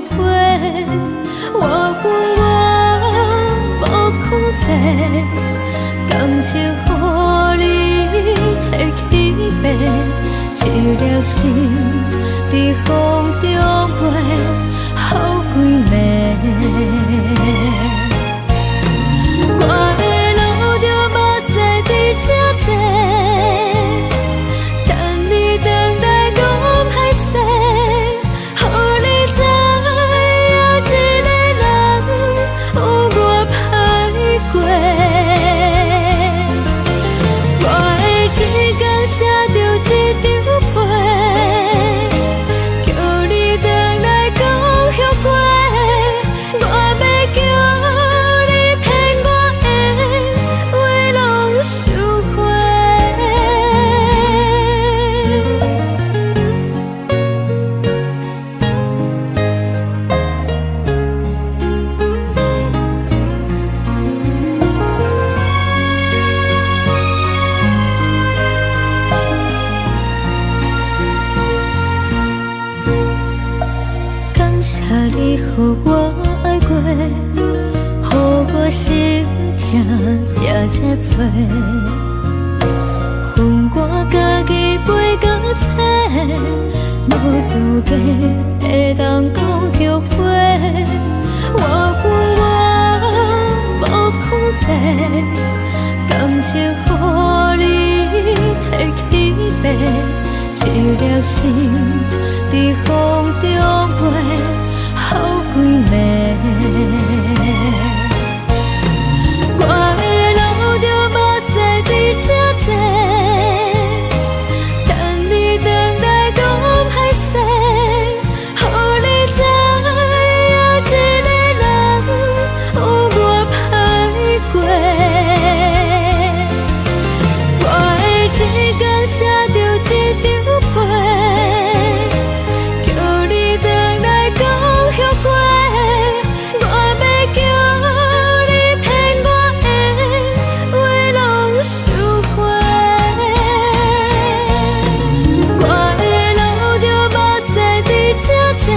悔。我有我無控制，感情予你提起爬，一粒心佇風中飛，予幾暝。我會流著目屎佇這坐，等你轉來講歹勢，予你知影一个人有偌歹過。我會一工寫著一張批，叫你轉來講後悔。我欲叫你騙我的話攏收回。感謝你予我愛過，予我心痛也這多。分我家己飞到找，無資格會當講後悔。我有我無控制，感情予你提起爬，一粒心佇風中飛，予幾暝。我會流著目屎佇這坐，等你轉來講歹勢，予你知影一個人有偌歹過。我會一工寫著一張批，叫你轉來講後悔。我欲叫你騙我的話攏收回。我會流著目屎佇這坐，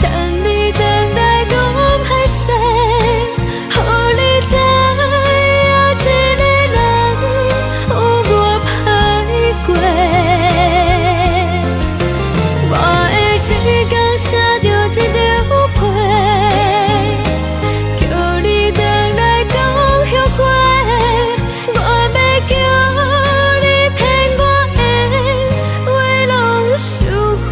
等你轉來講歹勢，予你知影一個人有偌歹過。我會一工寫著一張批，叫你轉來講後悔。我欲叫你騙我的話攏收回。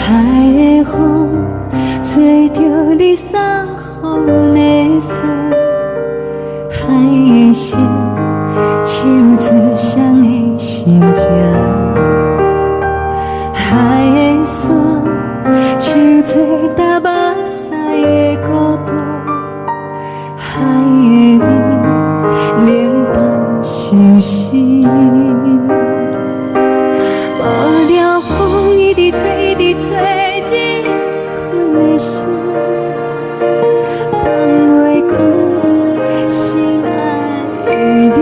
海的風吹著你送予阮的衫，海的心唱出誰的心痛，海的山唱出踏目屎的孤獨，海的雨冷淡相思。無聊風一直吹，一直吹入阮的心，放袂開心愛的你。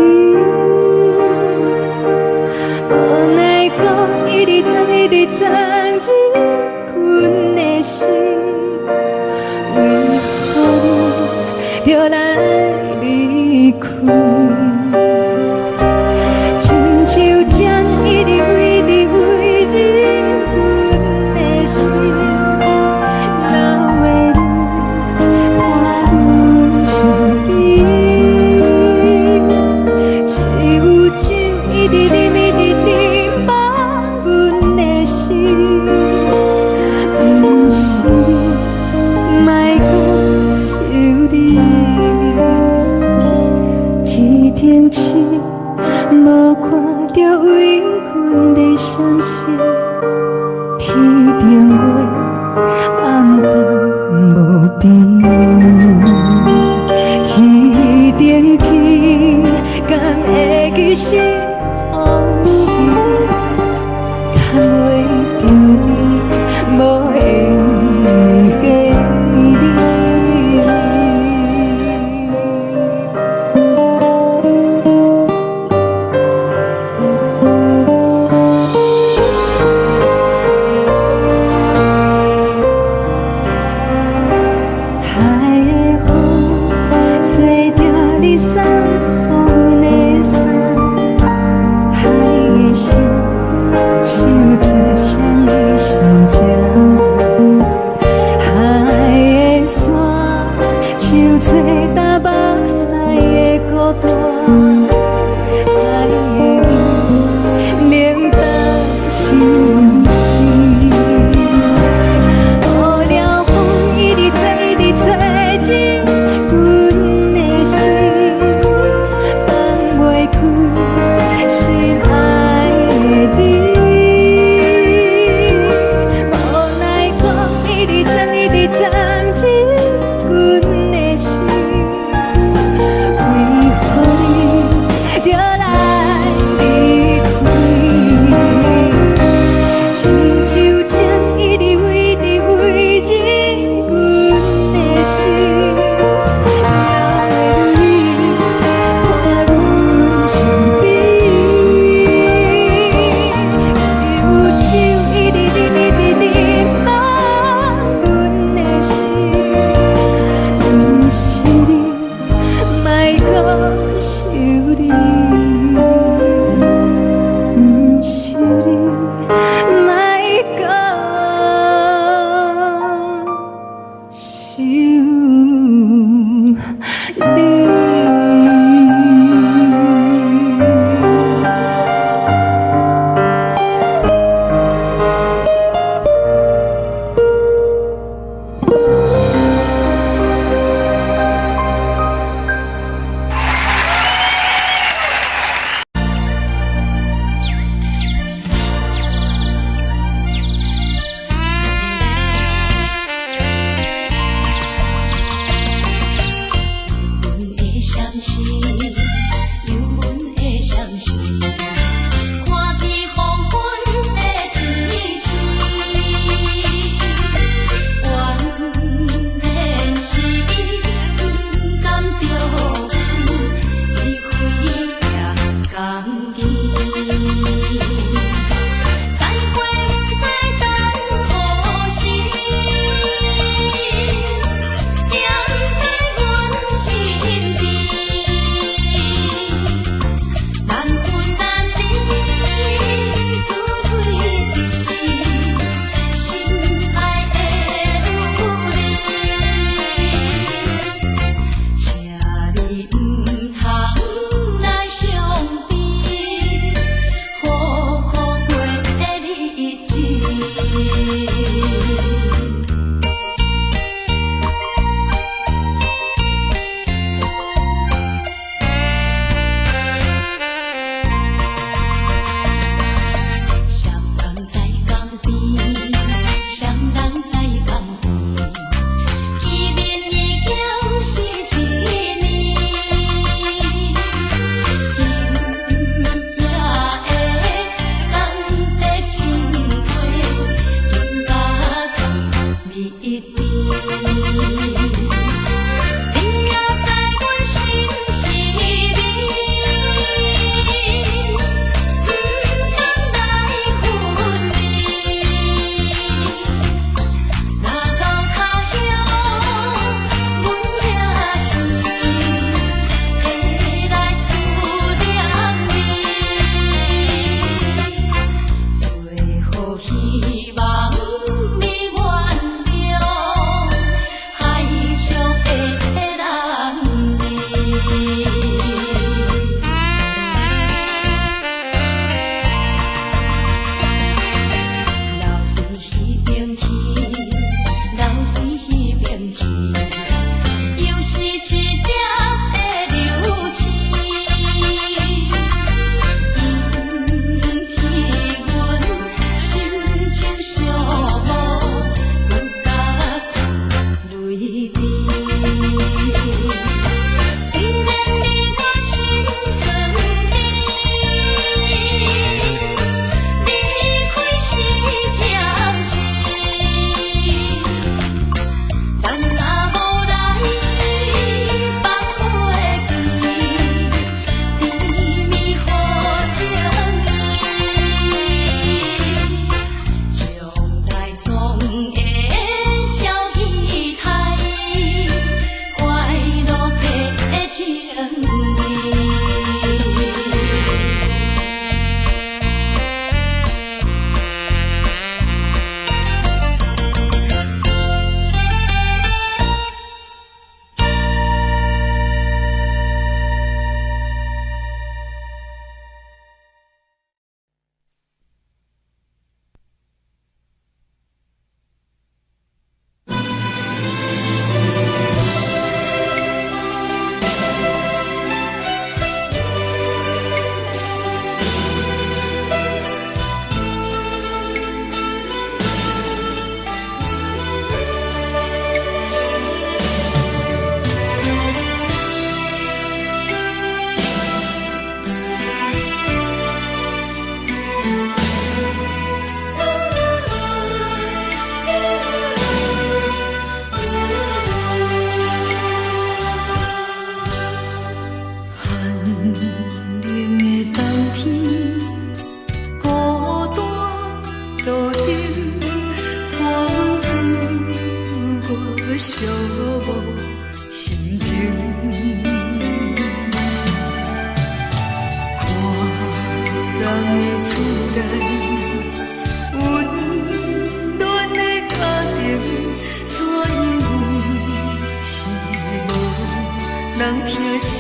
無奈何一直鑽，一直鑽入阮的心，為何你著來離開？親像針一直一直飛入阮的心，流的淚伴阮相依。只有酒一直啉，一直啉，放阮的心。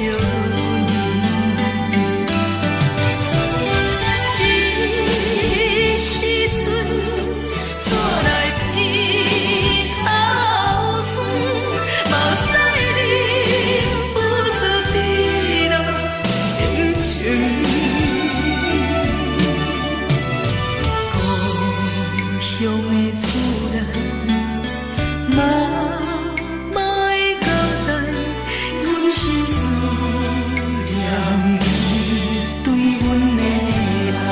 阮。這時陣，煞來鼻頭酸，目屎忍不住直落眼睛。故鄉的厝內，媽媽的交代，阮是思念你對阮的愛。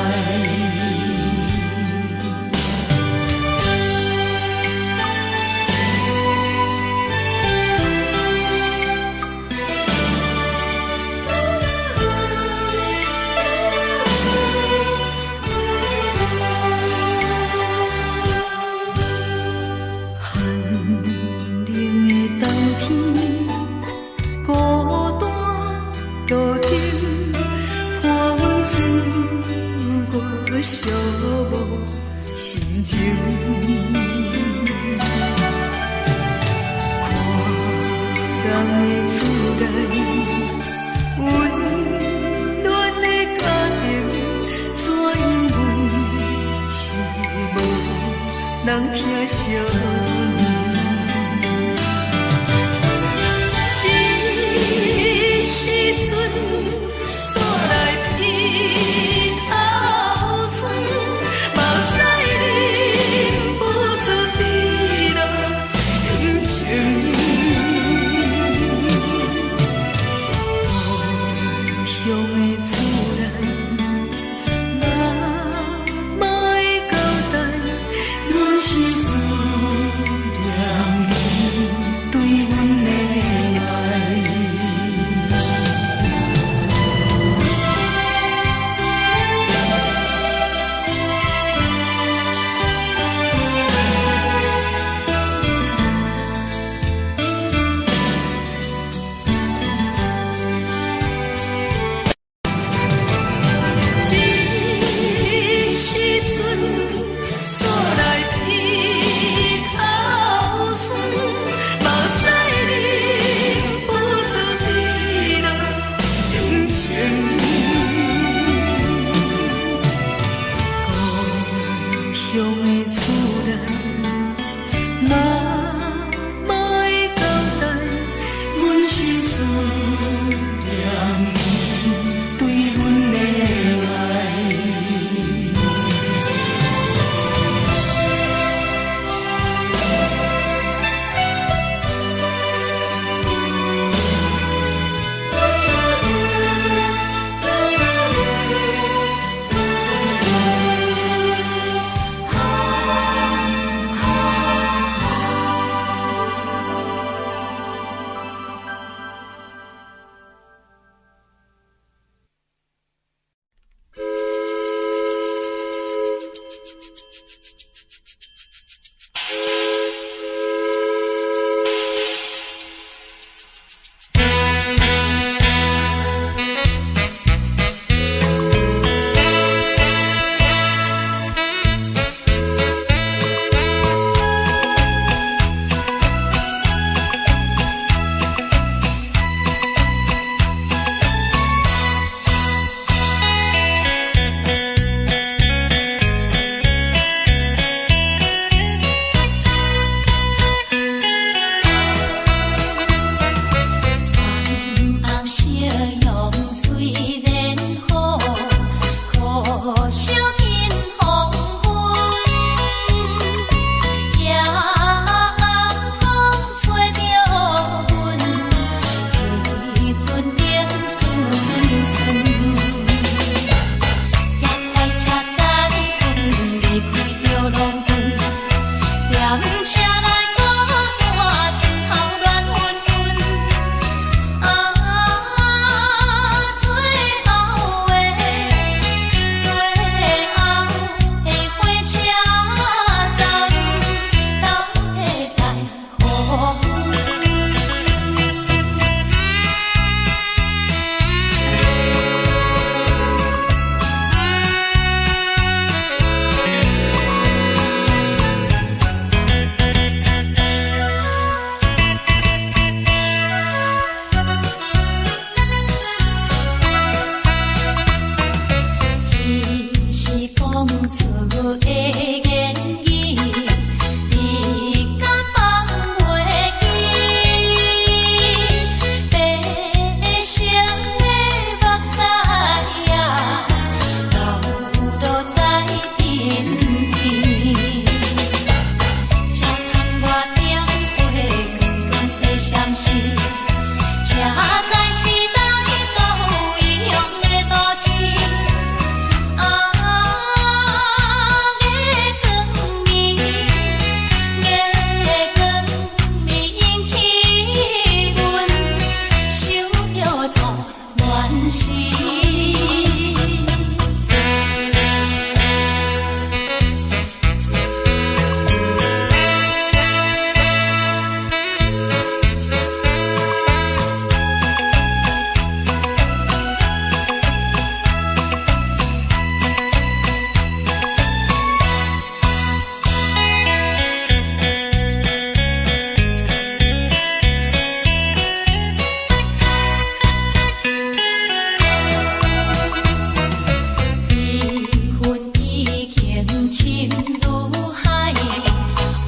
寒冷的冬天，孤單路燈，伴阮穿過寂寞心情。看人的厝內，溫暖的家庭，怎樣阮是無人疼惜阮。這時陣，煞來鼻頭酸，目屎忍不住直落眼睛。故鄉的厝內，媽媽的交代，阮是思念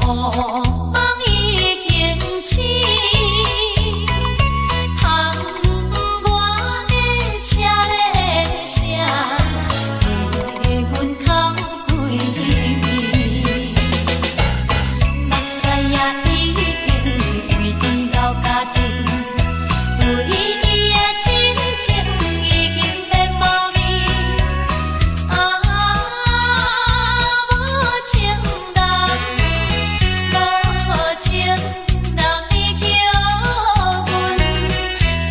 夢已經醒，窗外的車咧聲，替阮哭規暝。目屎也已經為伊流乾淨，為伊的親情已經變無味。啊，無情人，無情人，你叫阮怎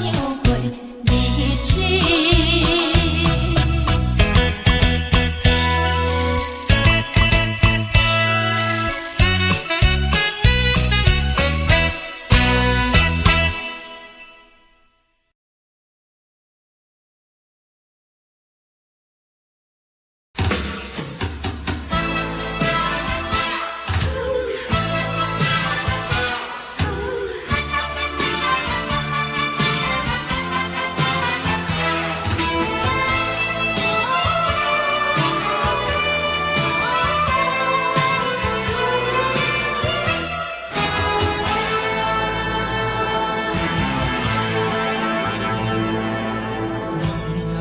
樣過日子？人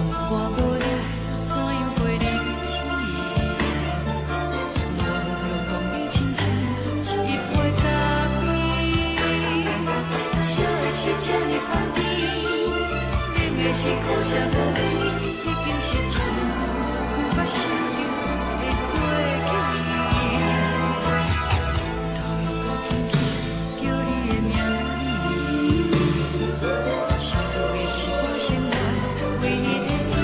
若問我無你，怎樣過日子？我攏講你親像一杯咖啡，燒的是這呢香甜，冷的是苦澀無味，已經是真久毋捌想著的過去。頭又閣輕輕叫你的名字，想的是我生活唯一的滋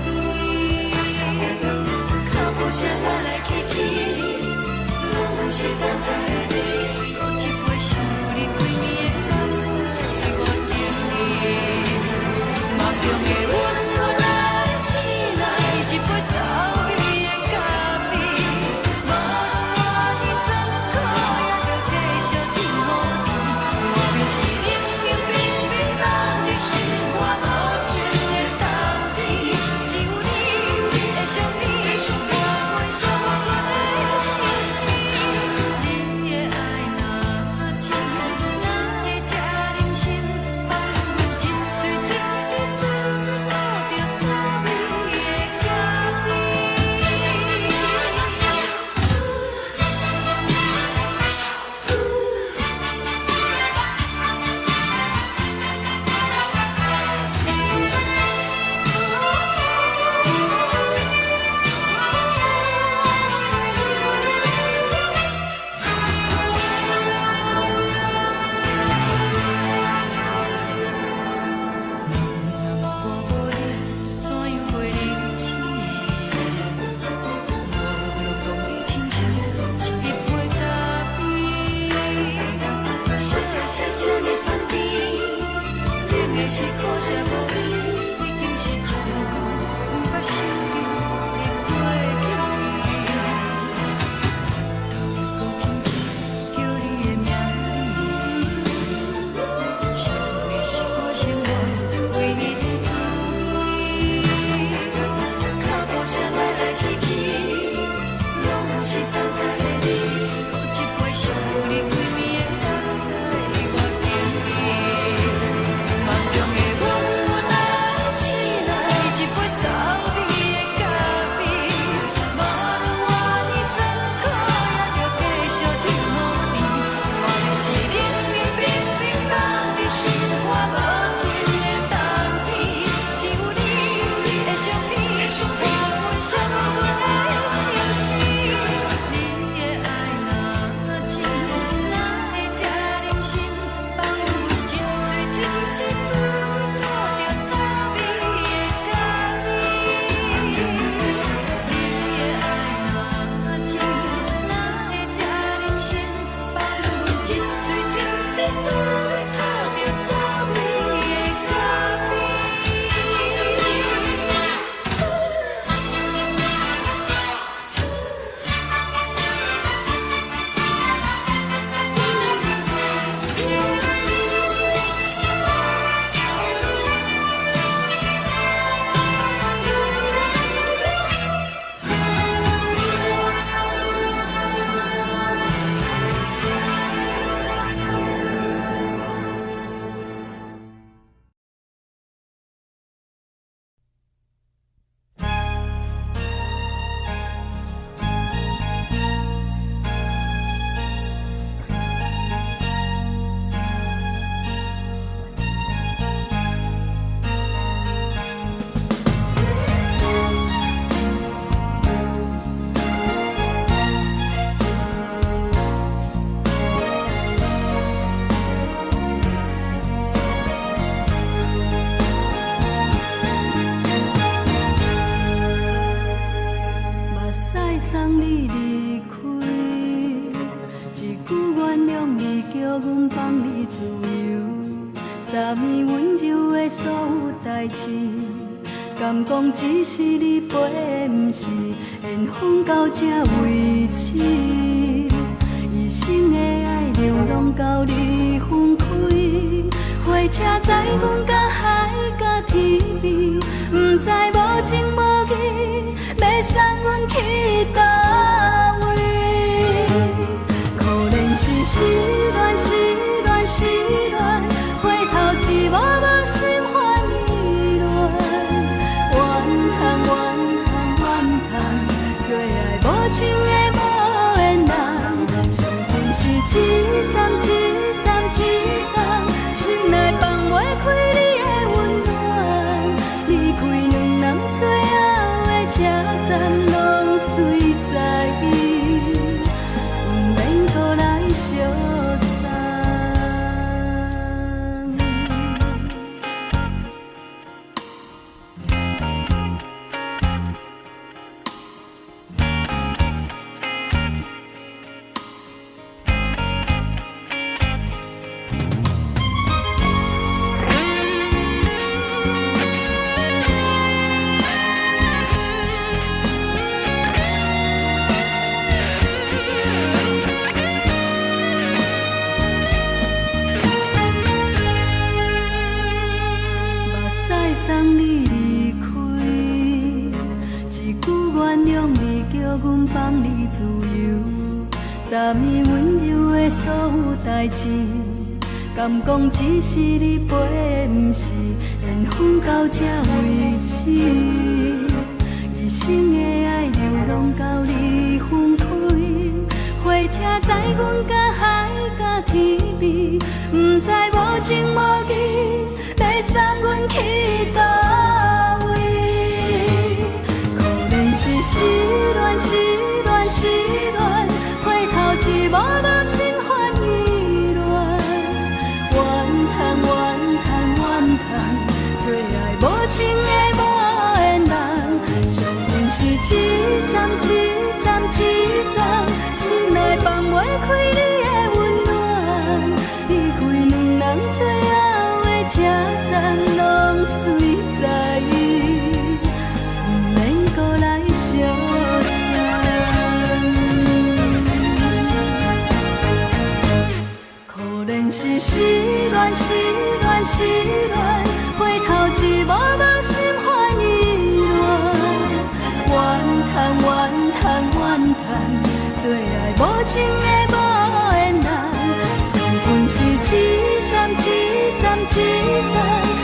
味。腳步聲來來去去，攏是等待的你。閣一杯想你規暝的目屎，我敬你。夢中的阮來醒來，一杯走味的咖啡。無論偌酸苦，也著繼續天予甜。外面是冷冷冰冰，等你心肝無情的冬天。只有你的相片，伴阮寂寞的相思。你的愛若真，哪會這忍心放阮一喙一滴水吐著滋味的咖啡？人若問我無你，怎樣過日子？我攏講你親像一杯咖啡，燒的是這呢香甜，冷的是苦澀無味，已經是真久毋捌想著的過去。頭又閣輕輕叫你的名字，想的是我生活唯一的滋味。腳步聲來來去去，攏是等待的你。閣一杯想你規暝的目屎，我敬你。夢中的阮來醒來，一杯走味的咖啡。無論偌呢酸苦，也著繼續天予甜。外面是冷冷冰冰，等你心肝無情的冬天。只有你的相片，伴阮寂寞的相思。你的愛若真，哪會這忍心放阮一喙一滴水吐著滋味的咖啡？你的愛若真，哪會這忍心放阮一喙一滴水吐著滋味的咖啡？放你自由，昨暝溫柔的所有代誌，敢講只是你陪，毋是緣分到這為止。一生的愛流浪到你分開，火車載阮到海角天邊，毋知無情無義，欲送阮去佗位。可憐是失戀，失戀，失戀，回頭一幕幕心煩意亂。怨嘆怨嘆怨嘆，做愛無情的無緣人，相逢是一站一站一站，心內放袂開你的溫暖。離開兩人最後的車站，攏隨在毋免閣來相送。目屎送你離開，一句原諒你，叫阮放你自由。昨暝溫柔的所有代誌，敢講只是你陪，毋是緣分到這為止。一生的愛流浪到你分開，火車載阮到海角天邊，毋知無情無義，欲送阮去佗位。可憐是失戀，失戀，失戀，回頭一幕幕心煩意亂。怨嘆怨嘆怨嘆，做愛無情的無緣人，相逢是一站一站一站，心內放袂開你的溫暖。離開兩人最後的車站，攏隨在毋免閣來相送。可憐是失戀，失戀，失戀，回頭一幕幕心煩意亂。怨嘆怨嘆怨嘆，做愛無情的無緣人，相逢是一站一站一站，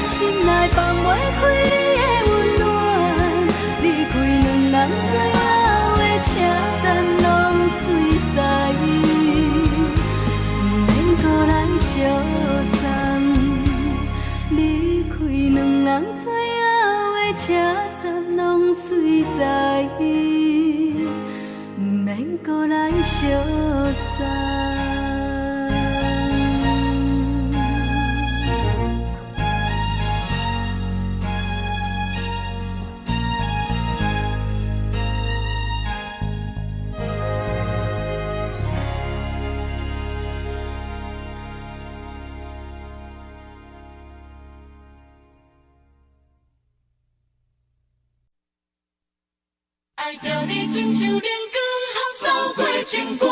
心內放袂開你的溫暖。離開兩人最後的車站，攏隨在毋免閣來相送。離開兩人最後的車站，攏隨在毋免閣來相送。愛著你親像靈光，予掃過情關。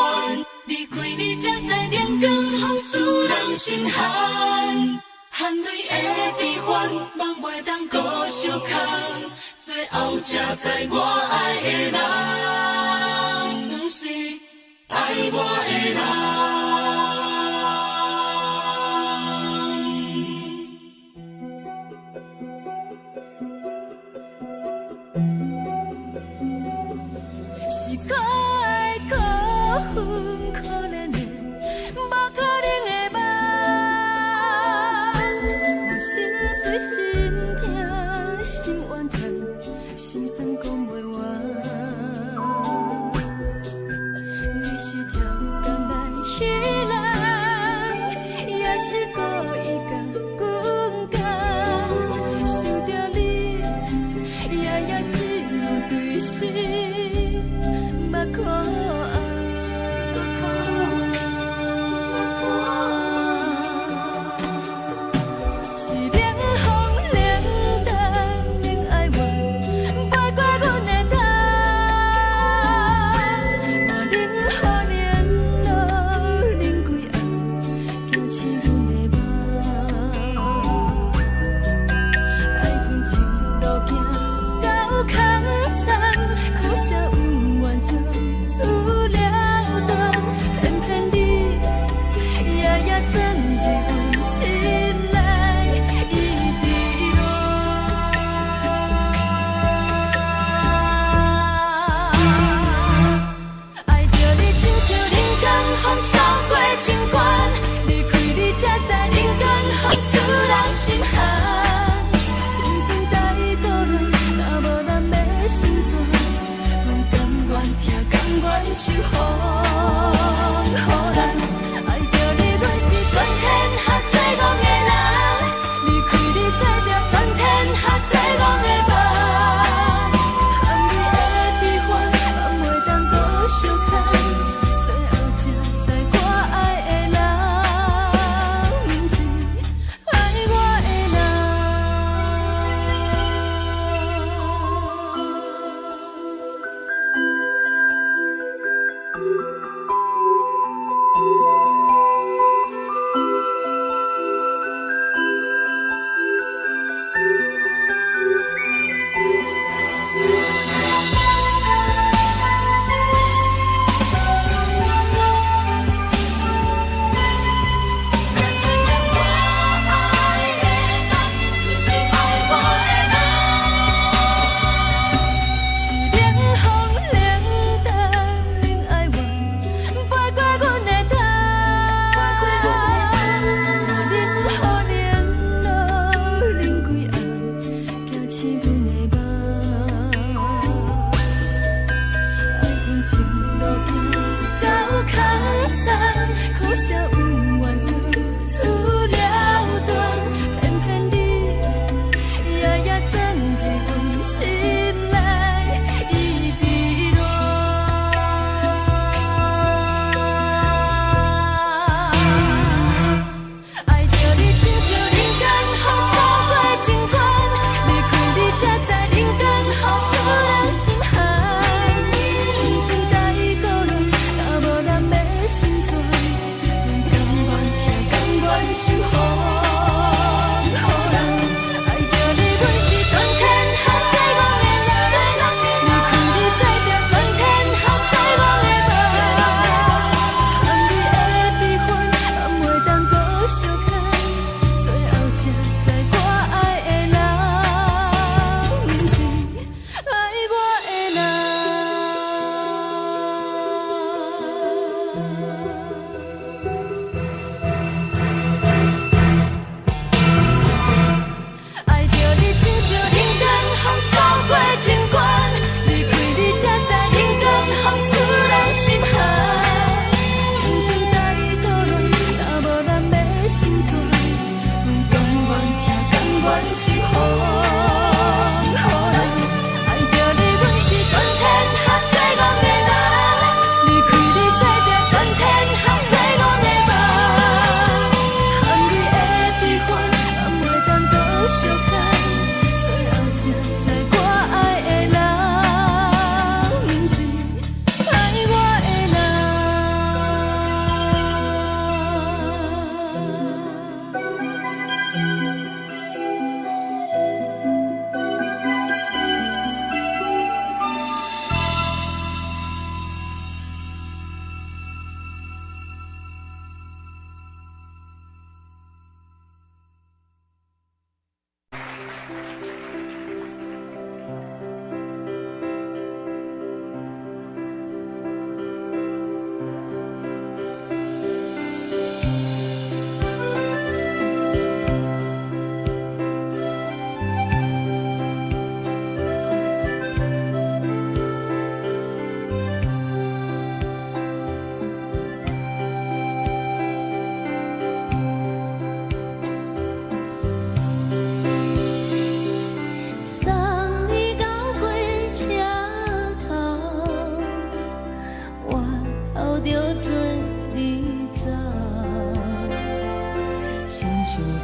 離開你才知靈光予使人心寒。汗淚的悲歡，夢袂當閣相空。最後才知我愛的人，毋是愛我的人。是可愛可恨可憐的，無可能的夢。我心碎心痛心怨嘆，心酸講袂完。你是超工來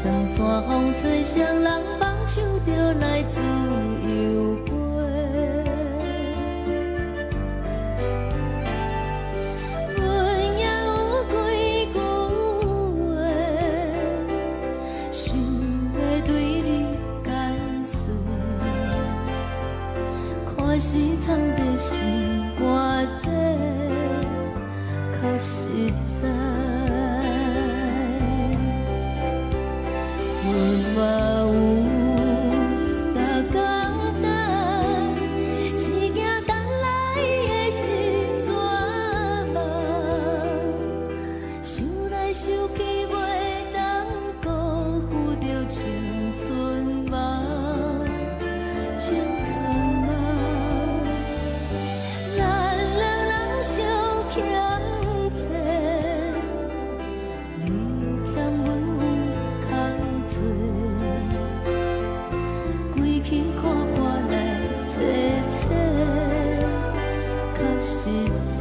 長山風吹，誰人放手就來自由飛。阮也有幾句話，想欲對你解說，看是藏佇心肝底，較實在。阮嘛有逐工等，一行等來的是绝望，想來想去袂當辜負著青春夢，青春夢。咱兩人相欠債，你欠阮較濟，規氣看破來找找，較實在。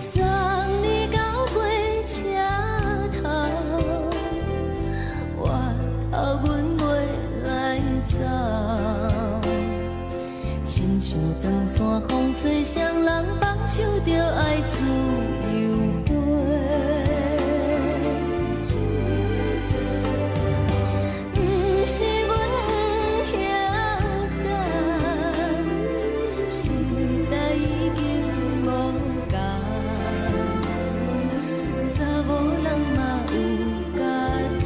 送你到火車頭，我頭阮袂來走。親像長山風吹，誰人放手就愛自由飛。毋是阮不曉等，時代已經無仝，查某人嘛有家己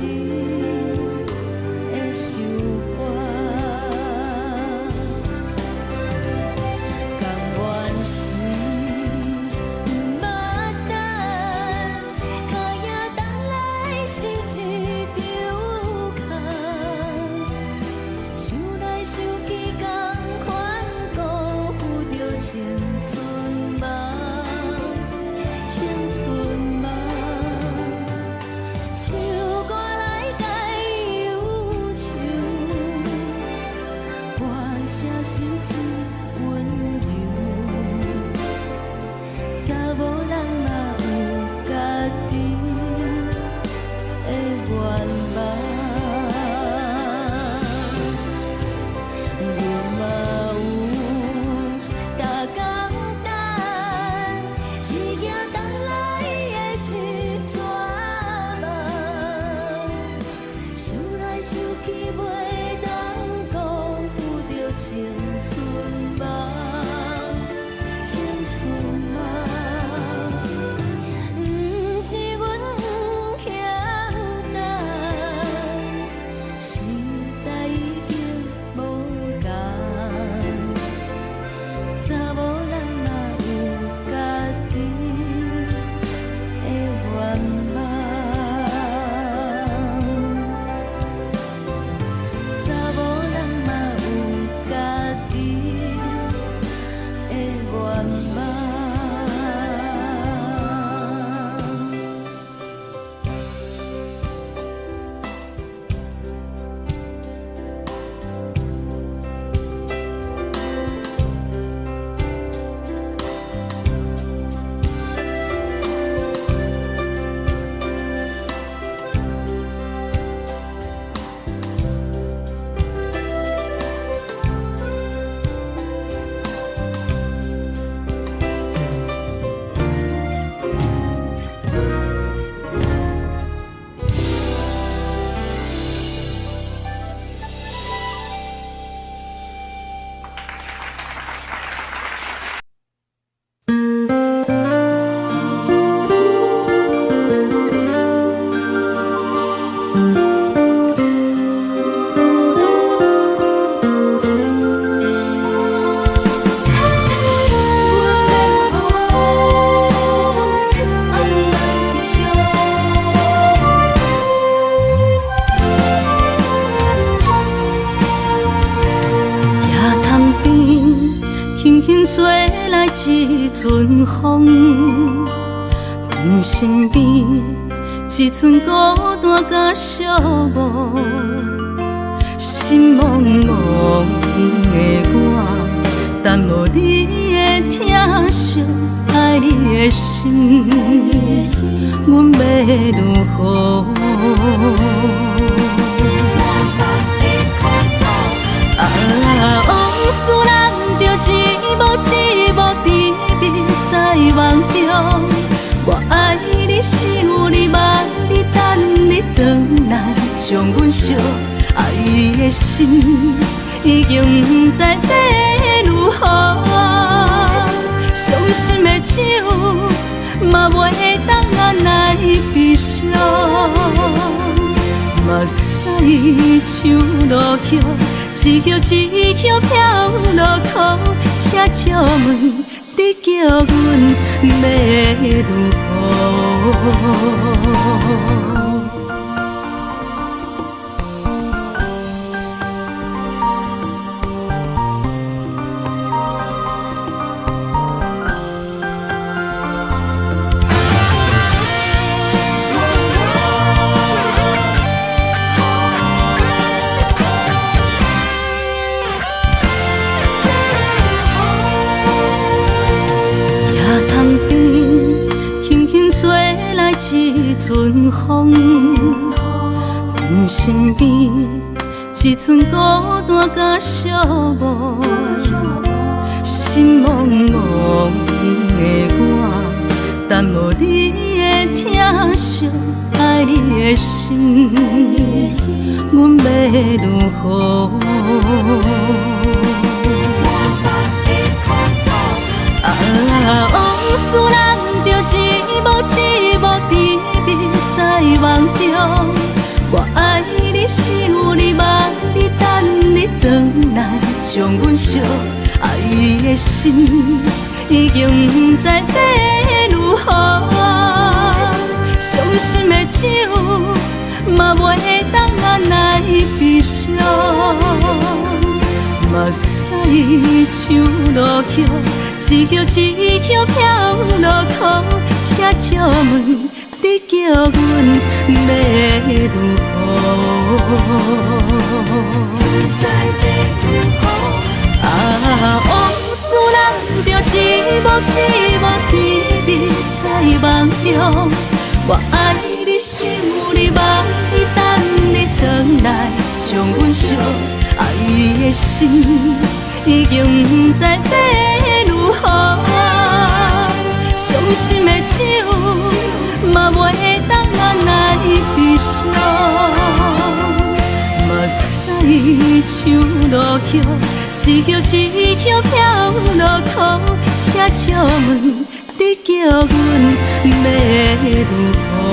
的想法。甘願是毋捌等，輕輕吹來一陣風，阮身邊一陣孤單佮寂寞，心茫茫的我，等無你的疼惜，愛你的心，阮欲如何？啊，往事咱著一幕一幕甜蜜在夢中。我愛你，想你，夢你，等你轉來，將阮惜。愛的心已經毋知欲如何，傷心的酒嘛袂當來悲傷。目屎像落葉，一葉一葉飄落苦，請借問你叫阮欲如何？一陣風，阮身邊一陣孤單佮寂寞，心茫茫的我，等無你的疼惜，愛你的心，阮欲如何？啊，往事咱著一幕一幕甜蜜在夢中。我愛你，想你，夢你，等你轉來，將阮惜。愛的心已經毋知欲如何，傷心的酒嘛袂當來悲傷。目屎像落葉，一葉一葉飄落苦，請借問你叫阮欲如何？啊，往事咱著一幕一幕甜蜜在夢中。我愛你，想你，夢你，等你轉來，將阮惜。愛的心已經毋知欲如何，傷心的酒嘛袂當來悲傷。目屎像落葉，一葉一葉飄落苦，請借問你叫阮欲如何？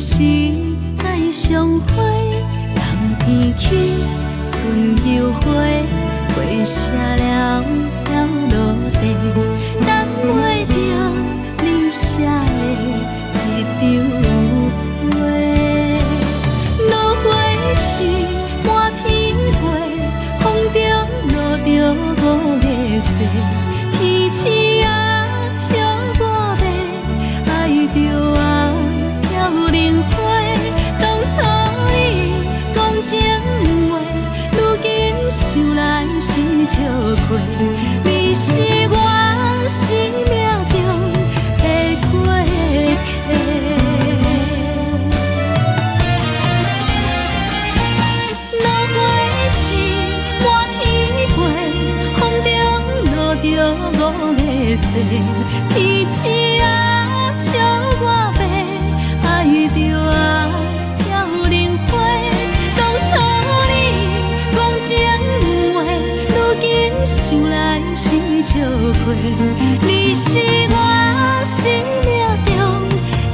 時再相會，冬天起，春又回，花謝了飄落地，等袂著你寫的一張批。落花時滿天飛，風中落著五个誓，天星啊，笑我欲，愛著啊，飄零花。當初你講情話，如今想來是笑虧。你是我生命中的過客。落花時滿天飛，風中落著五个誓，天星啊，笑我欲，愛著啊，飄零花。當初你講情話，如今想來是笑虧。你是我生命中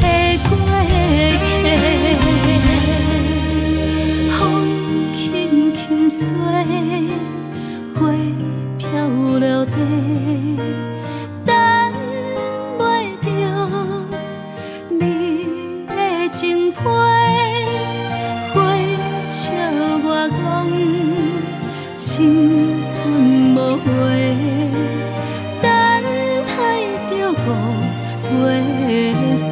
的過客。風輕輕吹，花飄落地，等袂著你的情批。花笑我講青春無話，等待著五月雪。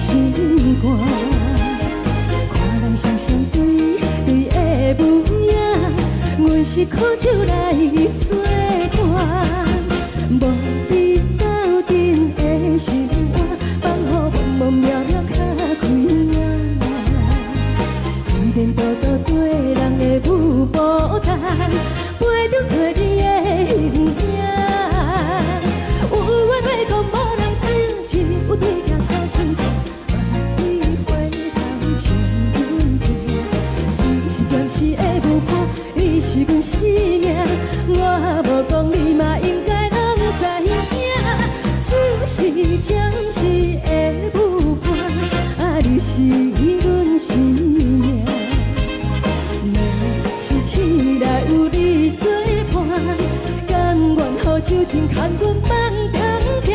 心肝。看人雙雙對對的舞影，阮是苦酒來做伴，無你鬥陣的心肝，放予茫茫渺渺較開眼。依然獨獨綴人的舞步單，陪中找你的形影。有緣欲講無人聽，只有對鏡苦心情，萬里回頭唱阮聽。只是暫時的舞伴，你是阮生命，我無講你嘛應該攏知影。只是暫時的舞伴，啊，你是阮生命。若是醒來有你作伴，甘願予酒精牽阮放中行。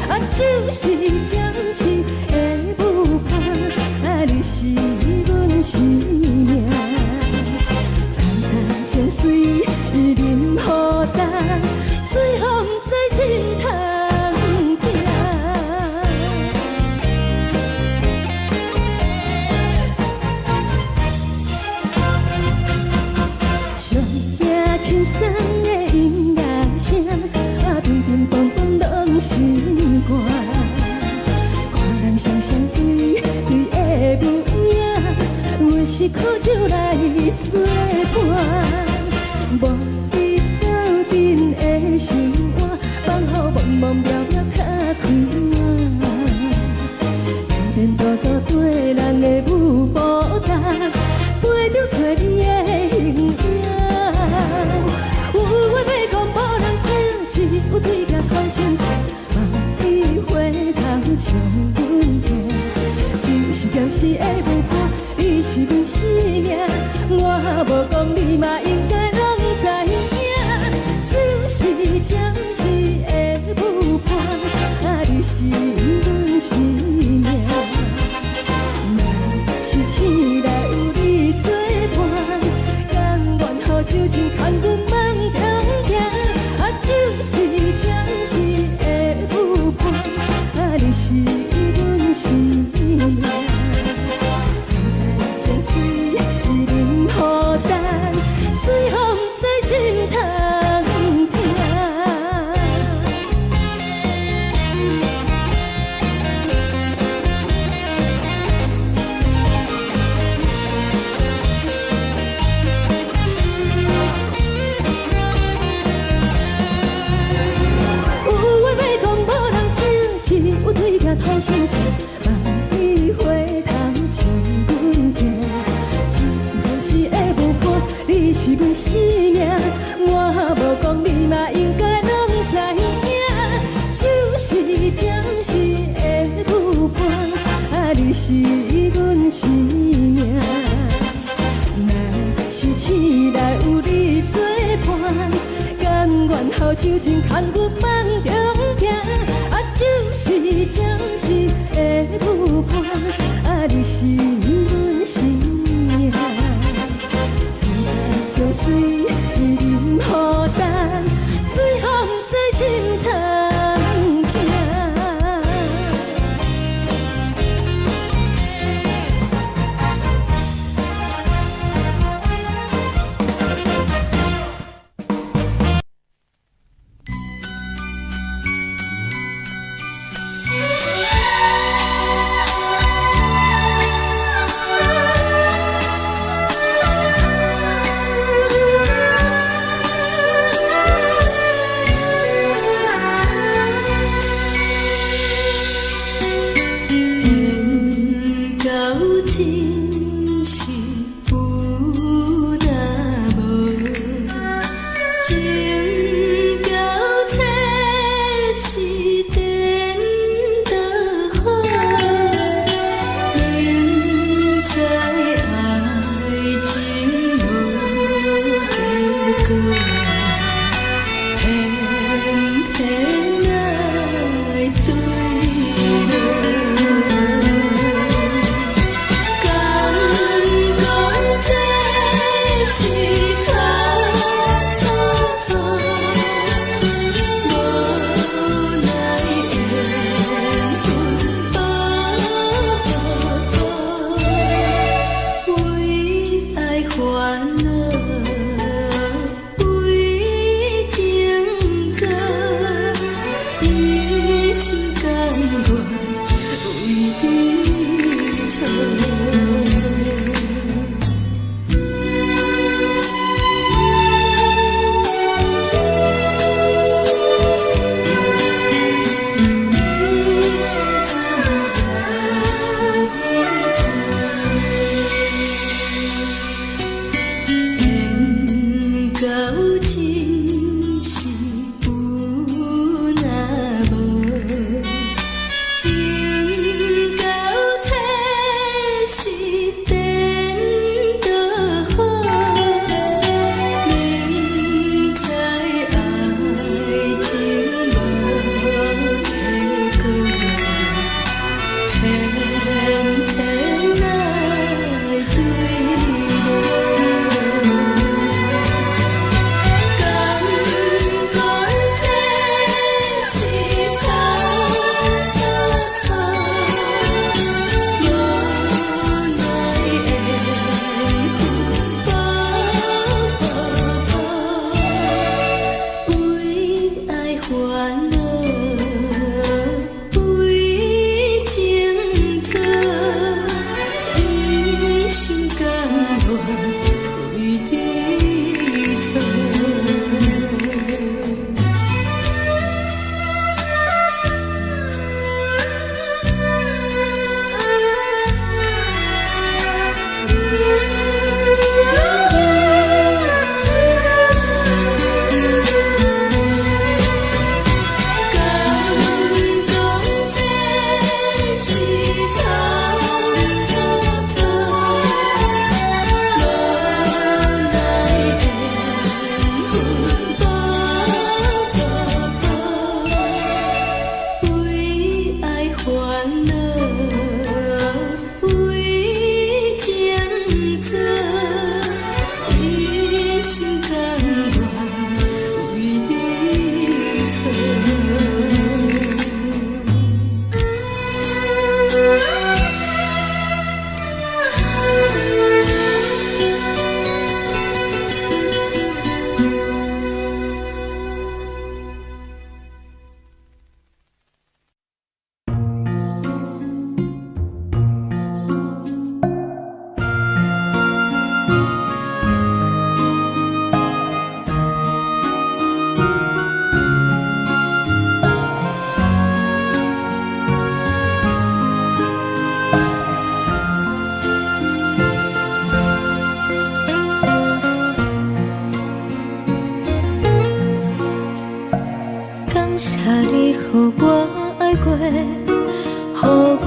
啊，只是暫時的舞伴，啊，你是阮生命。層層情水啉予乾，最予毋知心通疼。上驚輕鬆的音樂聲，啊，乒乒乓乓攏心肝。看人雙雙對對的舞影，阮是苦酒來做伴，無你鬥陣的心肝，放予茫茫渺渺較開眼。依然獨獨綴人的舞步單，陪中找你的形影。有話欲講無人聽，只有對鏡苦心情，萬里回頭唱阮聽。只是暫時的舞伴，你是阮生命，我無講你嘛應該攏知影。只是暫時的舞伴，啊，你是阮生命。若是醒來有你作伴，甘願予酒精牽阮放中行。啊，只是暫時的舞伴，啊，你是阮生命。層層情水啉予乾，最予毋知心通疼。有話欲講無人聽，只有對鏡苦心情，萬里回頭唱阮聽。只是暫時的舞伴，你是阮生命，我無講你嘛應該攏知影。只是暫時的舞伴，啊，你是阮生命。若是醒來有你作伴，甘願予酒精牽阮放中行。啊，只是暫時的舞伴，啊，你是阮生命。層層情水啉予乾，最予毋知心通疼。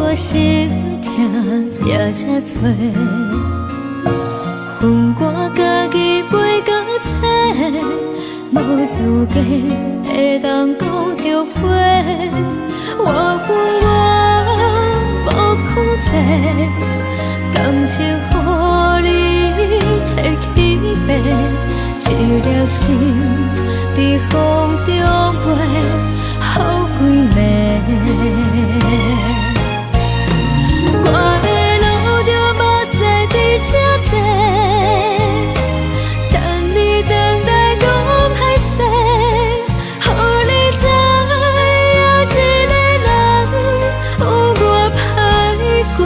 我心疼也這多。分我家己飞到册，無資格會當講後悔。我有我無控制，感情予你提去爬，一粒心佇風中飛，予幾暝。我會流著目屎佇這坐，等你轉來講歹勢，予你知影一个人有偌歹過。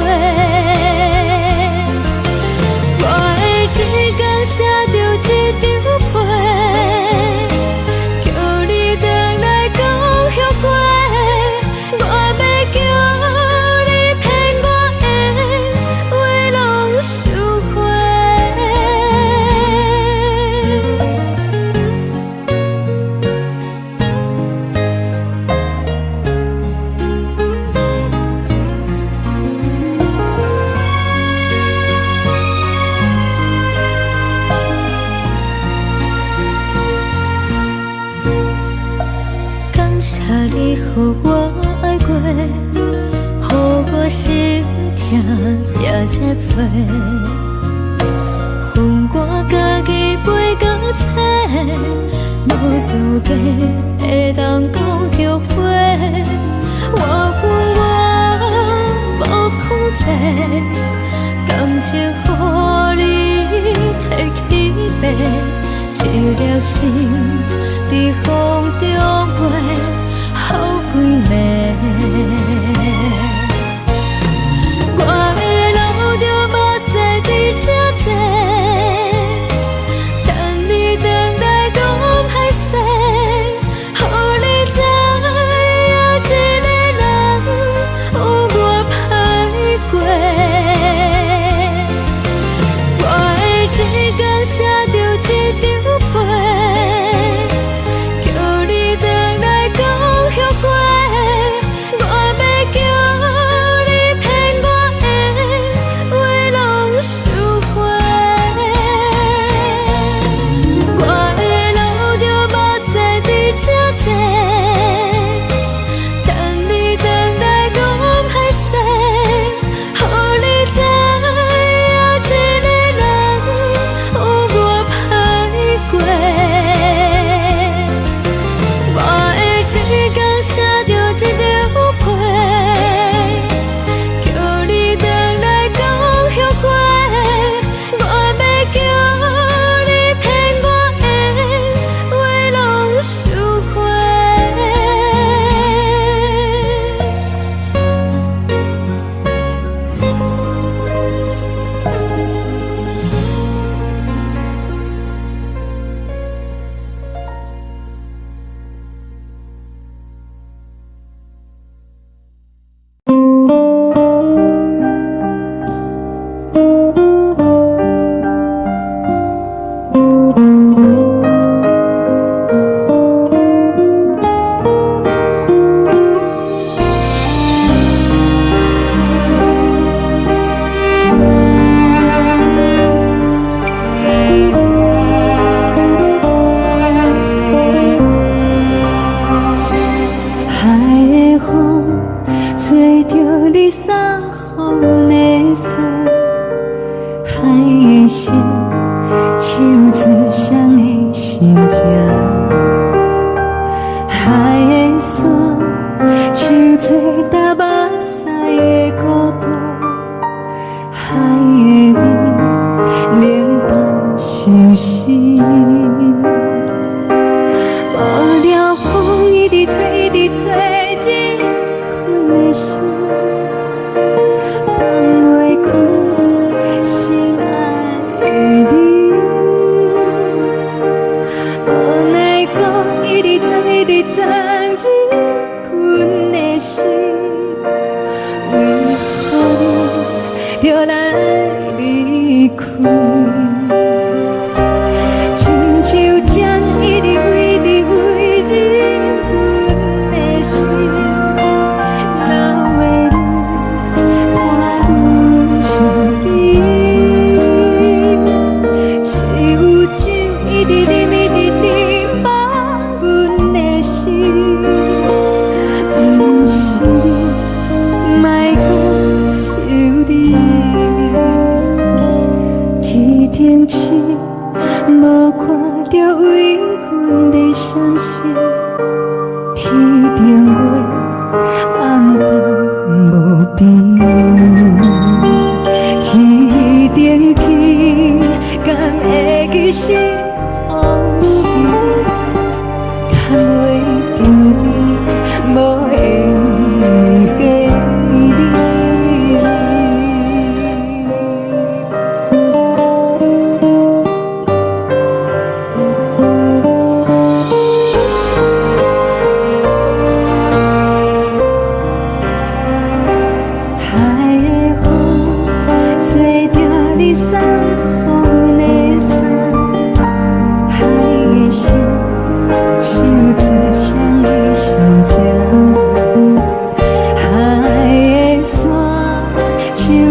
我會一工寫著一張批，叫你轉來講後悔。我欲叫你騙我的話攏收回。感謝你予我愛過，予我心疼也這多。分我家己飛到冊，無資格會當講後悔。我有我無控制，感情予你提去爬，一粒心佇風中飛，予幾暝。我會流著目屎佇這坐，等你轉來講歹勢，予你知影一個人有偌歹過。我會一工寫著一張批，叫你轉來講後悔。我欲叫你騙我的話攏收回。我會流著目屎佇這坐，等你轉來講歹勢，予你知影一個人有偌歹過。我會一工寫著一張批，叫你轉來講後悔。我欲叫你騙我的話攏收回。海的風吹著你送予阮的衫，海的心唱出誰的心情，海的山唱出踏目屎的孤單，海的雨冷淡相思。無聊風一直吹，一直吹，入困的心，放袂開心愛的你。無奈何一直藏，一直藏入困的心，為何你著來離開？親像針一直飛，一直飛入阮的心，流的淚。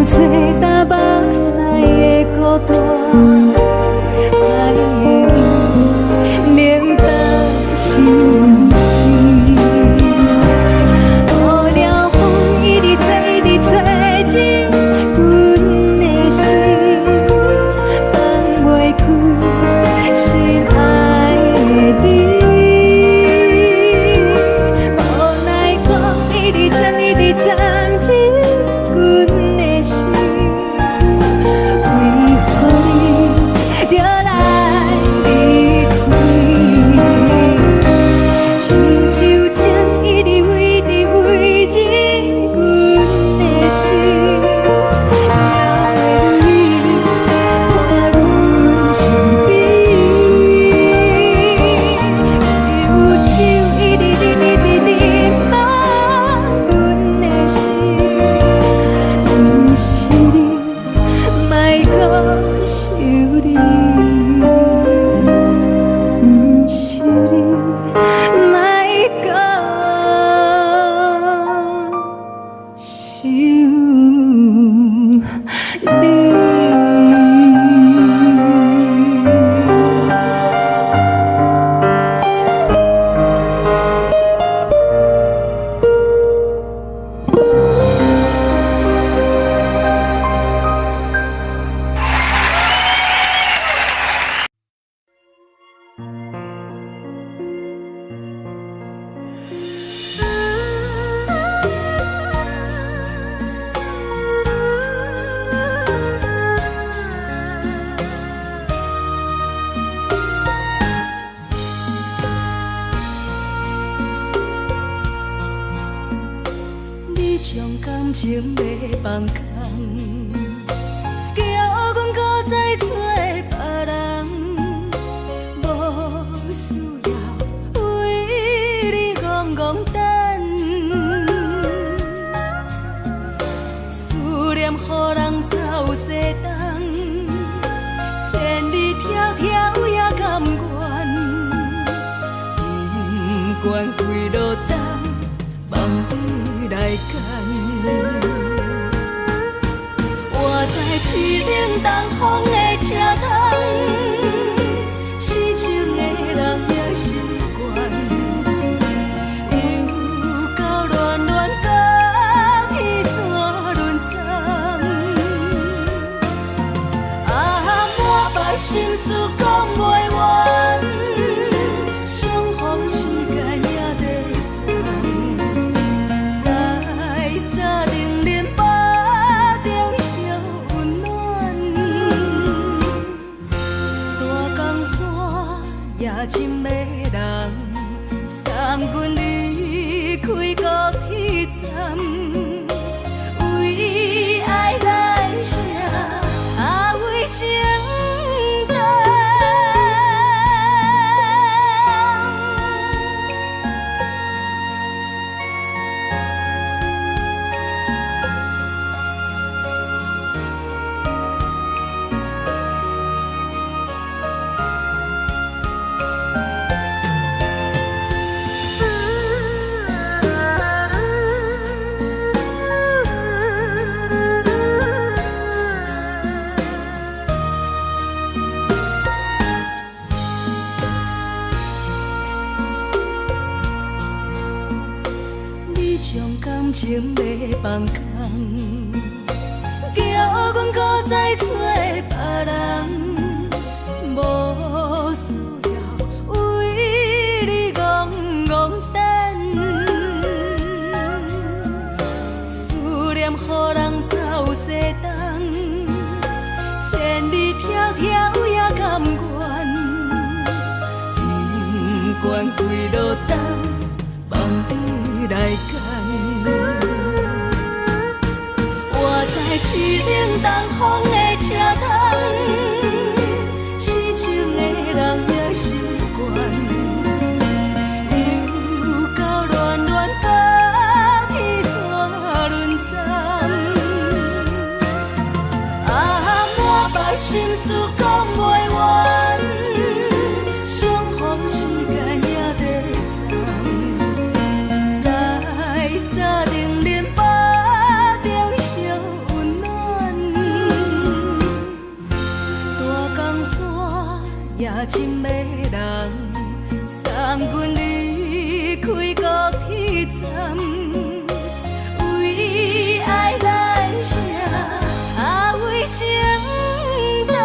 找担目屎的孤單，愛的伊冷淡心事。無聊風一直吹，一直吹進阮的心，放袂開心愛的你。無奈何一直鑽，一直鑽進阮的心，為何你著來離開？親像情一直圍直圍進阮的心，流的淚伴阮身邊。只有酒一直啉，一直啉滿阮的心，毋是你，莫閣想你，毋是你，莫閣想你。你將感情欲放空，叫阮閣再找別人，無需要為你戇戇等，思念予人走西東，千里迢迢也甘願，不管幾落冬，放你來揀。我知凄冷東風的車窗，痴情的人也習慣，又到亂亂甲彼山輪站，啊，满腹心事講袂完，相逢時間也短暫，在三重林腹中相溫暖，大江山也真迷人，送阮離開高鐵站，為愛來寫，啊為情等。你將感情欲放空，叫阮閣再找別人，無需要為你戇戇等，思念予人走西東，千里迢迢也甘願，不管幾落冬，放你來揀。我知凄冷東風的車窗，痴情的人也習慣，又到亂亂甲彼山輪站，啊，滿腹心事講袂完，相逢時間也短暫，在三重林腹中相溫暖，深的人，送阮離開高鐵站，為愛來寫，啊為情等。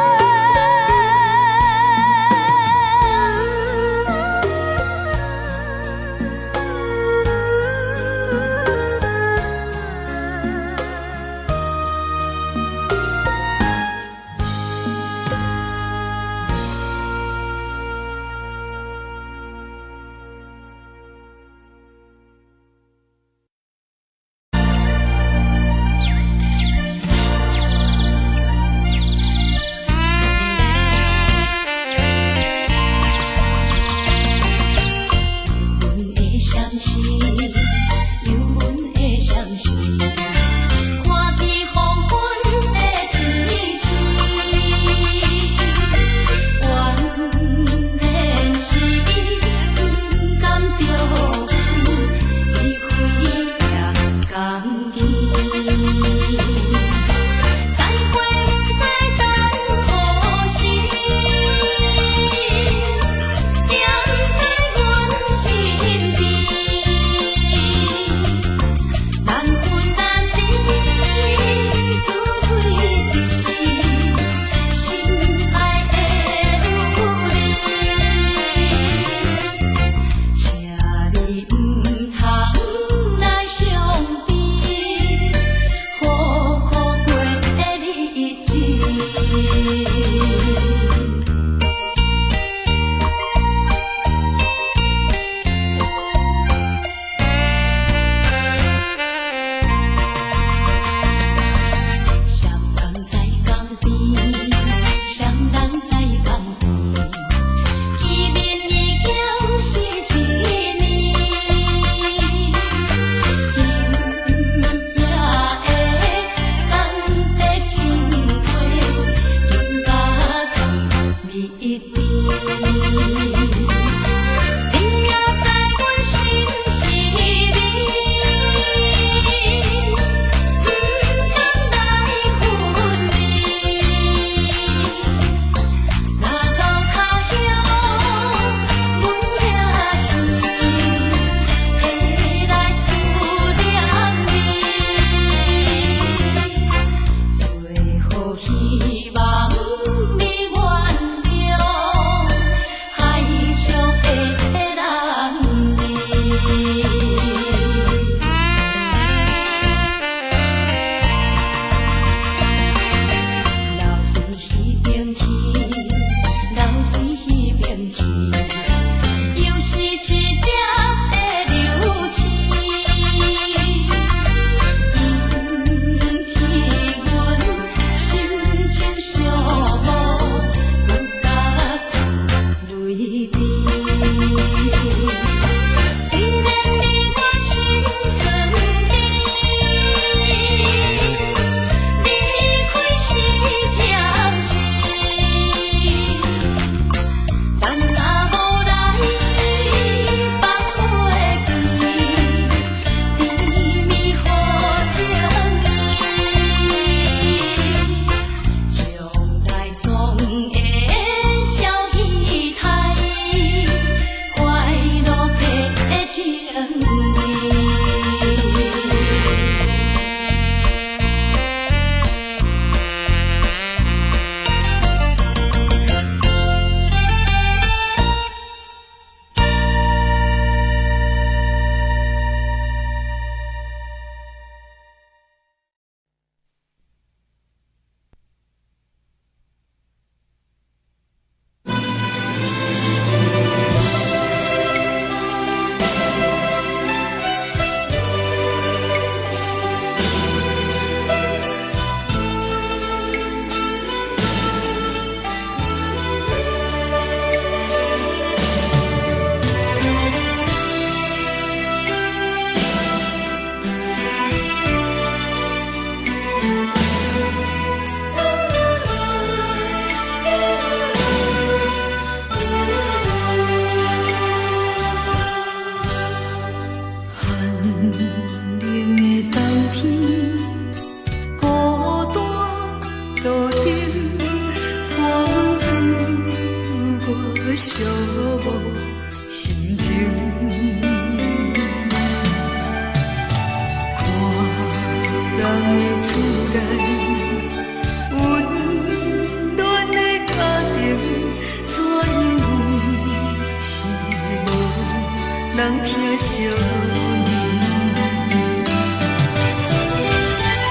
疼惜阮。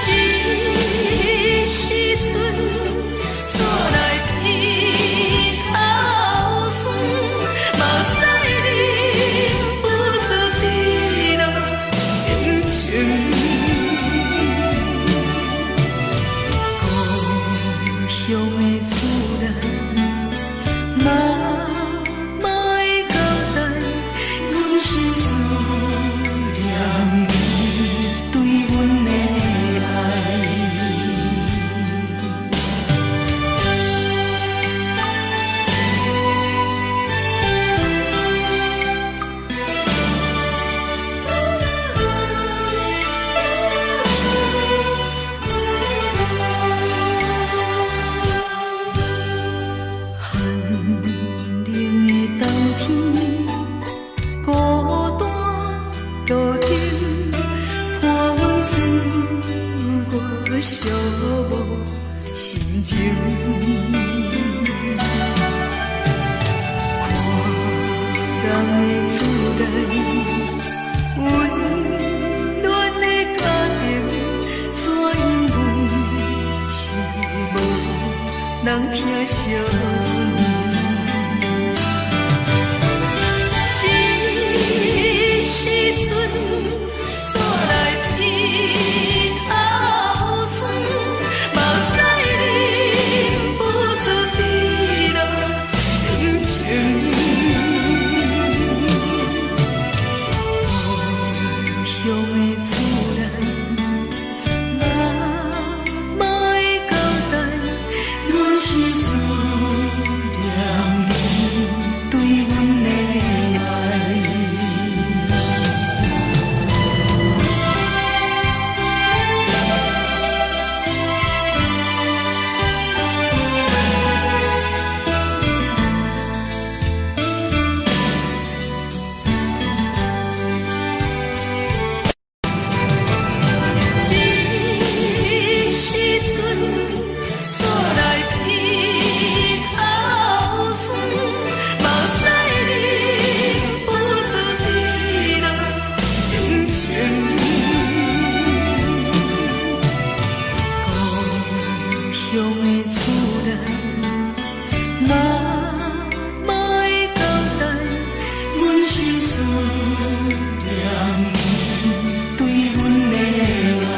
這時陣，煞來鼻頭酸，目屎忍不住滴落眼睛。故鄉的厝內，媽媽的交代，阮是思念你對阮的愛。寒冷的冬天，孤單路燈，伴阮自我寂寞心情。看人的厝內，溫暖的家庭，怎樣阮是無人疼惜阮。這時陣，煞來鼻頭酸，目屎忍不住滴落眼睛。故鄉的厝內，媽媽的交代，阮是思念你對阮的愛。這時陣，煞來鼻頭酸，目屎忍不住滴落眼睛。故鄉的厝內，媽媽的交代，阮是思念你對阮的愛。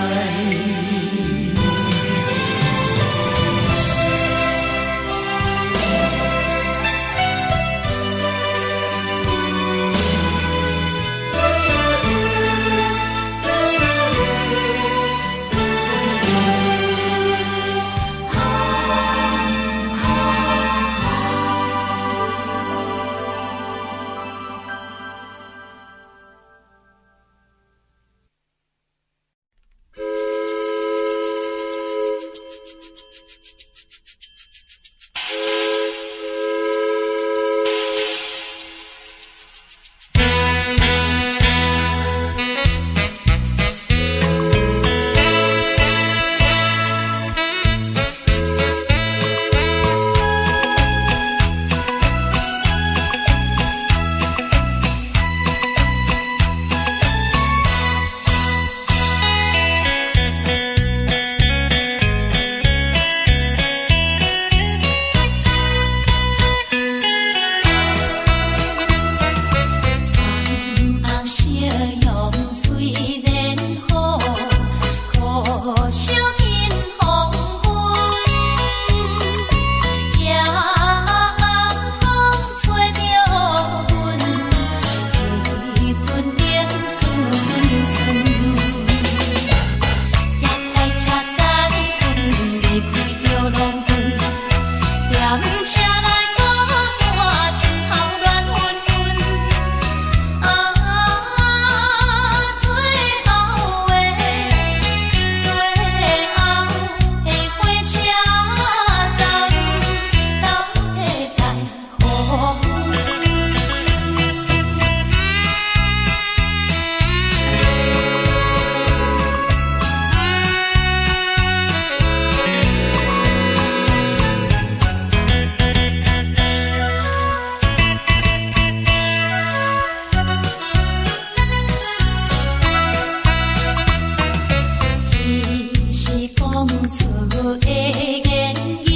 的言語，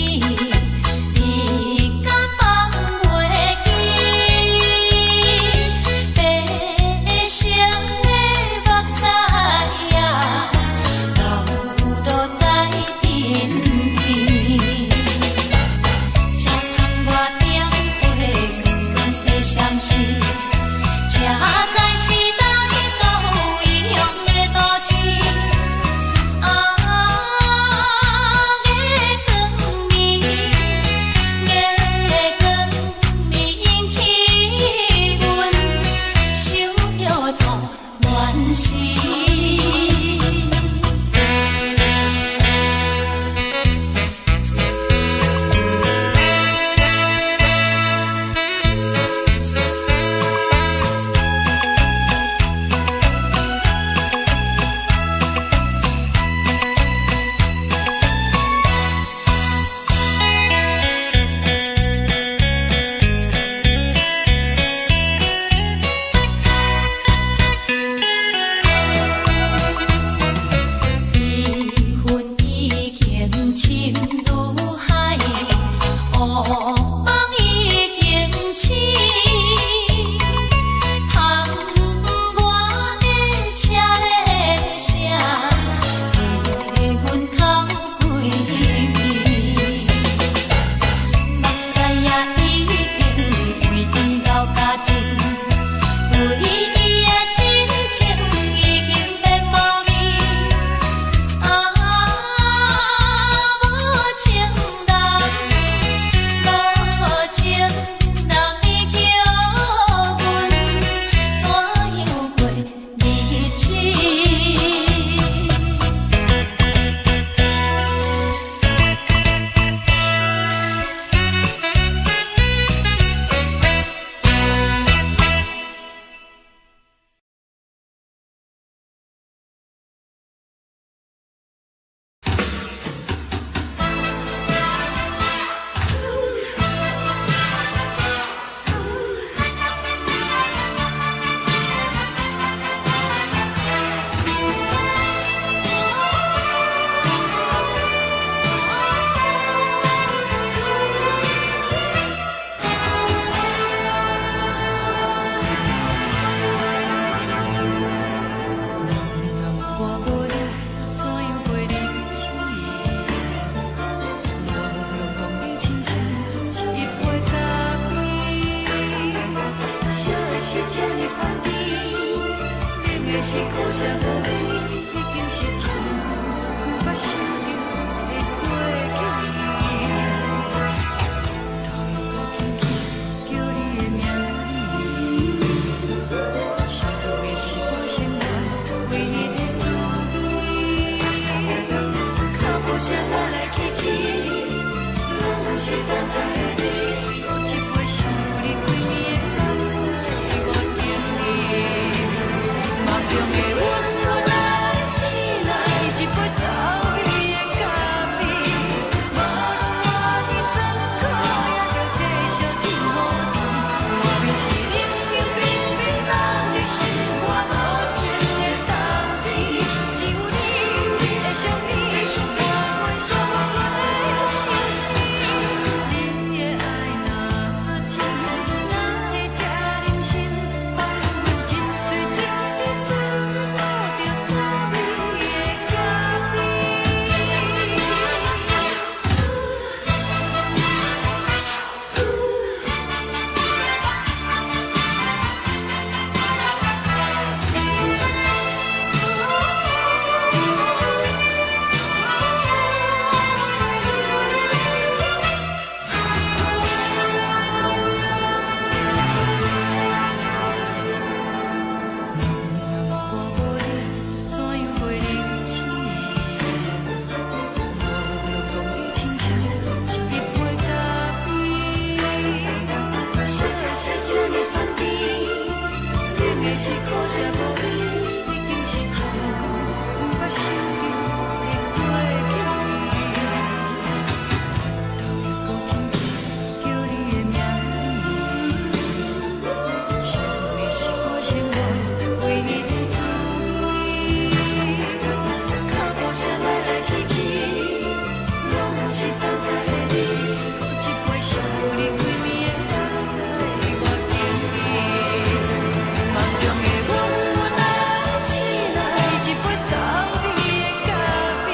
你敢放袂記？白色的目屎啊，流落在鬢邊。這窗外點火，光光的閃烁，這才是咱到異鄉的都市。啊，月光暝，月光暝引起阮想著做亂時。悲恨已經深如海，烏夢已經醒。窗外的車的聲，替阮哭規暝。目屎也已經為伊流乾淨，對伊的真情已經變無味。啊，無情人，無情人，你叫阮怎樣過日子？人若問我無你，怎樣過日子？我攏講你親像一杯咖啡，燒的是這呢香甜，冷的是苦澀無味，已經是真久毋捌想著的過去。頭又閣輕輕叫你的名字，想的是我生活唯一的滋味。腳步聲來來去去，攏毋是等待的你。閣一杯想你規暝的目屎，我等你。夢中的阮予來醒來，一杯走味的咖啡。無論偌尼酸苦，也著繼續天雨甜。外面是冷冰冰冰冷的心肝無情的冬天，只有你的相片，伴阮寂寞的相思。你的愛若真，哪會這忍心放阮一喙一滴嘴吐著走味的咖啡？人若問我無你，怎樣過日子？我攏講你親像一杯咖啡，燒的是這呢香甜，冷的是苦澀無味，已經是真久毋捌想著的過去。頭又閣輕輕叫你的名字，想的是我生活唯一的滋味。腳步聲來來去去，是等待的你。閣一杯惜你規暝的眼淚，我敬你。夢中的阮若醒來，一杯走味的咖啡，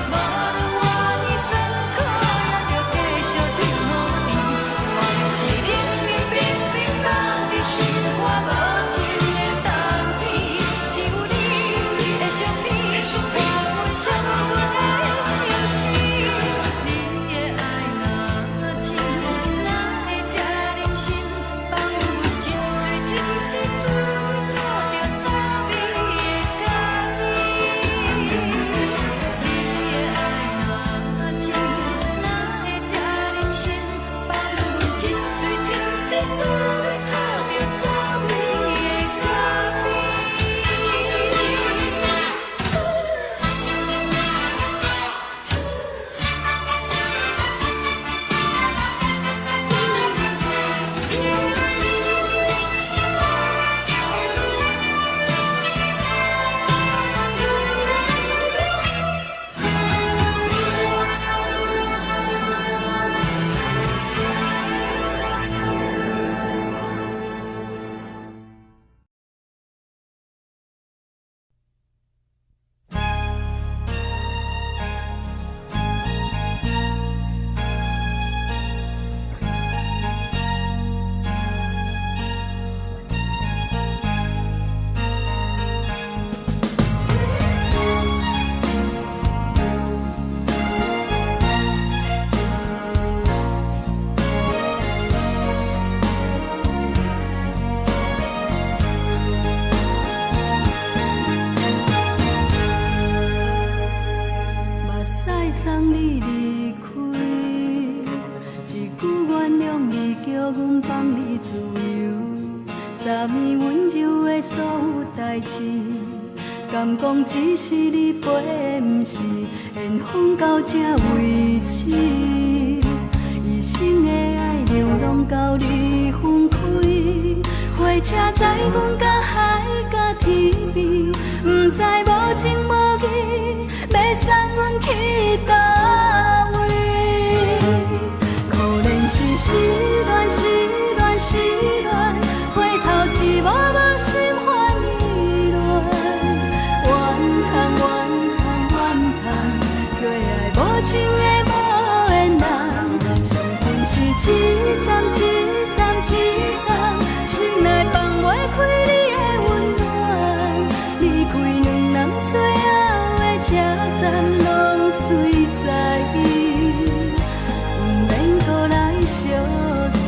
無論活呢酸苦，也著繼續挺予你。原是冷冷冰冰放佇心肝無情的冬天，只有你的相片，伴阮上悬的相思。你的愛若真，哪會這忍心放阮一喙一滴滋味吐著走味的咖啡？你的愛若真，哪會這忍心放阮一喙一滴滋味吐著走味的咖啡？目屎送你離開，一句原諒你，叫阮放你自由。昨暝溫柔的所有代誌，敢講只是你陪，毋是緣分到這為止。一生的愛流浪到你分開，火車載阮到海角天邊，毋知無情無義，欲送阮去佗位？可憐是失戀，失戀，失戀，回頭一幕幕心煩意亂。怨嘆怨嘆怨嘆，做愛無情的無緣人，傷痕是一站一站一站，心內放袂開你的溫暖，離開兩人最後的車站，攏隨在伊，毋免閣來相送。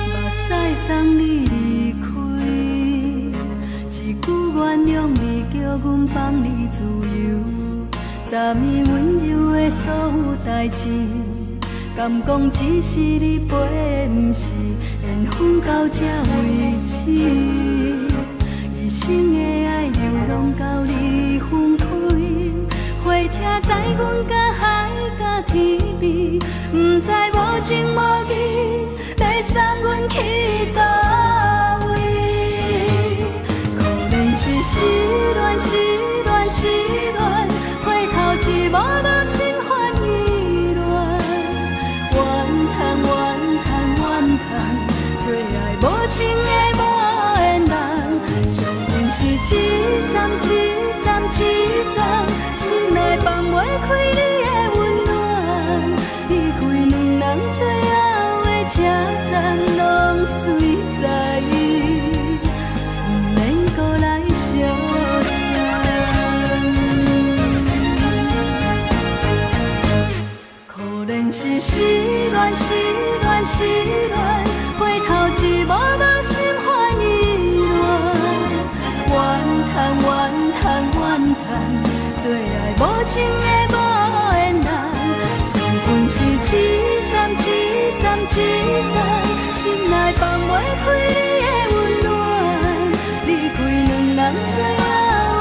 目屎送你離開，一句原諒你，叫阮放你自由。昨暝溫柔的所有代誌，敢講只是你陪，毋是緣分到這為止。一生的愛流浪到你分開，火車載阮到海角天邊，毋知無情無義，欲送阮去佗位？可憐是失戀，失戀，失戀，回頭一幕幕心煩意亂。怨嘆怨嘆怨嘆，做愛無情的無緣人，傷痕是一站一站一站，心內放袂開你的溫暖，離開兩人最後的車站，攏隨在伊，毋免閣來相送。可憐是失戀，失戀，失戀，回頭一幕幕心煩意亂。怨嘆怨嘆怨嘆，做愛無情的無緣人。傷阮是一站一站一站，心內放袂開你的溫暖。離開兩人最後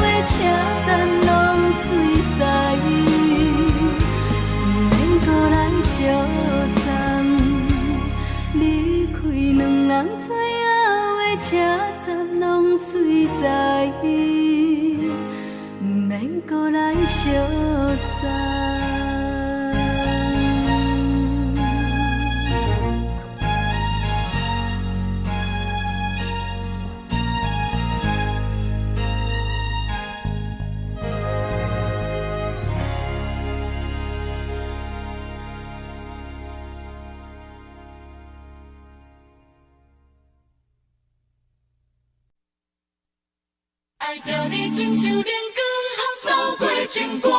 的車站，攏隨在，毋免閣來相送。離開兩人最後的車站，攏隨在，毋免閣來相送。愛著你親像冷光予掃過情關，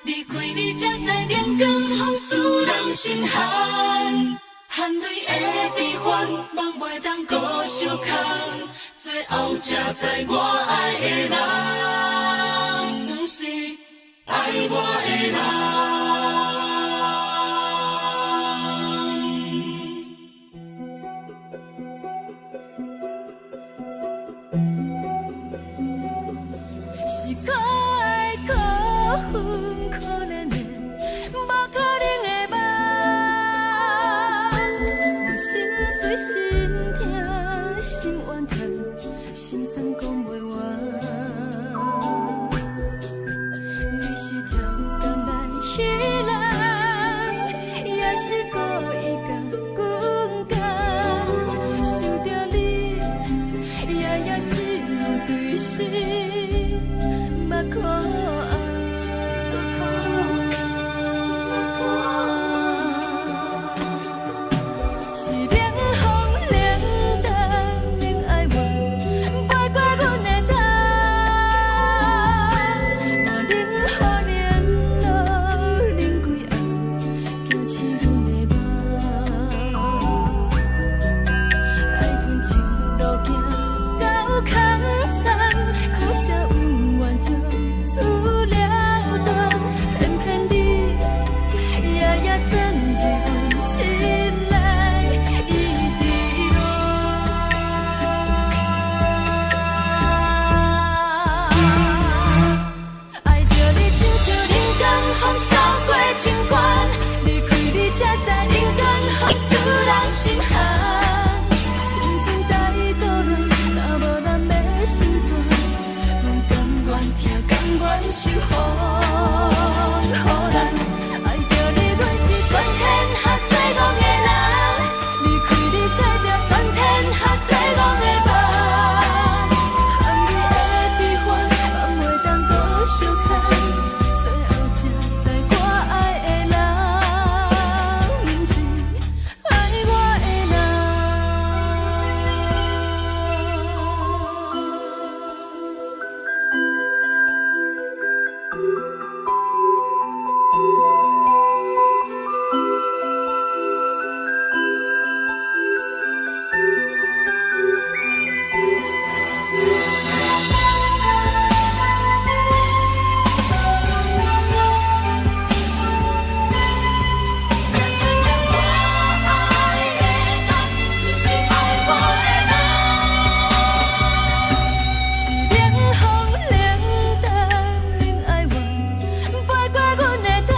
離開你才知冷光予使人心寒。含淚的悲歡，夢袂當閣相空，最後才知我愛的人，毋是愛我的人。是可愛可恨可憐的，無可能的夢。我心碎心痛心怨叹，心酸講袂完。你是超工來彼人，也是故意共阮講。想著你，夜夜只有對心目苦紅。是冷風冷淡冷哀怨，飛過阮的頭。我冷雨冷露冷規暗，驚醒阮的夢。愛恨情路行到空残，苦涩恩怨就此了斷。偏偏你夜夜鑽入阮心內，一直亂。愛著你親像冷光予掃過情關，離開你才知冷光予使人心寒。青春太孤單，若無人欲成全，阮甘願疼，甘願受風雨難。愛著你，阮是全天下最戇的人，離開你才著全天下最戇的夢。含淚的悲歡，放袂當閣相看，最後才知我愛的人，毋是愛我的人。才知影我愛的人，毋是愛我的人。是冷風冷淡冷哀怨，飛過阮的頭。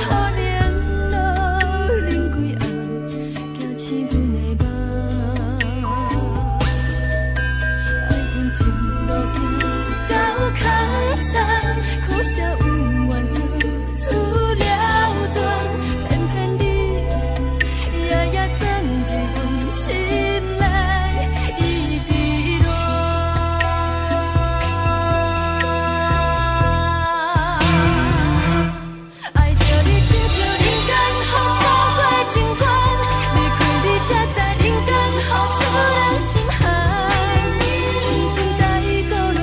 我冷雨冷露冷規暗，驚醒阮的夢。愛恨情路行到空残，苦涩恩怨就此了斷。偏偏你夜夜鑽入阮心內，一直亂。愛著你親像冷光予掃過情關，離開你才知冷光予使人心寒。青春太孤單，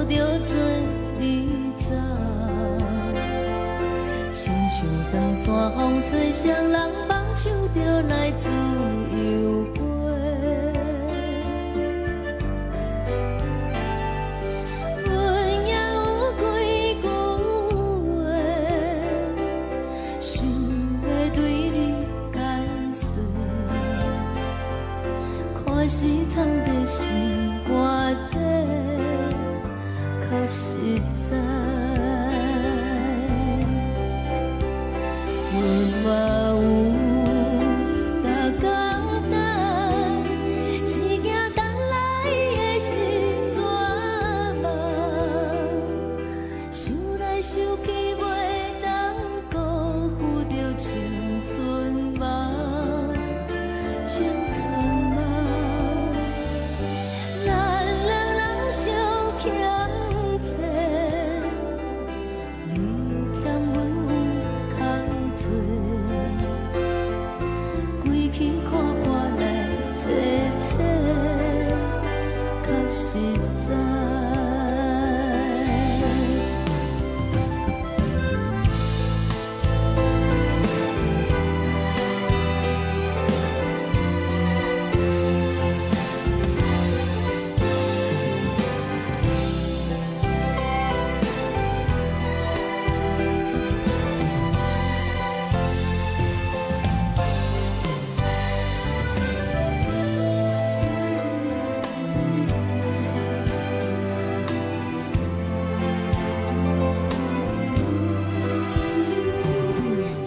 著做你走。親像長山風吹，誰人放手就來自由飛。阮也有幾句話，想欲對你解說，看是藏佇心肝底，較實在。阮嘛有逐工等，只驚等來的是绝望。想來想去，袂當辜負著青春夢，青春夢。咱兩人相欠債，你欠阮有空做，規氣看破來找找，較實在。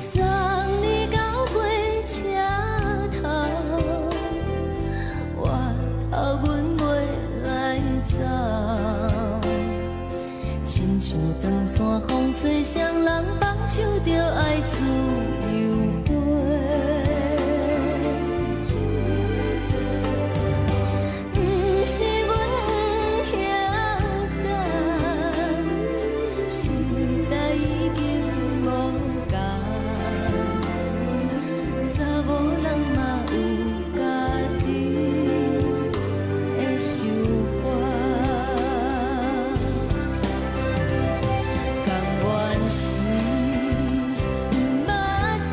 送你到火車頭，我頭阮袂來走。親像長山風吹，誰人放手就愛自由飛。毋是阮不曉等，時代已經無仝，查某人嘛有家己的想法。甘願是毋捌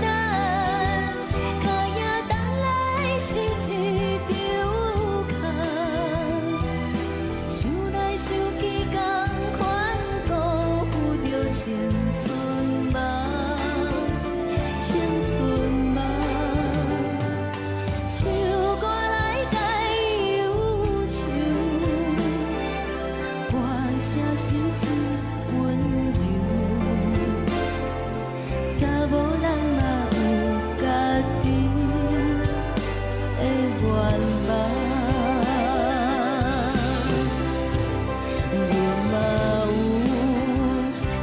等，跤影等來是一場空。想來想去，仝款辜負著青春夢，青春夢。唱歌來解憂愁，歌聲是真溫柔。查某人嘛有家己的願望。阮嘛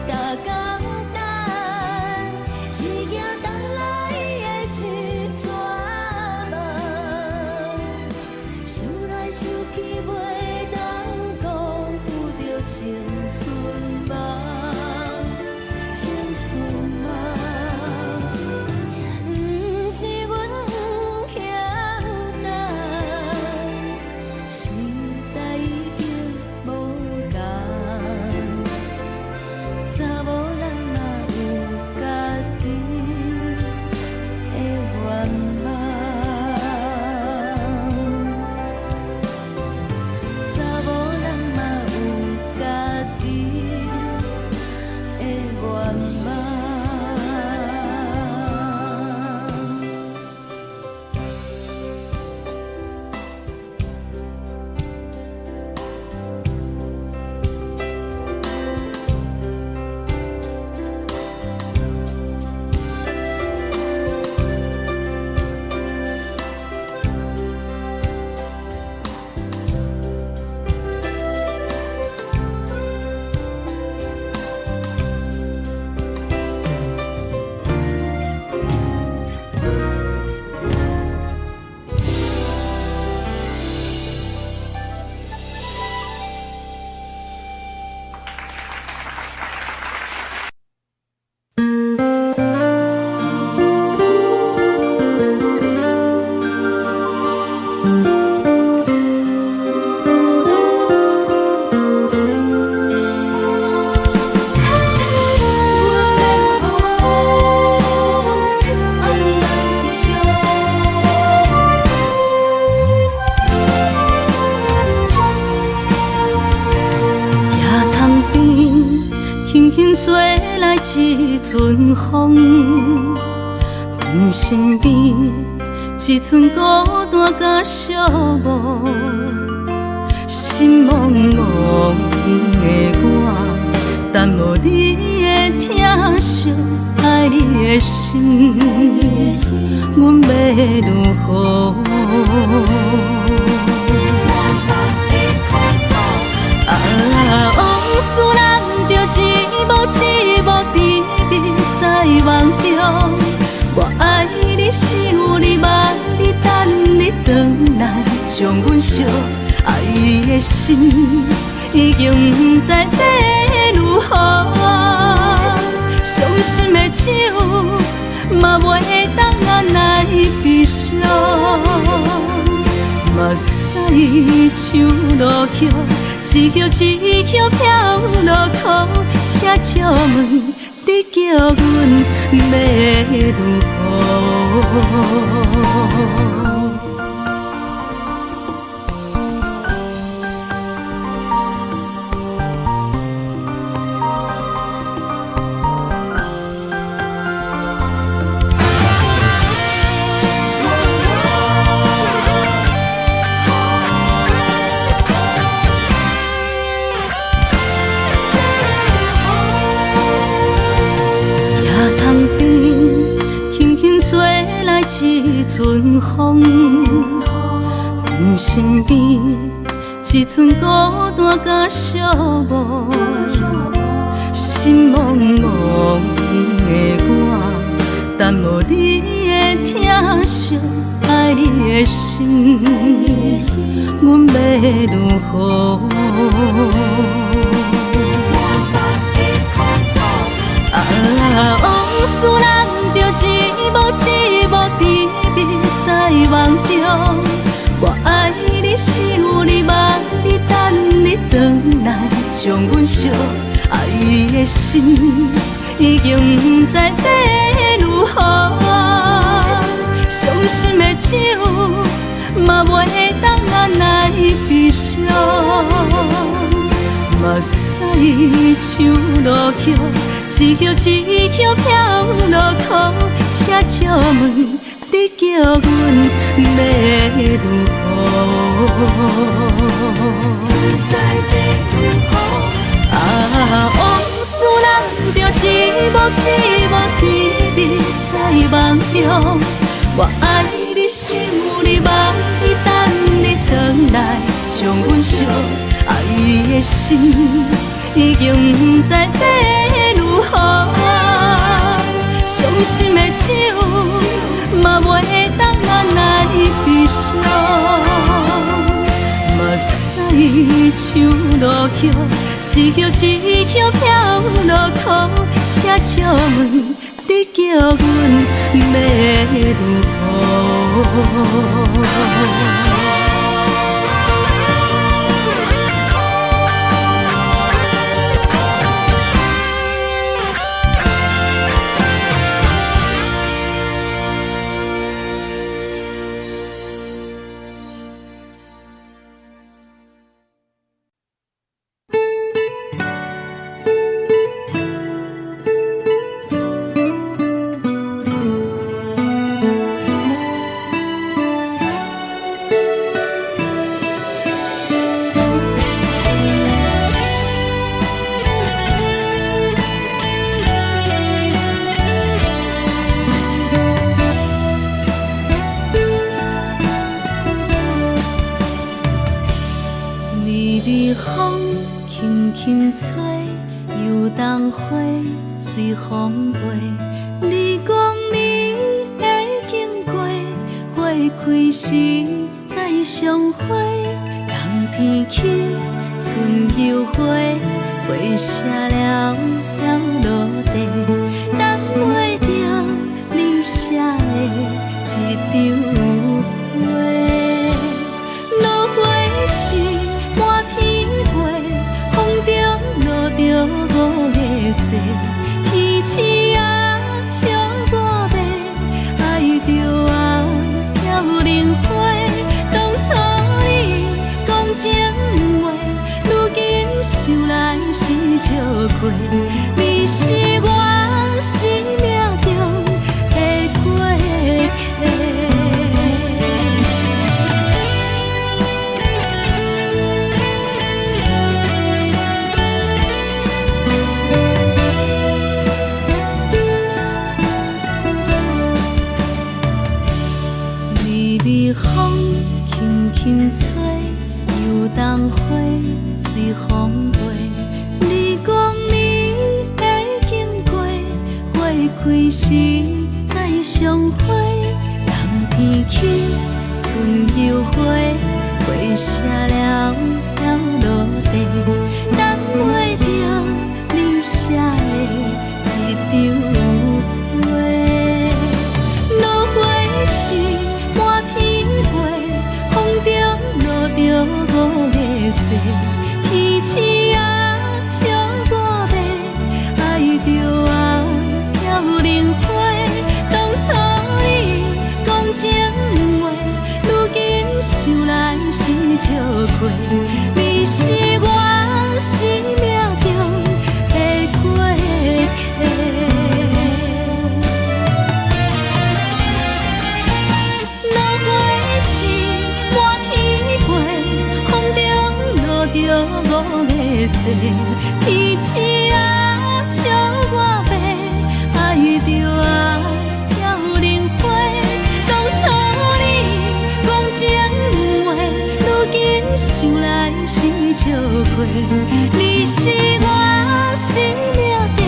有逐工等，只驚等來的是绝望。想來想去，袂當辜負著青春夢，青春夢。輕輕吹來一陣風，阮身邊一陣孤單佮寂寞，心茫茫的我，等無你的疼惜，愛你的心，阮欲如何？啊，往事咱著一幕一幕甜蜜在夢中。我愛你，想你，望你，等你轉來，將阮惜。愛的心已經毋知欲如何，傷心的酒嘛袂當來悲傷。目屎像落雨，一葉一葉飄落苦，請借問你叫阮欲如何？一陣風，阮身邊一陣孤單佮寂寞，心茫茫的我，等無你的疼惜，愛你的心，阮欲如何？啊，往事咱著一幕一幕甜蜜在夢中。我愛你，想你，望你，等你轉來，將阮惜。愛的心已經毋知欲如何，傷心的酒嘛袂當來悲傷。目屎像落雨，一葉一葉飄落苦，請借問你叫阮欲如何？啊，往事咱著一幕一幕甜蜜在夢中。我愛你，想你，望你，等你轉來，將阮惜。愛的心已經毋知欲如何，傷心的酒嘛袂當來悲傷。目屎像落雨，一葉一葉飄落苦，請借問你叫阮欲如何？是笑話，你是我生命中的過客。微微風輕輕吹，油桐花隨風飛。你講你會經過，花開時再相會。冬天起，春又回，花謝了飄落地，等袂著你寫的一張批。落花時滿天飛，風中落著五个誓，天鼠仔笑我欲，愛著啊飄零花。當初你講情話，如今想來是笑話，你是我生命中的過客。落花時滿天飛，風中落著五个誓，天鼠仔笑我欲，愛著啊飄零花。當初你講情話，如今想來是笑話，你是我生命中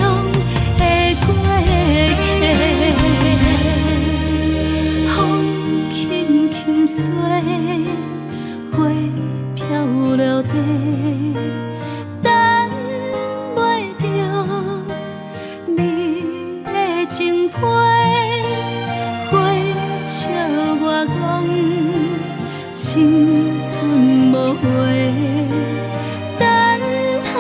的過客。風輕輕吹，花飄落地，等袂著你的情批，花笑我講青春無話，等待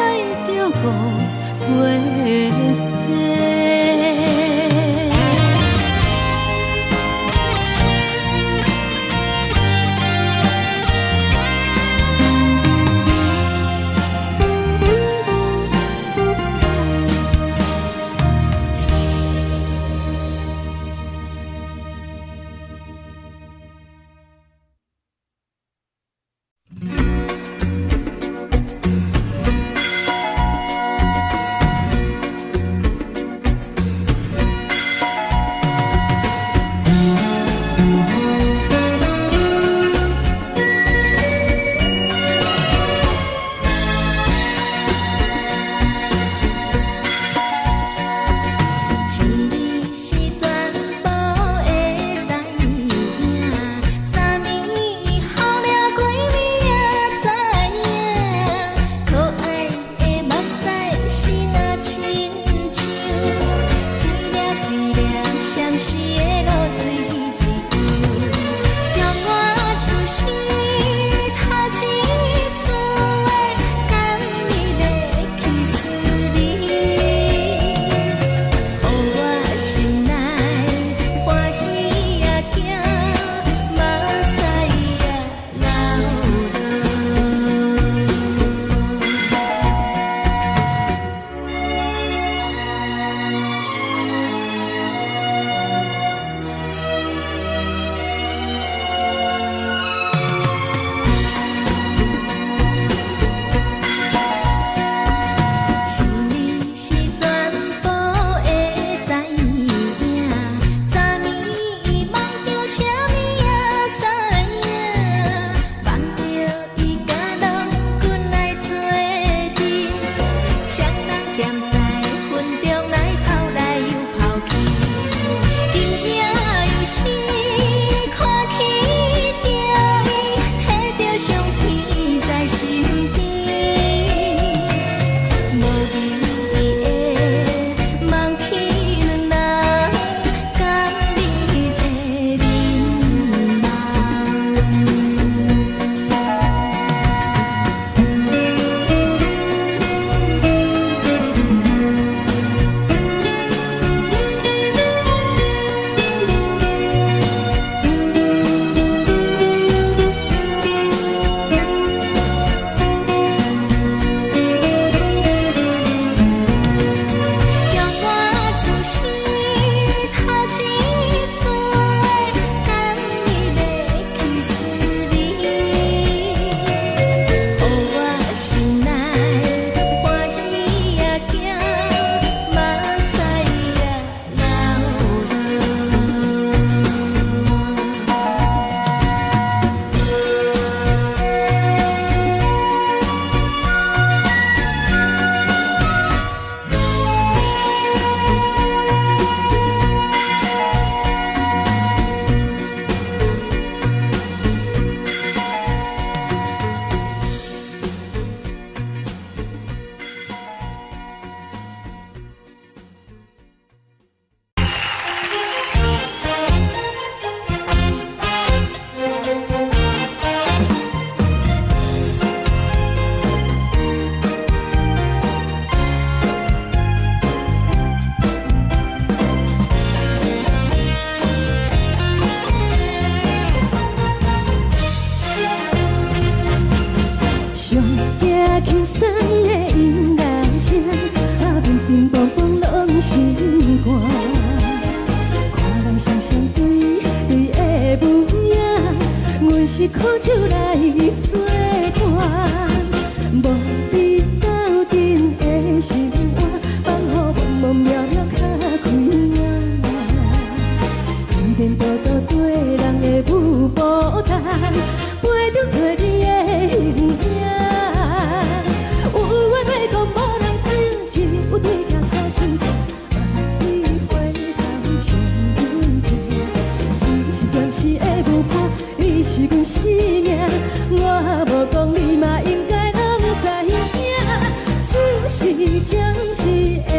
暫時的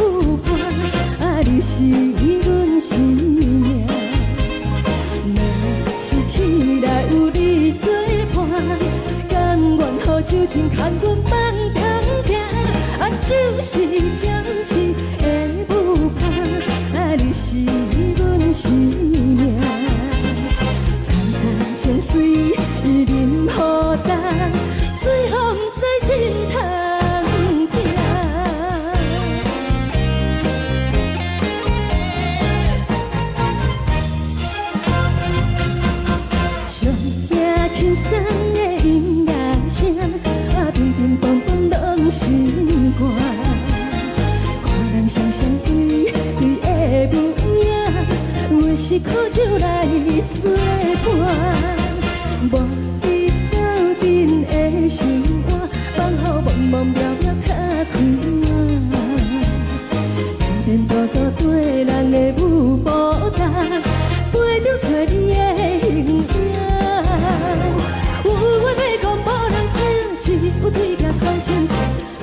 舞伴，啊，你是阮生命。若是醒來有你作伴，甘願予酒精牽阮夢中行。啊，酒是暫時的舞伴，啊，你是阮生命。層層情隨淋雨重，水予毋知心通疼。上驚輕鬆的音樂聲，啊，乒乒乓乓攏心肝。看人雙雙對對的舞影，阮是苦酒來作伴。無你鬥陣的生活，放予茫茫渺渺較快活。天天多多對人的舞步重，飞中找你的形影。有話欲講無人聽，只有對鏡講清楚。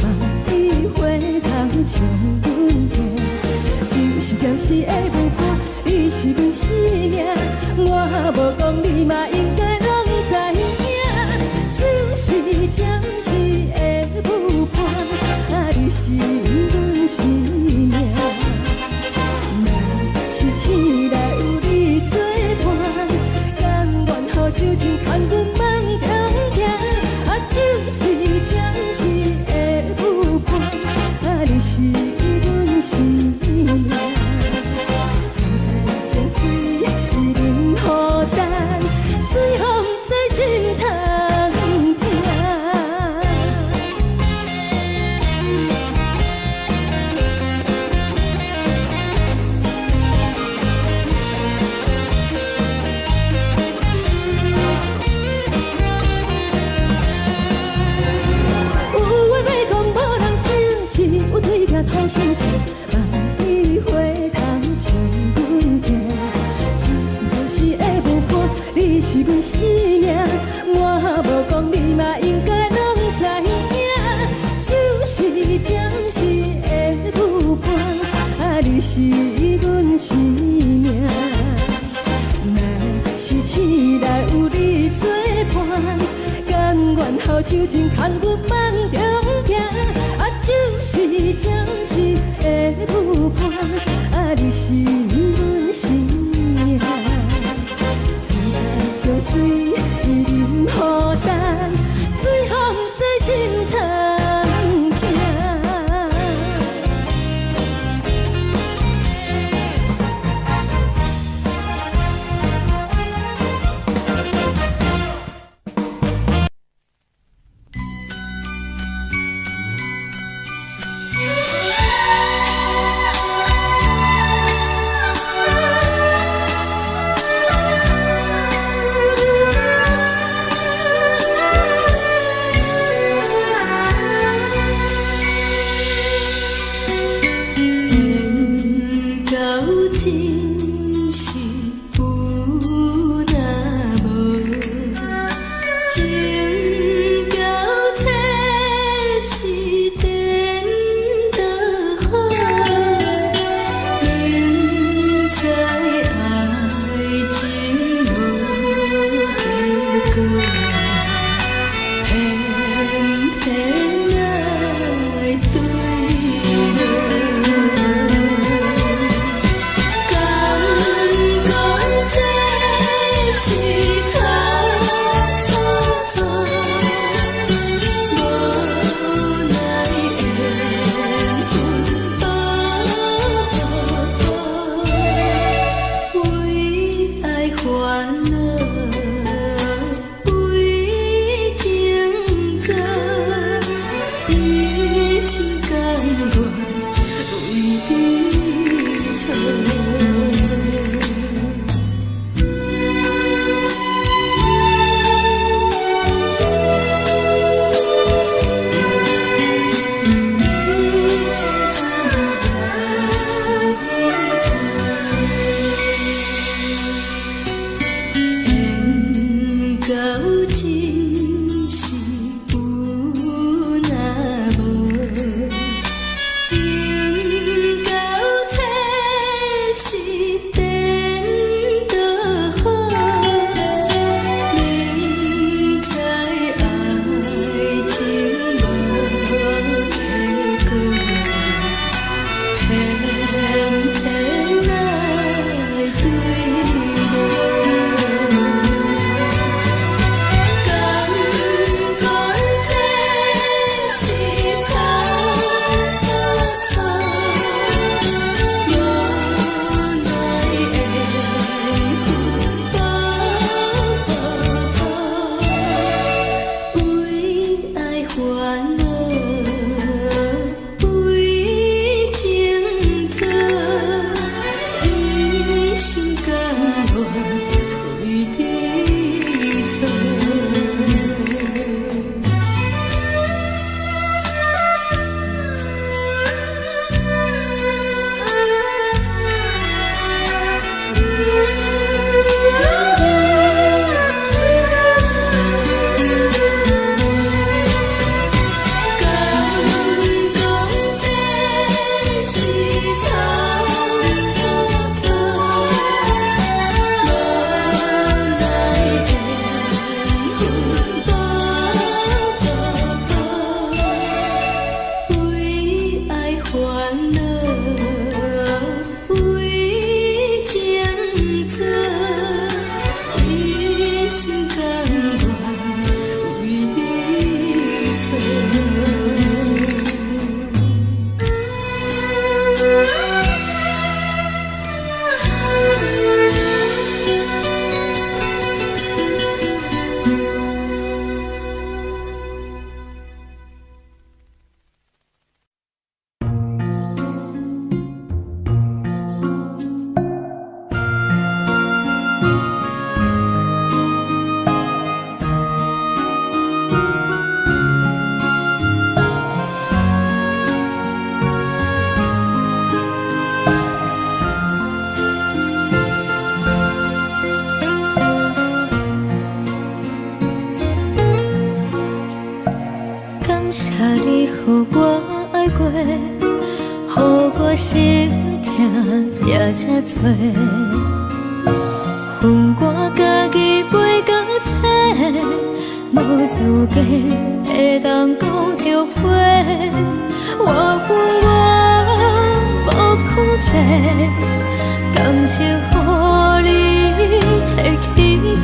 望你回頭笑阮聽，就是暫時的舞伴，你是阮生命。我無講你嘛應該攏知影。就是暫時的舞伴，啊，你是阮生命。若是醒來有你作伴，甘願予酒精牽阮夢中行。啊，就是暫時的舞伴，啊，你是阮生命。層層情隨淋雨重，水予毋知心通疼。有話欲講無人聽，只有對鏡吐心情，望你回頭笑阮聽。就是暫時的舞伴，你是阮生命。我無講你嘛應該攏知影。就是暫時的舞伴，啊，你是阮生命。若是醒來有你作伴，甘願予酒精牽阮夢中行。啊，就是暫時的舞伴，啊，你是阮生命。層層情隨淋雨重，水予毋知心通疼。愛過，予我心疼也這多。予我家己飞到册，無資格會當講後悔。我有我無控制，感情予你提去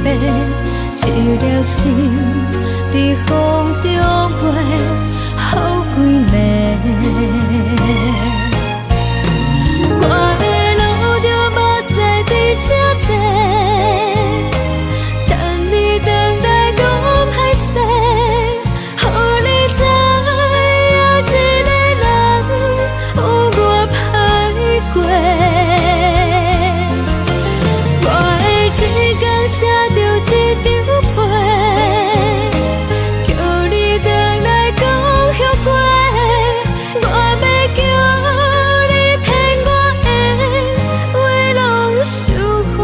爬，一粒心佇風中飛，予幾暝。我會流著目屎佇這坐，等你轉來講歹勢，予你知影一个人有偌歹過。我會一工寫著一張批，叫你轉來講後悔。我欲叫你騙我的話攏收回。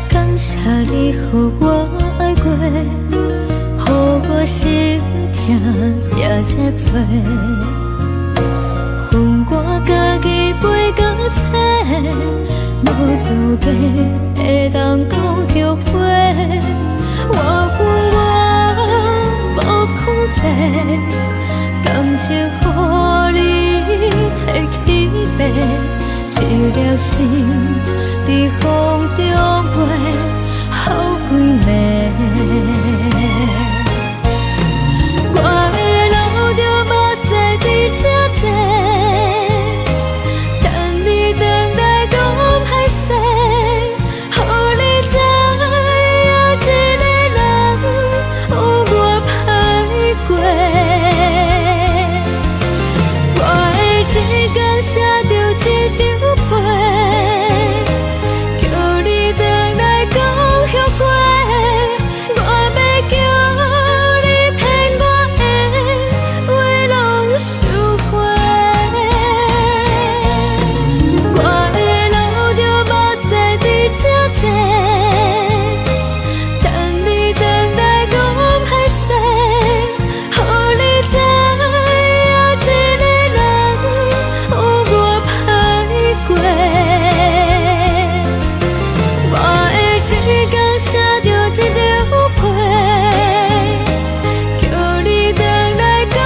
感謝你予我愛過，予我心疼也這多。予我家己飞到册，無資格會當講後悔。我有我無控制，感情予你提去爬，一粒心佇風中飛，予幾暝。我會流著目屎佇這坐，等你轉來講歹勢，予你知影一個人有偌歹過。我會一工寫著一張批，叫你轉來講後悔。我欲叫你騙我的話攏收回。我會流著目屎佇這坐，等你轉來講歹勢，予你知影一個人有偌歹過。我會一工寫著一張批，叫你轉來講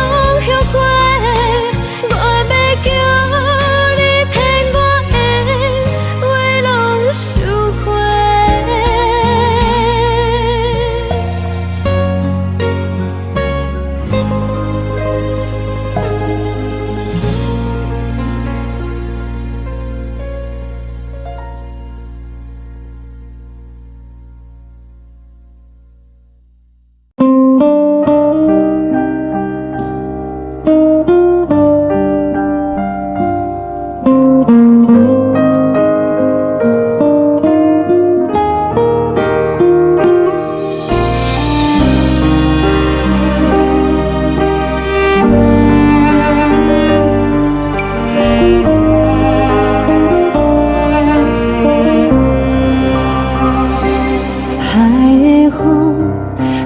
後悔。我欲叫你騙我的話攏收回。海的風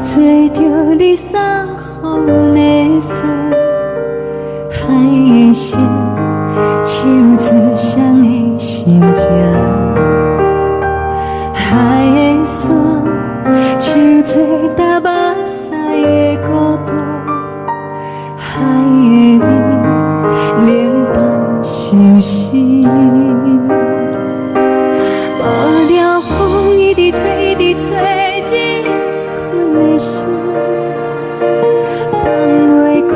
吹著你送予阮的衫，海的心唱出誰的心情，海的山唱出踏目屎的孤獨，海的味冷淡相思。無聊風一直吹，一直吹，入困的心，放袂開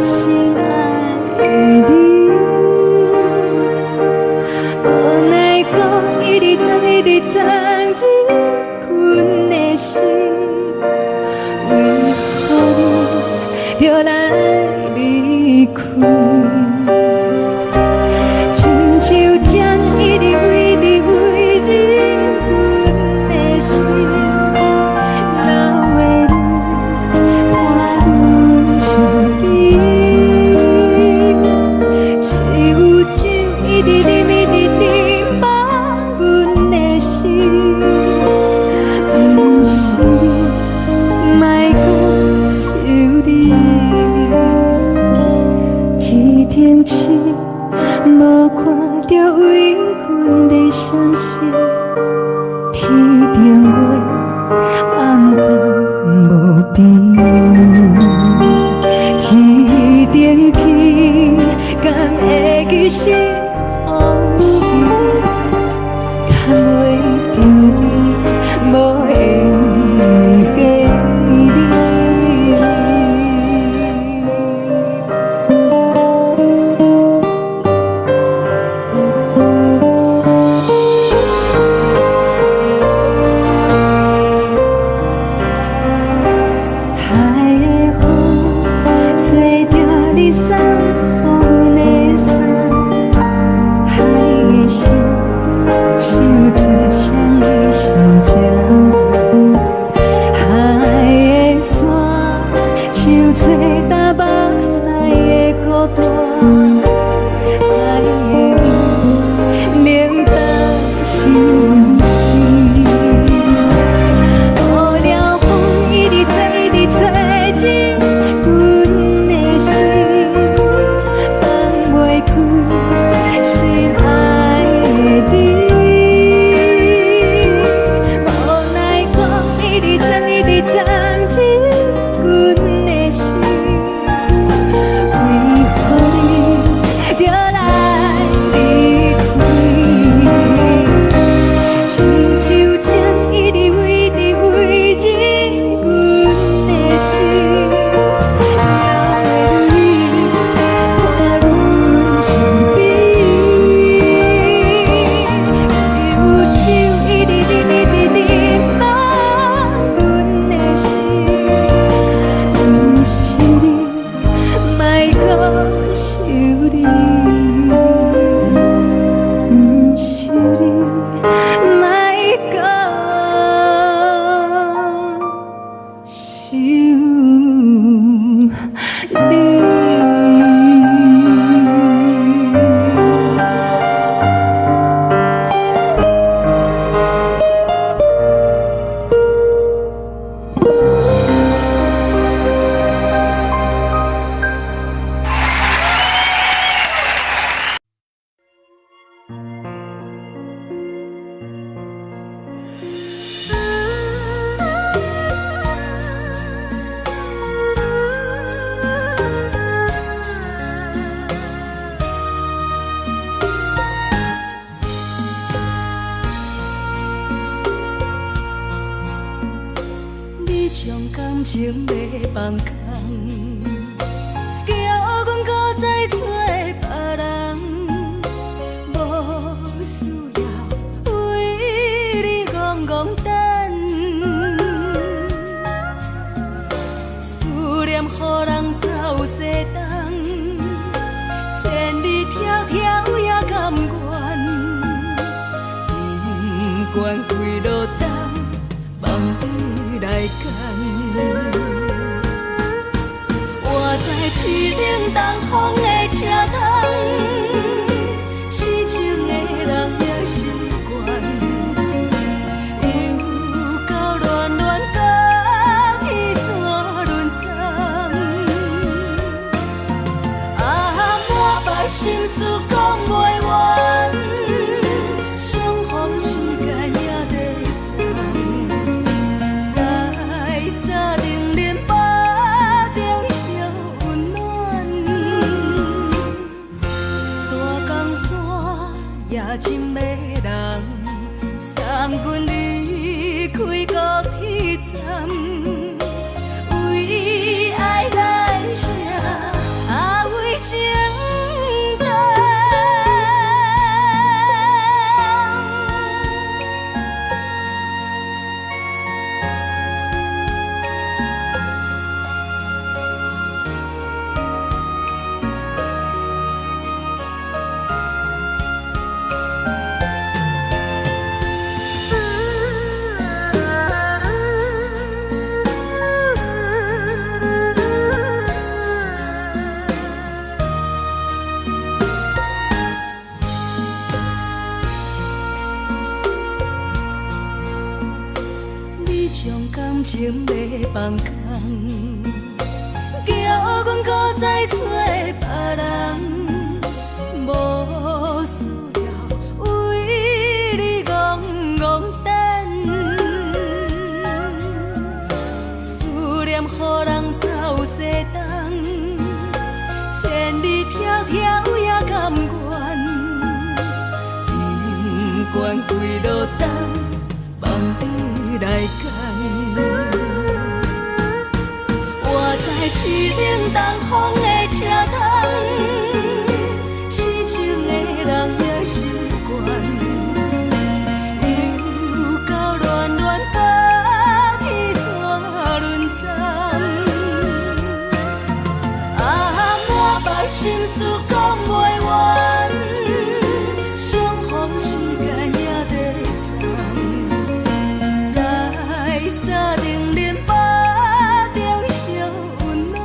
心愛的你。無奈何一直鑽，一直鑽入困的心，為何你著來離開？親像針一直飛，一直飛入阮的心，做干目屎的孤單，愛的味冷淡相思。予了風一直吹，一直吹進阮的心，放袂開心愛的你。無奈講一直藏，一直藏進阮的心，為何你著來離開？親像針一直一直飛進阮的心，哪會離看阮身邊？只有酒一直啉，一直啉滿阮的心，毋是你，莫閣想你，毋是你，莫閣想你。你將感情欲放空，叫阮閣再找別人，無需要為你戇戇等，思念予人走西東，千里迢迢也甘願，不管幾落冬，放你來揀。我知凄冷東風的車窗，痴情的人也習慣，又到暖暖甲天山轮转，啊，满腹心事講袂完，相逢時間也短暫，在三重連腹中相溫暖，大江山也真迷人，送阮離開高鐵站，為愛來寫，啊為情等。你將感情欲放空，叫阮閣再找別人，無需要為你戇戇等，思念予人走西東，千里迢迢也甘願，不管幾落冬，放你來揀。我知凄冷東風的車窗，痴情的人也習慣，又到暖暖甲天山轮转，啊，滿腹心事講袂完，相逢時間也短暫，在三重連腹中相溫暖，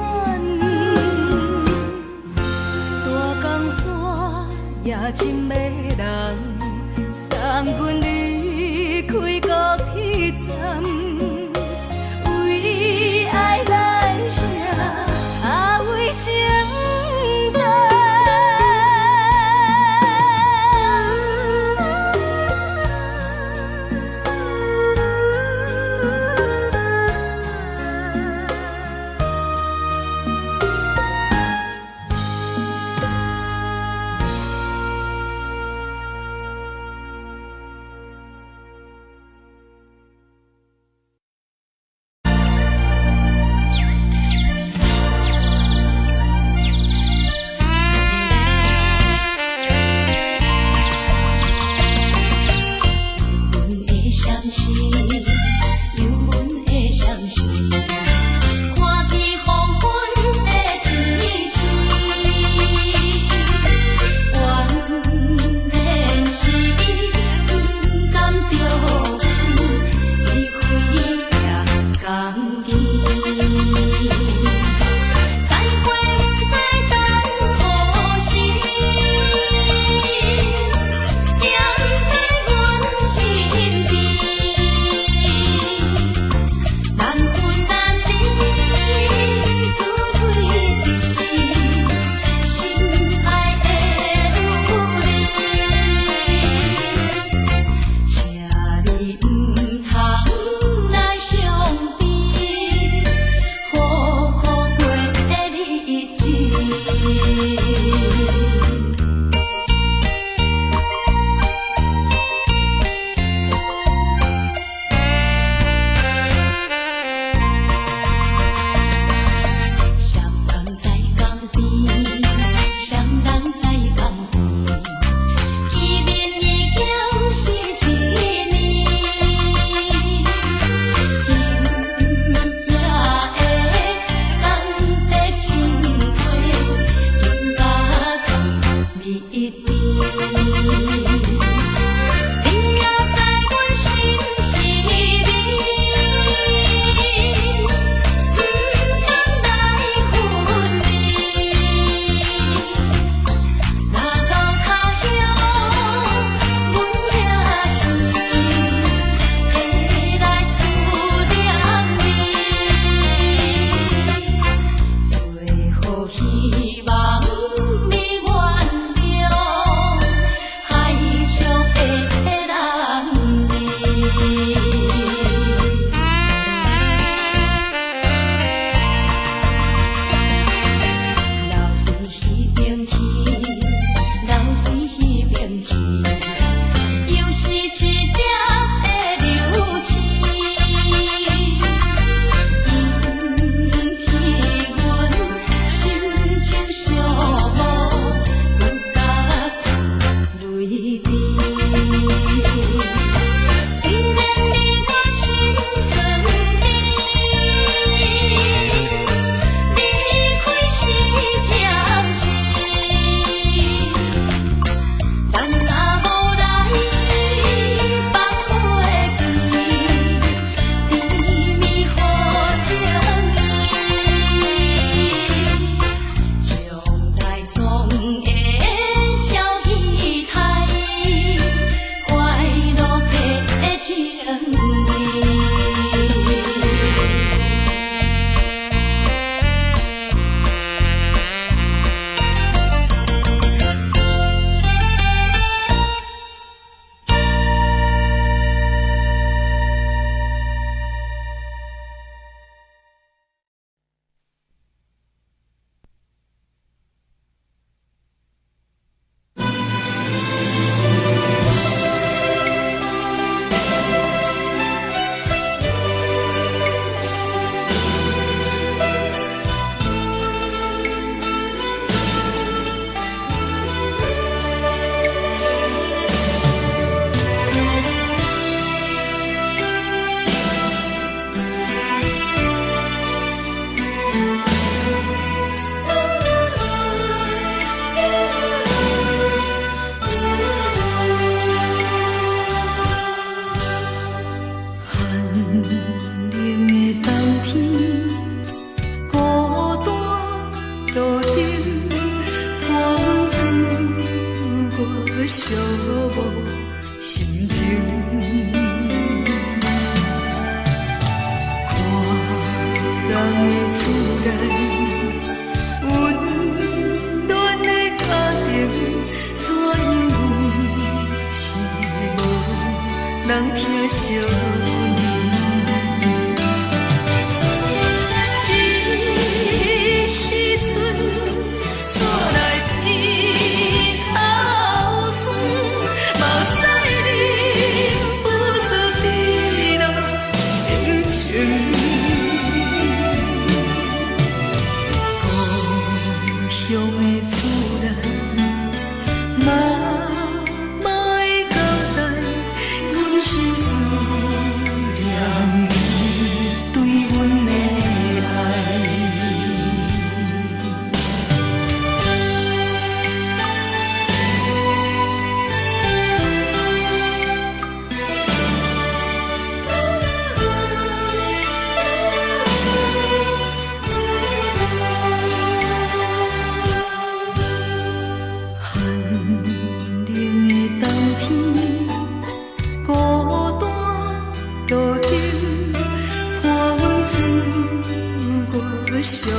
寂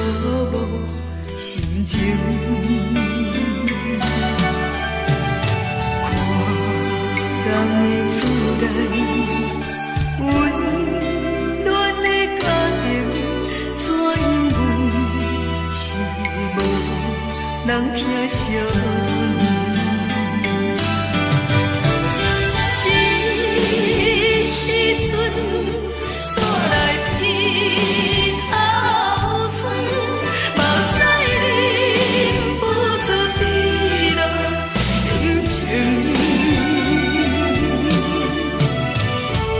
寞心情。看人的厝內，溫暖的家庭，怎樣阮是無人疼惜阮。這時陣煞來鼻頭酸，目屎忍不住滴落眼睛。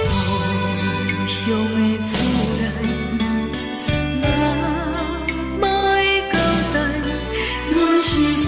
故鄉的厝內，媽媽的交代，阮是思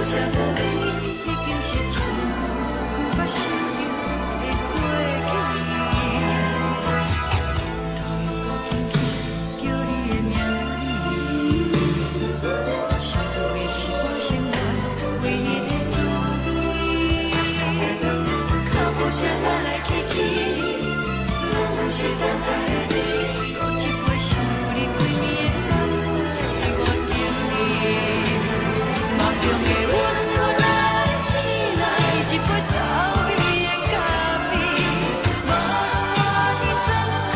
惜無你，已經是真久毋捌想著的過去。頭又閣輕輕叫你的名字，想你是我生活唯一的滋味。腳步聲來來去去，攏是等待的你。閣一杯想你規暝的目屎，我敬你。夢中的阮予咱醒來，一杯走味的咖啡。無論偌尼酸苦，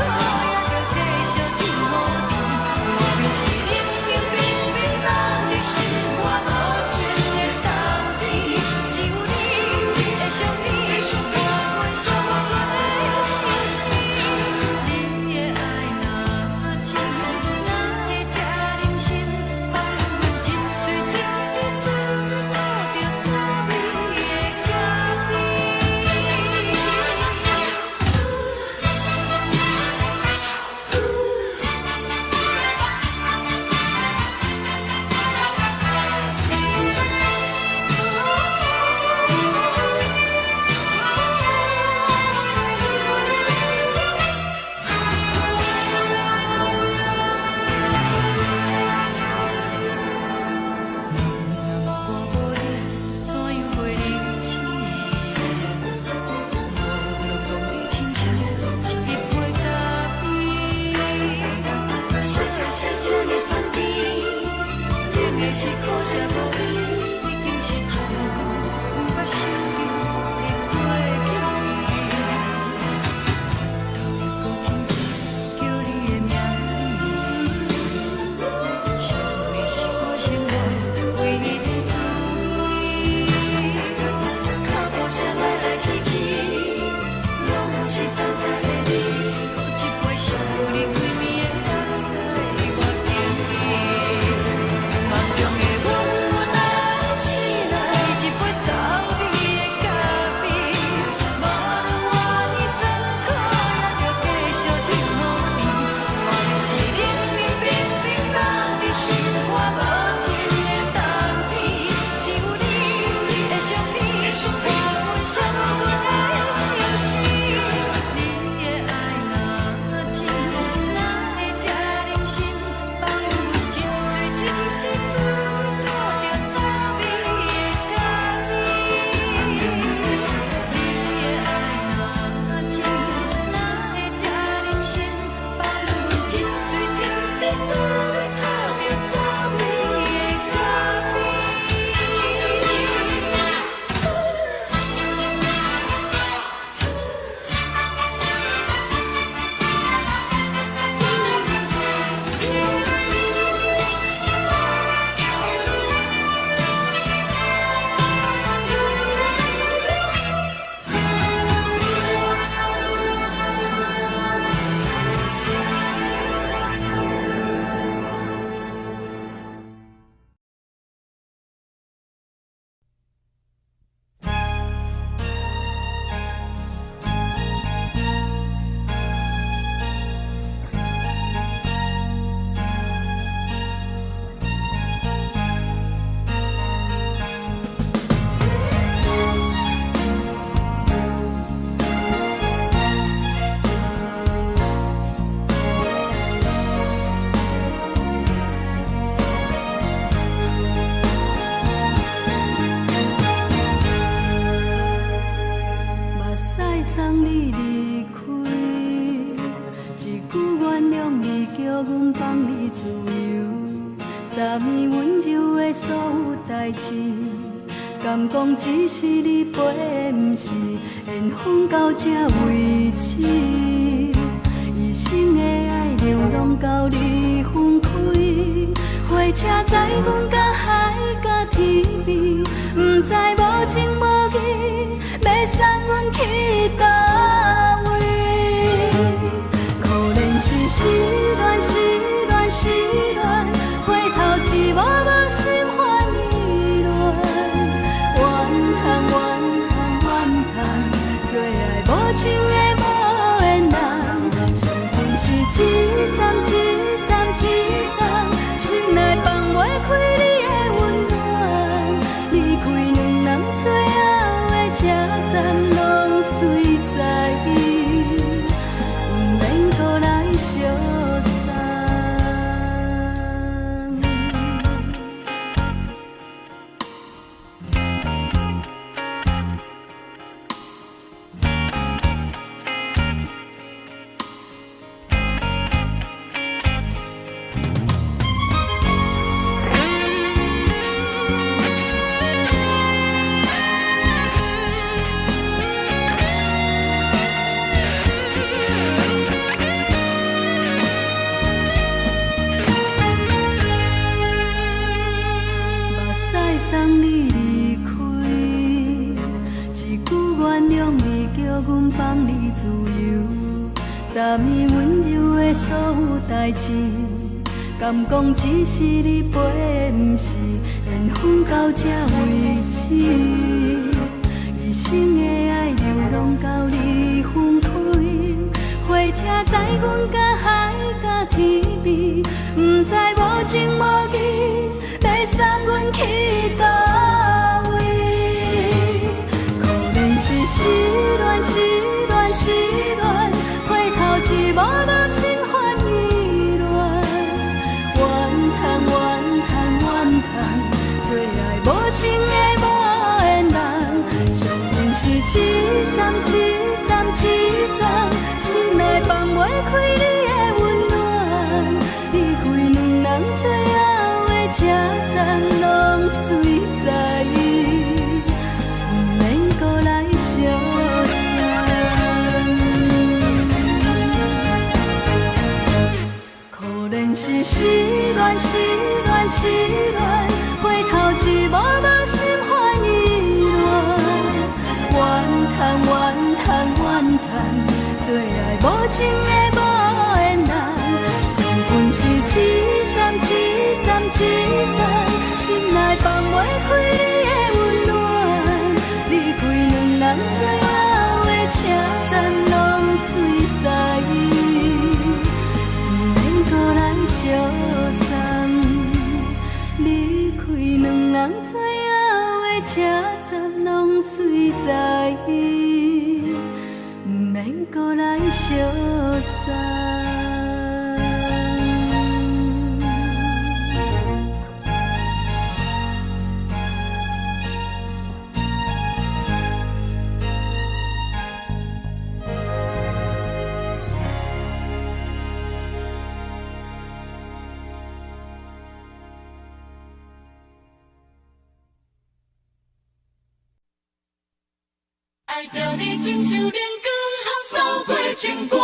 也著繼續天雨甜。明明是冷冷冰冰，等你心肝無情的冬天。只有你的相片，伴阮寂寞的相思。你的愛若真，哪會這忍心放阮一喙一滴水吐著走味的咖啡？若我無你，怎樣過日子？無論當你親像一杯咖啡。啥的啥這呢香甜，冷的是可惜無你，已經是真久毋捌想著的過去。頭又閣輕輕叫你的名字，想你是我生活唯一的滋味。腳步聲來來去去，攏是等待的你。閣一杯想你規暝的目屎，我敬你。夢中的阮予咱醒來，一杯走味的咖啡。無論偌尼酸苦，也著繼續天雨甜。明明是冷冷冰冰，等你心肝無情的冬天。只有你的相片，伴阮寂寞的相思。你的愛若真，哪會這忍心放阮一喙一滴水吐著走味的咖啡？你的愛若真，哪會這忍心放阮一喙一滴水吐著走味的咖啡？目屎送你離開，一句原諒你，叫阮放你自由。昨暝溫柔的所有代誌，敢講只是你陪的，毋是緣分到這為止。一生的愛流浪到你分開，火車載阮到海角天邊，毋知無情無義，欲送阮去佗位？可憐是失戀，失戀，失戀，回頭一幕幕心煩意亂，怨恨，怨恨，怨恨，做愛無情的無緣人，傷痕是一站一站一站，心內放袂開你的溫暖，離開放你自由。昨暝溫柔的所有代誌，敢講只是你陪的，毋是緣分到這為止。一生的愛流浪到你分開，火車載阮甲海佮天邊，毋知無情無義，欲送阮去佗位。可憐是失戀，失戀，失戀，回頭一幕幕心煩意亂。怨嘆怨嘆怨嘆，做愛無情的無緣人，相信是一站一站一站，心內放袂開你的溫暖。離開兩人最後的車站，攏隨在意，毋免閣來相送。可憐是失戀，失戀，失戀，回頭一幕幕心煩意亂。怨嘆怨嘆怨嘆，做愛無情的無緣人，相信是一站一站一站，心內放袂開你的溫暖。離開兩人最後的車站，攏隨在意，毋免閣來相送。離開兩人最後的車站，攏隨在意，毋免閣來相送。愛著你親像冷光予掃過情關，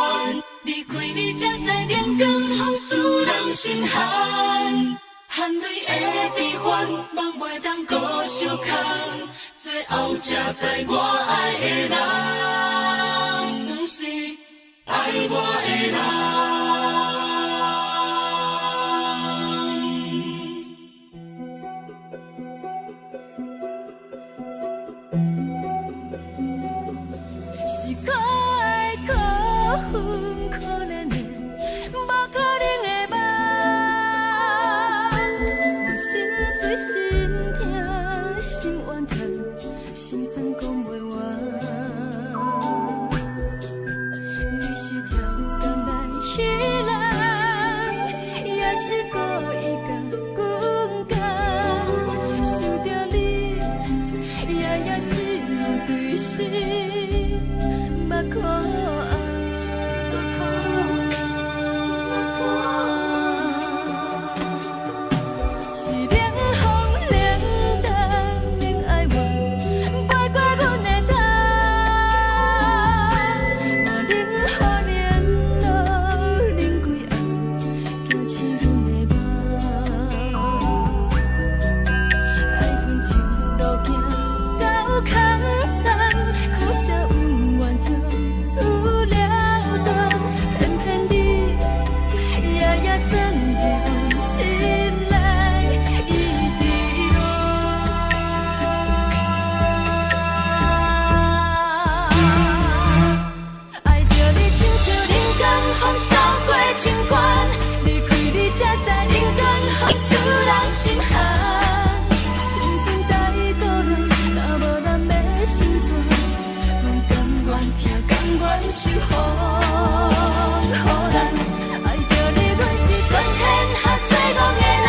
離開你才知冷光予使人心寒。含淚的悲歡，夢袂當閣相牽，最後才知我愛的人，毋是愛我的人。是可愛可恨可憐的，無可能的夢。我心碎心痛心怨嘆，心酸講袂完。你是超工來彼人，也是故意共阮講。想著你，夜夜只有對心目苦紅。是冷風冷淡冷愛我，飛過阮的頭。無冷雨連露冷規暗，驚醒阮的夢。愛恨情路行到空残，可惜恩怨從此了斷，偏偏你夜夜鑽入阮心內，一直戀。愛著你親像冷光予掃過情關，離開你才知冷光予使人心寒。青春太孤單，若無人欲成全，阮甘願疼，甘願受風雨難。愛著你，阮是全天下最戇的人，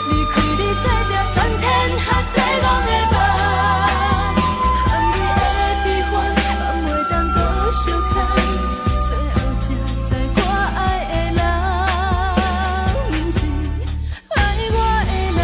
離開你做著全天下最戇的夢。含淚的悲歡，放袂當閣相牽，最後才知我愛的人，毋是愛我的人。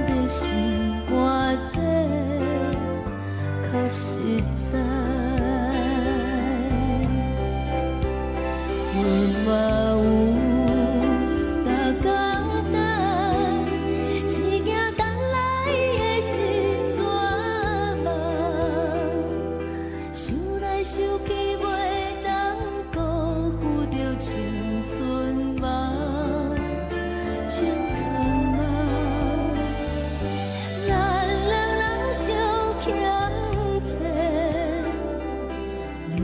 佇心肝底，較實在。阮嘛有逐工等，一行等來的是绝望，想來想去袂當辜負著青春夢，青春夢。咱兩人相欠債，你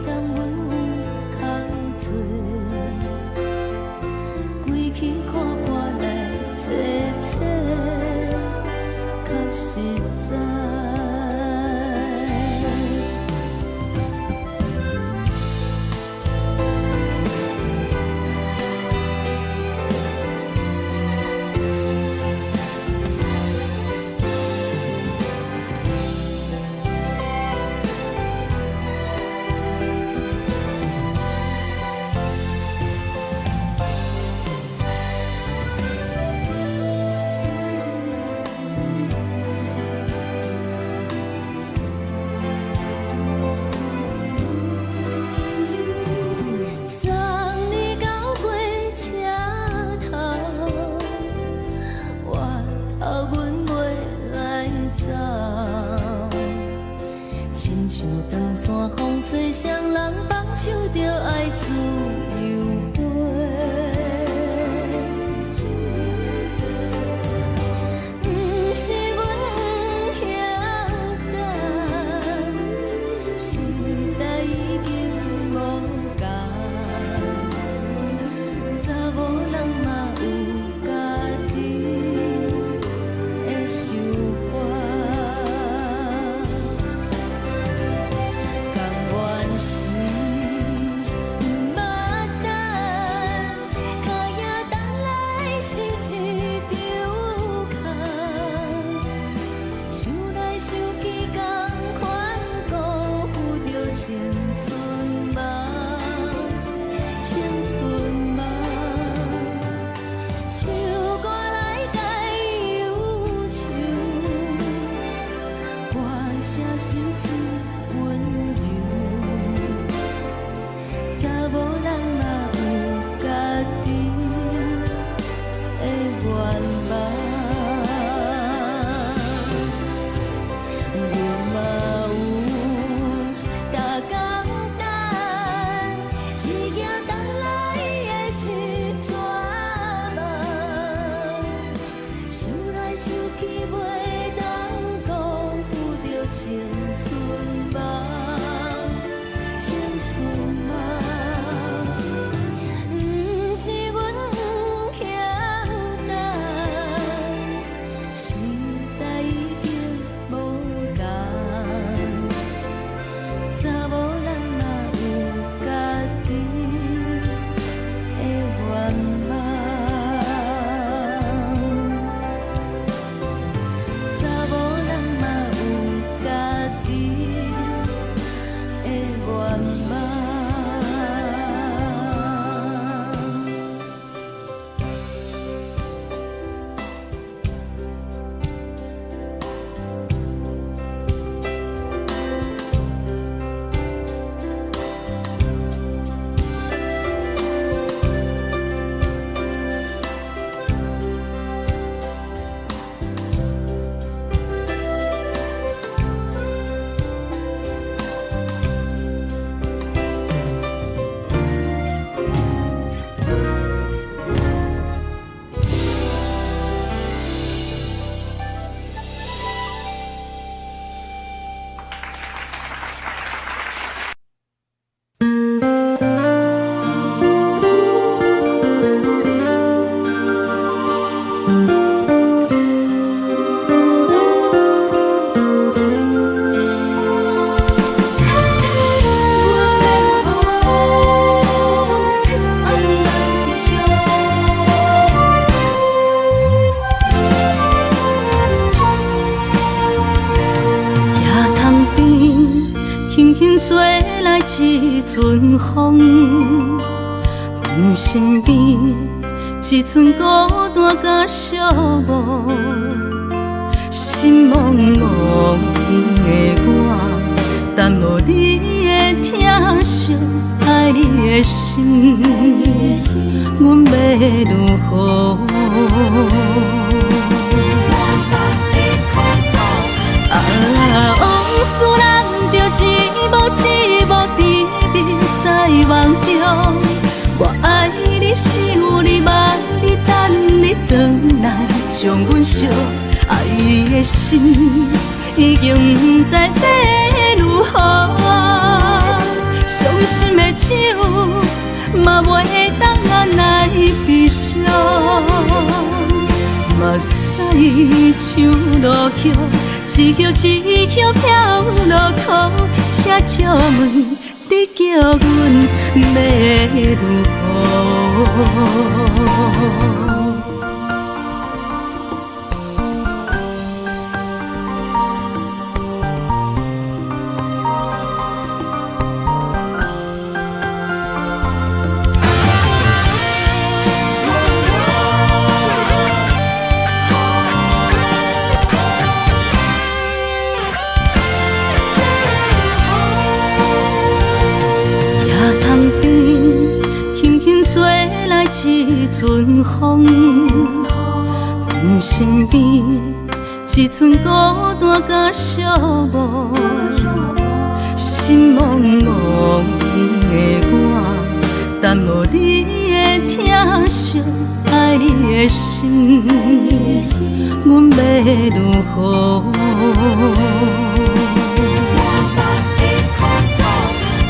欠阮有空做，規氣看破來找找，較實在。送你到火車頭，我頭阮袂來走。親像長山風吹，誰人放手就愛自由飛。毋是阮不肯等，時代已經無仝，查某人嘛有家己的想法。甘願是毋捌等，跤影等來是一場空。想來想去，仝款辜負著青春夢，青春夢。唱歌來解憂愁，歌聲是真溫柔。查某人嘛有家己的願望。阮嘛有逐工等，一行等來的是绝望。想來想去袂當辜負著青春夢，青春夢。毋是阮不肯等，時代已經無仝，查某人嘛有家己的願望。查某人嘛有家己的願望。野潭邊，輕輕吹來一陣風，阮身邊一陣孤單佮寂寞。的我，等無你的疼惜，愛你的心，阮欲如何？啊，往事咱著一幕一幕甜蜜在夢中。我愛你，想你，望你，等你轉來，將阮惜愛的心已經毋知欲如何。傷心的酒嘛袂當按捺悲傷，目屎像落雨，一葉一葉飄落苦，請借問你叫阮欲如何？野潭邊，輕輕吹來一陣風，阮身邊一陣孤單佮寂寞，心茫茫的我，等無你的疼惜，愛你的心，阮欲如何？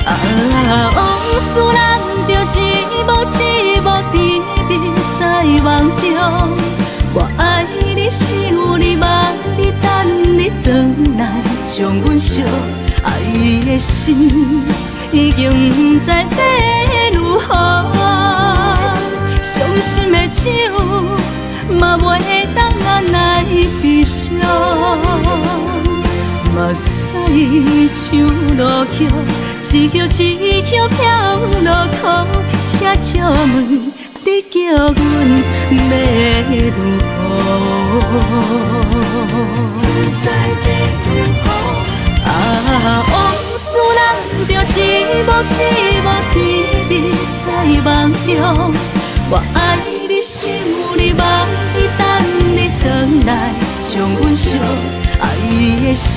啊，往事咱著一幕一幕甜蜜在夢中。我愛你，想你，望你，等你轉來，將阮惜愛的心已經毋知欲如何。傷心的酒嘛袂當按捺悲傷，目屎像落雨，一葉一葉飄落苦，請借問你叫阮欲如何？啊，往事咱著一幕一幕甜蜜在夢中。我愛你，想你，望你，等你轉來，將阮惜愛的心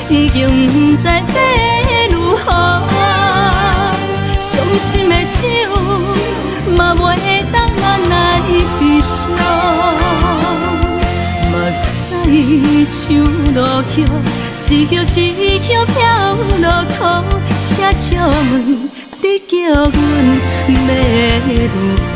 已經毋知欲如何。傷心的酒嘛袂當按捺悲傷，目屎像落雨，一葉一葉飄落苦，請借問你叫阮欲如何？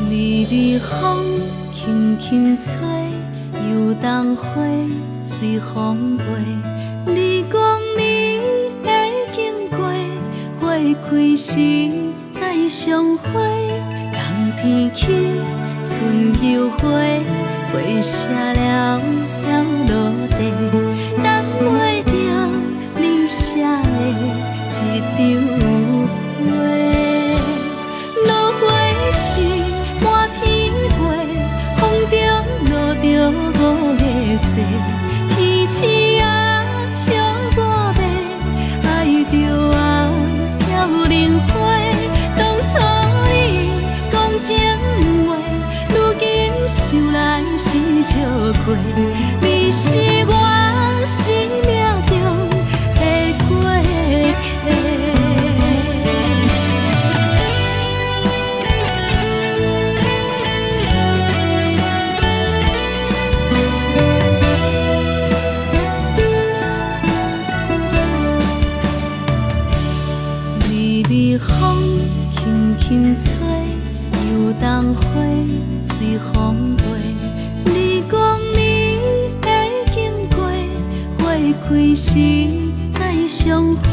微微風輕輕吹，油桐花隨風飛。你講你會經過，花開時再相會。冬天起，春又回，花謝了飄落地，等袂著你寫的這張批。落花時滿天飛，風中落著五个雪，天鼠仔笑我欲愛著啊飄零花。當初你講情話，如今想來是笑虧。你是我生命中的過客。冬花隨風飛。你講你會經過，花開時再相會。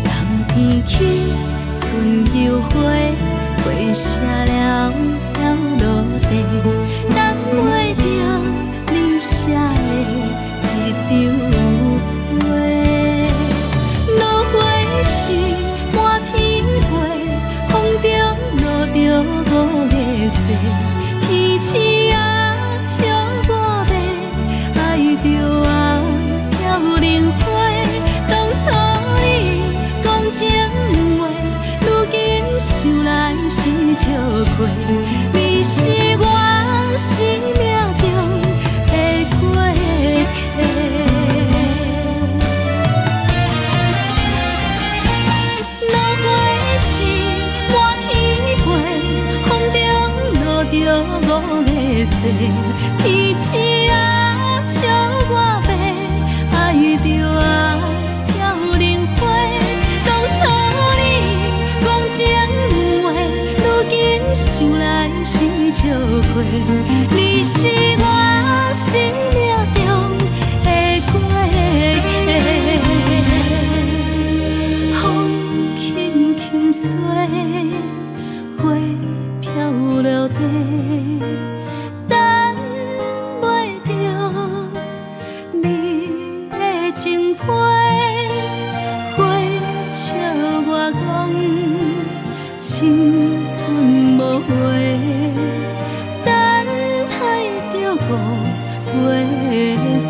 冬天起，春又回，花謝了飄落地，等袂著你寫的這張批。落花時滿天飛，風中落著五个誓，天鼠仔笑我欲，愛著啊飄零花。當初你講情話，如今想來是笑話。你是我生命中的過客。落花時滿天飛，風中落著五个誓，天鼠仔笑我欲，愛著啊飄零花。當初你講情話，如今想來是笑話。你是我生命中的過客。風輕輕吹，花飄落地，等袂著你的情批。花笑我講青春無話，等待著五月雪。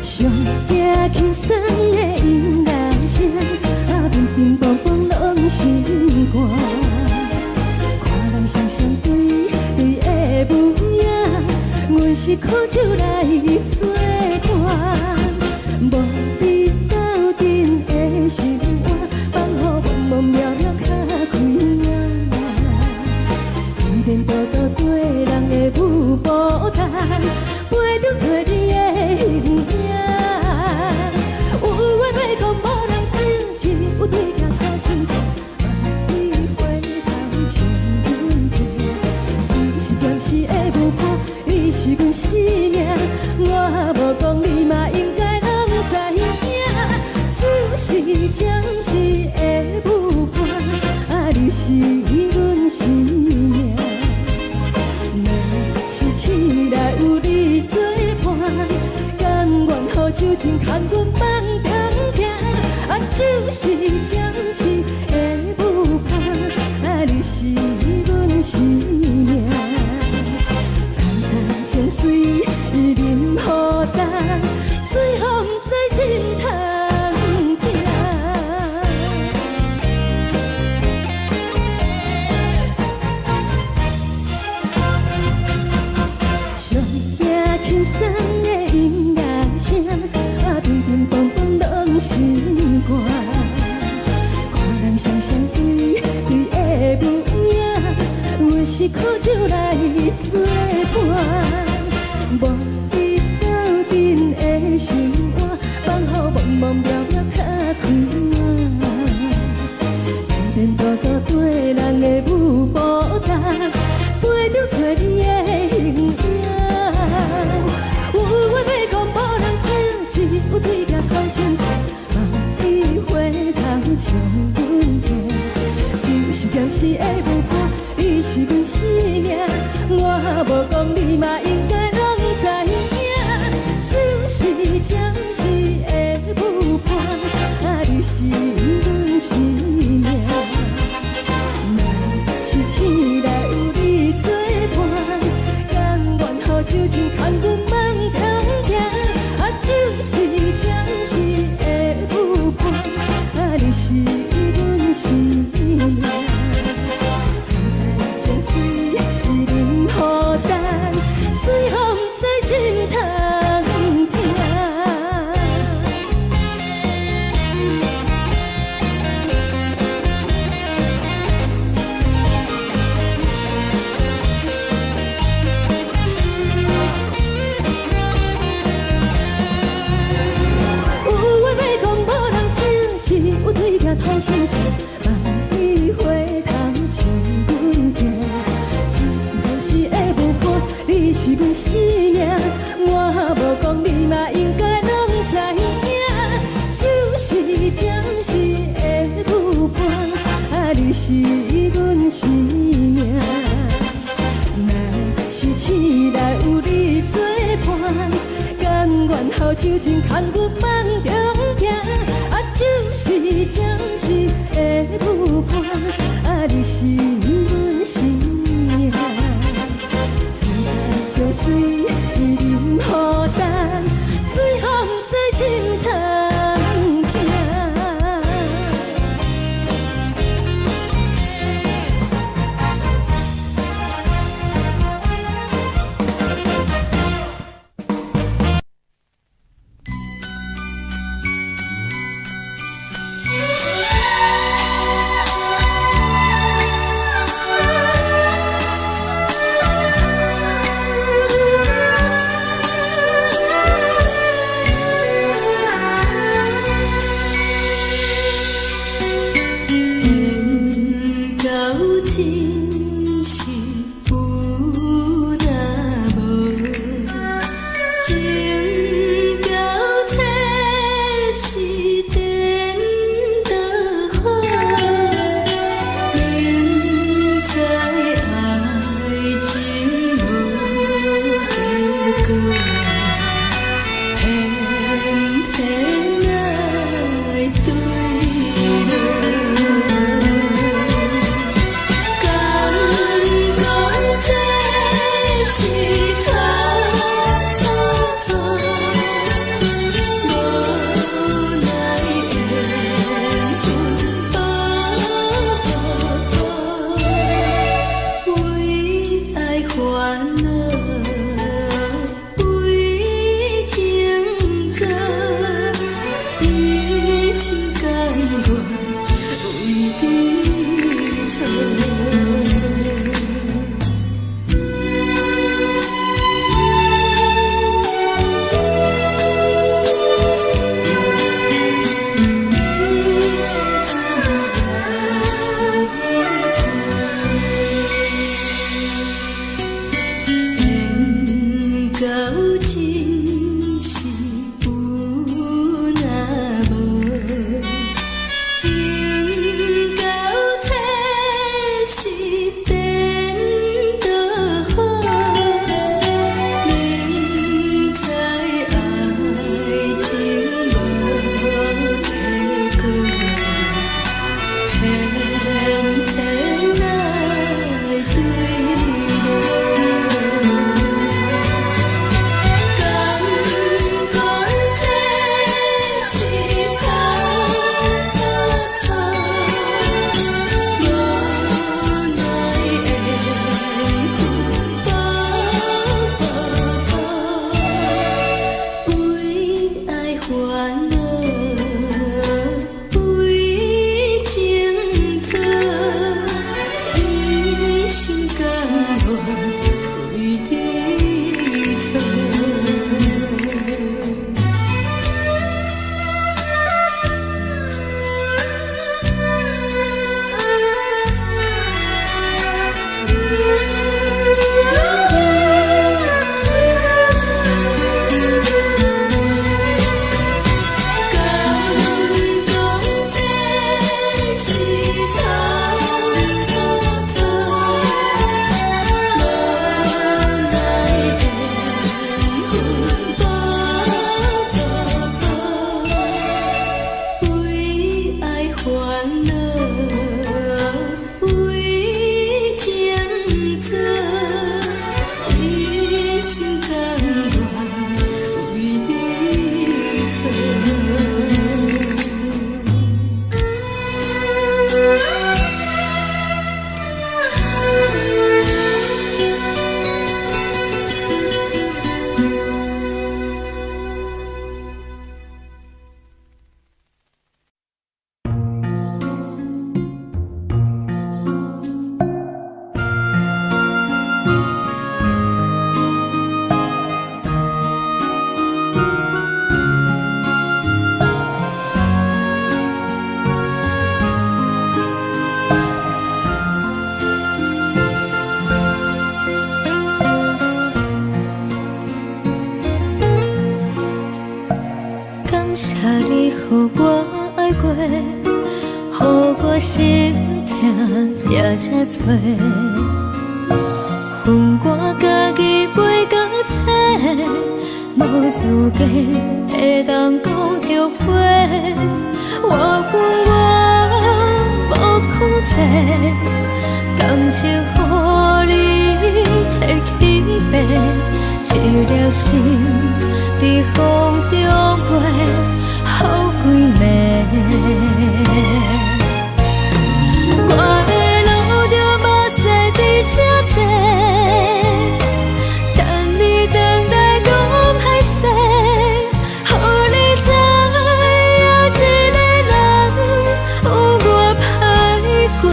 上驚輕鬆的音樂聲，啊，乒乒乓乓攏心肝。看人雙雙對對的舞影，阮是苦酒來做伴，無你鬥陣的心肝，放予茫茫渺渺較開眼。天多多對人的舞步單，陪著找你的形影。有話欲講無人聽，只有對鏡苦心情，萬里回頭唱阮聽。只是暫時的舞伴，你是阮生命，我無講你嘛應該攏知影。只是暫時的舞伴，啊，你是阮生命。若是醒來有你作伴，甘願予酒精牽阮放長行。啊，只是暫時的舞伴，啊，你是阮生命。層層情水伊啉予乾，最予毋知心通疼。上驚輕鬆的音樂聲，啊，乒乒乓乓攏心肝。看人雙雙對對的舞影，阮是苦酒來做伴，無你鬥陣的心肝，放予茫茫渺渺較開眼。天多多對人的舞步單，陪著找你的形影。有話欲講無人聽，只有對鏡苦心情，望你回頭唱阮聽。只是暫時的舞伴，你是阮生命，我無講你嘛應該攏知影。只是暫時的舞伴，啊，你是阮生命。若是醒來有你作伴，甘願予酒精牽阮放長行。啊，只是暫時的舞伴，啊，你是阮生命。層層情水伊啉予乾，最予毋知心通疼。有話欲講無人聽，只有對鏡吐心情，望你回頭唱阮聽。只是暫時的舞伴，你是阮生命，我無講你嘛應該攏知影。只是暫時的舞伴，啊，你是阮生命。若是醒來有你作伴，甘願予酒精牽阮放長行。啊，只是暫時的舞伴，啊，你是阮生命。層層情水伊啉予乾，最予毋知心通疼。謝你予我愛過，予我心疼也這多。分我家己飛到找，無資格會當講後悔。我有我無控制，感情予你提去爬，一粒心佇風中飛，予幾暝。我會流著目屎佇這坐，等你轉來講歹勢，予你知影一個人有偌歹過。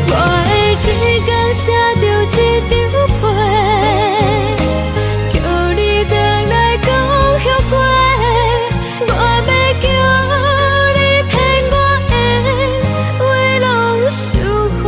我會一工寫著一張批，叫你轉來講後悔。我欲叫你騙我的話攏收回。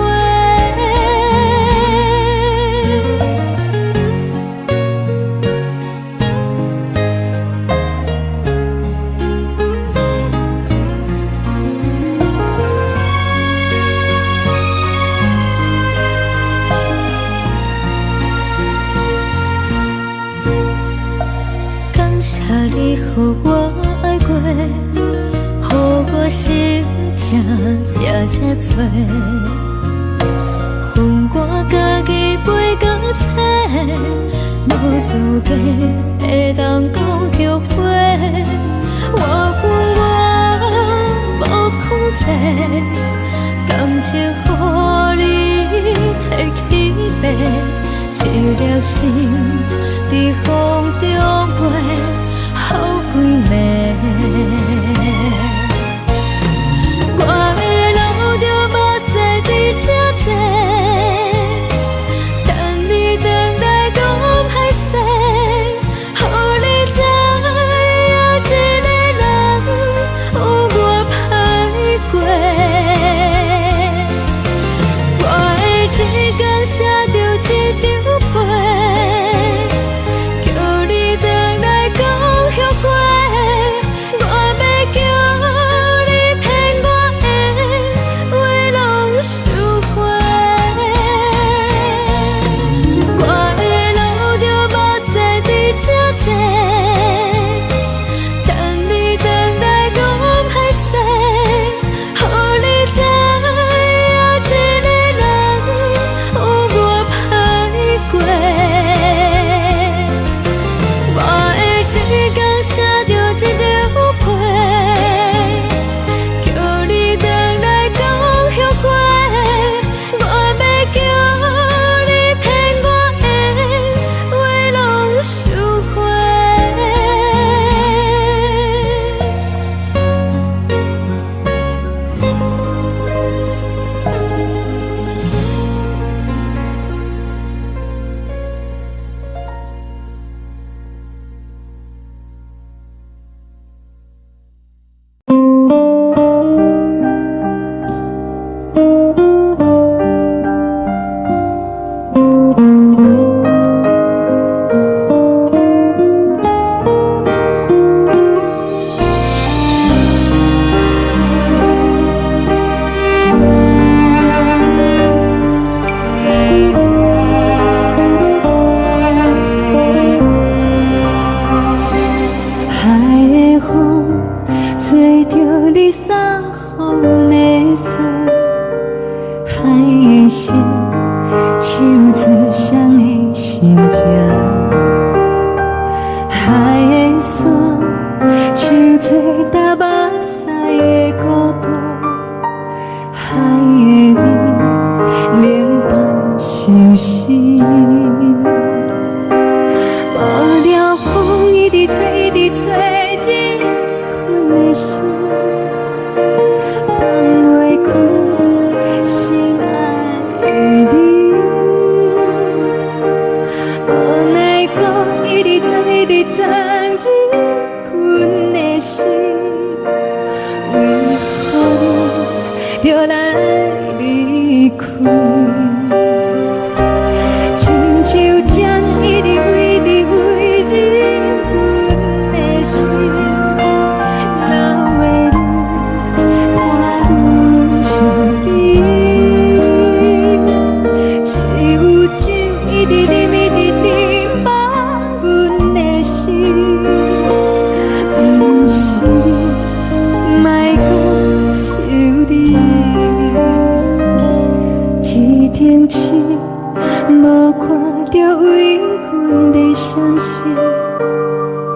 感謝你予我愛過，予我心疼也這多。分我家己飛到找，無資格會當講後悔。我有我無控制，感情予你提去爬，一粒心佇風中飛，予幾暝。我會流著目屎佇這坐，等你轉來講歹勢，予你知影一個人有偌歹過。我會一工寫著一張批，叫你轉來講後悔。我欲叫你騙我的話攏收回。我會流著目屎佇這坐，等你轉來講歹勢，予你知影一個人有偌歹過。我會一工寫著一張批，叫你轉來講後悔。我欲叫你騙我的話攏收回。海的風吹著你送予阮的衫，海的心唱出誰的心情，海的山唱出踏目屎的孤單，海的雨冷放相思。無聊風一直吹，一直吹，入困的心，放袂開心愛的你。無奈何一直鑽，一直鑽入困的心，為何你著來離開？親像針一直飛，一直飛入阮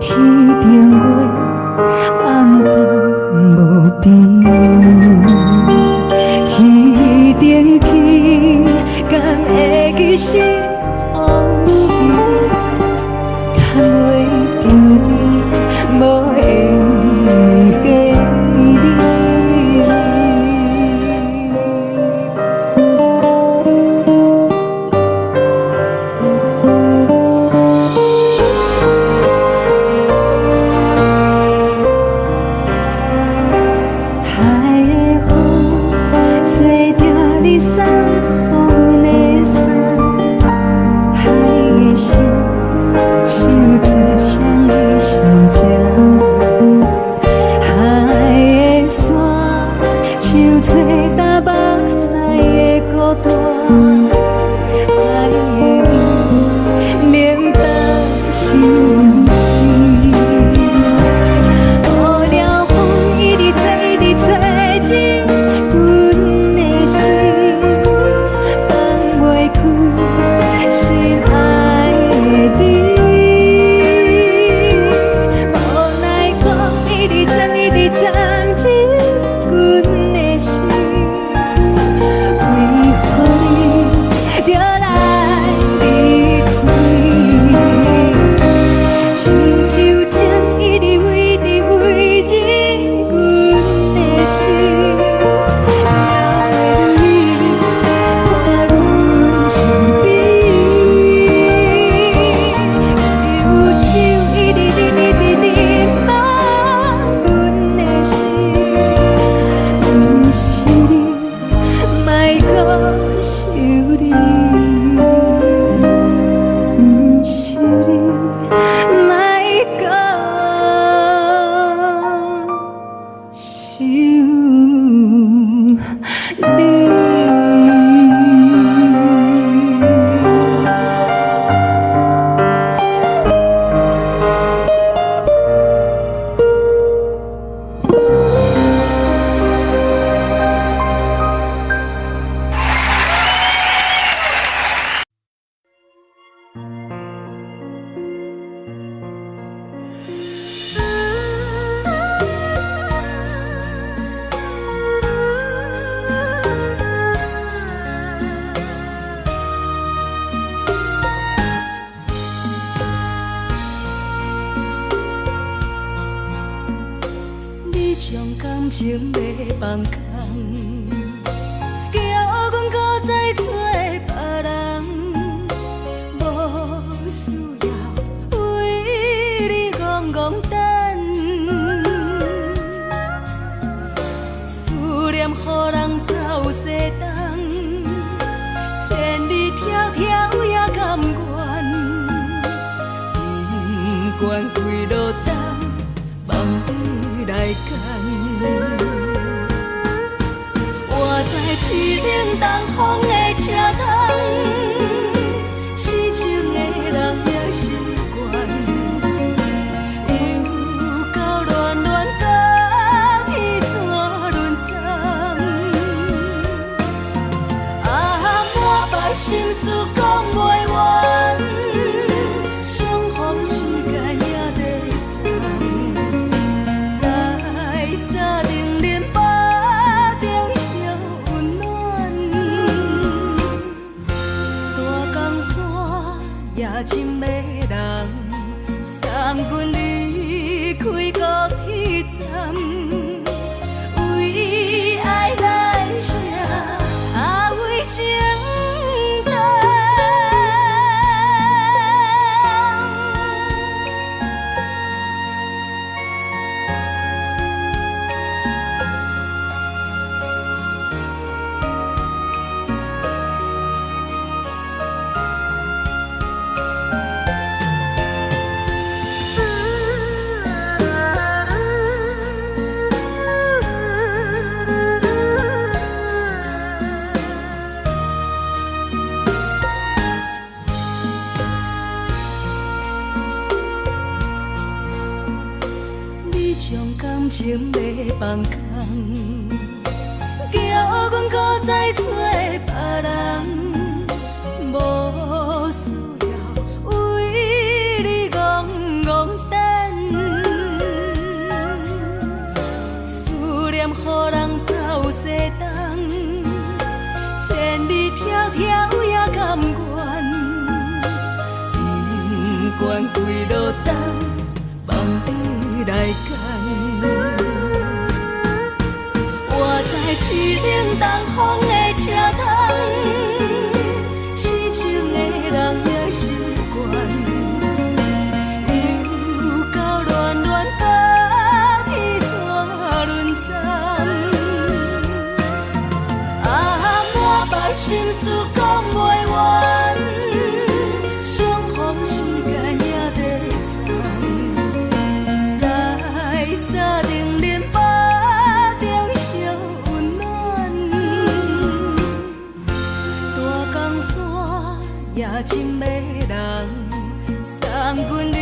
天頂月暗淡無邊，天頂天，敢會記是予是牽袂著你，無緣的你。海的風吹著你送予阮的衫，海的心唱出誰的心情？海的沙唱出東目屎的孤單，海的味冷淡相思。無聊風一直吹，一直吹入阮的心，放袂開心愛的你。無奈風一直鑽，一直鑽入阮的心，為何你著來離開？親像情一直飛，一直飛入阮的心，流的淚伴阮身邊。只有酒一直啉，一直啉，放阮的心，毋是你，莫閣想你，毋是你，莫閣想你。你將感情欲放空，叫阮閣再找別人，無需要為你戇戇等，思念予人走西東，千里迢迢也甘願，不管幾落冬，放你來揀。我知凄冷東風的車窗，痴情的人也習慣，又到暖暖甲天山轮转，啊，满腹心事講袂完，相逢時間也短暫，在三重恁腹中相溫暖，大江山也真迷人，送阮離開高鐵站，為愛來寫，啊為情等。你將感情欲放空，叫阮閣再找別人，無需要為你戇戇等，深的人，送阮離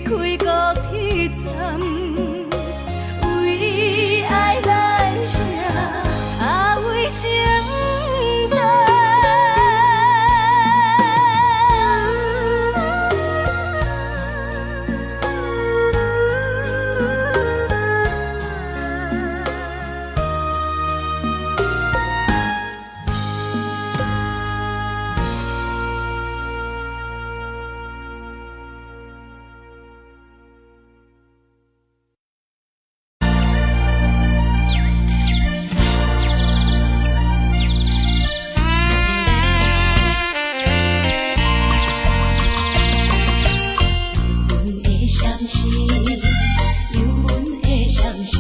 開高鐵站，為愛來寫，啊為情等。阮的相思，有阮的相思，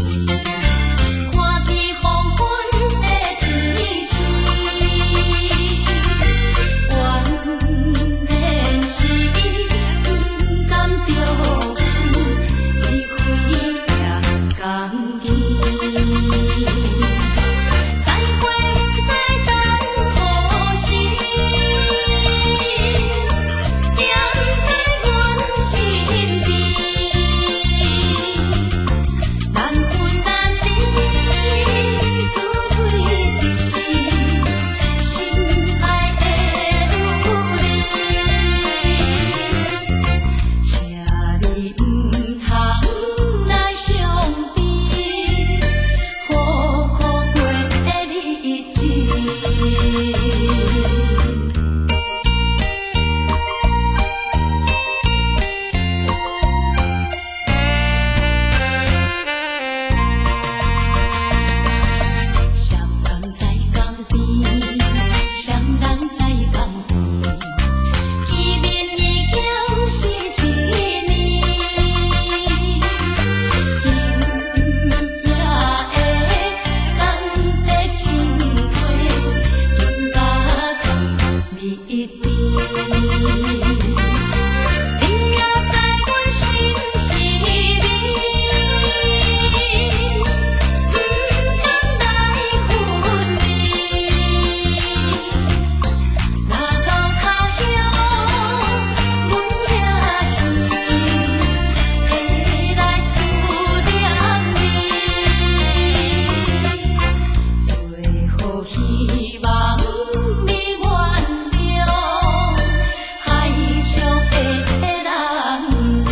看见黃昏的天星，原來是伊不甘著阮離開也甘願。再會不知等何時，惦在阮身邊，難分難離，滋味甜，心愛的女兒，請你毋通來傷悲，好好過日子。雙人在江邊，雙人在江邊，見面已經是一年。今夜的送的情話，更加甜蜜甜。你也在阮心裡面，不甘來分離。若到他鄉，阮也是會來思念你。最後希望你原諒，海上的人兒。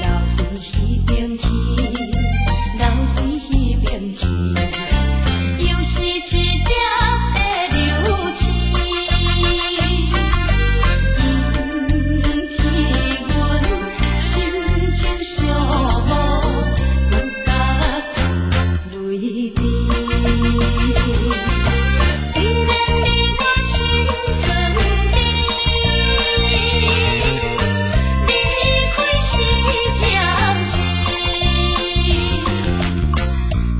留伫彼邊去，留伫彼邊去，又是一粒的流星，引起阮心情寂寞，阮甲出淚滴。雖然你我心酸甜，離開是暫時，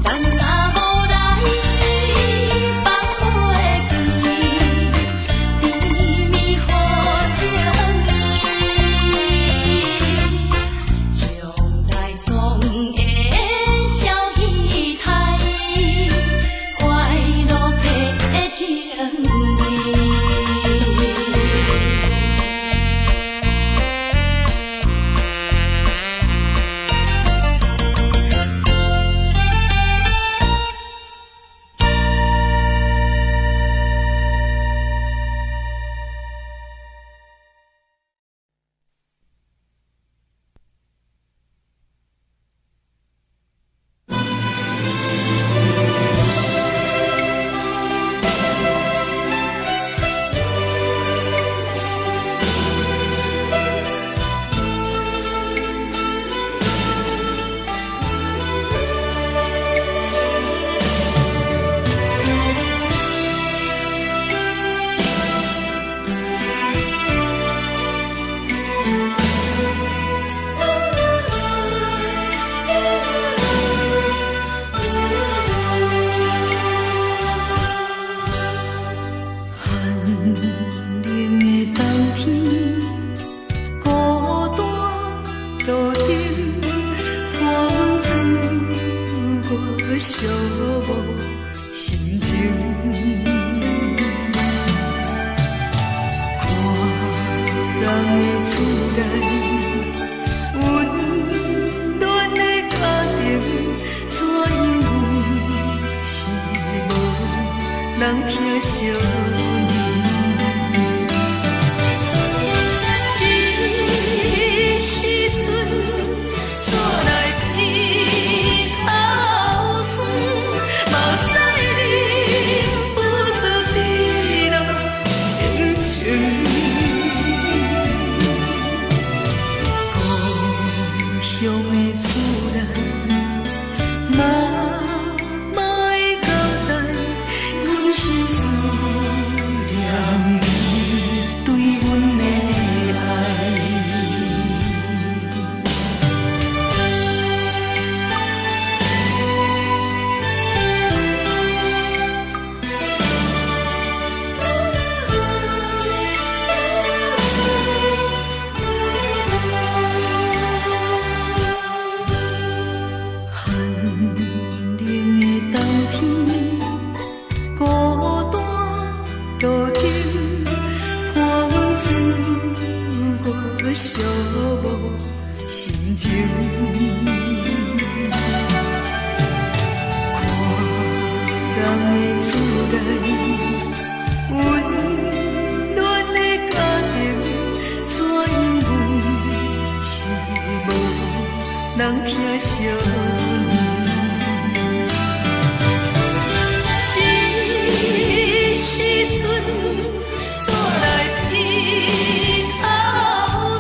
咱若無來放袂記，甜蜜予情意，將來總會照彼台，快樂的情意。寂寞心情。看人的厝內，溫暖的家庭，怎樣阮是無人疼惜阮。這時陣煞來鼻頭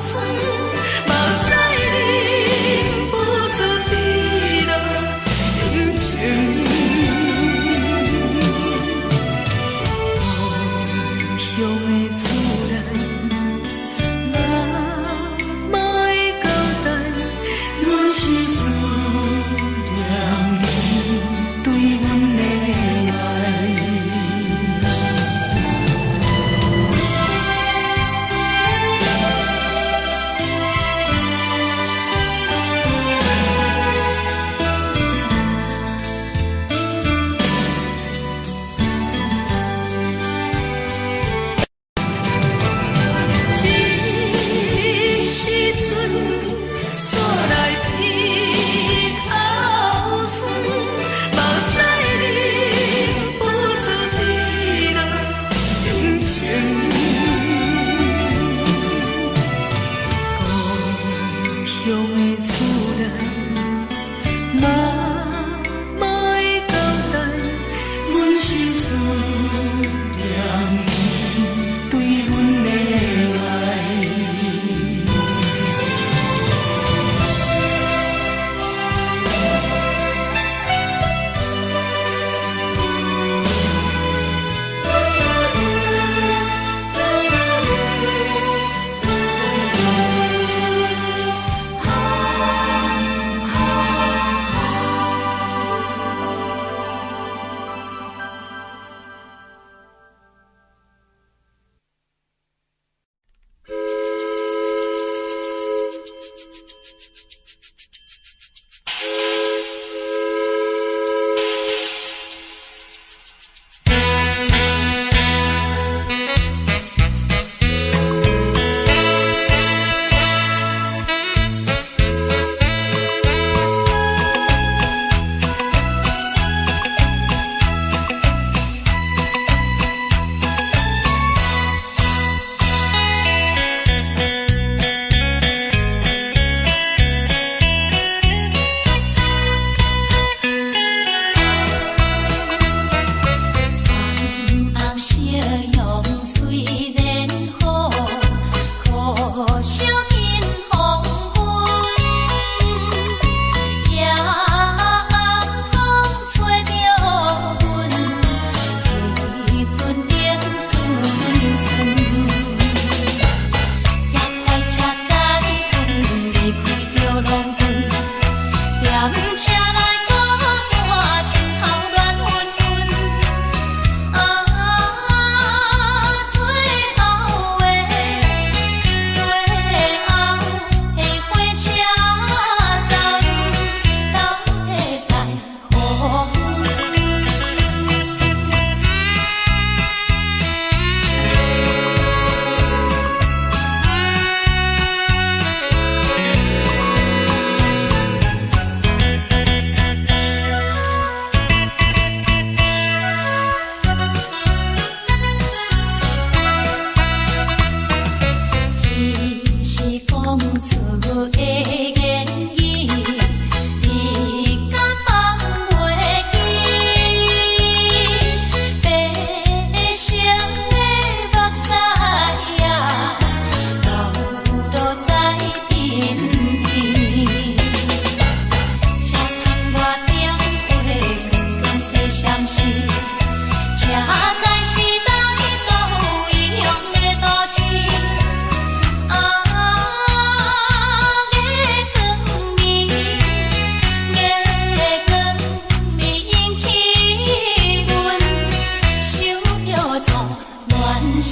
酸，目屎忍不住滴落眼睛。故鄉的厝內，媽媽的交代，阮是思念你對阮的愛。這時陣煞來鼻頭酸，目屎忍不住滴落眼睛。故鄉的厝內，媽媽的交代，阮是思念你對阮的愛。紅夕陽雖然好，可惜見黃昏。夜暗風吹著阮，一陣冷酸酸。夜來車載阮離開著農村，踮車內孤單，心頭亂紛紛。啊，最後的最後的火車站，敢會再予阮？彼時講出的言語，你敢放袂記？白色的目屎啊，流落在鬢邊。車窗外燈火光光的閃烁，車載是來到異鄉的都市。啊，月光暝，月光暝引起阮想著錯亂時。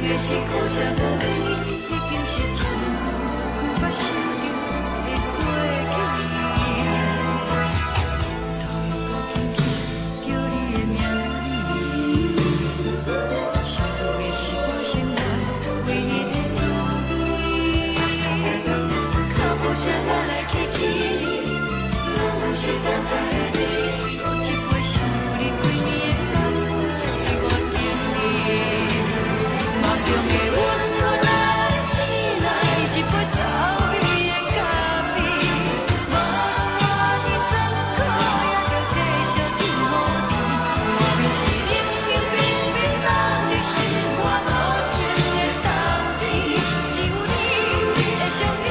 的是苦涩無味，已經是真久毋捌想著的過去。頭又閣輕輕叫你的名字，想的是我生活唯一的滋味。腳步聲來來去去，攏毋是等待的你。閣一杯想你規暝的目屎，我敬你。夢中的阮予咱醒來，一杯走味的咖啡。無論偌尼酸苦，也著繼續天予甜。外面是冷冷冰冰，等你心肝無情的冬天。只有你的相片，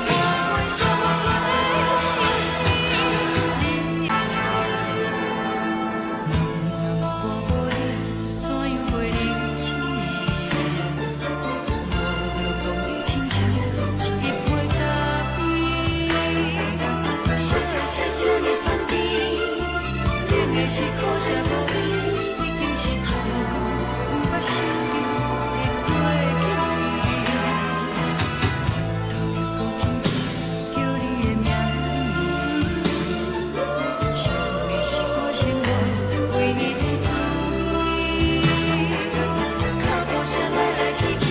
伴阮寂寞的相思。你若我无你，怎樣過日子？無論當你親像一杯咖啡。啥人寫這呢香甜？冷的是苦澀無味，已經是真久毋捌想著的過去。頭又閣輕輕叫你的名字，想你是我生活唯一的滋味。腳步聲來來去去，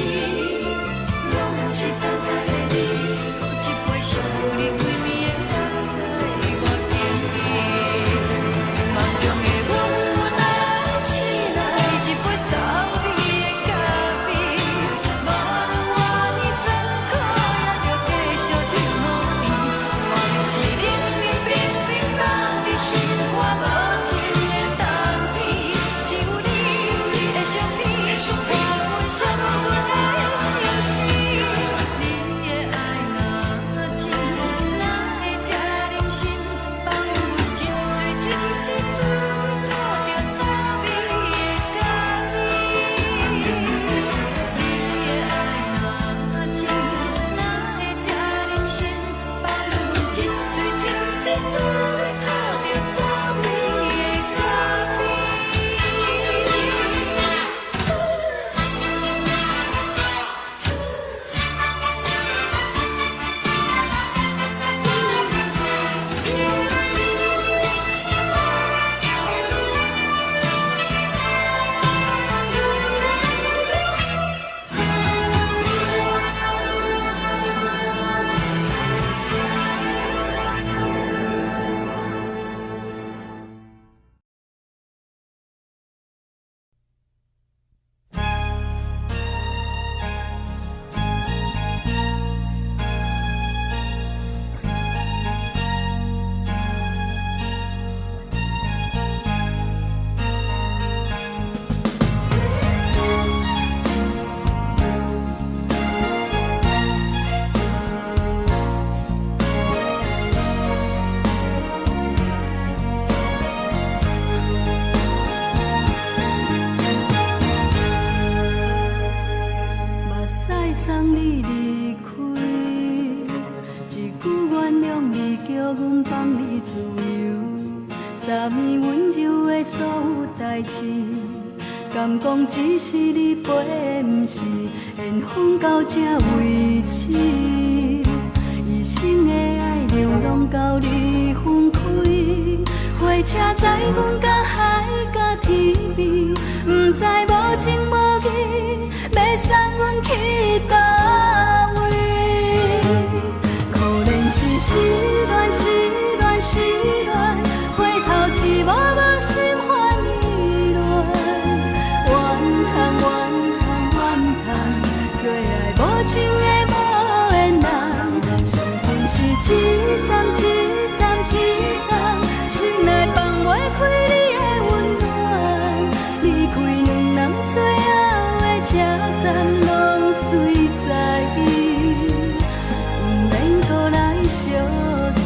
攏毋是等待的你。閣一杯想你規暝的目屎，我敬你。夢中的阮來醒來，一杯走味的咖啡。無論偌尼酸苦，也著繼續天予甜。外面是冷冷冰冰，等你心肝無情的冬天。只有你的相片，伴阮寂寞的相思。你的愛若真，哪會這忍心放阮一喙一滴滋味吐著走味的咖啡？你的愛若真，哪會這忍心放阮一喙一滴滋味吐著走味的咖啡？目屎送你離開，一句原諒你，叫阮放你自由。昨暝溫柔的所有代誌，敢講只是你陪的，毋是緣分到這為止。一生的愛流浪到你分開，火車載阮甲海甲天邊，毋知無情無義，欲送阮去佗位？可憐是失戀，失戀，失戀，回頭一幕幕心煩意亂。怨嘆怨嘆怨嘆，做愛無情的無緣人，傷心是一站一站一站，心內放袂開你的溫暖。離開兩人最後的車站，攏隨在你，毋免閣來相送。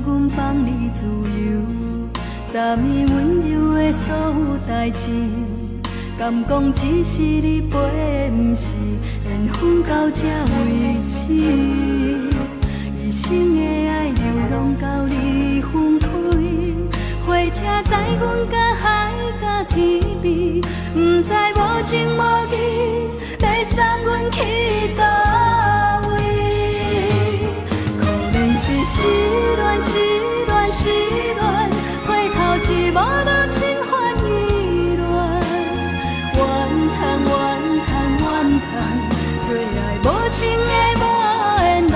阮放你自由。昨暝溫柔的所有代誌，敢講只是你陪的，毋是緣分到這為止。一生的愛流浪到你分開，火車載阮甲海甲天邊，毋知無情無義，欲送阮去佗位。可憐是失戀，失戀，失戀，回頭一望無心煩意亂。怨嘆怨嘆怨嘆，最愛無情的無緣人，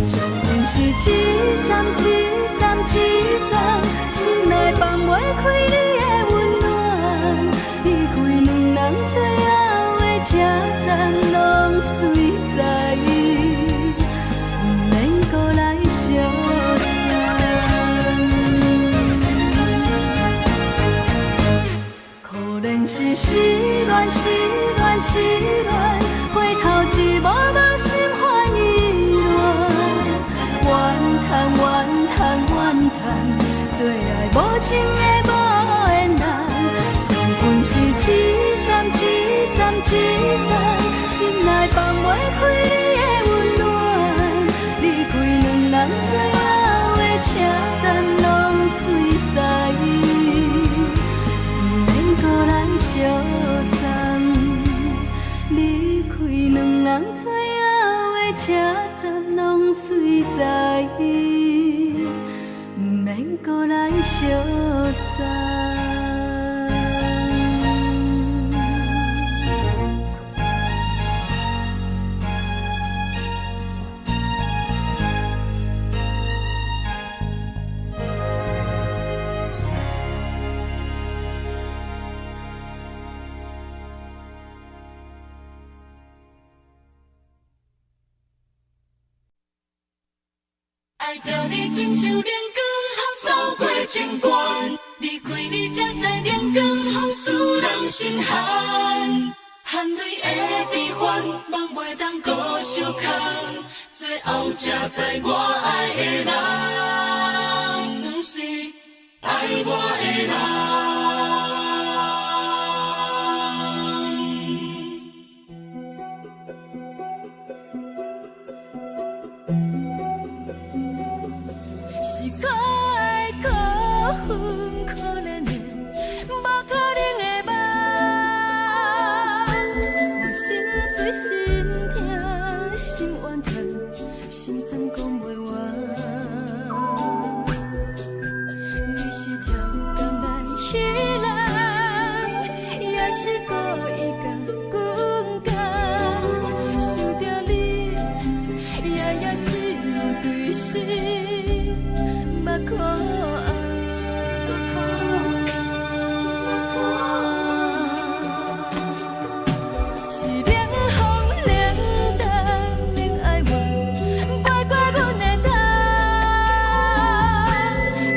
相信是一站一站一站，心內放袂開你的溫暖。離開兩人最後的車站，攏隨在，毋免閣來相送。可憐是失戀，失戀，失戀，回頭一望無心煩意亂。怨嘆怨嘆怨嘆，最愛無情的無緣人，相逢是一站一站一站，心內放袂開你的溫暖。離開兩人最後的車站，攏隨在，毋免閣來相送。離開兩人最後的車站，攏隨在，毋免閣來相送。愛著你親像冷光予掃過情關，離開你才知冷光予使人心寒。含淚的悲歡，夢袂當閣相牽，最後才知我愛的人，毋是愛我的人。是可愛可恨可憐的，無可能的夢。我心碎心疼心怨嘆，心酸講袂完。你是超工來彼人，也是故意共阮講。想著你，夜夜只有對心目苦紅。是冷風冷淡冷哀怨，飛過阮的頭。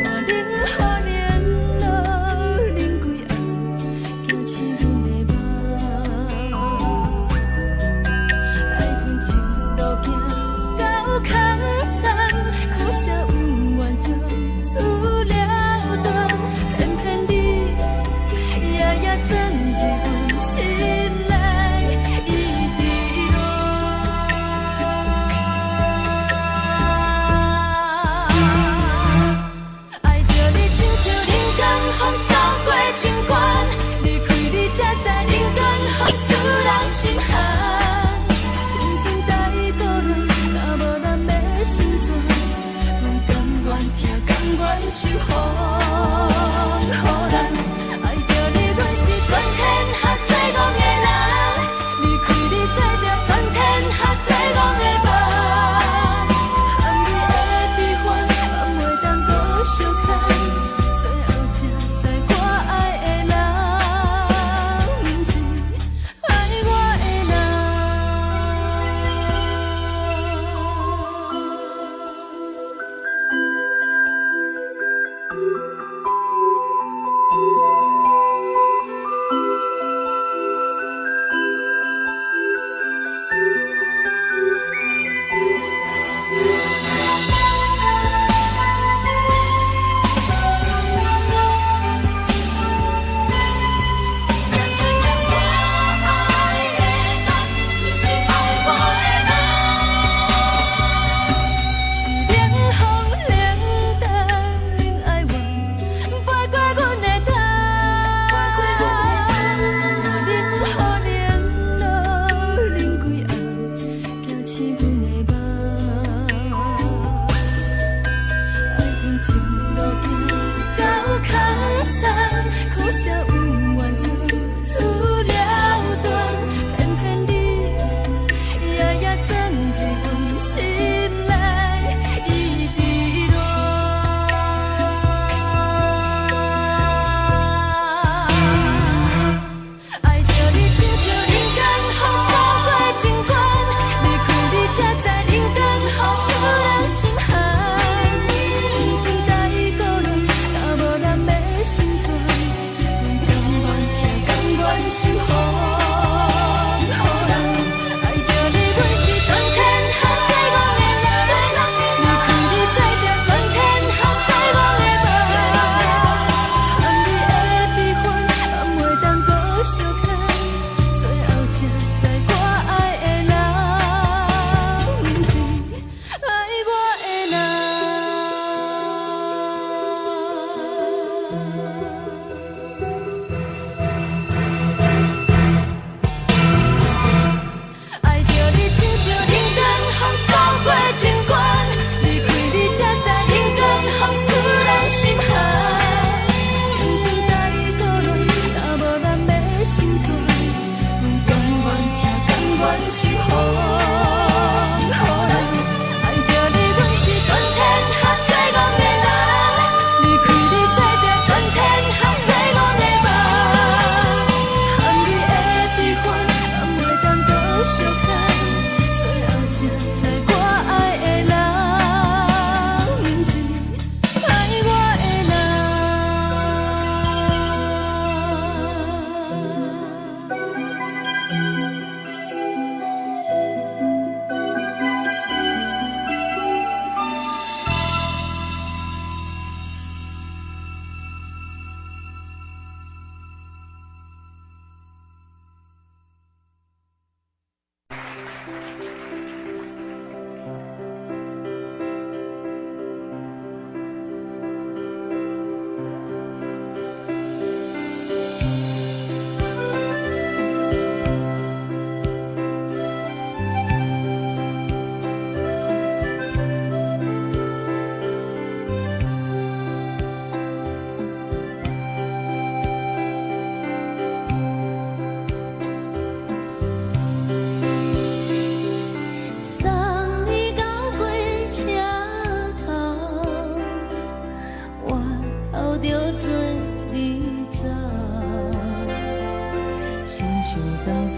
我冷雨冷露冷規暗，惊醒阮的夢。愛恨情路行到空残，苦涩恩怨就此了斷。偏偏你夜夜鑽入阮心內，一直亂。愛著你親像冷光予掃過情關，離開你才知冷光予使人心寒。青春太孤單，若無人欲成全，阮甘願疼，甘願受風雨難。愛著你，阮是全天下最戇的人，離開你才著全天下最戇的夢。含淚的悲歡，放袂當閣相牽，最後才知我愛的人，毋是愛我的人。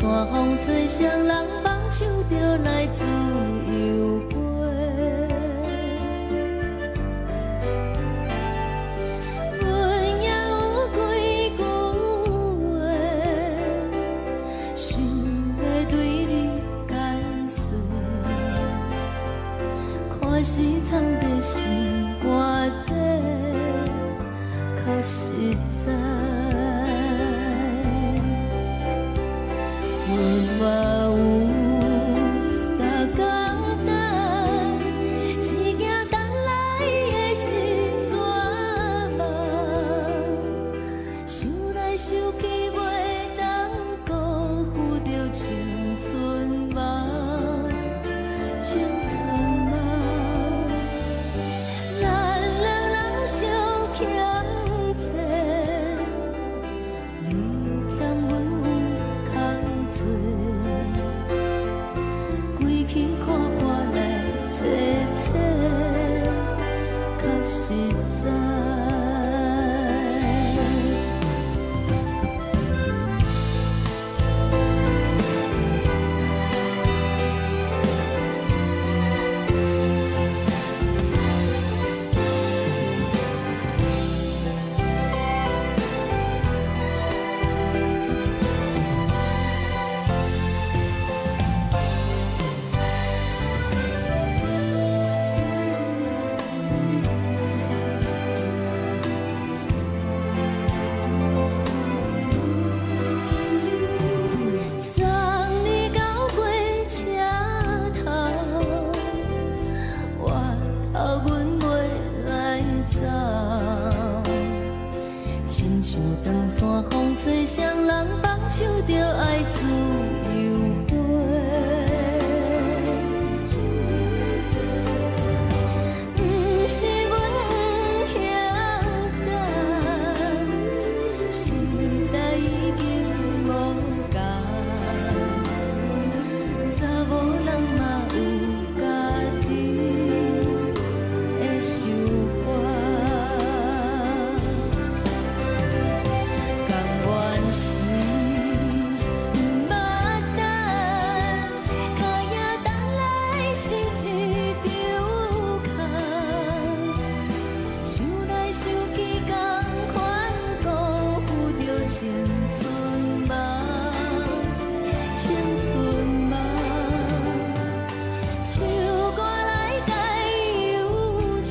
山風吹，誰人放手就來自由飛。阮也有幾句話，想欲對你解說，看是藏佇心肝底，較實在。阮嘛有逐工等，只驚等來的是绝望。想來想去，袂當辜負著青春夢，青春夢。咱兩人相欠債，你嫌阮有空做，規氣看破來揣揣，較實在。送你到火車頭，我頭阮袂來走。親像長山風吹，誰人放手就愛自由飛。毋是阮不曉等，時代已經無仝，查某人嘛有家己的想法。甘願是毋捌等，跤也等來是一場空。想來想去，仝款辜負著青春夢，青春夢。唱歌來解憂愁，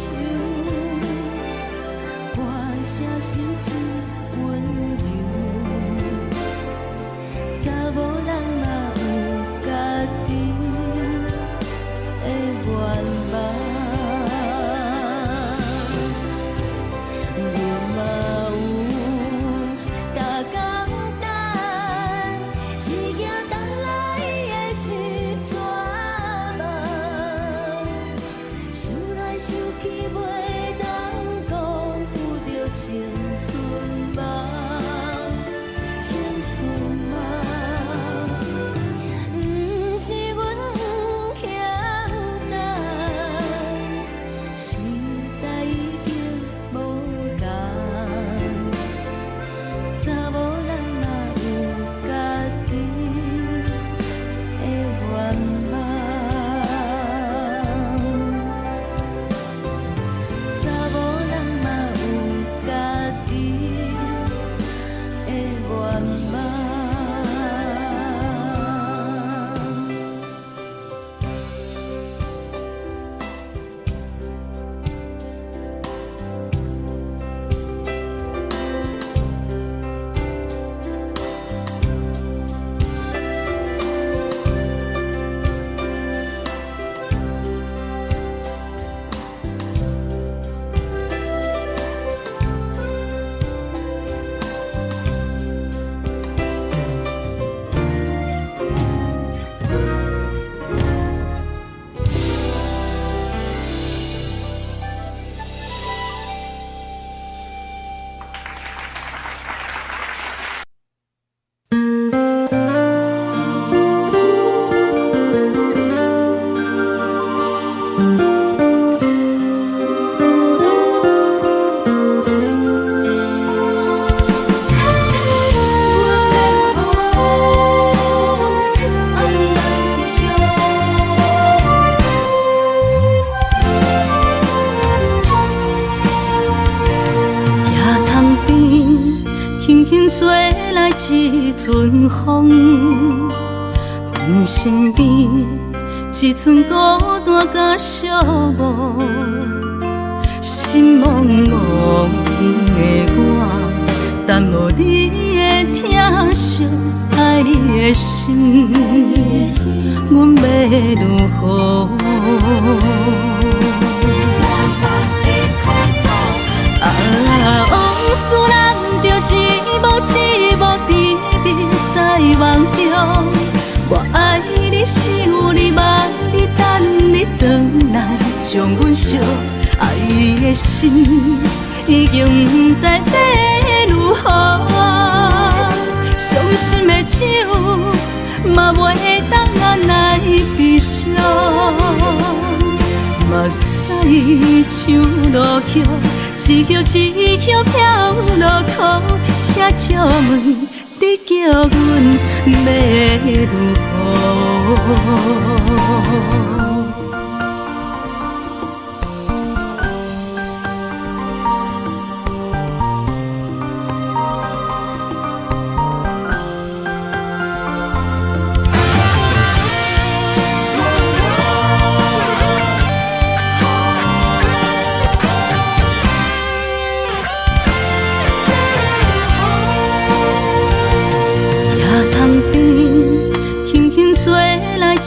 輕輕吹來一陣風，阮身邊一陣孤單佮寂寞，心茫茫的我，等無你的疼惜，愛你的心，阮欲如何？啊，往事咱著一幕一幕甜蜜在夢中。我愛你，想你，望你，等你轉來，將阮惜愛的心已經毋知欲如何。傷心的酒嘛袂當來悲傷，目屎像落雨，一葉一葉飄落空，請借問你叫阮欲如何？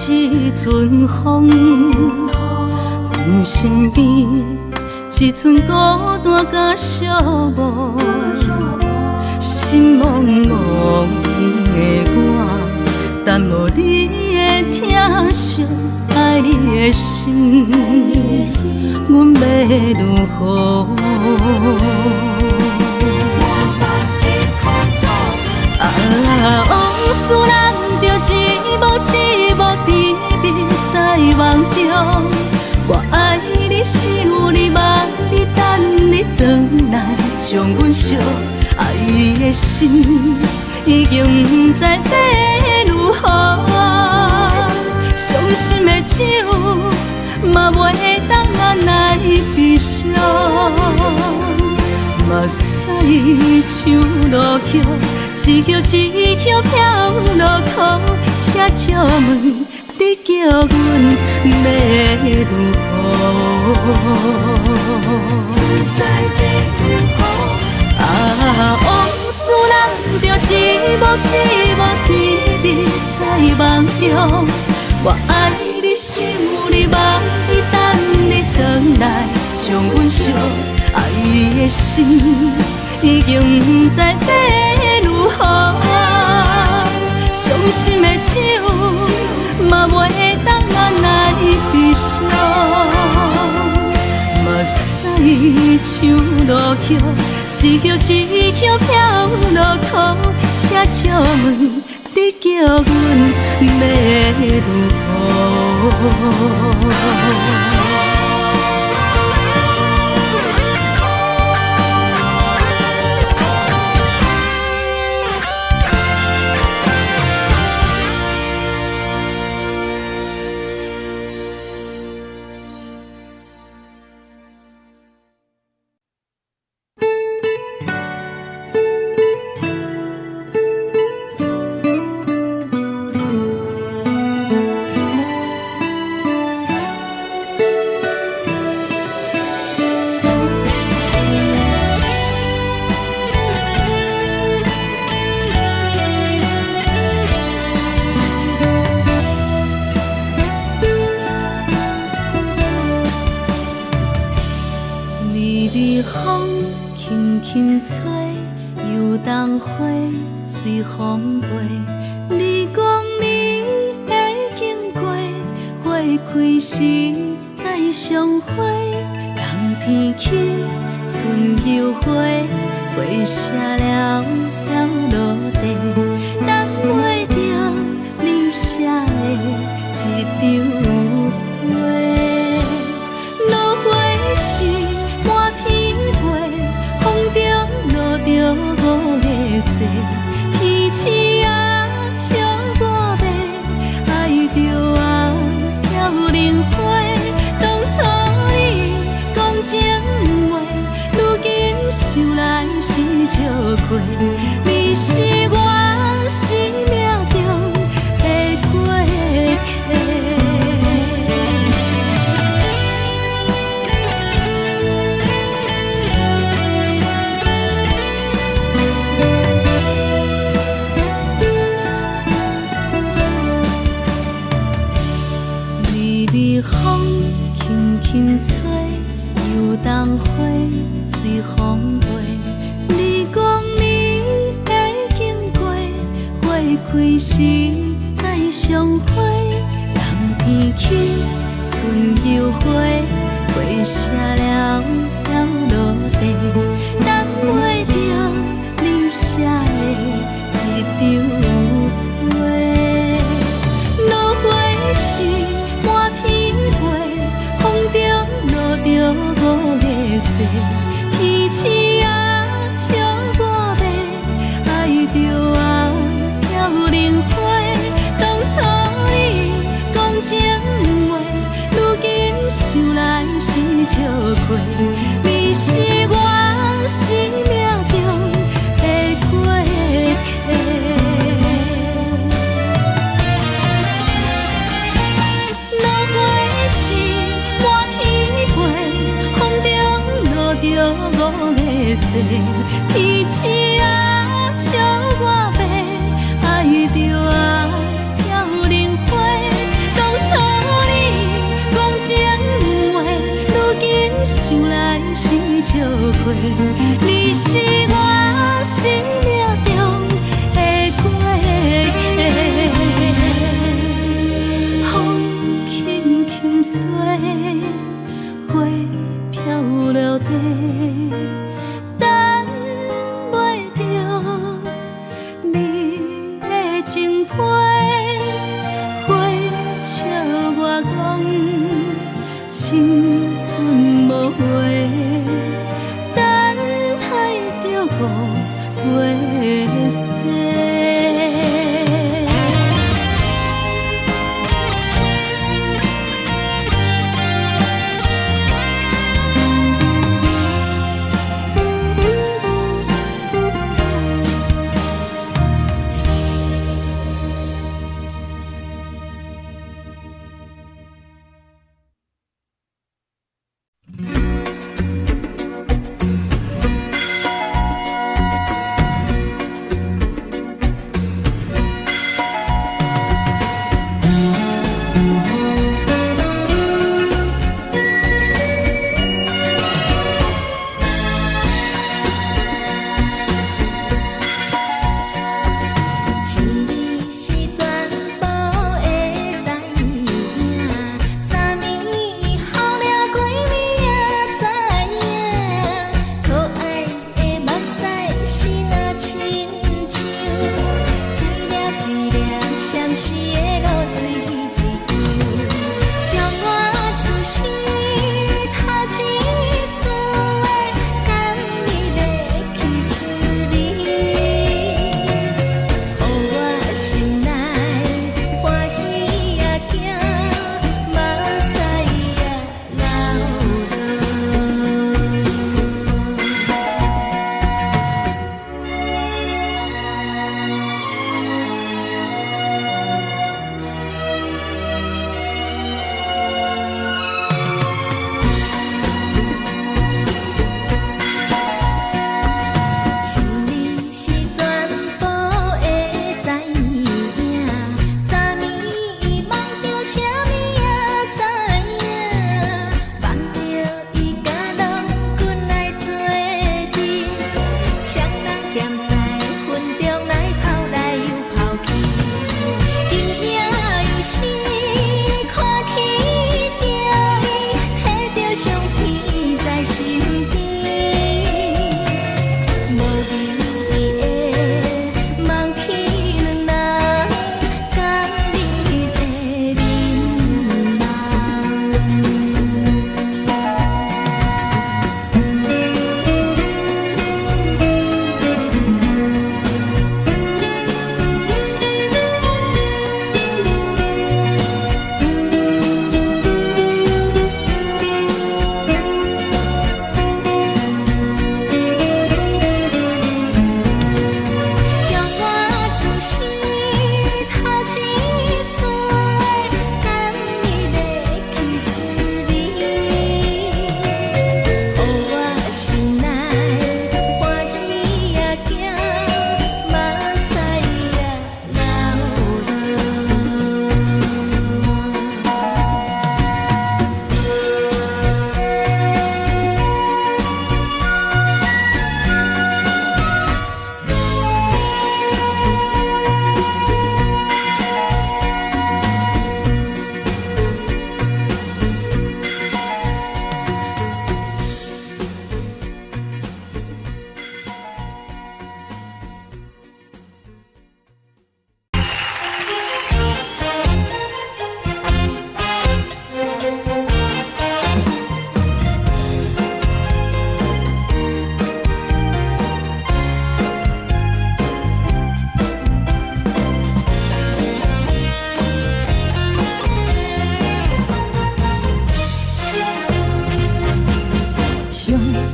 一陣風，阮身邊一陣孤單佮寂寞，心茫茫的我，等無你的疼惜，愛你的心，阮欲如何？啊，往事咱著一幕一幕甜蜜在夢中。我愛你，想你，望你，等你轉來，將阮惜愛的心已經毋知欲如何。傷心的酒嘛袂當來悲傷，目屎像落雨，一葉一葉飄落空，請借問你叫阮欲如何？啊，往事咱著一幕一幕甜蜜在夢中。我愛你，想你，望你，等你轉來，將阮惜愛的心已經毋知欲如何。傷心的酒嘛袂當來悲傷，目屎像落雨，一葉一葉飄落空，請借問你叫阮欲如何？笑過。你是我生命中的過客。微微風輕輕吹，油桐花隨風飛。你講你會經過，花開時再相會。冬天起，春又回，花謝了飄落地，等袂著你寫的這張批。落花時滿天飛，風中落著五个誓，天星啊笑我欲，愛著啊飄零花。當初你講情話，如今想來是笑話。你是我生命中的過客。落花時滿天飛，風中落著五个誓，天星啊笑我欲，愛著啊飄零花。當初你講情話，如今想來是笑話。你是我生命中的過客。風輕輕吹，花飄落地，等袂著你的情批，花笑我講青春無話，等待著五月雪。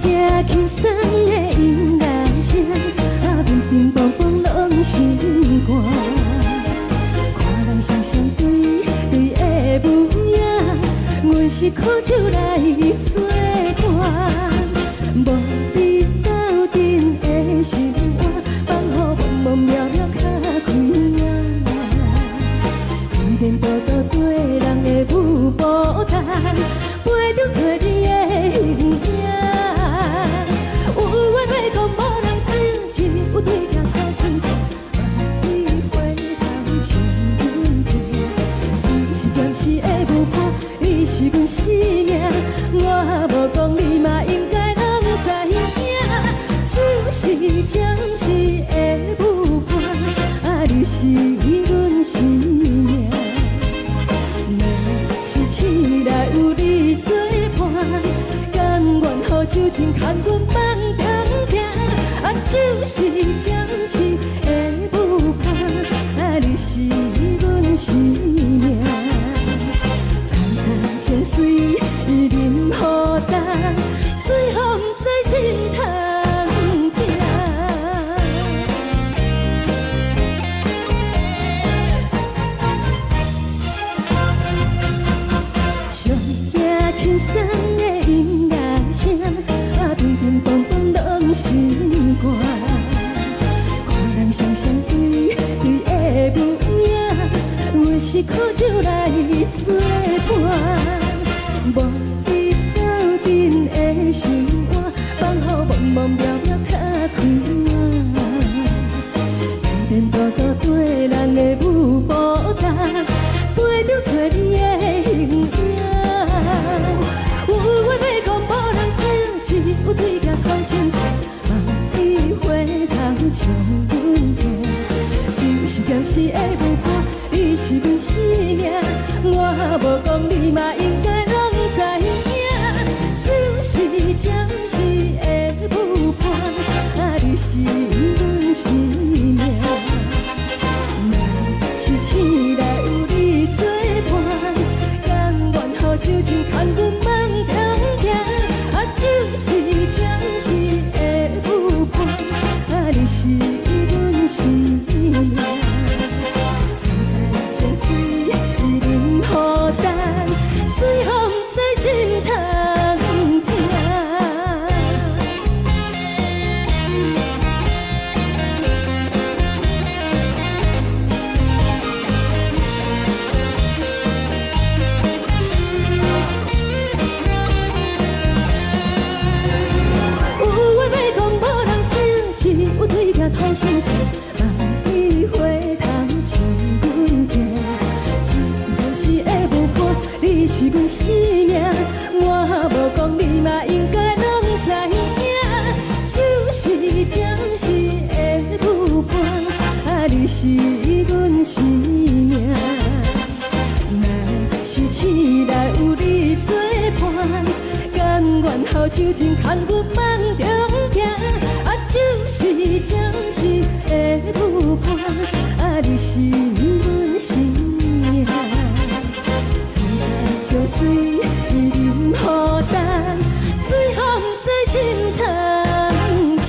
驚輕鬆的音樂聲，啊，乒乒乓乓攏心肝。看人雙雙對對的舞影，阮是苦酒來做伴，無你鬥陣的生活，放予茫茫渺渺較開眼。天多多對人的舞步單，陪著找你的形影。有緣欲講無人知，只有對鏡苦心情，萬里回頭笑阮聽。只是暫時的舞伴，你是阮生命，我無講你嘛應該攏知影。只是暫時的舞伴，啊，你是阮生命。若是醒來有你做伴，甘願予酒精牽阮放長行。啊，只是暫時的舞伴，啊，你是阮生命。層層情水伊啉予乾，最予毋知心通疼。上驚輕鬆的音樂聲，啊，乒乒乓乓攏心肝。看人雙雙對對的舞影，阮是苦酒來做伴，無你鬥陣的生活，放予茫茫渺渺較開眼。天多多對人的舞步單，陪著找你的形影。有話欲講無人聽，只有對鏡苦心情，望你回頭笑阮聽。只是暫時的舞伴，你是阮生命，我無講你嘛應該攏知影。只是暫時的舞伴，啊，你是阮生命。若是醒來有你做伴，甘願予酒精牽阮放長行。啊，只是暫時的舞伴，啊，你是阮生命。層層情水伊啉予乾，最予毋知心通疼。有話欲講無人聽，只有對鏡苦心情，望你回頭笑阮聽。只是暫時的舞伴，你是阮生命，我無講你嘛應該攏知影。只是暫時的舞伴，啊，你是阮生命。若是醒來有你做伴，甘願予酒精牽阮放長行。啊，只是暫時的舞伴，啊，你是阮生命。層層情水伊啉予乾，最予毋知心通疼。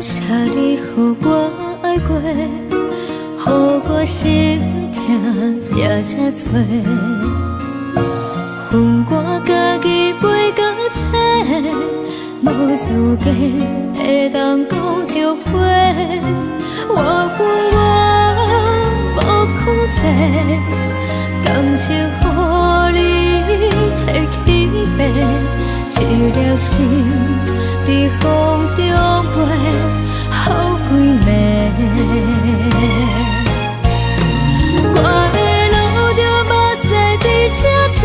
謝你予我愛過，予我心疼也這多。分我家己飛到找，無資格會當講後悔。我有我無控制，感情予你提去爬，一粒心佇風中飛，予幾暝。我會流著目屎佇這坐，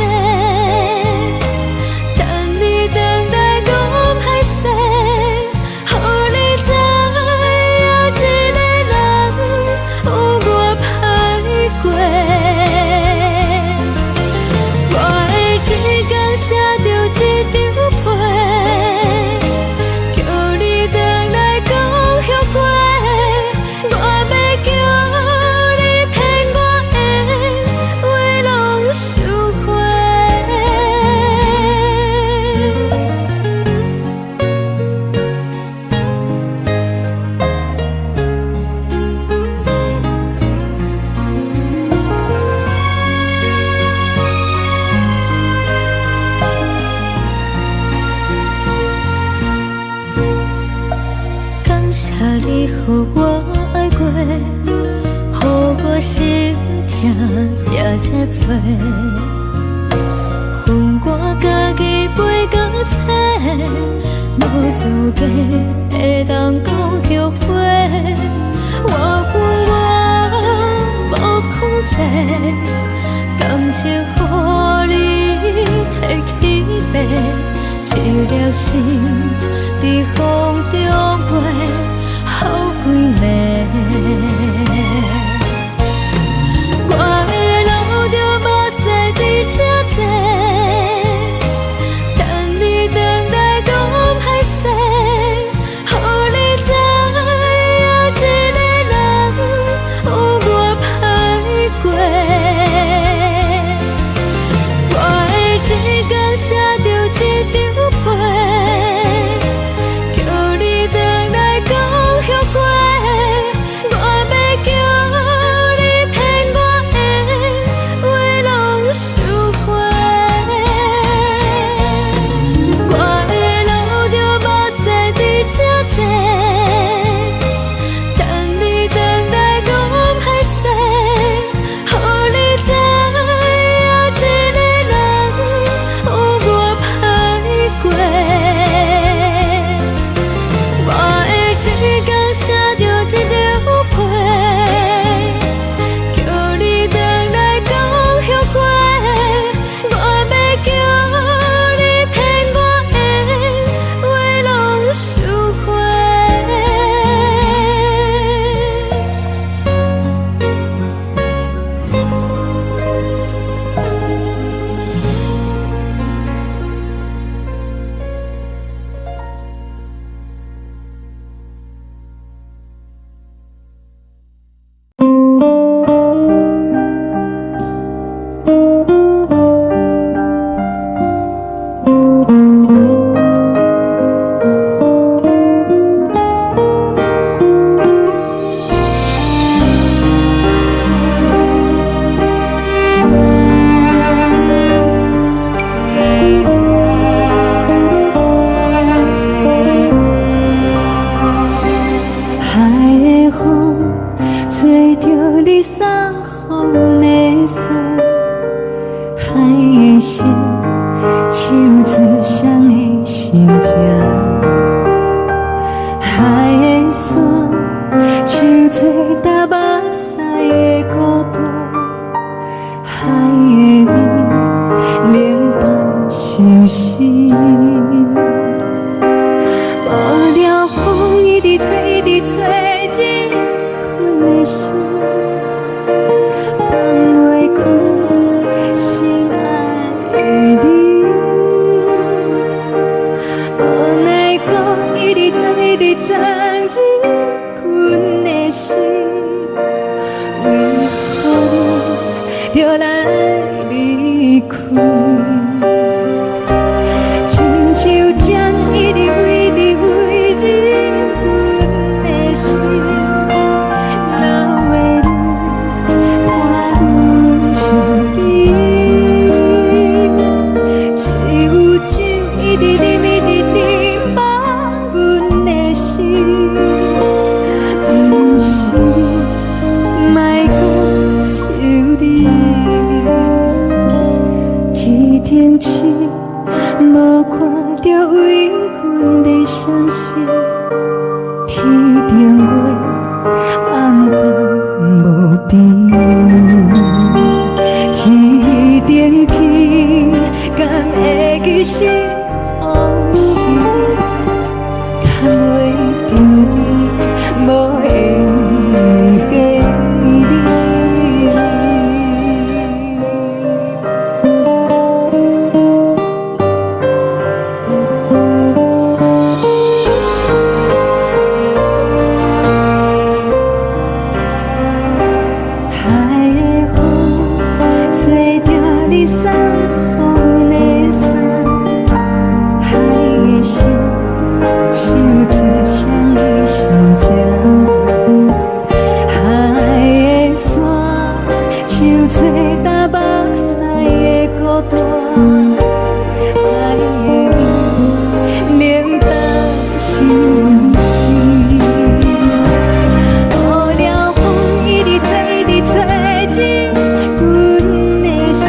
等你轉來講歹勢，予你知影一个人有偌歹過。我會一工寫著一張批，叫你轉來講後悔。我欲叫你騙我的話攏收回。感謝你予我愛過，予我心疼也這多。分我家己飛到找，無資格會當講後悔。我有我無控制，感情予你提去爬，一粒心佇風中飛，予幾暝。我會流著目屎佇這坐，等你轉來講歹勢，予你知影一個人有偌歹過。我會一工寫著一張批，叫你轉來講後悔。我欲叫你騙我的話攏收回。我會流著目屎佇這坐，等你轉來講歹勢，予你知影一個人有偌歹過。我會一工寫著一張批，叫你轉來講後悔。我欲叫你騙我的話攏收回。海的風吹著你送予阮的衫，海的心唱出誰的心情，海的山唱出踏目屎的孤單，海的味冷淡相思。無聊風一直吹，一直吹，入阮的心，放袂開心愛的你。無奈何一直鑽，一直鑽入阮的心，為何你著來離開？親像針一直飛，一直飛入阮頂月暗淡無邊，天頂天，敢會記是予是？牽袂著你，無緣的你。海的風吹著你送予阮的衫，海的心唱出誰的心情？海的山唱出東北西的孤單，海的味冷淡相思。無聊風一直吹，一直吹進阮的心，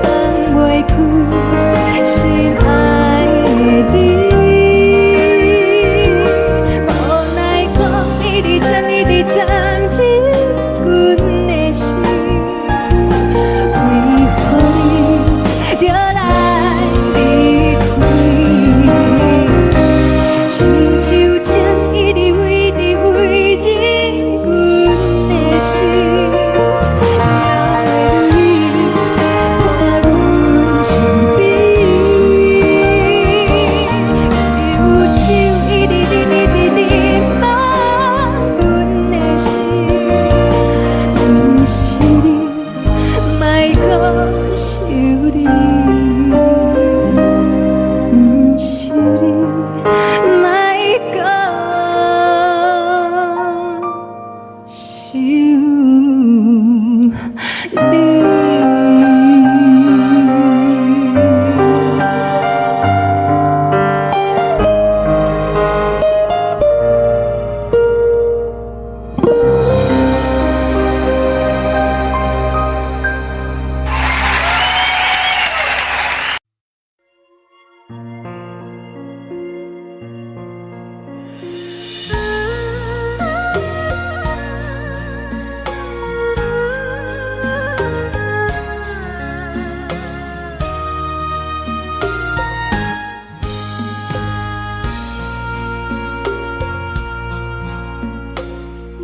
放袂開心愛的你。無奈風一直鑽，一直鑽進阮的心，為何你著來離開？親像情一直飛，一直飛進阮的心，留你伴阮身邊。是有酒一直啉，一直啉滿阮的心，毋是你，莫閣想你，毋是你，莫閣想你。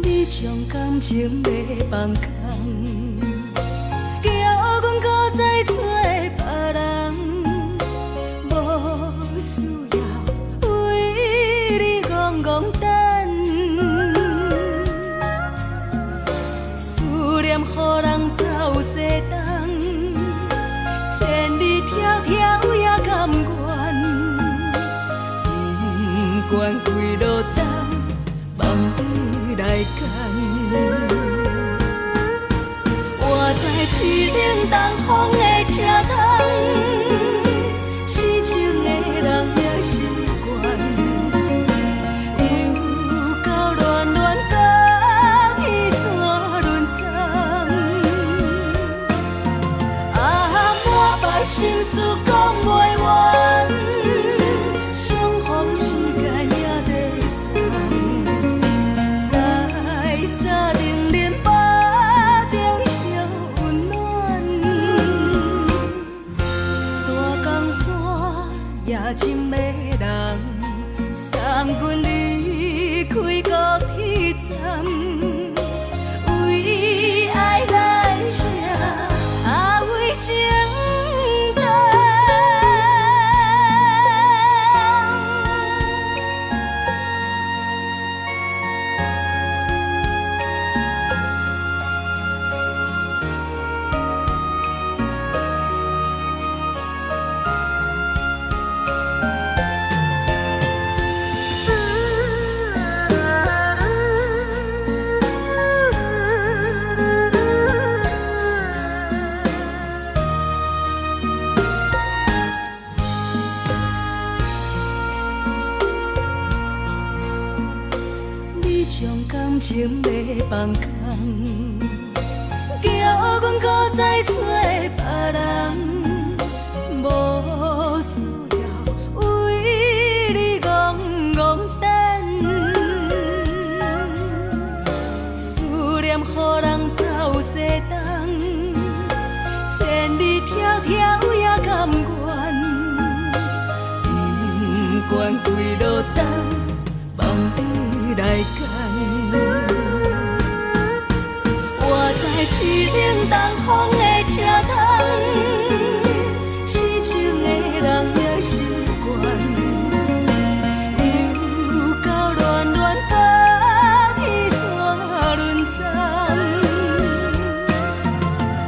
你將感情欲放空，叫阮閣再找別人，無需要為你戇戇等，思念予人走西東，千里迢迢也甘願，不管幾落冬，望你來牽。我知凄冷東風的車窗，痴情的人也習慣，又到暖暖甲彼山轮转，啊，满腹心事講袂完，相逢時間也短暫，在三重林腹中相溫暖，大江山也真迷人，送阮離開高鐵站，為愛來寫，啊為情等。你將感情欲放空，叫阮閣再找別人，無需要為你戇戇等。間。我知凄冷東風的車窗，痴情的人也習慣。又到暖暖冬天煞輪鏨，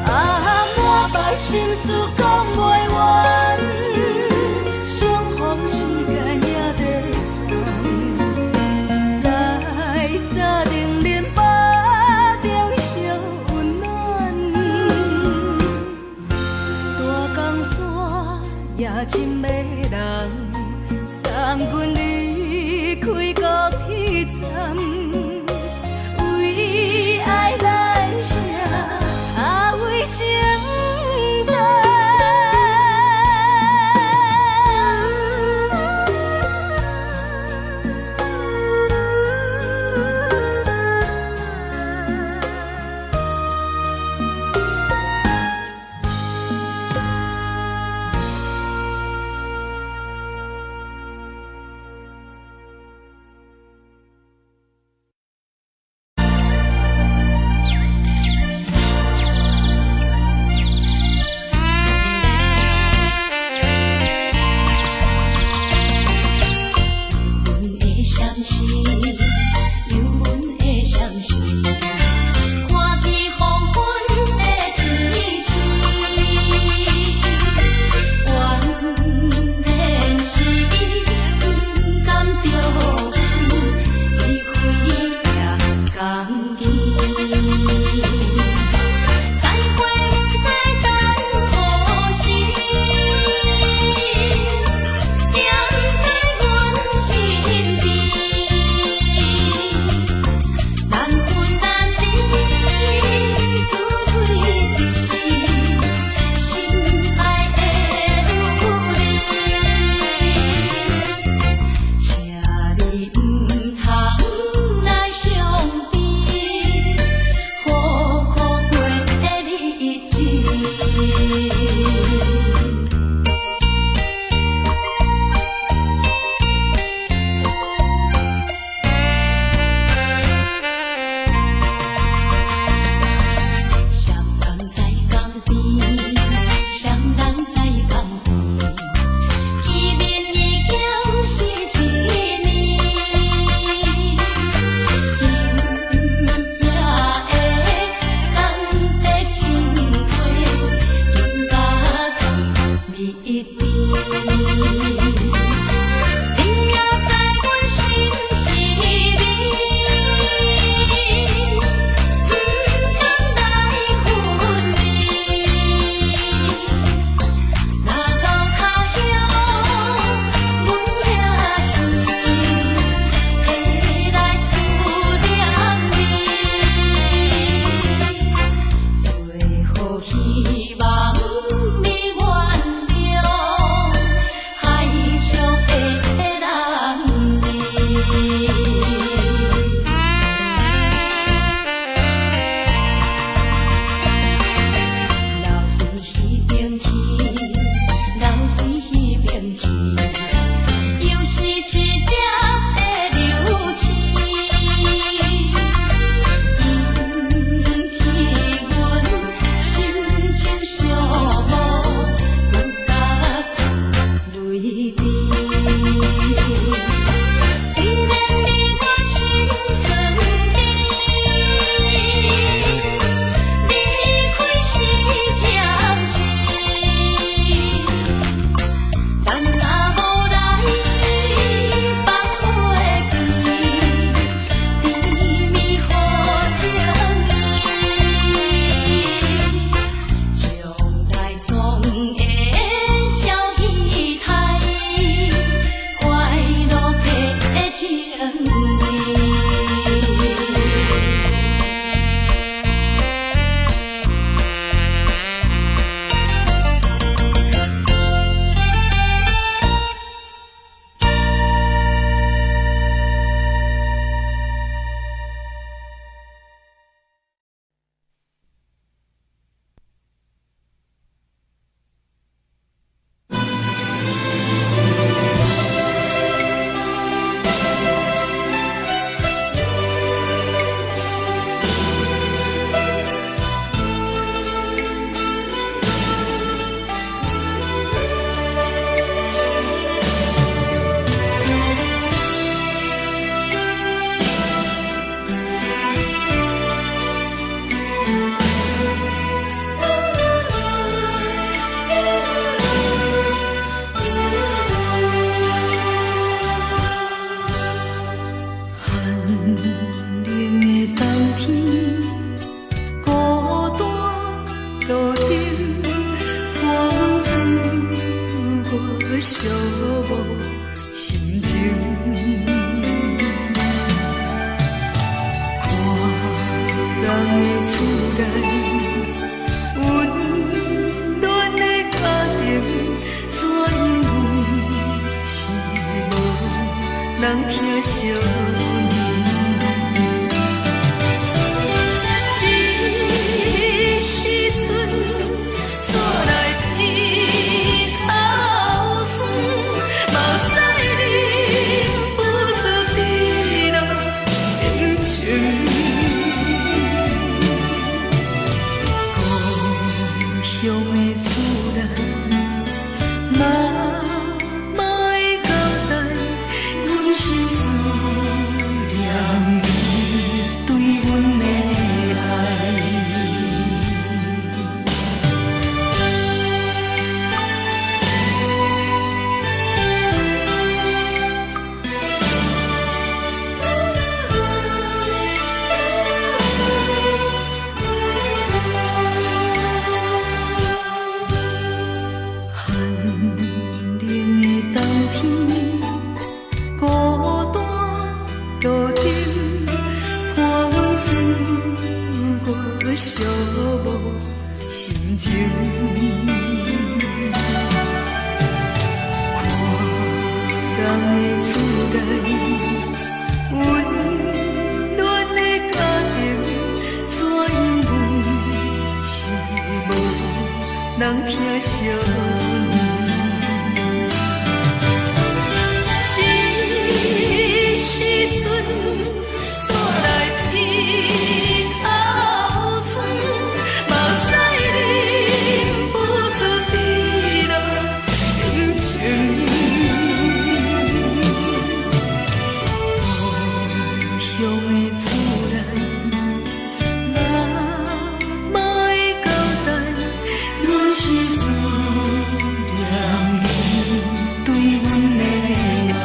啊，滿腹心事講袂完，相逢時間也短暫，在三重恁腹中相溫暖。大江山也真迷人，送阮離開高鐵站，為愛難捨，啊為情難。阮的相思，有阮的相思，看见黃昏的天星，原來是不甘著阮離開也共去。再會不知等何時，惦在阮身邊。難分難離，寂寞心情。看人的厝內，溫暖的家庭，怎樣阮是無人疼惜阮。這時陣煞來鼻頭酸，目屎忍不住滴落眼睛。故鄉的厝內，媽媽的交代，阮是思念你對阮的愛。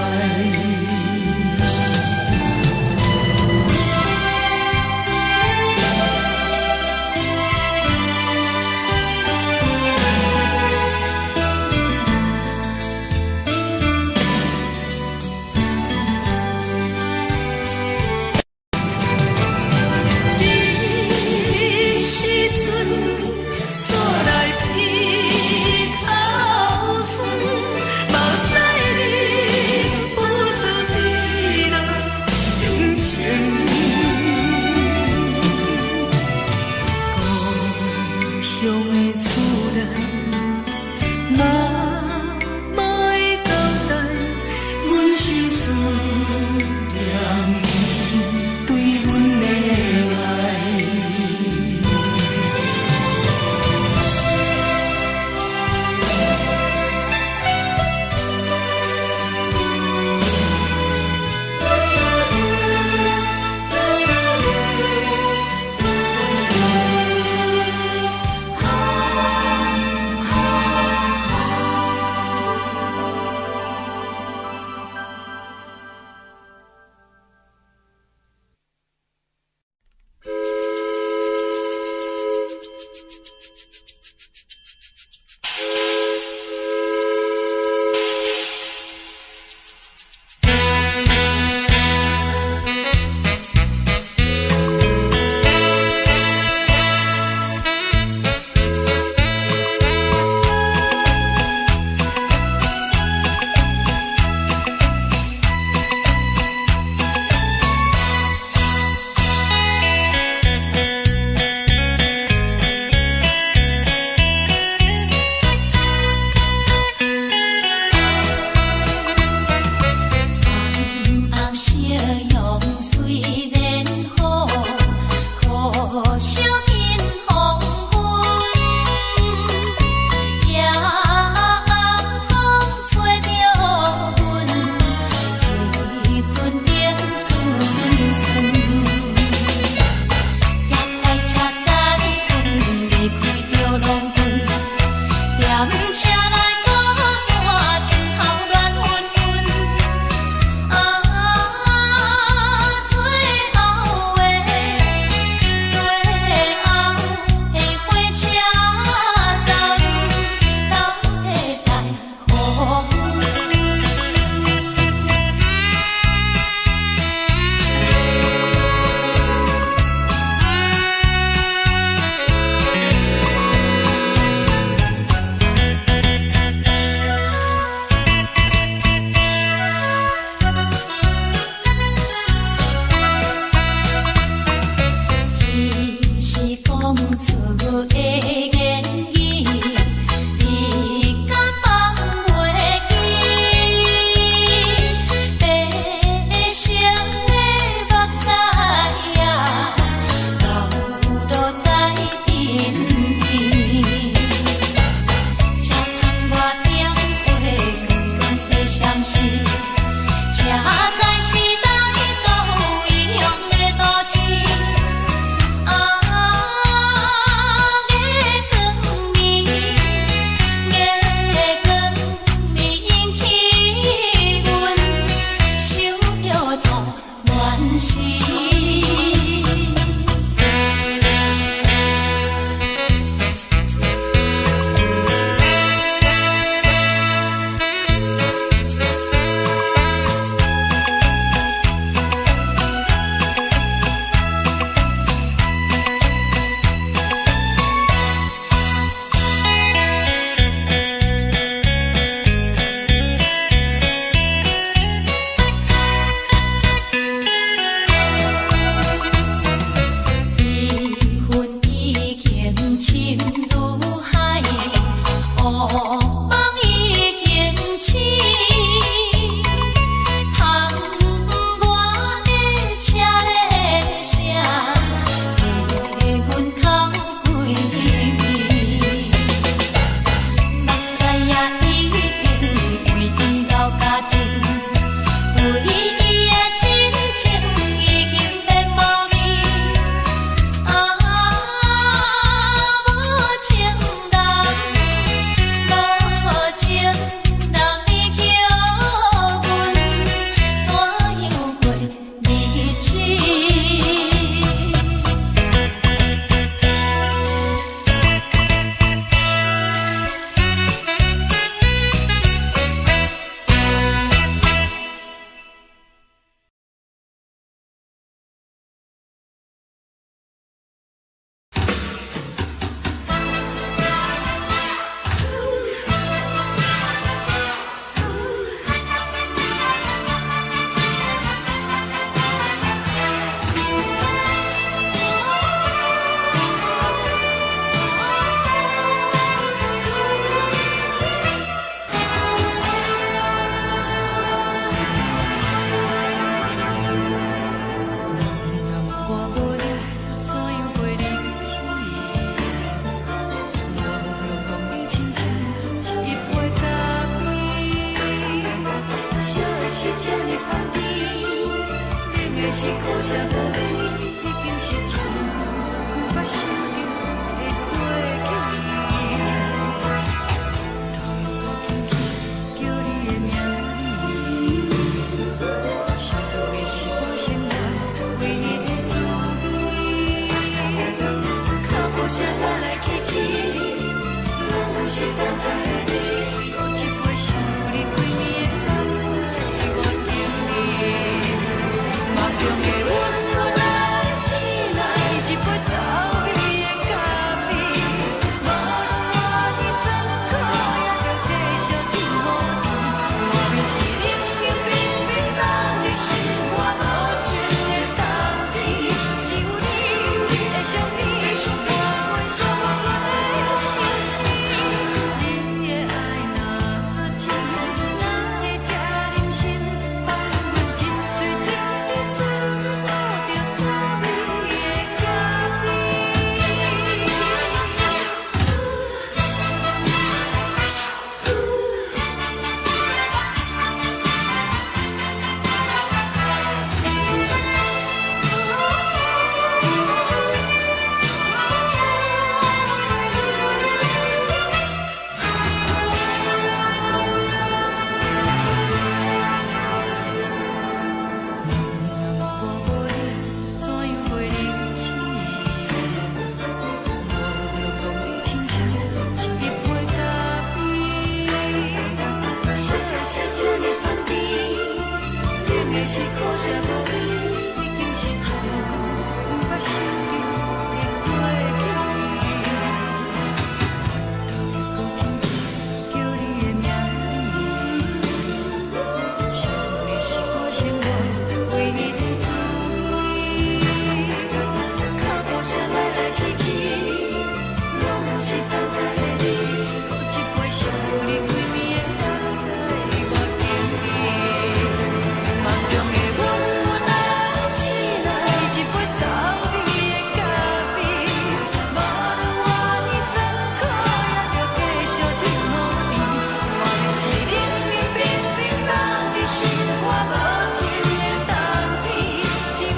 惜無你，已經是真久毋捌想著的過去。頭又閣輕輕叫你的名字，想你是我生活唯一的滋味。腳步聲來來去去，攏毋是等待的你。閣一杯想你規暝的目屎，我敬你。夢中的阮予咱醒來，一杯走味的咖啡。無論偌尼酸苦，也著繼續天予甜。外面是冷冷冰冰凍入心肝無情的冬天，只有你的相片，伴阮寂寞的相思。你的愛若真，哪會這忍心放阮一喙一滴水吐著走味的咖啡？我無你，怎樣過日子？無論講你親像一杯咖啡。啥啥這呢香甜，冷的是可惜無你，已經是真久毋捌想著的過去。頭又閣輕輕叫你的名字，想你是我生活唯一的滋味。腳步聲來來去去，攏毋是等待的你。閣一杯想你規暝的目屎，我敬你。夢中的阮予咱醒來，一杯走味的咖啡。無論偌尼酸苦，也著繼續天予甜。外面是冷冷冰冰凍入心肝無情的冬天，只有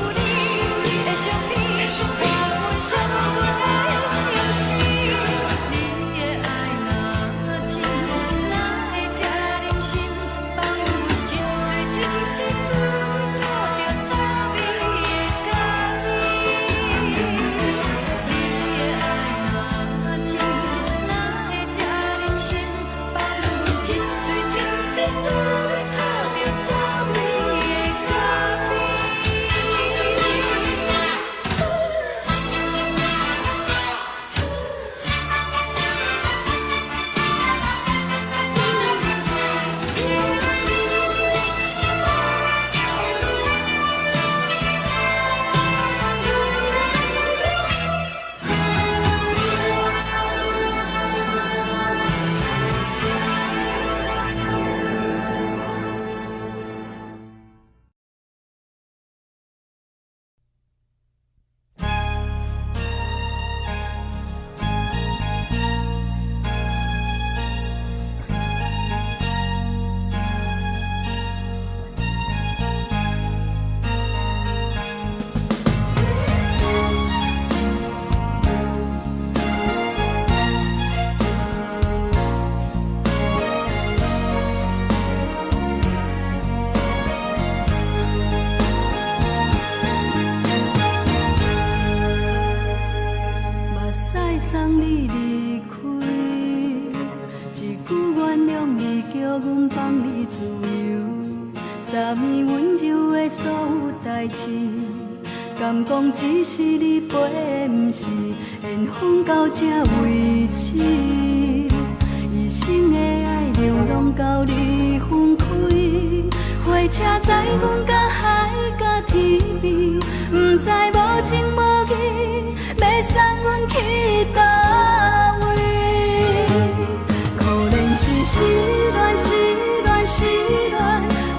你的相片，伴阮寂寞的相思。你的愛若真，哪會這忍心放阮一喙一滴水吐著走味的咖啡？你的愛若真，哪會這忍心放阮一喙一滴水吐著走味的咖啡？目屎送你離開，一句原諒你，叫阮放你自由。昨暝溫柔的所有代誌，敢講只是你陪，毋是緣分到這為止。一生的愛流浪到你分開，火車載阮到海角天邊，毋知無情無義，欲送阮去佗位？可憐是失戀，失戀，失戀，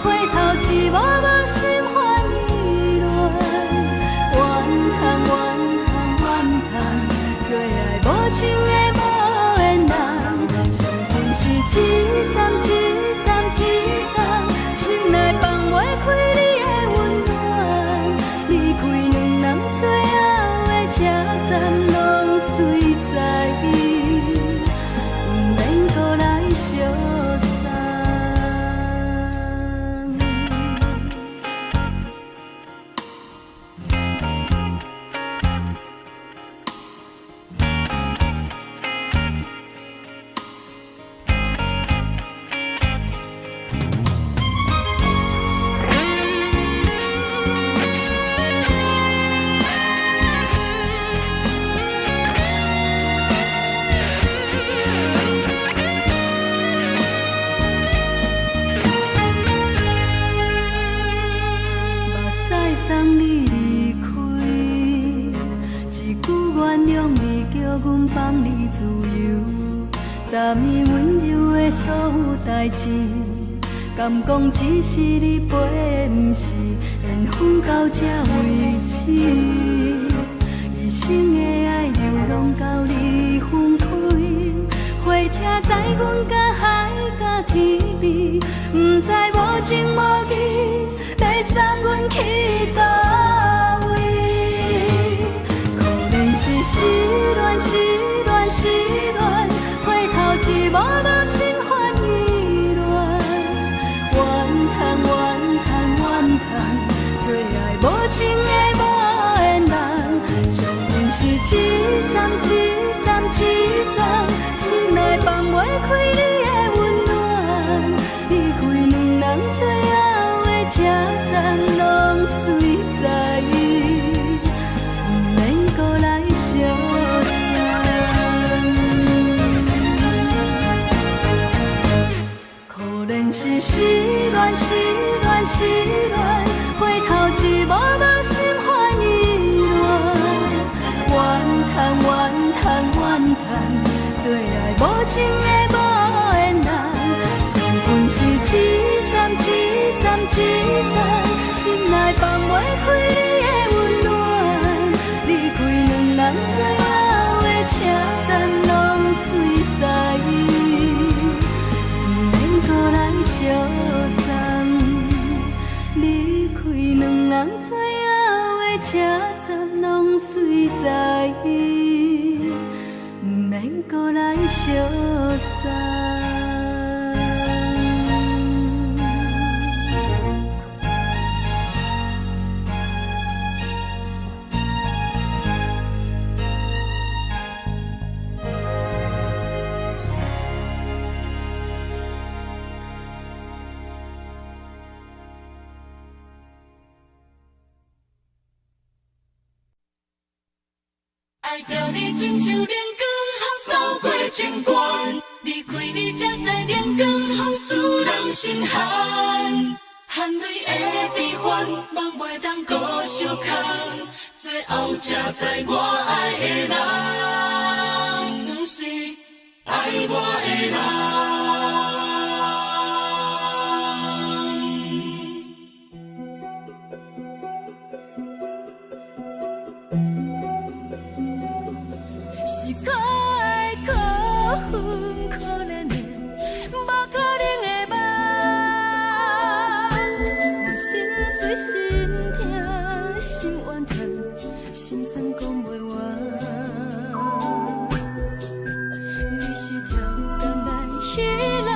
回頭一幕幕心煩意亂。怨嘆怨嘆怨嘆，做愛無情的無緣人，傷痕是一層一層一層，心內放袂開你的溫暖。站攏随在，毋免阁來相送。目屎送你離開，一句原諒你，叫阮放你自由。昨暝溫柔的所有代誌，敢講只是你陪，毋是緣分到這為止。一生的愛流浪到你分開，火車載阮甲海甲天邊，毋知無情無義，欲送阮去佗位？可憐是失戀，失戀，失戀，回頭一幕幕心煩意亂。怨嘆怨嘆怨嘆，做愛無情的無緣人，相逢是一站一站一站，心內放袂開你的溫暖。離開兩人最後的車站，攏隨在，毋免閣來相送。可憐是失戀，失戀，失戀，回頭一幕幕心煩意亂。怨嘆怨嘆怨嘆，做愛無情的無緣人，相逢是一站一站一站，心內放袂開你的溫暖。離開兩人最後的車站，攏隨在，毋免閣來相送。離開兩人最後的車站，攏隨在，毋免閣來相送。愛著你親像冷光予掃過情關，離開你才知冷光予使人心寒，含淚的悲歡，夢袂當閣相空，最後才知我愛的人，毋是愛我的人。是可愛可恨可憐的，無可能的夢。我心碎心痛心怨嘆，心酸講袂完。你是超工來彼人，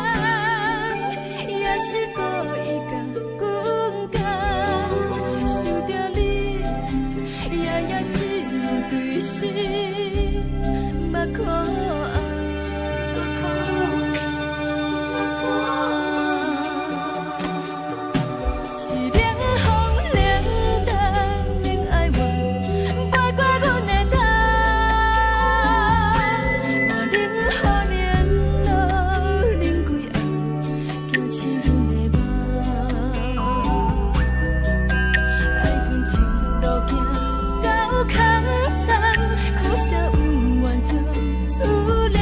也是故意共阮講。想著你，夜夜只有對心目苦紅。是冷風冷淡冷哀怨，飛過阮的頭。無冷雨連露冷規暗，驚醒阮的夢。愛阮情路行到空残，可惜阮願將思念。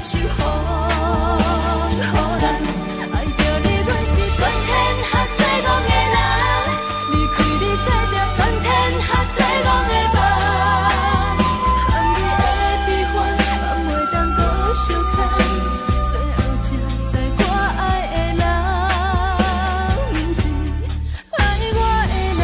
受予人。愛著你，阮是全天下最戇的人。離開你，做著全天下最戇的夢。含你的悲歡，放袂當閣相牽。最後才知我愛的人，毋是愛我的人。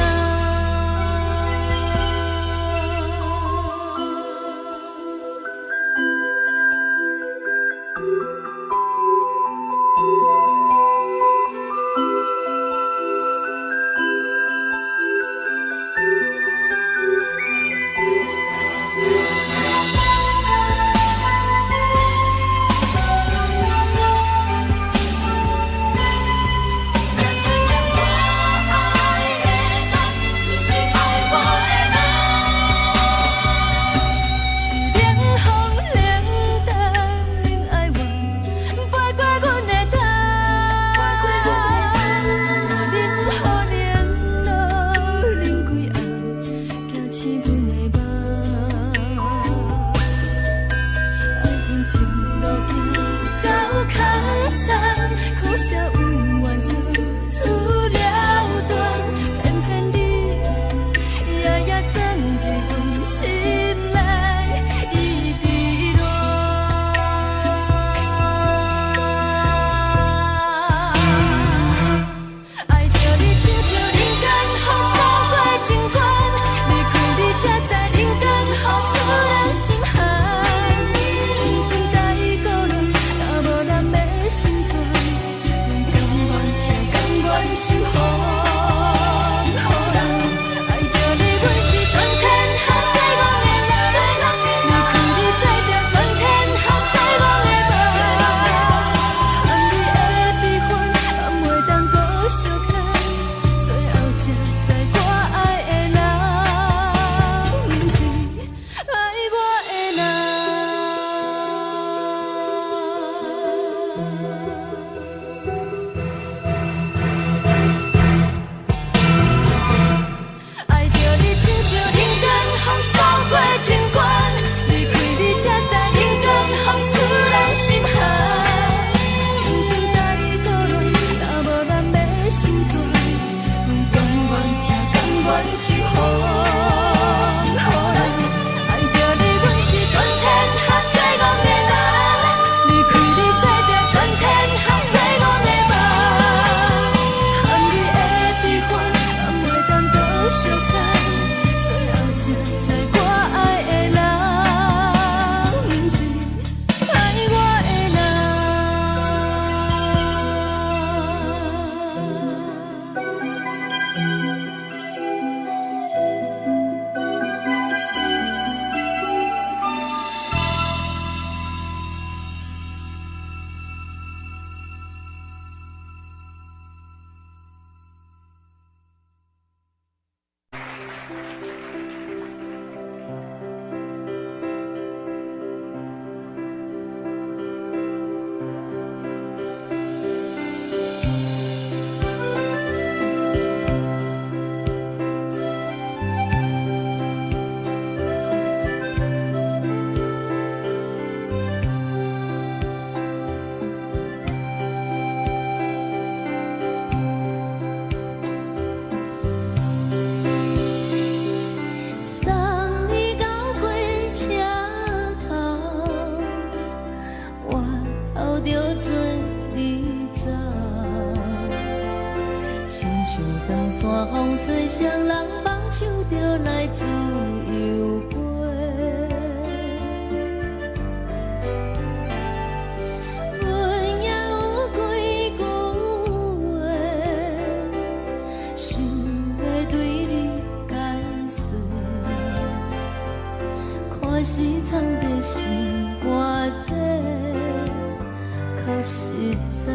才知影我愛的人，毋是愛我的人。是冷風冷淡，冷愛怨，飛過阮的頭。冷雨冷露冷幾暗，驚醒阮的夢。愛恨情路行到空残，可惜有緣就此了斷，偏偏你夜夜鑽入阮心內，一直戀。愛著你親像人間風掃過情關，離開你才知人間風使人心寒。青春太孤單，若無人欲心存，阮甘願疼，甘願受予人。愛著你，阮是全天下最戇的人。離開你，做著全天下最戇的夢。含你的悲歡，放袂當閣相牽。最後才知我愛的人，毋是愛我的人。愛著你親像人間風掃過情關，離開你才知人間風使人心寒。青春太孤單，若無人欲心存，阮甘願疼，甘願受予人。愛著你，阮是全天下最戇的人。離開你，做著全天下最戇的夢。含你的悲歡，放袂當閣相牽。最後才知我愛的人，毋是愛我的人。送你到火車頭，我頭著做你走，親像長山風吹，誰人放手就來自由飛。阮也有幾句話，想欲對你解說，看是藏在心肝底，較實在。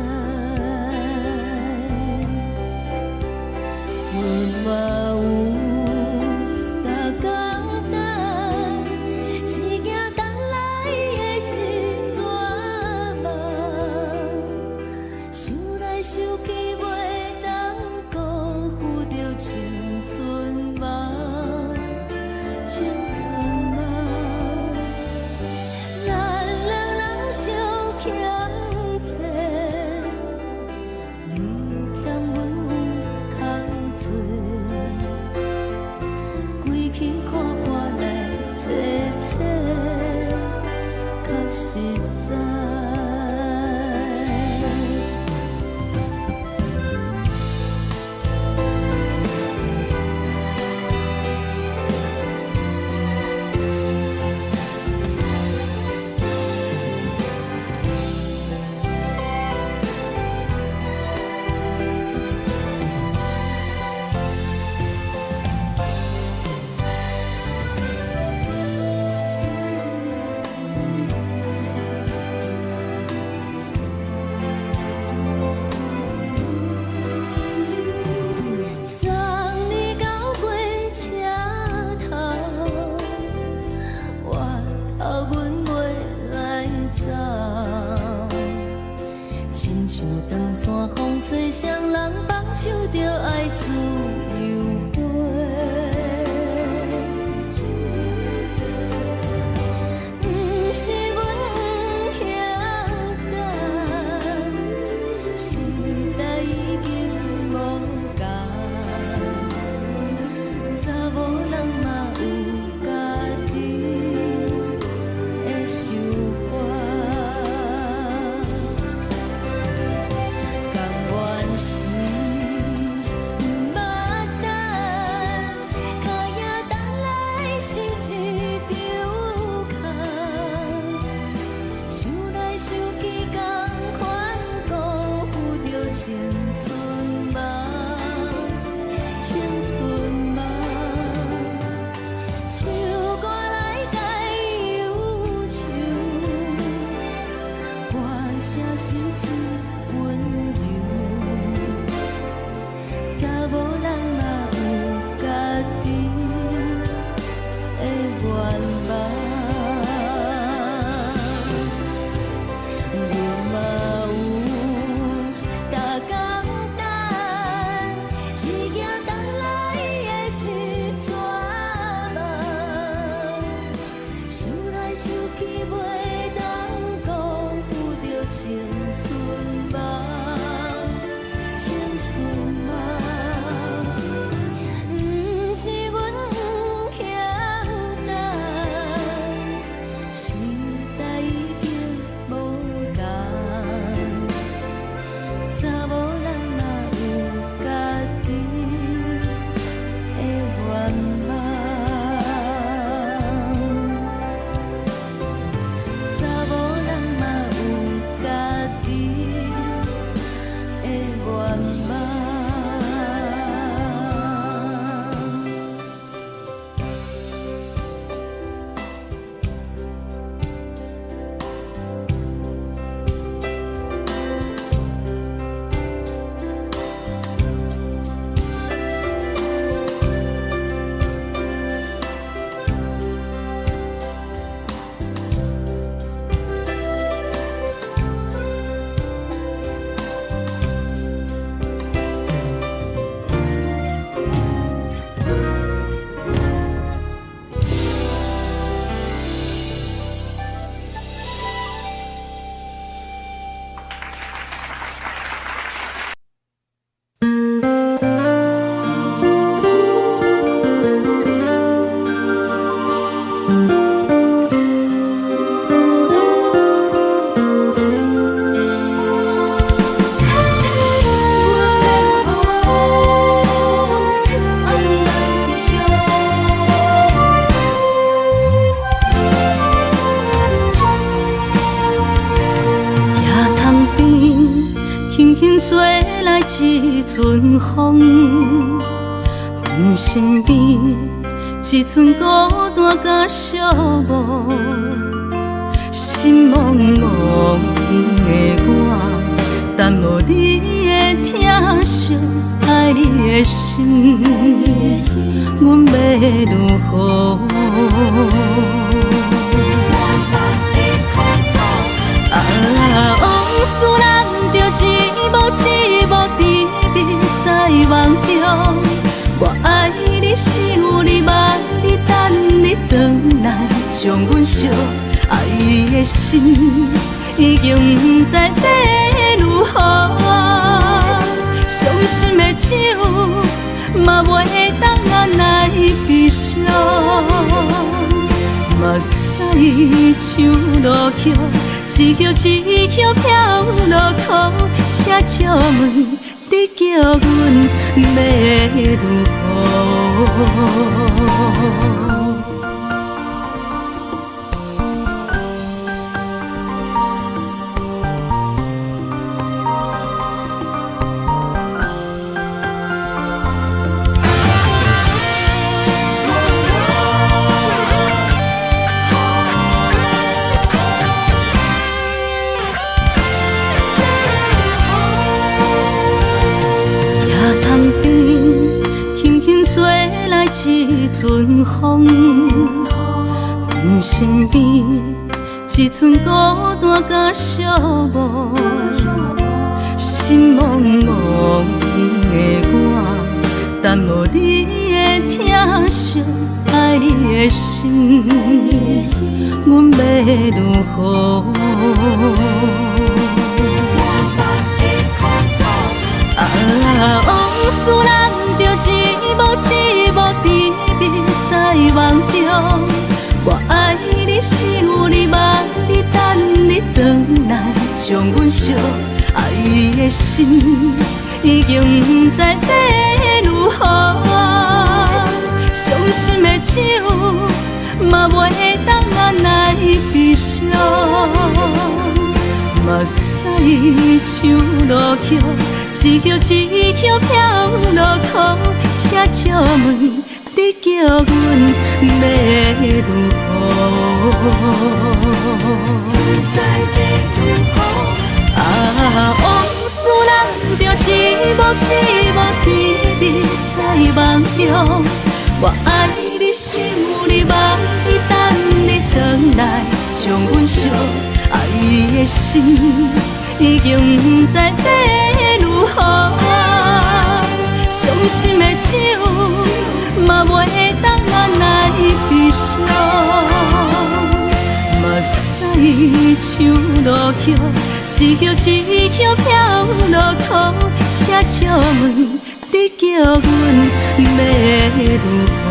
阮嘛有逐工等，一件等來的是绝望，想來想去袂當辜負著青春夢，青春夢。咱兩人相长山风吹，谁人放手就爱自由飞。毋是阮晓等，时代已经无仝，查某人嘛有家己的想法。甘愿是毋捌等，脚影等来是一场空，想来想去，仝款辜负著青春梦，青春梦。唱歌来解忧愁，歌声是真温柔。查某人嘛有家己的愿望，阮嘛有逐工等，一行等来的是绝望，想来想去袂当辜负著青春梦，青春梦。毋是阮晓等，时代已经无仝，查某人嘛有家己的愿望，查某人嘛有家己的愿望。野塘边，轻轻吹来一阵风，阮身边一阵孤单佮寂寞，心茫茫的我，等无你的疼惜，爱你的心，阮欲如何？啊，往事咱就一幕一幕甜蜜在梦中。我爱你，想你，望你，等你转来，将阮惜。爱的心已经不知欲如何，伤心的酒嘛袂当按捺悲伤。目屎像落雨，一叶一叶飘落空，请借问你叫阮欲如何？野塘边，轻轻吹来一阵风，阮身边一阵孤单佮寂寞，心心茫茫的我，等无你的疼惜，愛你的心，阮欲如何？啊，往事難著一幕一幕甜蜜在夢中。我愛你，想你，望你，等你轉來，將阮惜愛的心已經毋知欲如何。傷心的酒嘛袂當按捺悲傷，目屎像落雨，一葉一葉飄落苦，請借問你叫阮欲如何？啊，往事難著一幕一幕甜蜜在夢中。我愛你，想你，望你，等你轉來，將阮惜愛的心已經毋知欲如何。傷心的酒嘛袂當按捺悲傷，目屎像落雨，一葉一葉飄落苦，請借問你叫阮欲如何？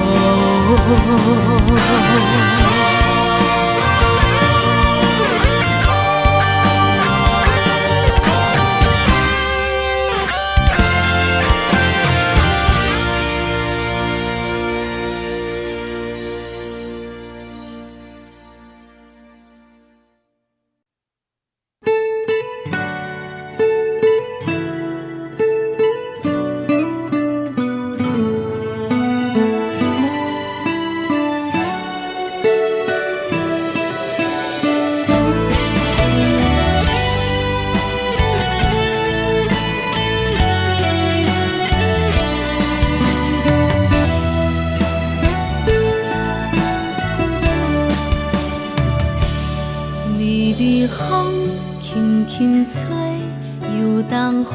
微微風輕輕吹，油桐花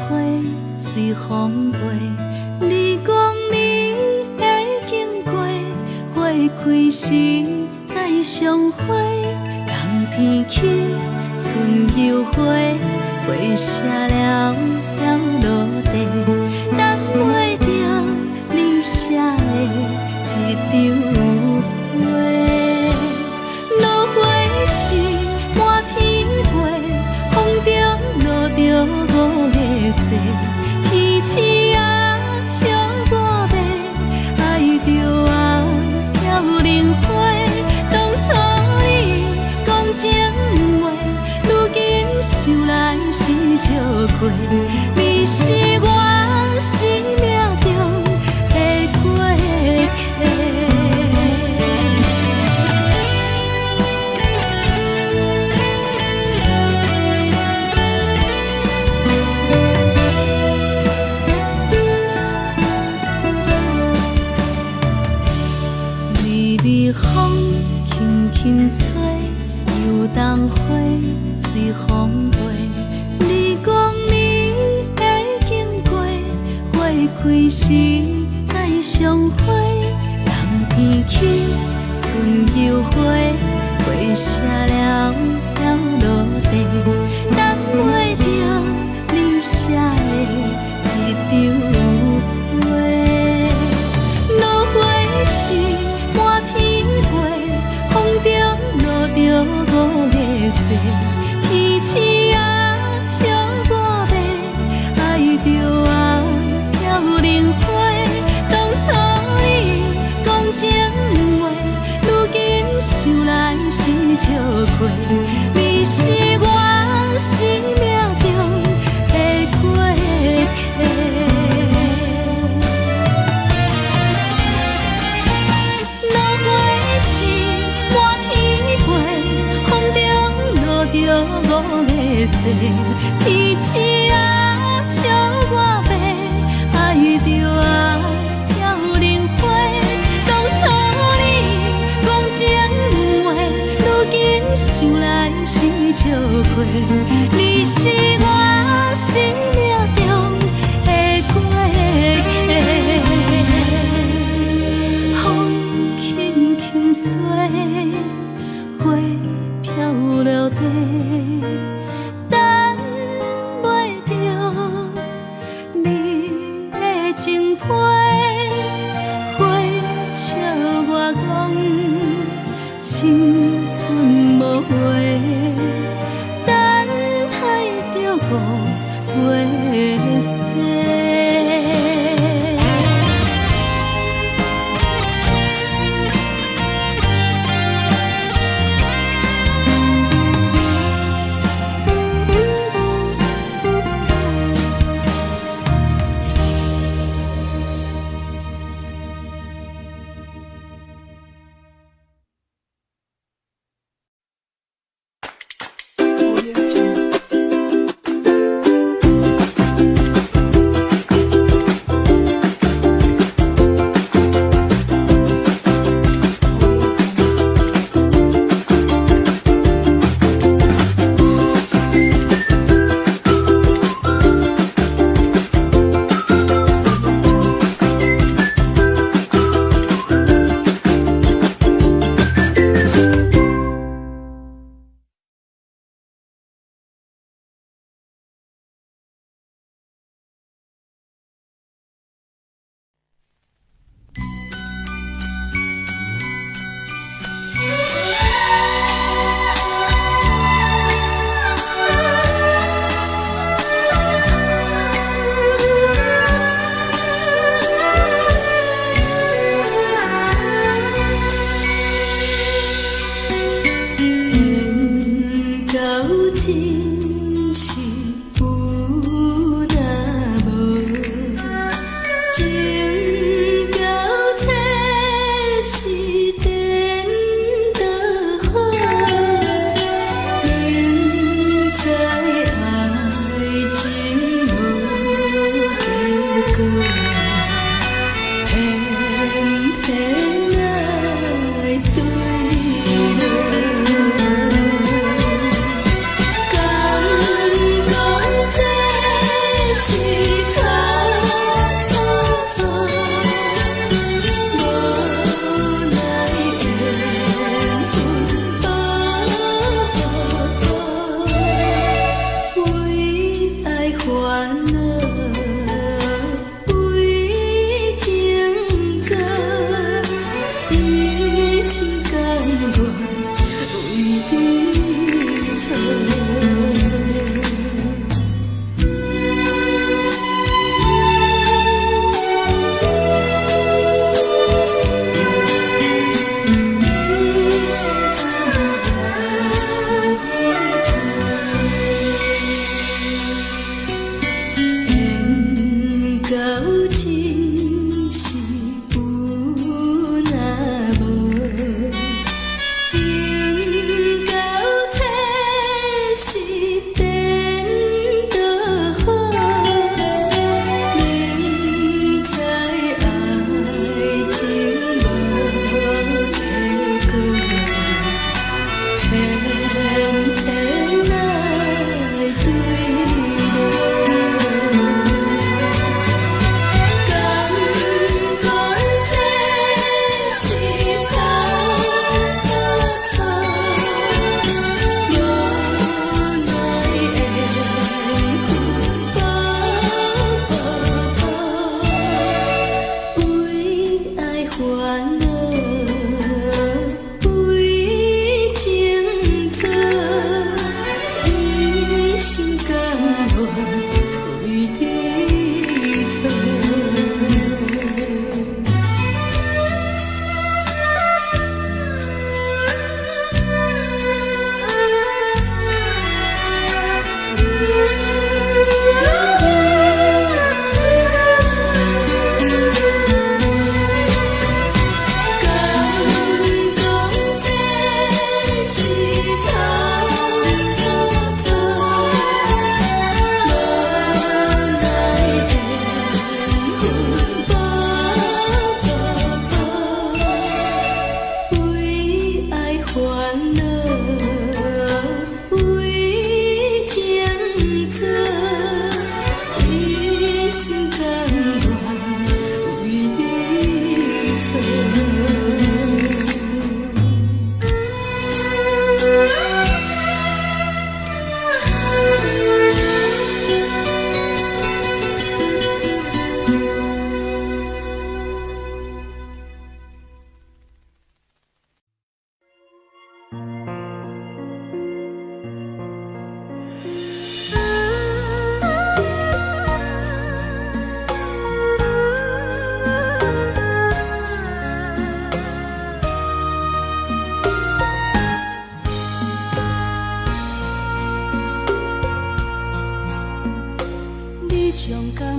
隨風飛。你講你會經過，花開時再相會。冬天起，春又回，花謝了飄落地，等袂著你寫的一張批。落花時滿天飛，風中落著五个誓，天星啊笑我欲，愛著啊飄零花。當初你講情話，如今想來是笑話。你是我生命中的過客。微微風輕輕吹，油桐花隨風飛。你講你會經過，花開時再相會。冬天起，春又回，花謝了飄落地，等袂著你寫的一張批。落花時滿天飛，風中落著五个誓，天星啊笑我欲，愛著啊飄零花。當初你講情話，如今想來是笑話。你是我生命中的過客。落花時滿天飛，風中落著五个誓，天星啊笑我欲，愛著啊飄零花。當初你講情話，如今想來是笑話。你是我生命中吹，花飄落地，等袂著你的情批，花笑我講青春無話，等待著孤飛逝。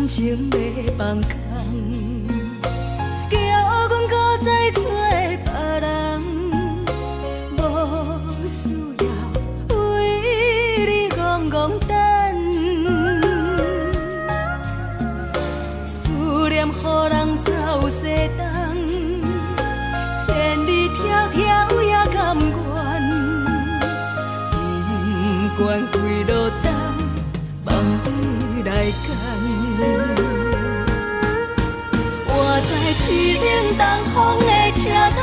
感情欲放空，叫阮閣再揣別人，無需要為你戇戇等，思念予人走西東，千里迢迢也甘願，不管幾落冬，望你來牽。我知凄冷東風的車窗，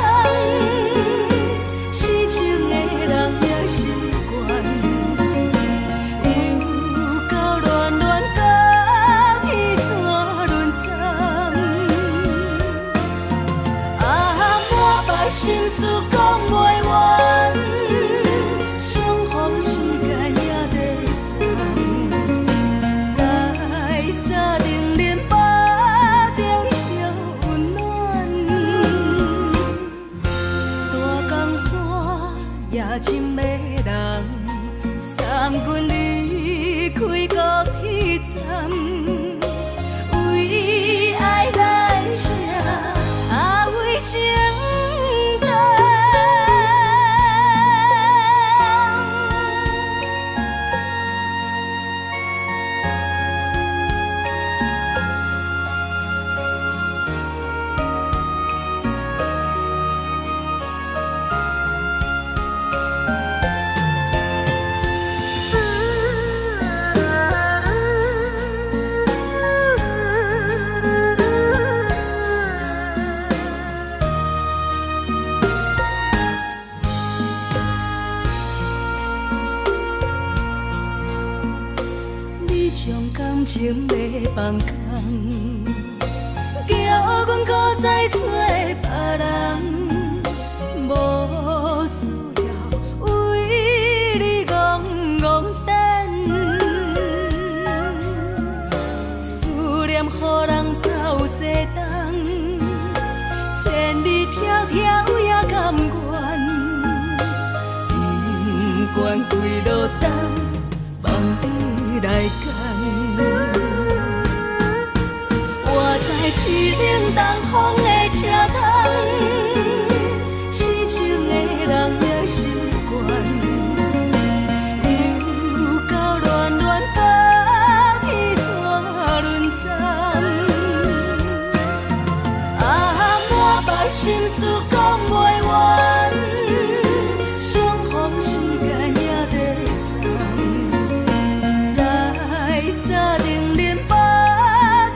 痴情的人也習慣，又到恋恋甲天山轮转，啊，满腹心事講袂完，相逢時間也短暫，在三重林腹中相溫暖，大江山也真迷人，送阮離開高鐵站，為愛來寫，啊為情等。你將感情欲放空，叫阮閣再揣別人，無需要為你戇戇等，思念予人走西東，千里迢迢也甘願，不管幾落冬，望你來牽。我知凄冷東風的車窗，痴情的人也習慣，又到恋戀甲天山轮轉，啊，滿腹心事講袂完，相逢時間也短暫，在三重林腹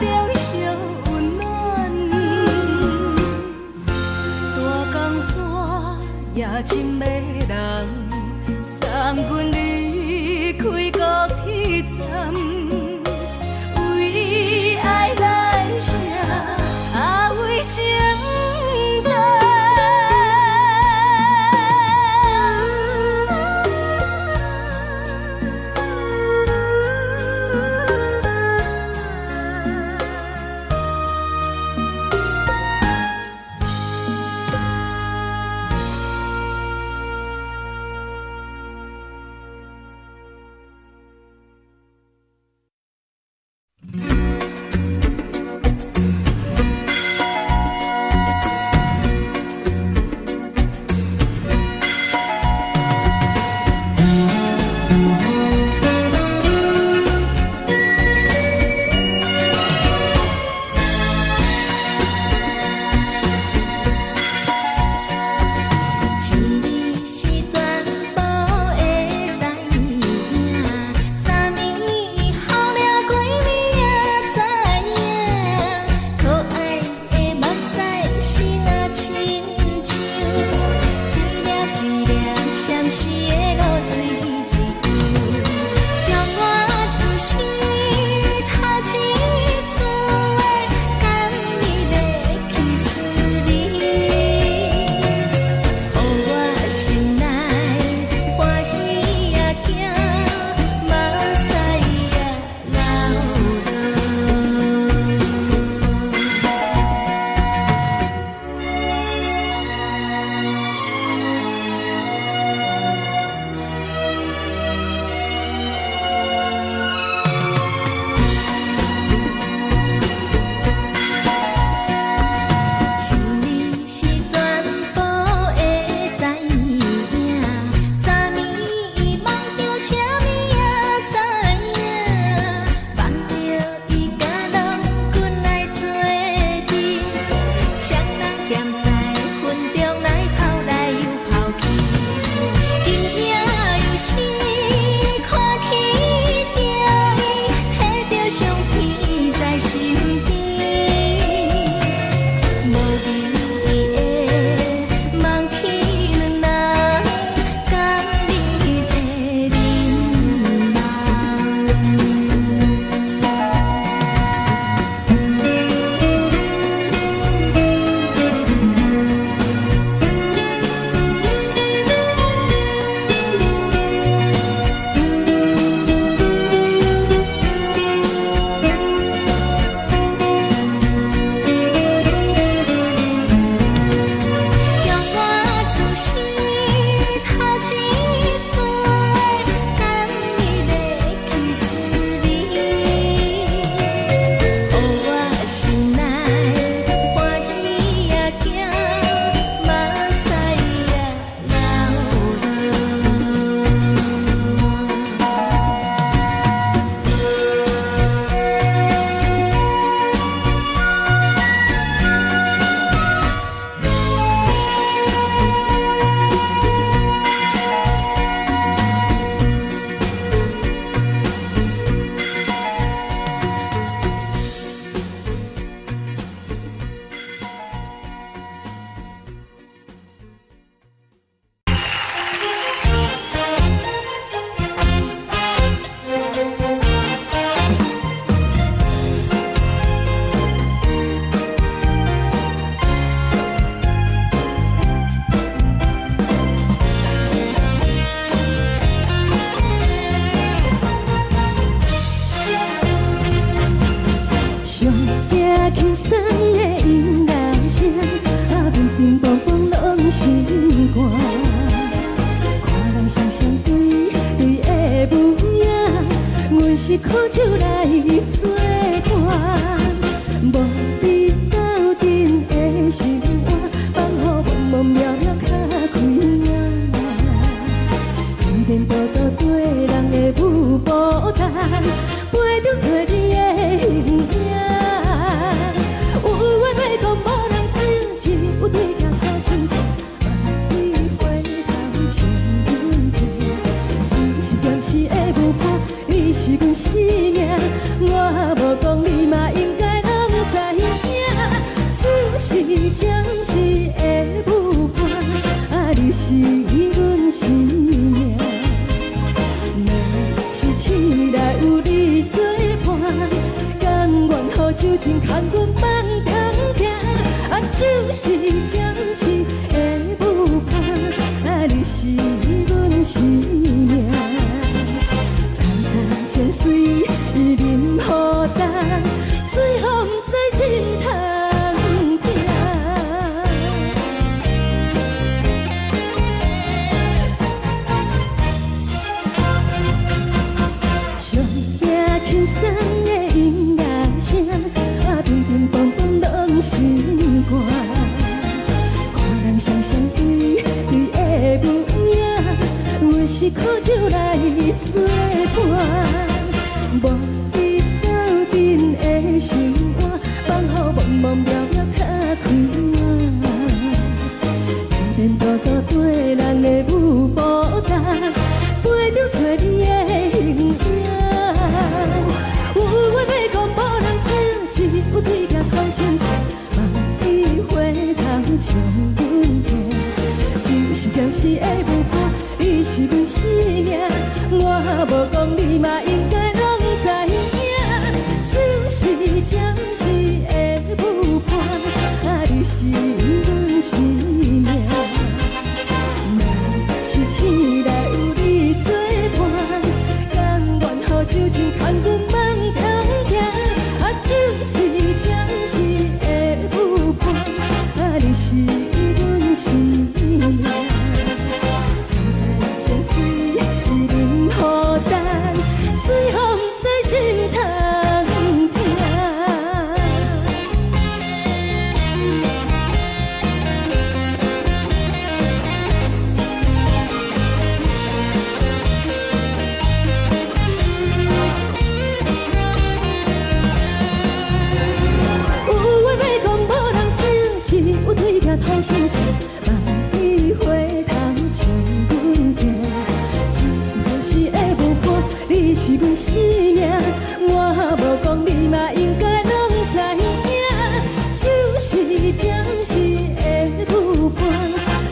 中相溫暖，大江山也真迷人，送阮離開高鐵站，為愛來寫，啊為情等。情你是全部的知影，昨暝予了过你也知影，可愛的目屎是若親像一粒一粒閃爍的露水一樣，將我此生頭一次的甘美的去思念。予我心內歡喜也驚，目屎也流落。苦酒來做伴，無你鬥陣的生活，放予茫茫渺渺較開眼。天顛倒倒對人的舞步單，陪著找你的形影。有話欲講無人聽，只有對鏡苦心情，萬里回頭笑阮聽。只是暫時的舞伴，你是阮生命，我無講你嘛應該攏知影。只是暫時的舞伴，啊，你是阮生命。若是醒來有你做伴，甘願予酒精牽阮放長行。啊，只是暫時的舞伴，啊，你是阮生命。層層情水啉予乾，最予毋知心通疼。上驚輕鬆的音樂聲，啊，乒乒乓乓攏心肝。看人雙雙對對的舞影，阮是苦酒來做伴，無你鬥陣的生活，放予茫茫渺渺較開眼。天顛倒倒對人的舞步單，陪著找你的形影。有話欲講無人聽，只有對鏡苦心情，望你回頭笑阮聽。只是暫時的舞伴，你是阮生命，我無講你嘛應該攏知影。只是暫時的舞伴，啊，你是阮生命。若是醒來有你做伴，甘願予酒精牽阮放長行。啊，只是暫時的舞伴，啊，你是阮生命。層層情水啉予乾，最予毋知心通疼。有話欲講無人聽，只有對鏡吐心情，望你回頭笑阮聽。只是暫時的舞伴，你是阮生命，我無講你嘛應該攏知影。只是暫時的舞伴，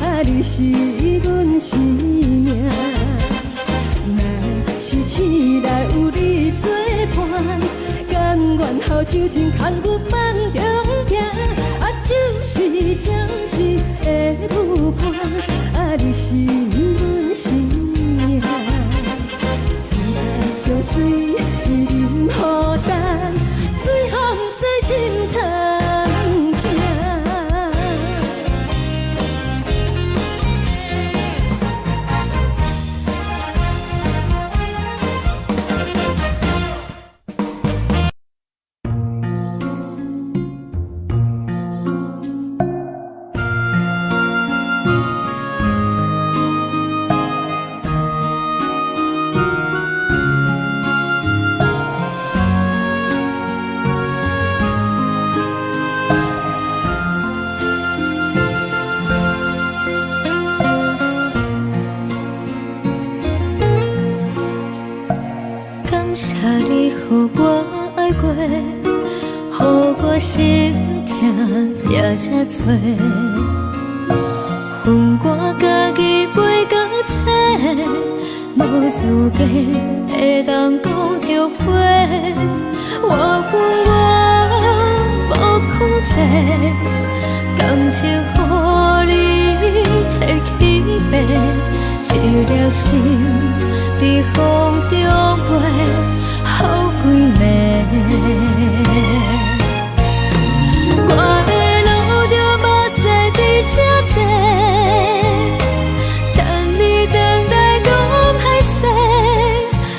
啊，你是阮生命。若是醒來有你做伴，甘願予酒精牽阮放長行。啊，只是暫時的舞伴，啊，你是阮生命。層層情水啉予乾，最予毋知心通疼。感謝你予我愛過，予我心疼也這多。分我家己飛到找，無資格會當講後悔。我有我無控制，感情予你提去爬，一粒心佇風中飛，予幾暝。我會流著目屎佇這坐，等你轉來講歹勢，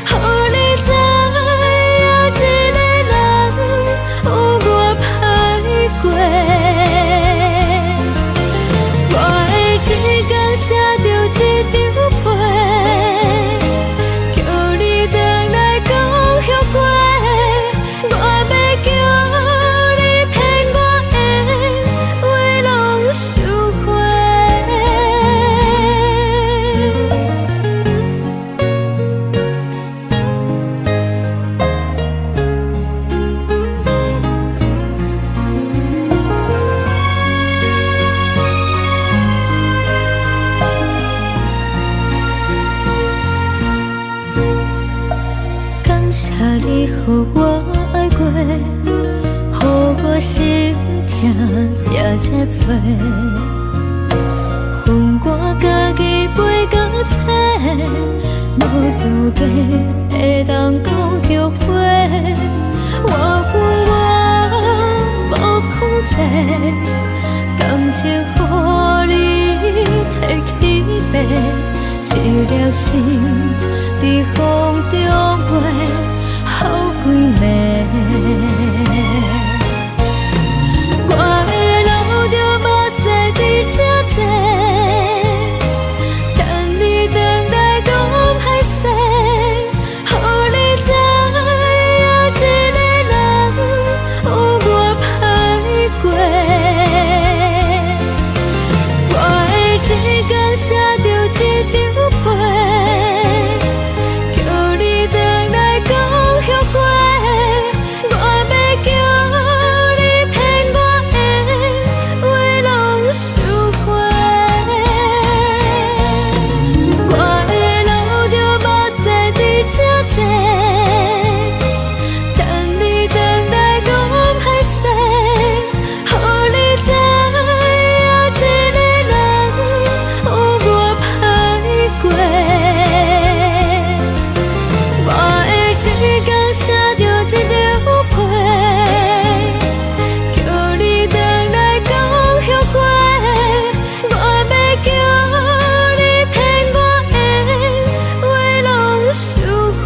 予你知我心疼也這多。予我家己飞到册，無資格會當講後悔。我不我無控制，感情予你提去爬，一粒心佇風中飛，予幾暝。我會流著目屎佇這坐，等你轉來講歹勢，予你知影一个人有偌歹過。我會一工寫著一張批，叫你轉來講後悔。我欲叫你騙我的話攏收回。我會流著目屎佇這坐，等你轉來講歹勢，予你知影一個人有偌歹過。我會一工寫著一張批，叫你轉來講後悔。我欲叫你騙我的話攏收回。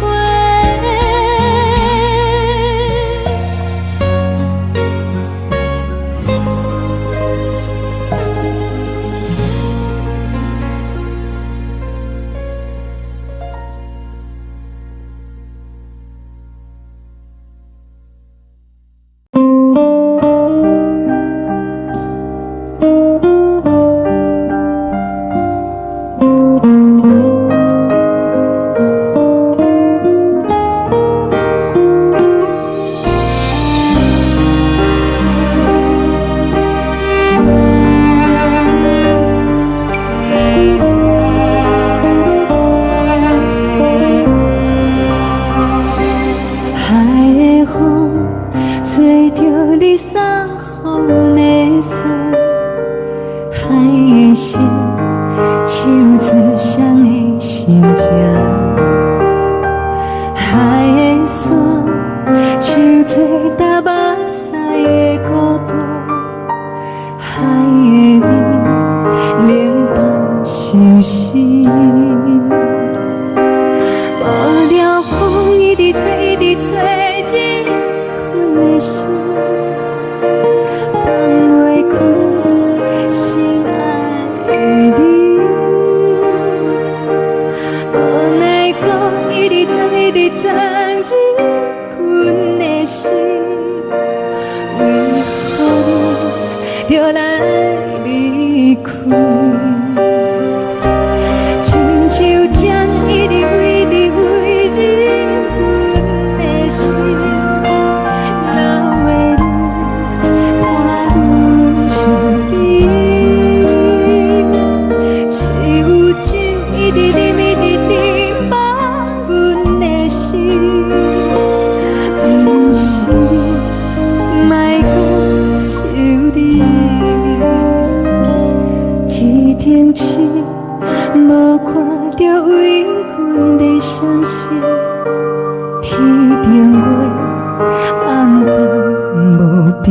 海的風吹著你送予阮的衫，海的心唱出誰的心情，海的山唱出踏目屎的孤單，海的味冷淡相思。無聊風一直吹，一直吹，入阮的心，放袂開心愛的你。無奈何一直鑽，一直鑽入阮的心，為何你著來離開？親像鳥一直飛，一直飛入阮的心，老的愈看愈相記。只有酒一直啉，一直斟滿阮的心，毋是你，莫閣想你。天頂星無看著為阮咧閃爍，天頂月暗淡無邊。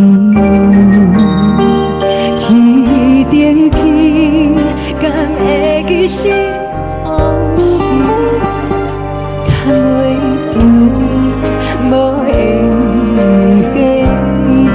天頂天敢會記是予是？牽袂著你，無緣的你。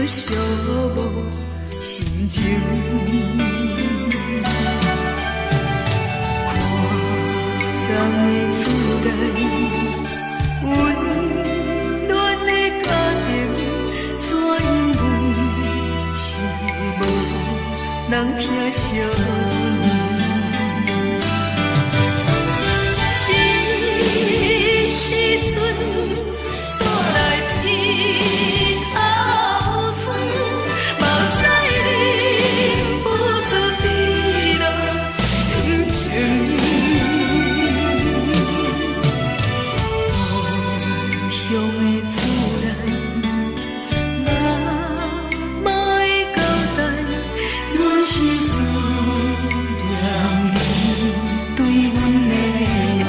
寂寞心情。看人的厝內，溫暖的家庭，怎樣阮是無人疼惜阮。這時陣煞來鼻頭酸，目屎忍不住滴落眼睛。故鄉的厝內，媽媽的交代，阮是思念你對阮的愛。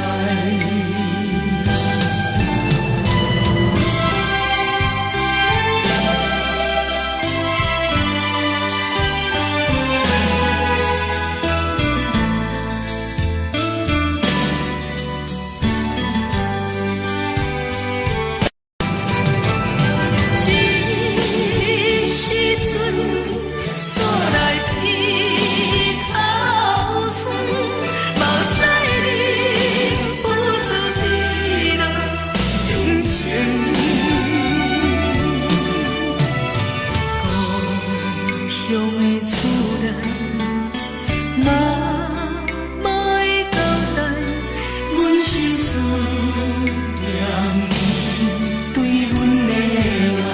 這時陣煞來鼻頭酸，目屎忍不住滴落眼睛。故鄉的厝內，媽媽的交代，阮是思念你對阮的愛。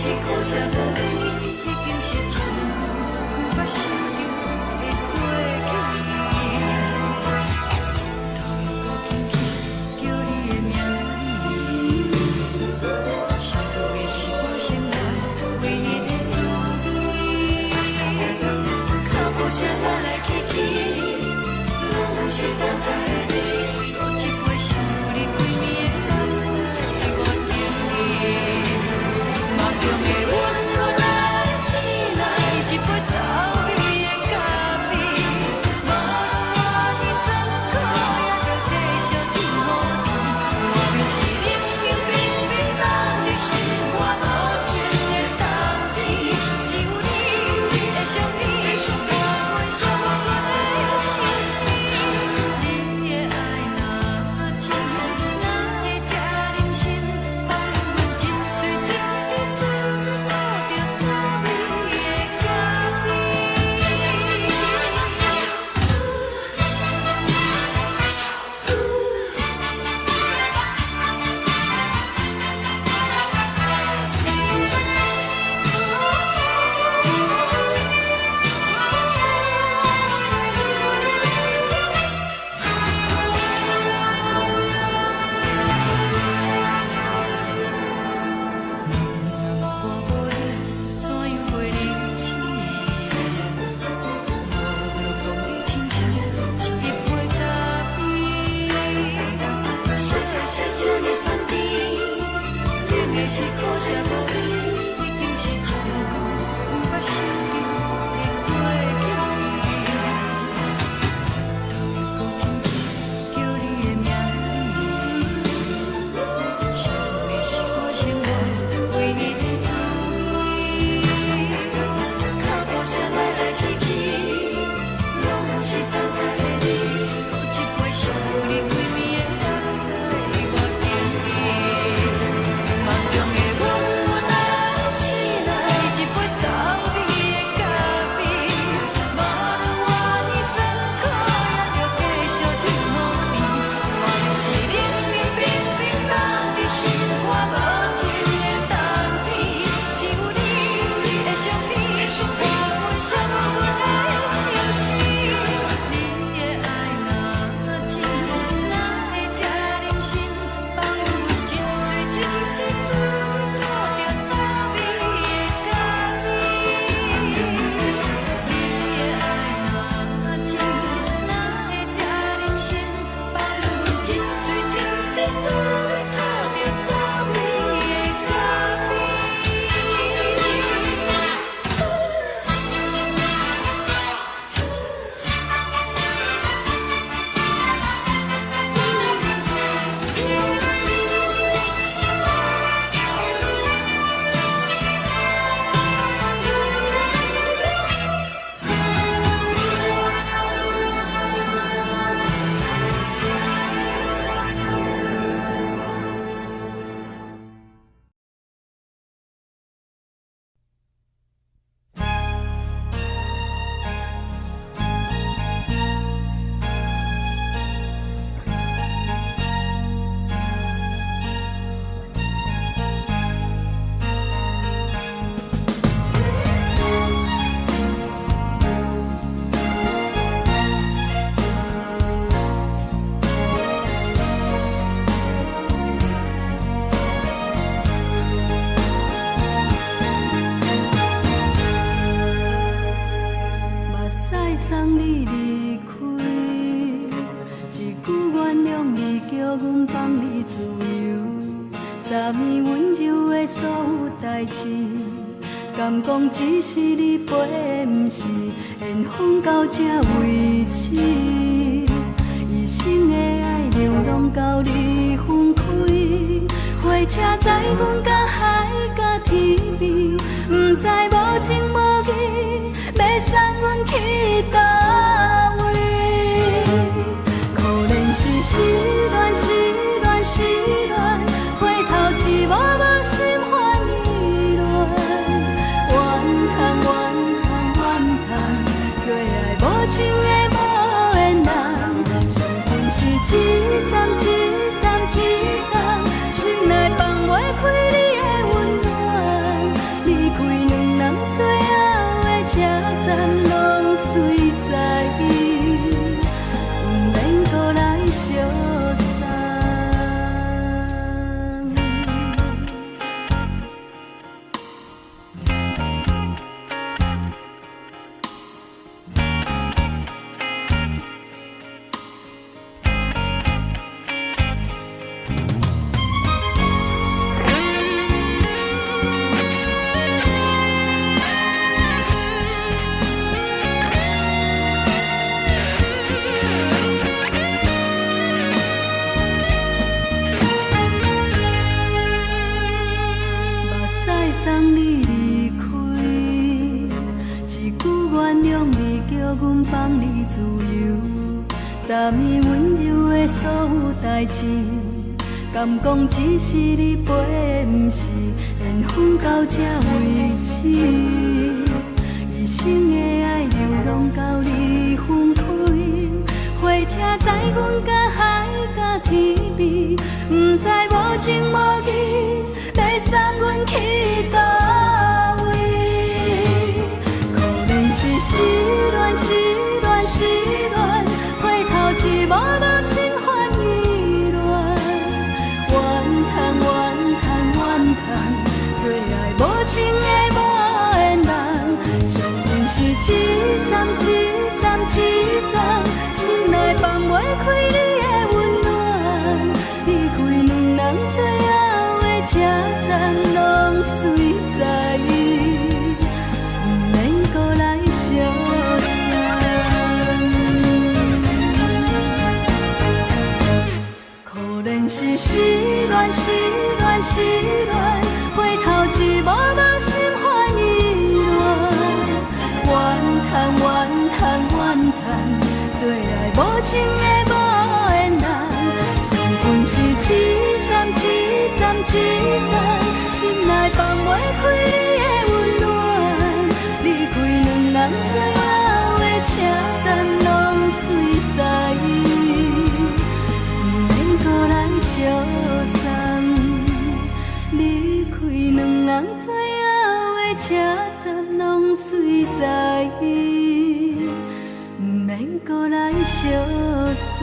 是苦涩無味，已經是真久毋捌想著的過去。頭又閣輕輕叫你的名字，想你是我生活唯一的滋味。腳步聲來來去去，攏是等待的你。閣一杯想你規暝的目屎，我等你。夢中的阮來醒來，一杯走味的咖啡，無論偌尼酸苦，也著繼續天予甜。外面是冷冷冰冰凍入心肝無情的冬天，只有你的相片，伴阮寂寞的相思。你的愛若真，哪會這忍心放阮一喙一滴嘴吐著滋味的咖啡？我無你，怎樣過日子？無論當你親像一杯咖啡，啥是這呢香甜？冷的是苦澀無味，已經是真久毋捌想著的過去。頭又閣輕輕叫你的名字，想你是我生活唯一的滋味。腳步聲來來去去，攏是等待的你。閣一杯想你規暝的目屎，我等你。夢中的阮來醒來，一杯走味的咖啡，無論偌尼酸苦，也著繼續天予甜。外面是冷冷冰冰凍入心肝無情的冬天，只有你的相片，伴阮寂寞的相思。你的愛若真，哪會這忍心放阮一喙一滴嘴吐著滋味的咖啡？你的愛若真，哪會這忍心放阮一喙一滴嘴吐著滋味的咖啡？目屎送你離開，一句原諒你，叫阮放你自由。昨暝溫柔的所有代誌，敢講只是你陪，毋是緣分到這為止。一生的愛流浪到你分開，火車載阮到海角天邊，毋知無情無義，欲送阮去佗位？可憐是失戀，失戀，失戀，回頭一幕幕心煩意亂。怨嘆怨嘆怨嘆，做愛無情的無緣人，傷心是一站一站一站，心內放袂開你的溫暖。放你自由。昨暝溫柔的所有代誌，敢講只是你陪的，毋是緣分到這為止。一生的愛猶攏交你分開，火車載阮甲海佮天邊，毋知無情無義，欲送阮去佗位？可憐是失戀，失戀，失戀，回頭一幕幕心煩意亂，怨嘆怨嘆怨嘆，做愛無情的無緣人，相逢是一站一站一站，心內放袂開你的溫暖，離開兩人最後的車站，攏隨在伊，毋免閣來相送。可憐是失戀，失戀，失戀，回頭一幕幕心煩意亂，怨嘆怨嘆怨嘆，做愛無情的無緣人，相逢是一站一站一站，心內放袂開你的溫暖，離開兩人最後的車站，攏隨在伊，毋免閣來相送。離開兩人最後的車站，攏隨在伊，毋免閣來相送。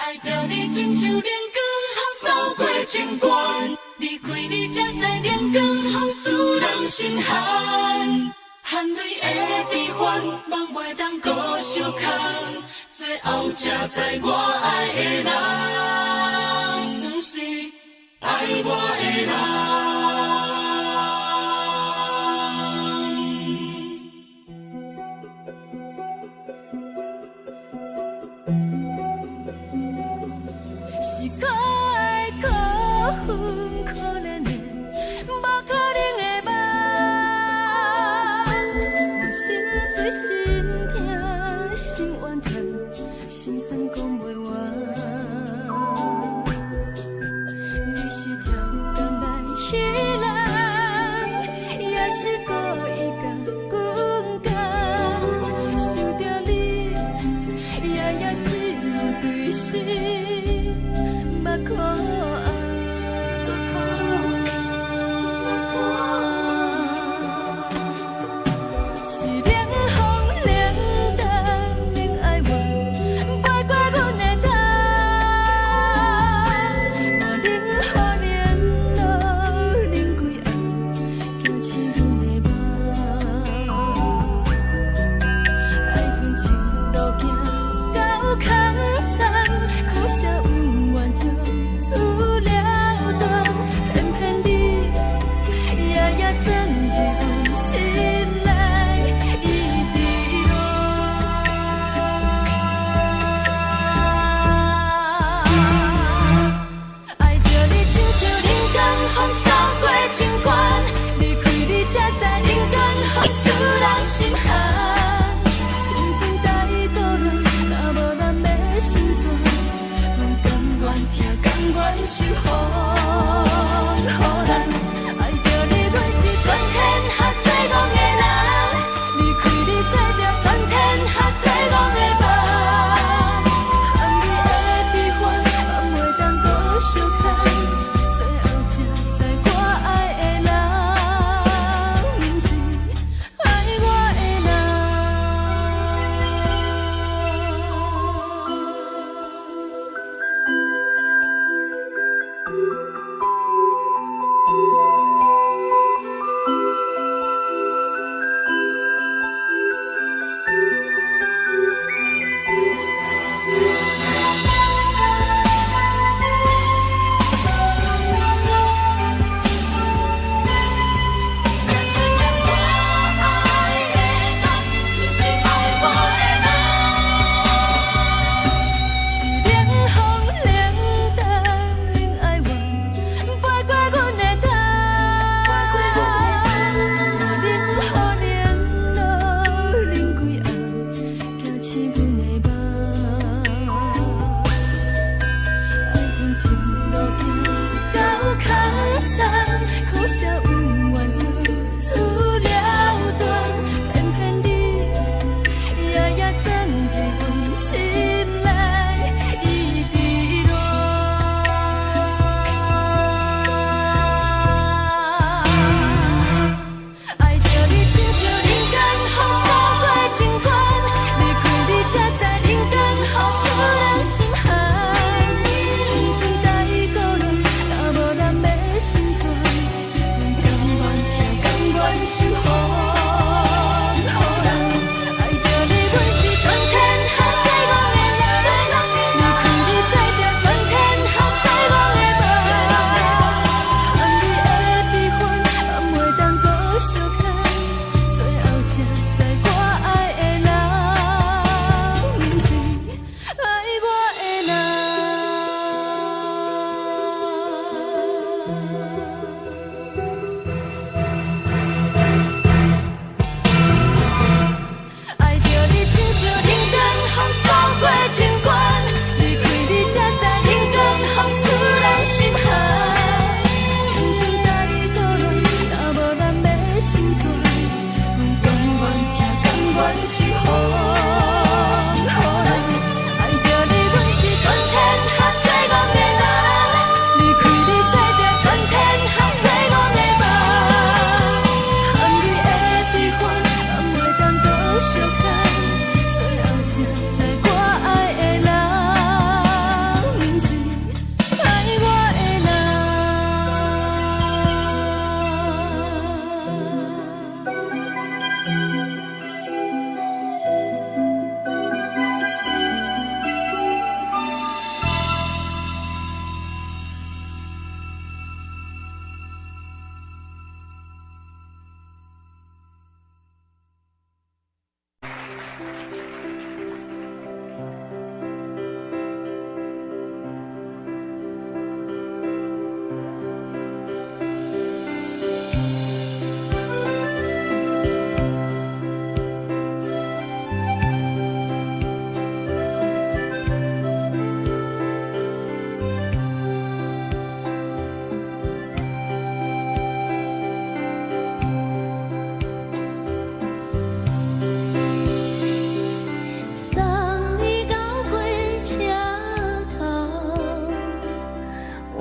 愛著你親像冷光予掃過情關，離開你才知冷光予使人心寒，含淚的悲歡，夢袂當閣相牽，最後才知我愛的人，毋是愛我的人。是可愛可恨可憐的，無可能的夢。我心碎心疼心怨嘆，心酸講袂完。你是超工來彼人，也是故意共阮講。想著你，夜夜只有對心目苦紅。是冷風冷淡冷哀怨，飞過阮的頭。我冷雨冷露冷規暗，驚醒阮的夢。愛恨情路行到空残，苦涩恩怨情丝了斷，偏偏你夜夜鑽入阮心內，一直戀。愛著你親像冷光予掃過情關，離開你才知冷光予使人心寒。青春太孤單，若無咱欲生存，阮甘願疼，甘願受風雨難。愛著你，阮是全天下最戇的人，離開你做著全天下最戇的夢。含淚的悲歡，放袂當閣相牽，最後才知我愛的人，毋是愛我的人。情路行到較惨，可惜有緣就此了斷，偏偏你夜夜鑽入阮心內，一直戀。愛著你親像人間風掃過情關，離開你才知人間雨使人心寒。青春太孤單，若無咱欲心存，阮甘願疼，甘願受風雨人。愛著你，阮是全天下最戇的人，離開你才知全天下最戇的夢。含你的悲歡，放袂當閣相牽，最後才知我愛的人，毋是愛我的人。愛著你親像人間風掃過情關，離開你才知人間風使人心寒。青春太孤單，若無咱欲心存，阮甘願疼，甘願受風雨人。愛著你，阮是全天下最戇的人，離開你才知全天下最戇的夢。含你的悲歡，放袂當閣相牽，最後才知我愛的人，毋是愛我的人。送你到火車頭，我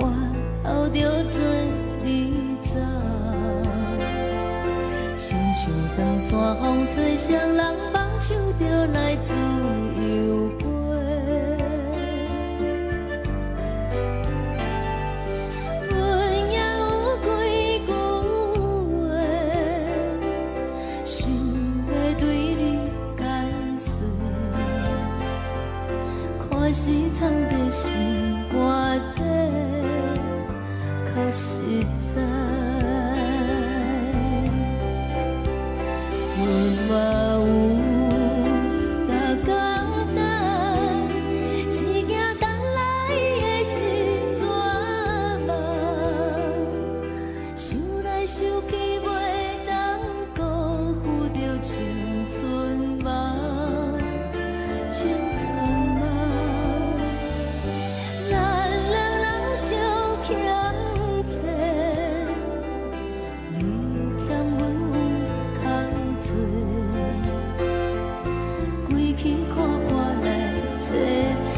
頭著做你走，親像長山風吹誰人放手就來自由飛。阮也有幾句話，想欲對你解說，看是藏在心肝底，較實在。阮嘛有逐工等，一件等來的是绝望，想來想去袂當辜負著青春夢，青春夢。咱兩人相欠債，你欠阮有空做，規氣看看來找找，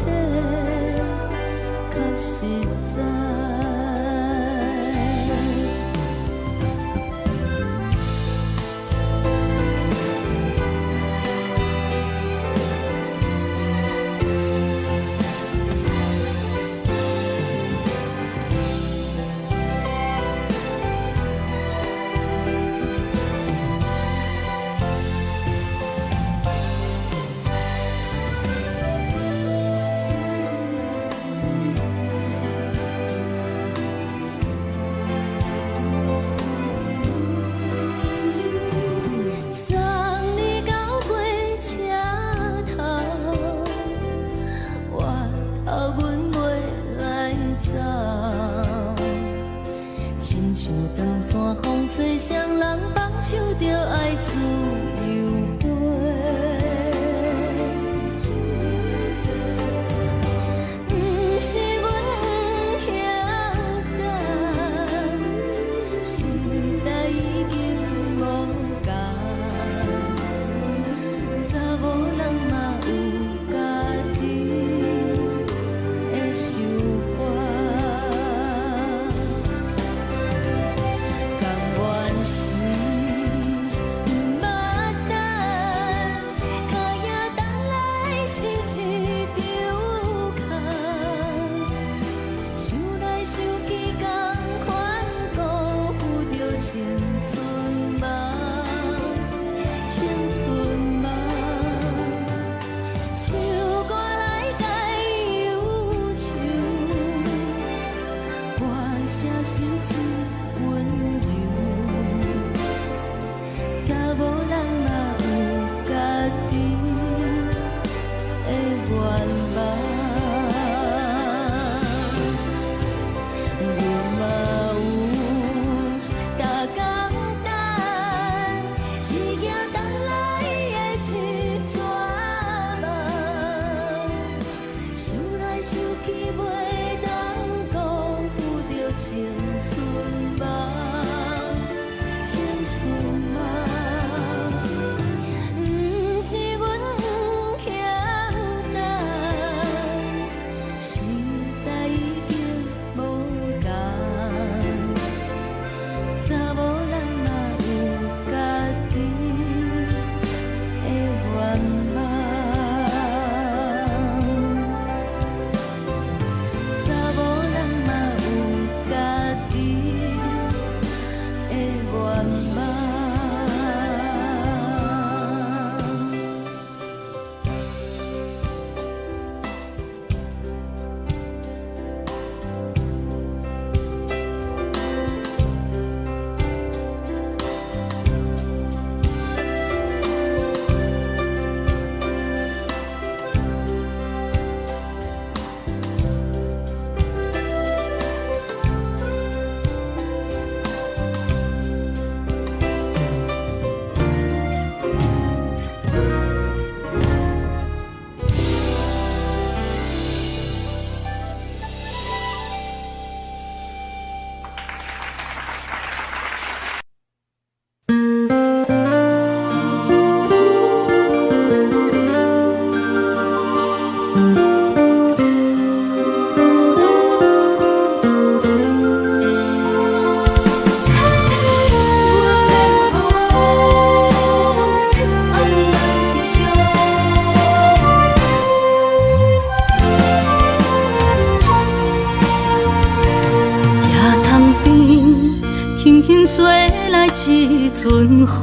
較實在。送你到火車頭，我頭阮袂來走，親像長山風吹，誰人放手就愛自由飛。毋是阮不是真溫柔。查某人嘛有家己的願望，阮嘛有逐工等，一行等來的是绝望，想來想去袂當辜負著青春夢，青春夢。毋是阮毋曉等，時代已經無仝，查某人嘛有家己的願望，查某人嘛有家己的願望。野潭邊，輕輕吹來一陣風，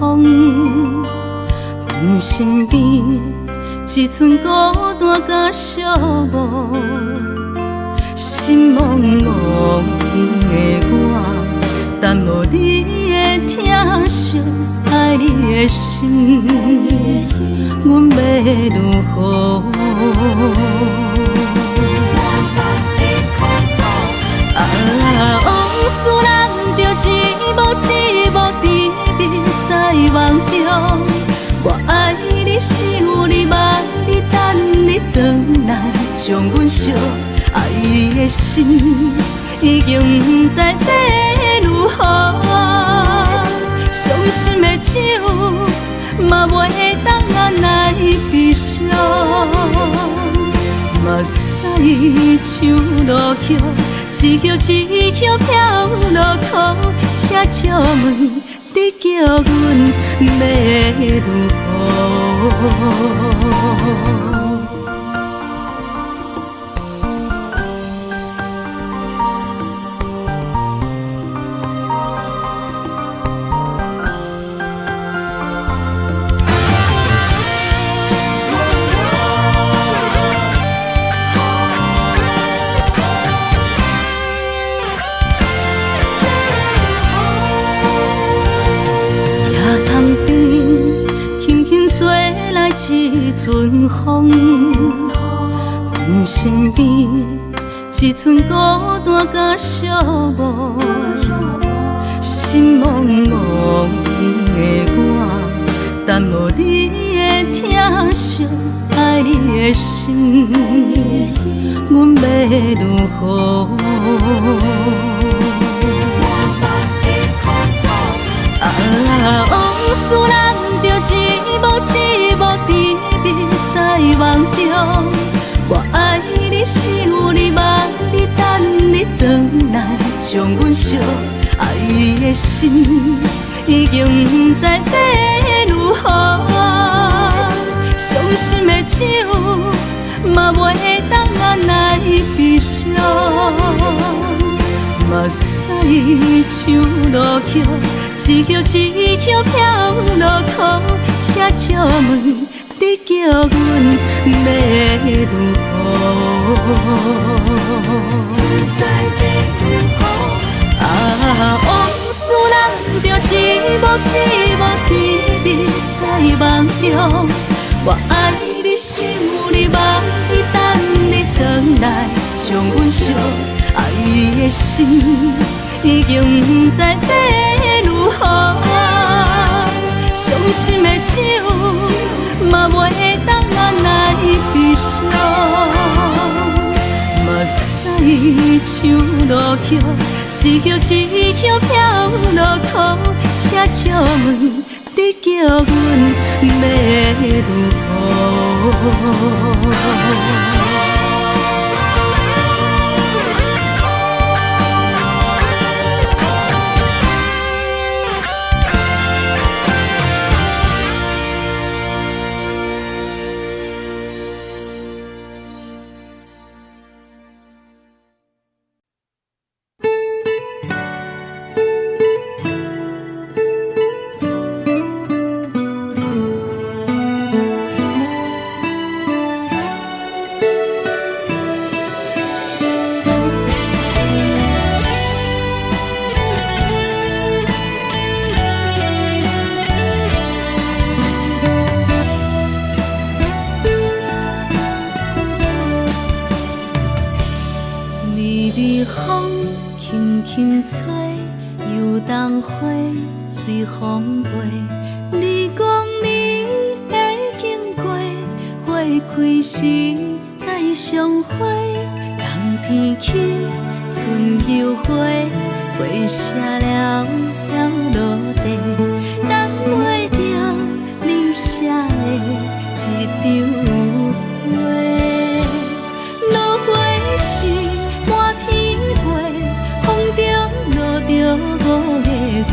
阮身邊一陣孤單佮寂寞，心茫茫的我，等無你的疼惜，愛你的心，阮欲如何？啊，往事咱就一幕一幕甜蜜在夢中。我愛你，想你，望你，等你轉來，將阮惜。愛的心已經毋知欲如何，傷心的酒嘛袂當按來悲傷。目屎像落雨，一葉一葉飄落苦，請借問你叫阮欲如何？野潭邊，輕輕吹來一陣風，阮身邊一陣孤單佮寂寞，心茫茫的我，等無你的疼惜，愛你的心，阮欲如何？啊，往事咱就一幕一幕甜蜜在夢中。我愛你，想你，望你，等你轉來，將阮惜。愛的心已經毋知欲如何，傷心的酒嘛袂當按來悲傷。目屎像落雨，一葉一葉飄落苦，請借問你叫阮欲如何？啊，我愛你，想你，夢你，等你轉來，將阮惜愛的心已經毋知欲如何。傷心的酒嘛袂當咱來悲傷，目屎像落葉，一葉一葉飄落空，請借問你叫阮欲如何？微微風輕輕吹，油桐花隨風飛。你講你會經過，花開時再相會。冬天起，春又回，花謝了飄落地，等袂著你寫的這張批。落花時滿天飛，風中落著五个誓，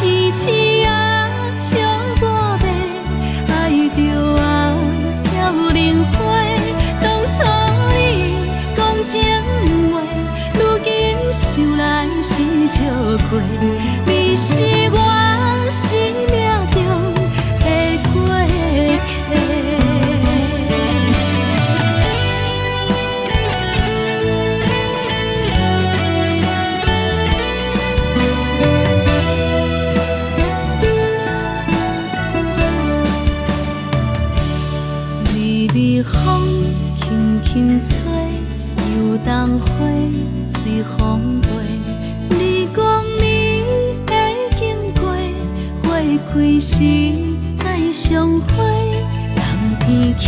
天星啊笑我欲愛著啊飄零花。當初你講情話，如今想來是笑話。你是我生命中的過客。微微風輕輕吹，油桐花隨風飛。你講你會經過，花開時再相會。冬天起，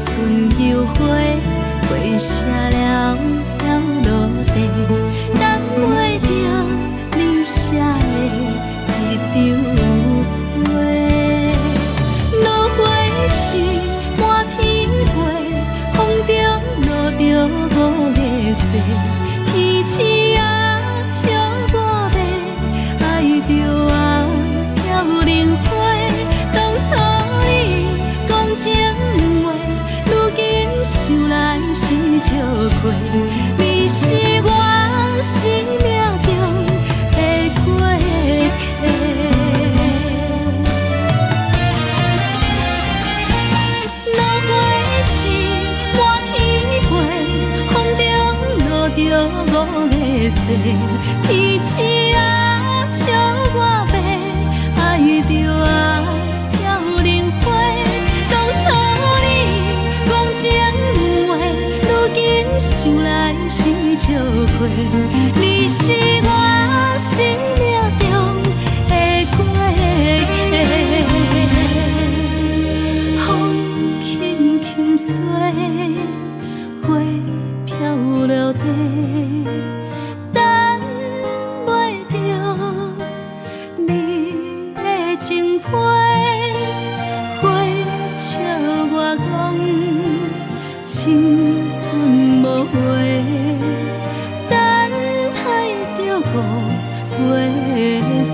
春又回，花謝了飄落地，等袂著你寫的這張批。落花時滿天飛，風中落著五个誓，天星啊笑我欲愛著啊飄零花。當初你講情話，如今想來是笑話。你是我生命中的過客。落花時滿天飛，風中落著五个誓，天星啊笑我欲愛著啊飄零花。當初你講情話，如今想來是笑話。你是我生命中的過客。風輕輕吹，花飄落地，等袂著你的情批，花笑我講青春無話，等待著五月雪。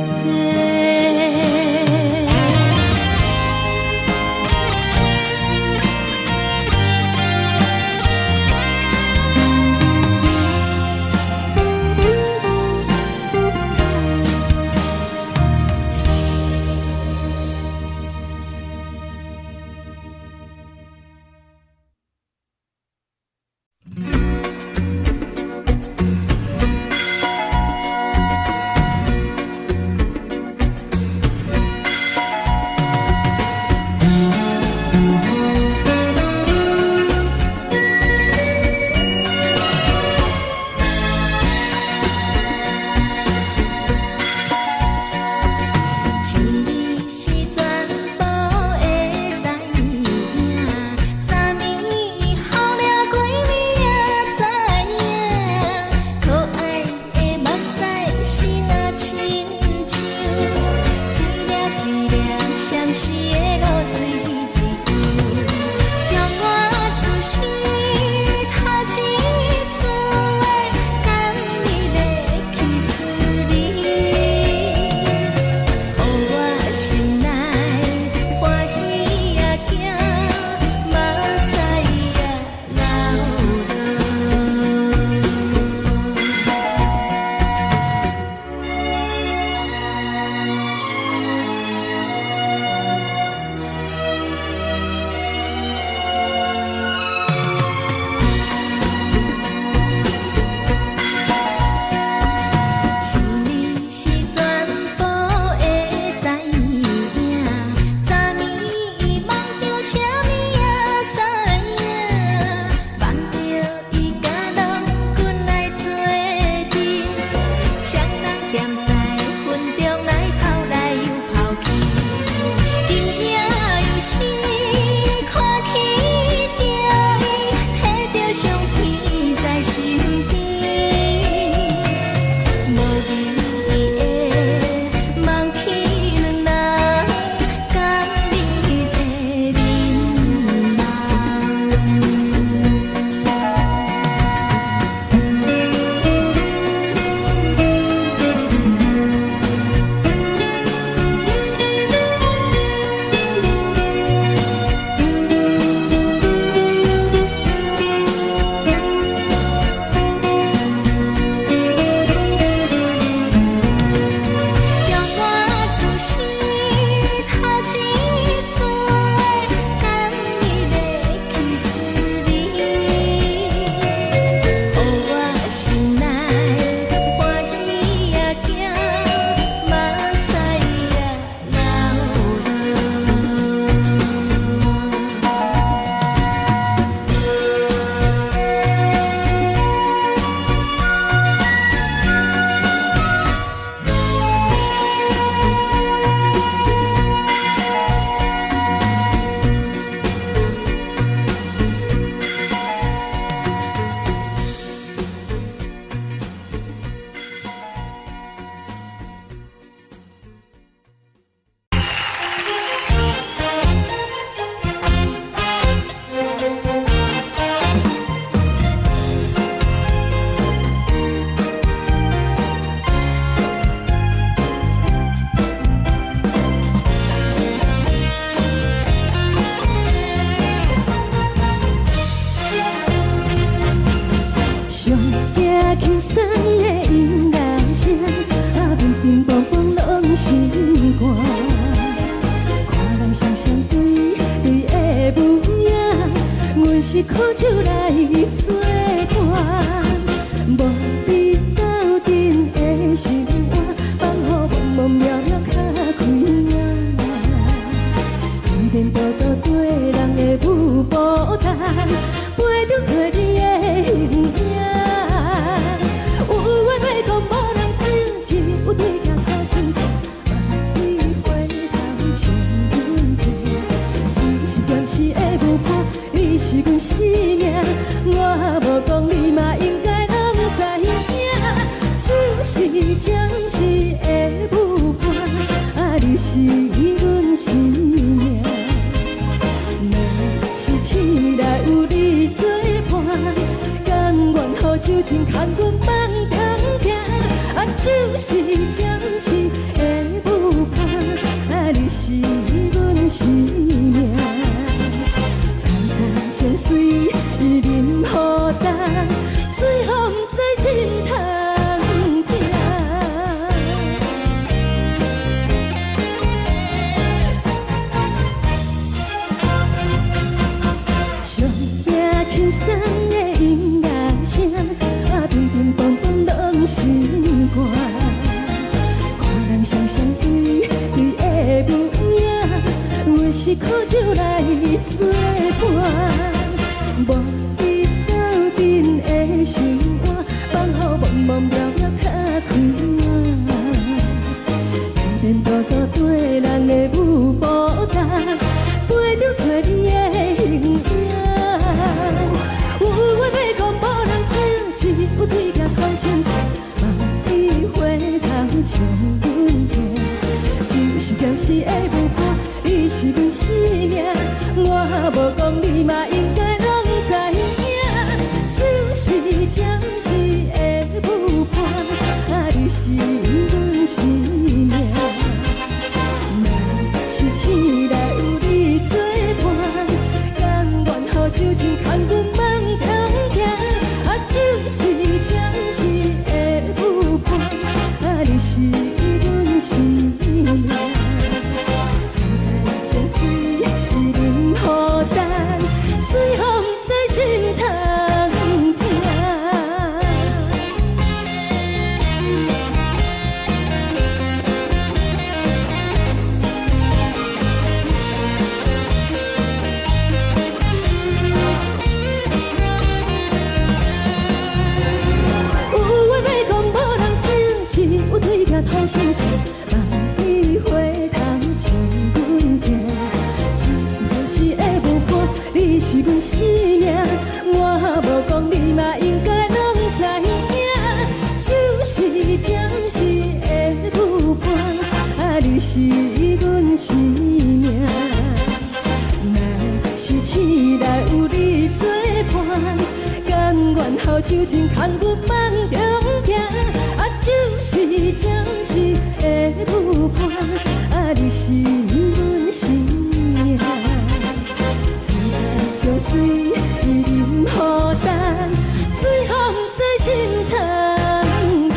鬆的音樂聲，啊，乒乒乓乓攏心肝。看人雙雙對對的舞影，阮是苦酒來做伴，無你鬥陣的生活，放予茫茫渺渺較開眼。天天多多對人的舞步單，陪著找你的形影。有話欲講無人聽，只有對鏡苦心情，萬里回頭唱阮聽。只是暫時的舞伴，你是阮生命，我無講你嘛應該攏知影。只是暫時的舞伴，啊，你是阮生命。若是醒來有你做伴，甘願予酒精牽阮放通行。啊，只是暫時的舞伴，啊，你是阮生命。層層情隨淋雨重，最予毋知心通疼。上驚輕鬆的音樂聲，啊，乒乒乓乓攏心肝。看人雙雙對對的舞影，阮是苦酒來做伴，無你鬥陣的生活，放予茫茫渺渺較開眼。天天多多對人的舞步重，陪著找你的形影。有話欲講無人聽，只有對鏡苦心情，萬里回頭唱阮聽。只是暫時的舞伴，你是阮生命，我無講你嘛應該攏知影。只是暫時的舞伴，啊，你是阮生命。若是醒來有你做伴，甘願予酒精牽阮放通行。啊，只是暫時的舞伴，啊，你是阮生命。層層情隨淋雨重，最予毋知心通疼。有話欲講無人聽，只有對鏡吐心情，萬里回頭唱阮聽。只是暫時的舞伴，你是阮生命，我無講你嘛應該攏知影。只是暫時的舞伴，啊，你是阮生命。若是醒來有你做伴，甘願予酒精牽阮放中行。啊，只是暫時的舞伴，啊，你是阮生命。層層情隨淋雨重，最予毋知心通疼。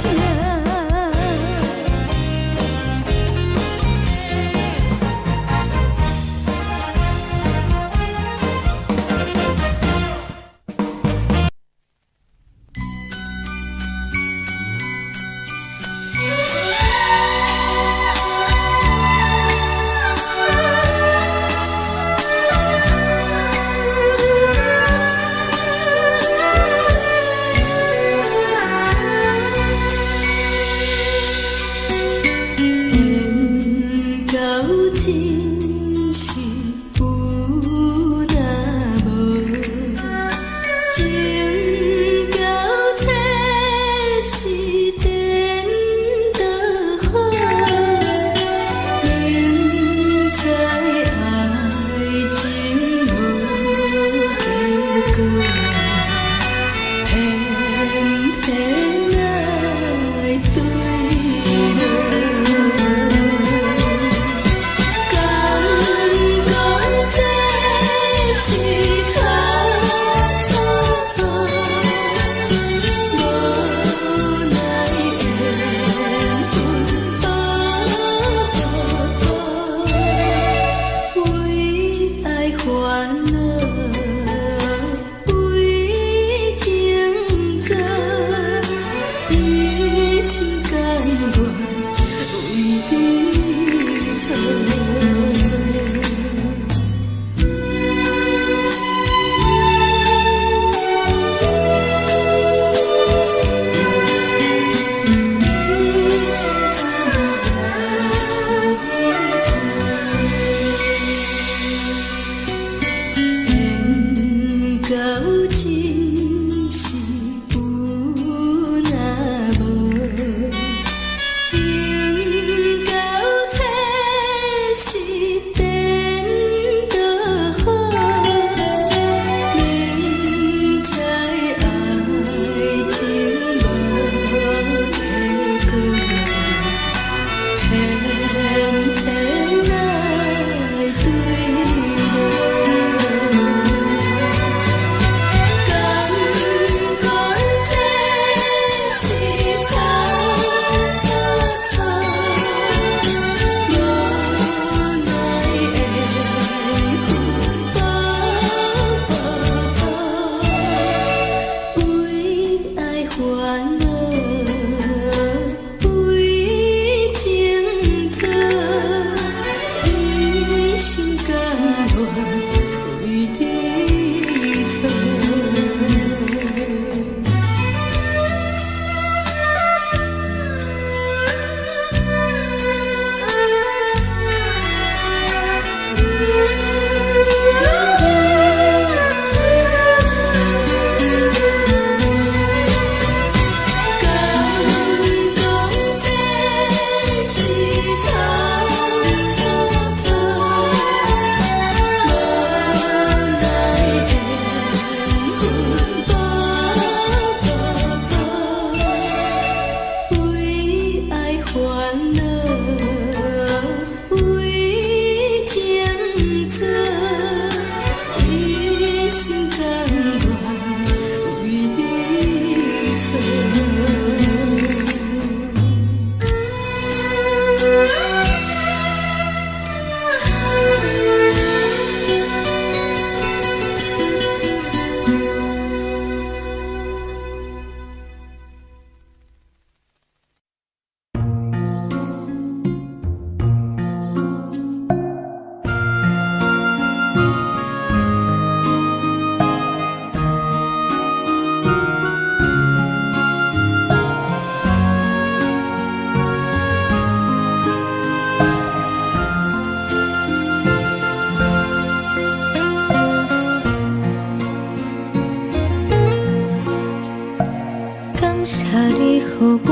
予我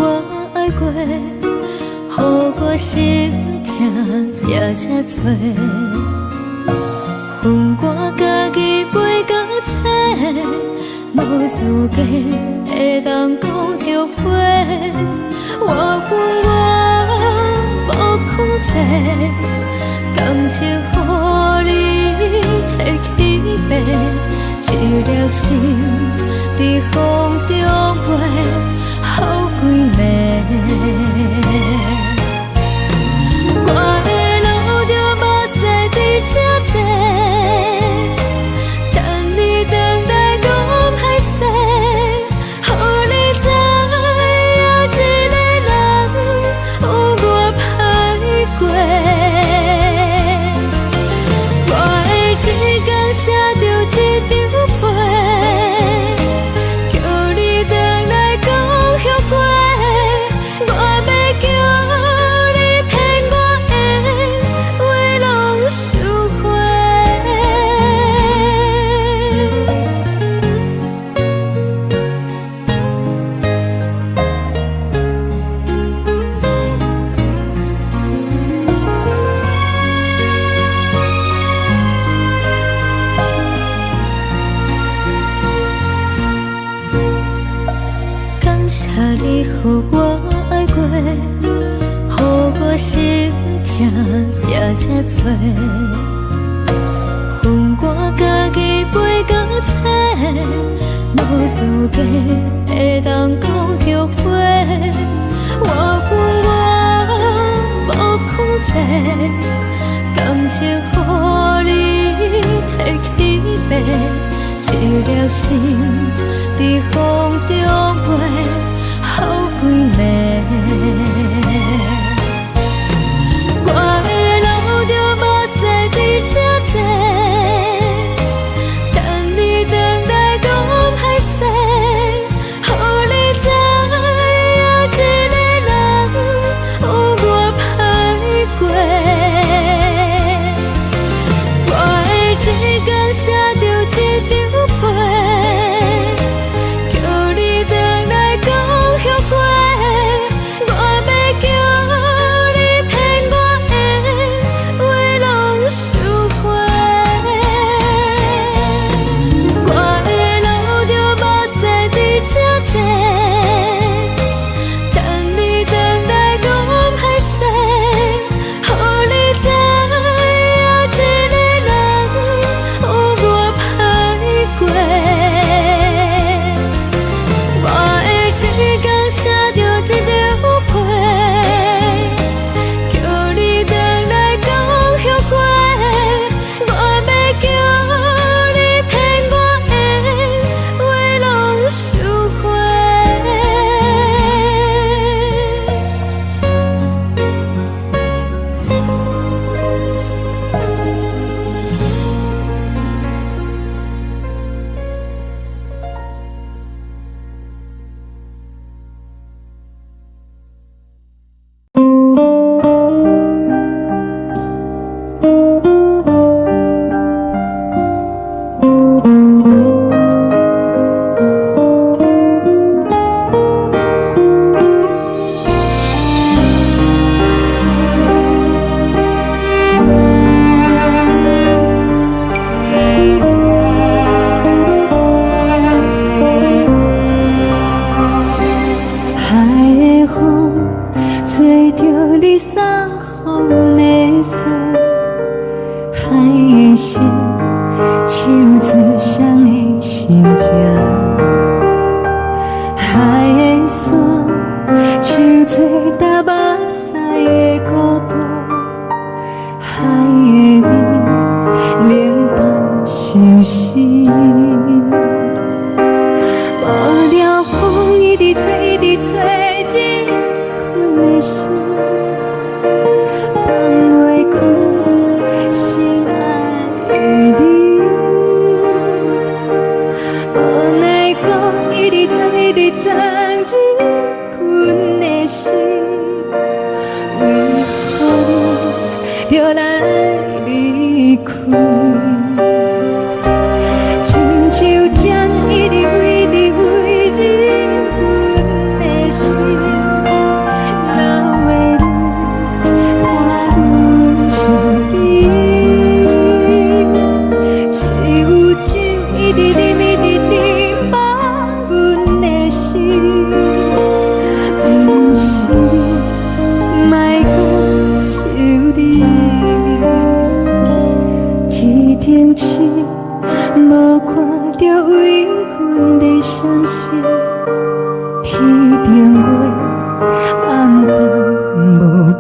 愛過，予我心疼也這多。予我家己飛到找，無資格會當講後悔。我有我無控制，感情予你提去爬，一粒心佇風中飛，予規暝。我會流著目屎佇這坐，等你轉來講歹勢，予你知影一个人有偌歹過。我會一工寫著一張批，叫你轉來講後悔。我欲叫你騙我的話攏收回。感謝你予我愛過，予我心疼也這多。予我家己飛到找，無資格會當講後悔。我有我無控制，感情予你提去爬，一粒心佇風中飛，予規暝。我會流著目屎佇這坐，等你轉來講歹勢，予你知影一個人有偌歹過。我會一工寫著一張批，叫你轉來講後悔。我欲叫你騙我的話攏收回。我會流著目屎佇這坐，等你轉來講歹勢，予你知影一個人有偌歹過。我會一工寫著一張批，叫你轉來講後悔。我欲叫你騙我的話攏收回。海的風吹著你送予阮的衫，海的心唱出誰的心情，海的山唱出踏目屎的孤獨，海的味冷淡相思。無聊風一直吹，一直吹，入困的心，放袂開心愛的你。無奈風一直吹，一直鑽入阮的心，為何你著來離開？親像針一直飛，一直飛入阮的心。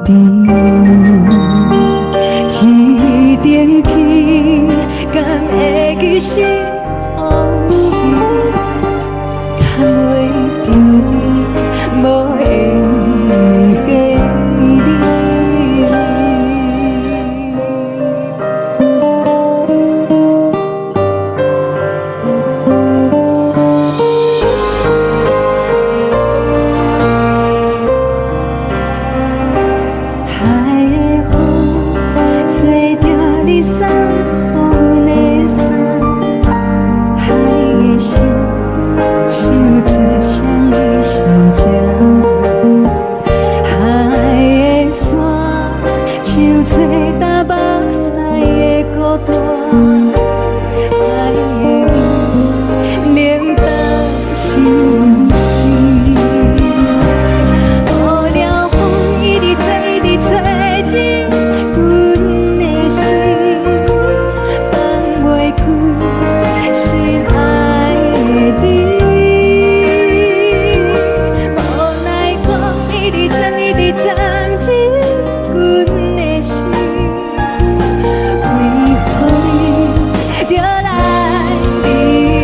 邊，天頂天，敢會記是予是？牽袂著你，無緣的你。海的風吹著你送予阮的衫，海的心唱出誰的心情？海的山唱出東北西的孤單，海的味冷淡相思。無聊風一直吹，一直吹進阮的心，放袂開心愛的你。無奈風一直鑽，一直鑽進阮的心，為何你著來離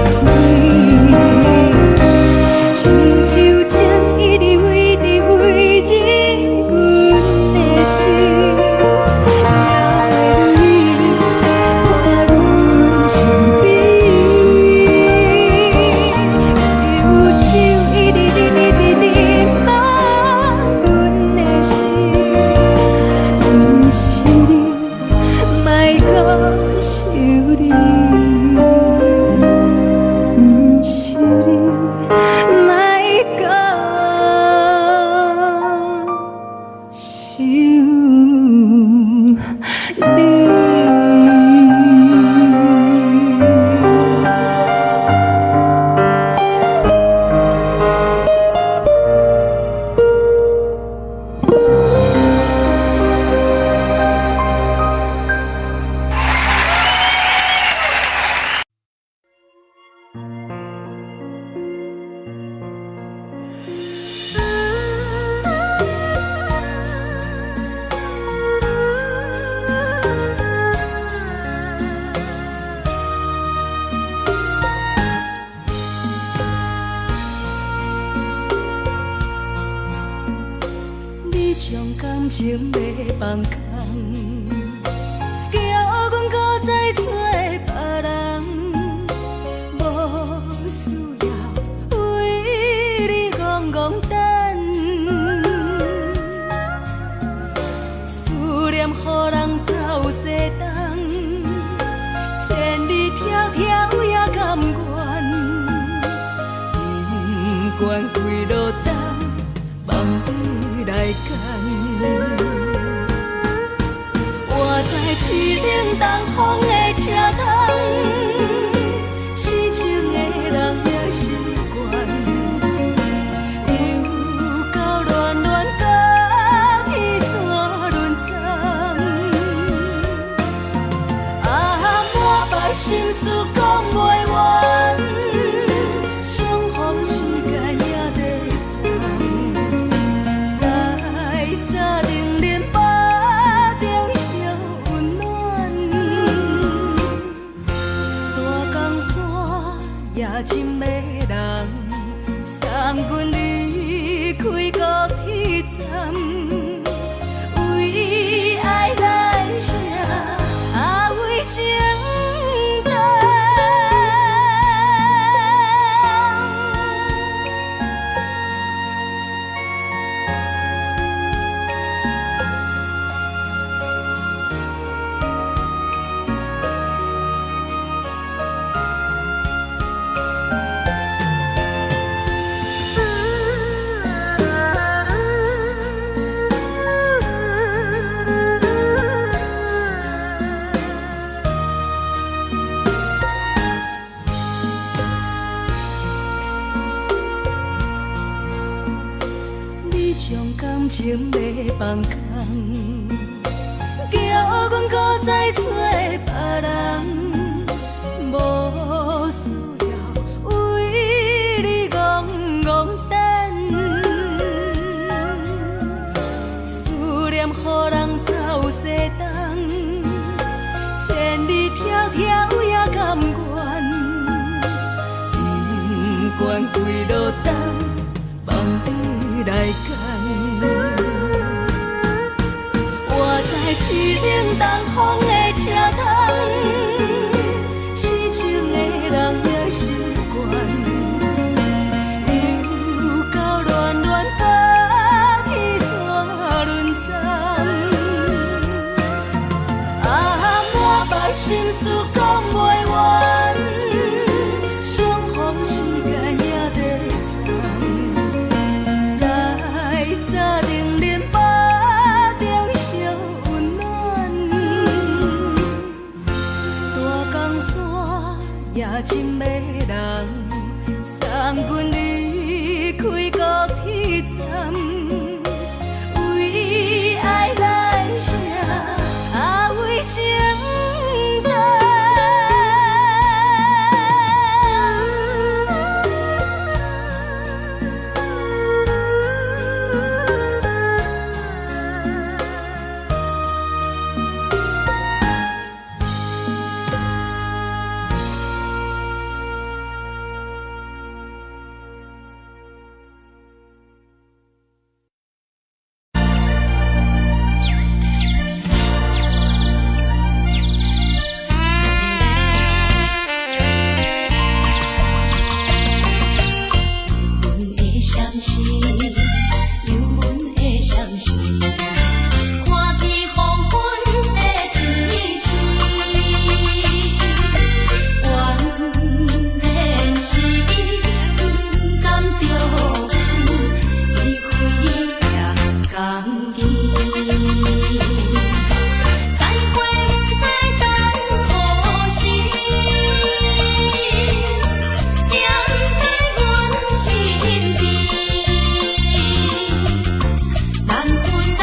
開？親像情一直飛，一直飛進阮的心，鸟的淚伴阮身邊。一有酒一直啉，一直啉，放阮的心，毋是你，莫閣想你，毋是你，莫閣想你。你將感情欲放空，叫阮閣再找別人，無需要為你戇戇等，思念予人走西東，千里迢迢也甘願，不管幾落冬，望你來牽。活在凄冷東風的車窗，痴情的人也習慣，又到暖暖甲天山轮转，啊，满腹心事講袂完，相逢時間也短暫，在三重林腹中相溫暖，大江山也真迷人，送阮離開高鐵站，為愛來寫，啊為情等。你將感情欲放空，叫阮閣再找別人，無需要為你戇戇等，思念予單，放你來揀。我知凄冷東風的車窗，痴情的人也習慣。又到暖暖冬天怎輪轉？啊，滿腹心事講袂完，相逢時間也短暫，在三重恁腹中相溫暖。大江山也真迷人，送阮離開高鐵站，為愛來寫，啊為情等。阮的相思，有阮的相思，看见黃昏的天星，怨天時不甘著阮離開也共見。再會不知等何時，惦在阮身邊。難分難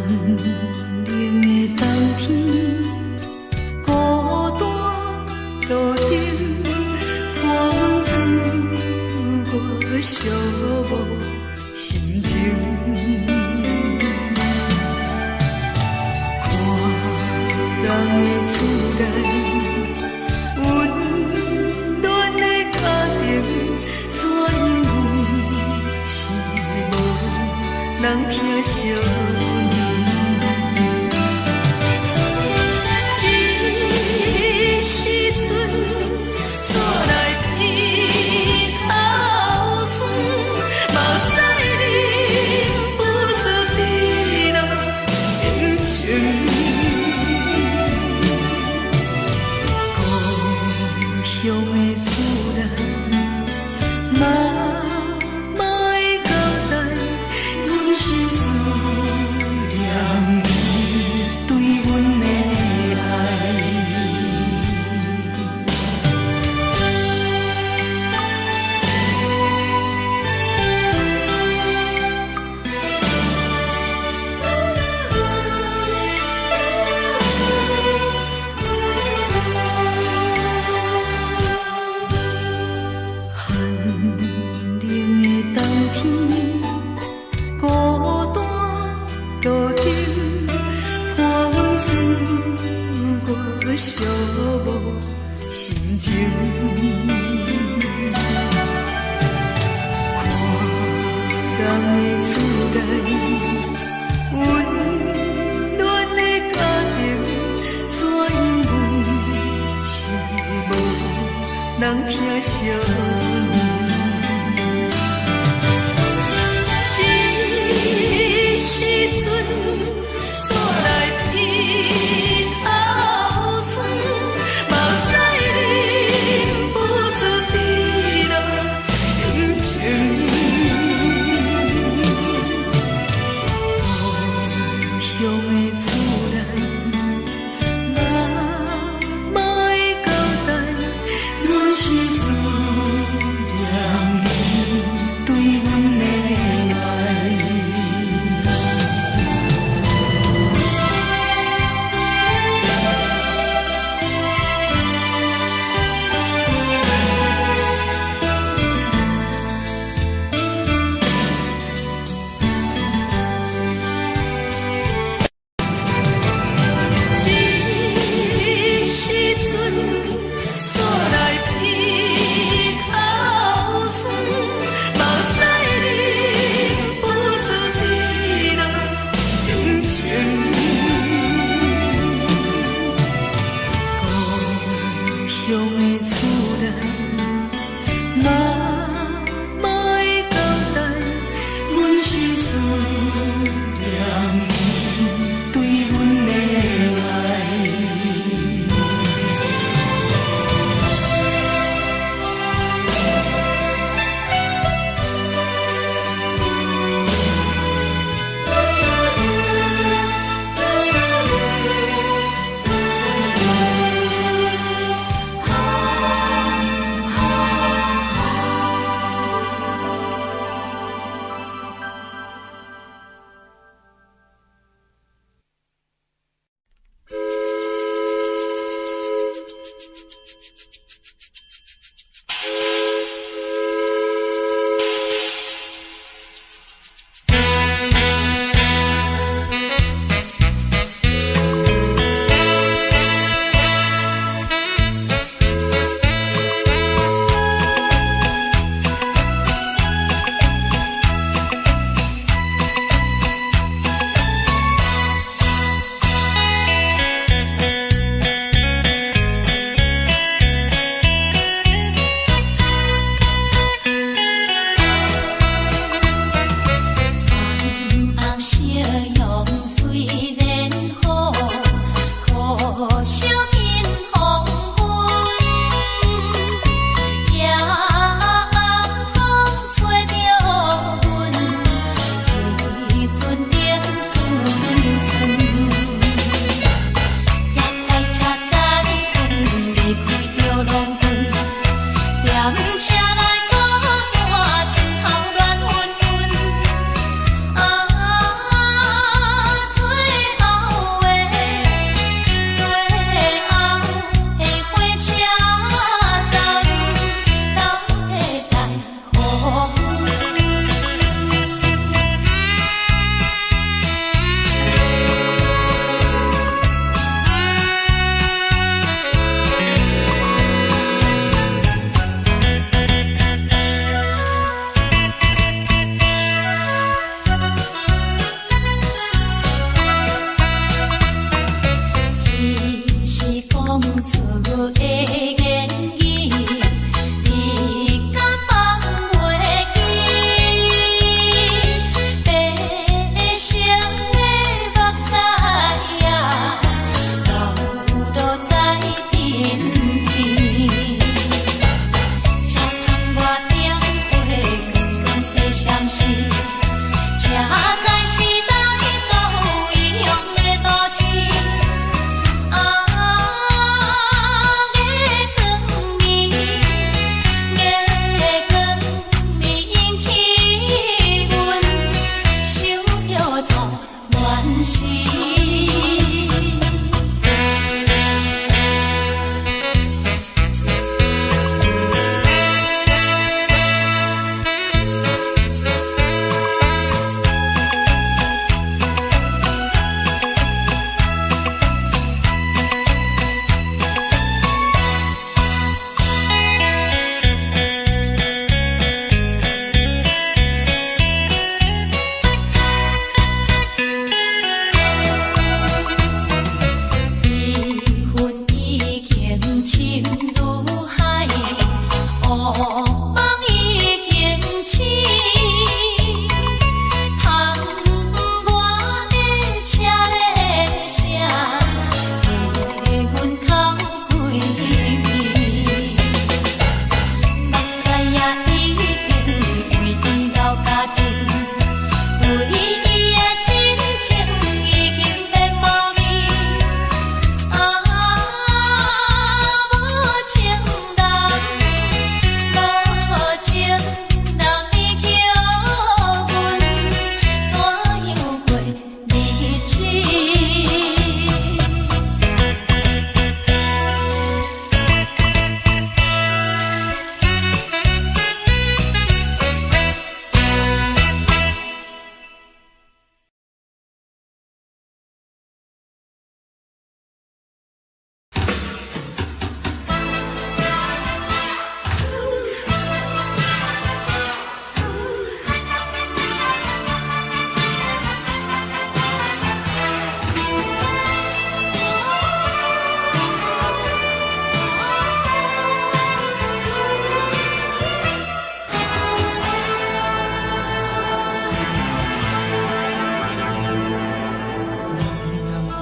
冷的冬天，孤單路燈伴阮自我寂寞心情。看人的厝內，溫暖的家庭，怎樣阮是無人疼惜阮。這時陣煞來鼻頭酸，目屎忍不住滴落眼睛。故鄉的厝內，媽媽的交代，阮是思念你對阮的愛。寒冷的冬天，孤單路燈伴阮自我寂寞心情。看人的厝內，溫暖的家庭，怎樣阮是無人疼惜阮。這時陣煞來鼻頭酸，目屎忍不住滴落眼睛。故鄉的厝內，媽媽的交代，阮是思念你對阮的愛。這時陣煞來鼻頭酸，目屎忍不住滴落眼睛。故鄉的厝內，媽媽的交代，阮是思念你對阮的愛。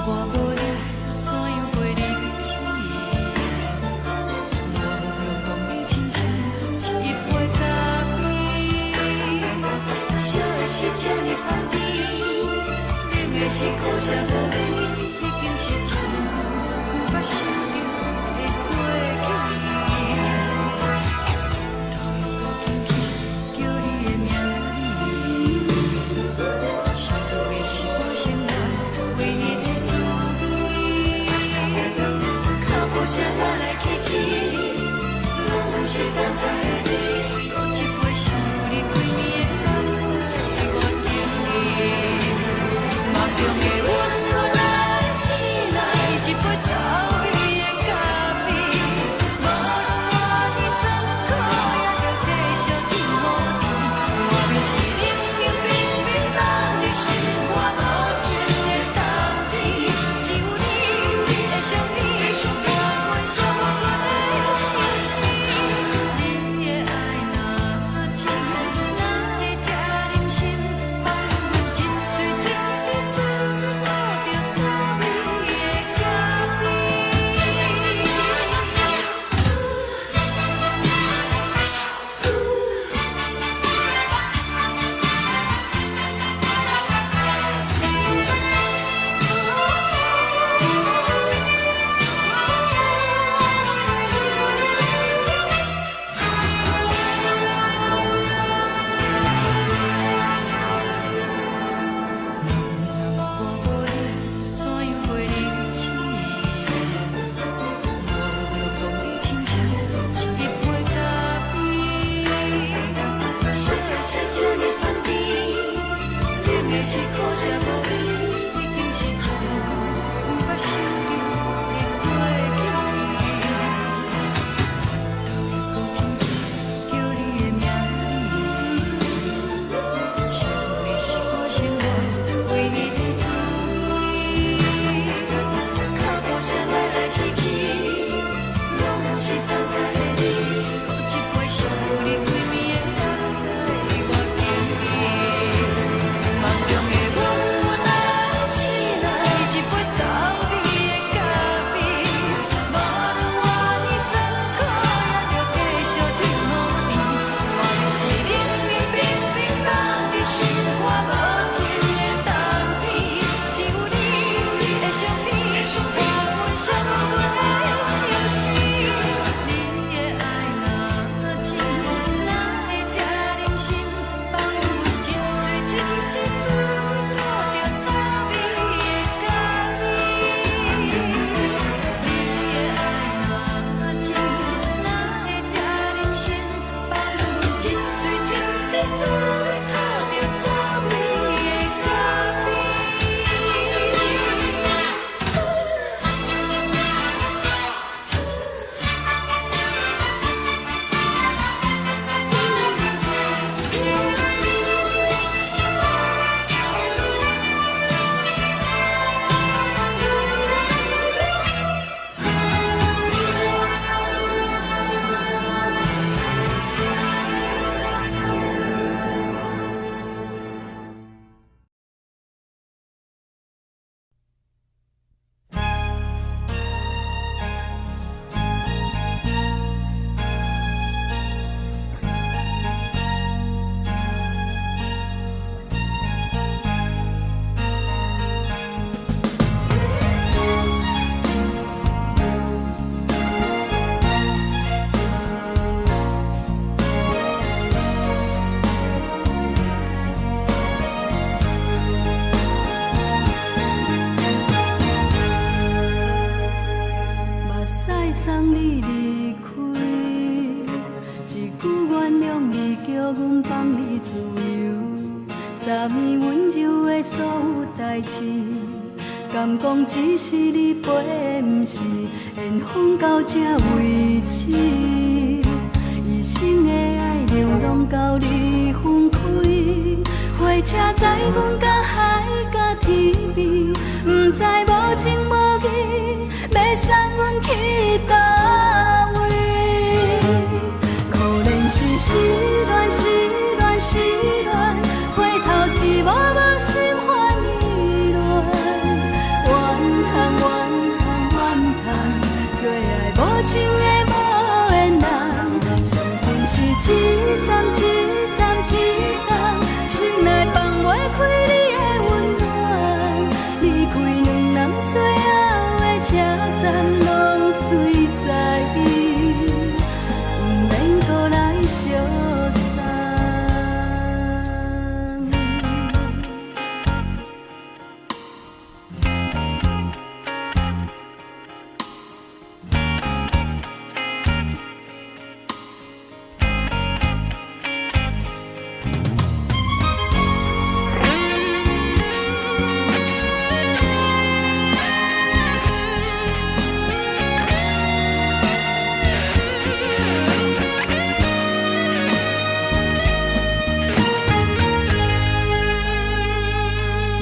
我無論怎樣過日子，無論講你親像一杯咖啡，燒的是這呢香甜，冷的是苦澀無味，已經是真久毋捌想著的過去。頭又閣輕輕叫你的名字，想你是我生活唯一的滋味。腳步聲來來去去，攏毋是等待的你。閣一杯想你規暝的目屎，我敬你。夢中的阮來醒來，一杯走味的咖啡。無論偌尼酸苦，也著繼續天好甜。外面是冷冷冰冰凍入心肝無情的冬天，只有你的相片，伴阮寂寞的相思。你的愛若真，哪會這忍心放阮一喙一滴滋味吐著滋味的咖啡？我無論怎樣過日子，無論講你親像一杯咖啡，燒的是這呢香甜，冷的是苦澀無味，已經是真久毋捌想著的過去。頭又閣輕輕叫你的名字，想你是我生活唯一的滋味。腳步聲來來去去，攏毋是等待的你。閣一杯想你規暝的目屎，我敬你。夢中的阮來醒來，一杯走味的咖啡。無論偌尼酸苦，也著繼續天好甜。外面是冷冷冰冰凍入心肝無情的冬天，只有你的相片，伴阮寂寞的相思。你的愛若真，哪會這忍心放阮一喙一滴滋味吐著滋味的咖啡？你的愛若真，哪會這忍心放阮一喙一滴滋味吐著滋味的咖啡？目屎送你離開，一句原諒你，叫阮放你自由。昨暝溫柔的所有代誌，敢講只是你陪的，毋是緣分到這為止。一生的愛流浪到你分開，火車載阮到海角天邊，毋知無情無義，欲送阮去佗位？可憐是失戀，失戀，失戀，回頭一幕幕心煩意亂。原來情的無緣人，上恨是一站一站一站，心內放袂開你的溫暖。離開兩人最後的車站，攏隨在，毋免閣來相送。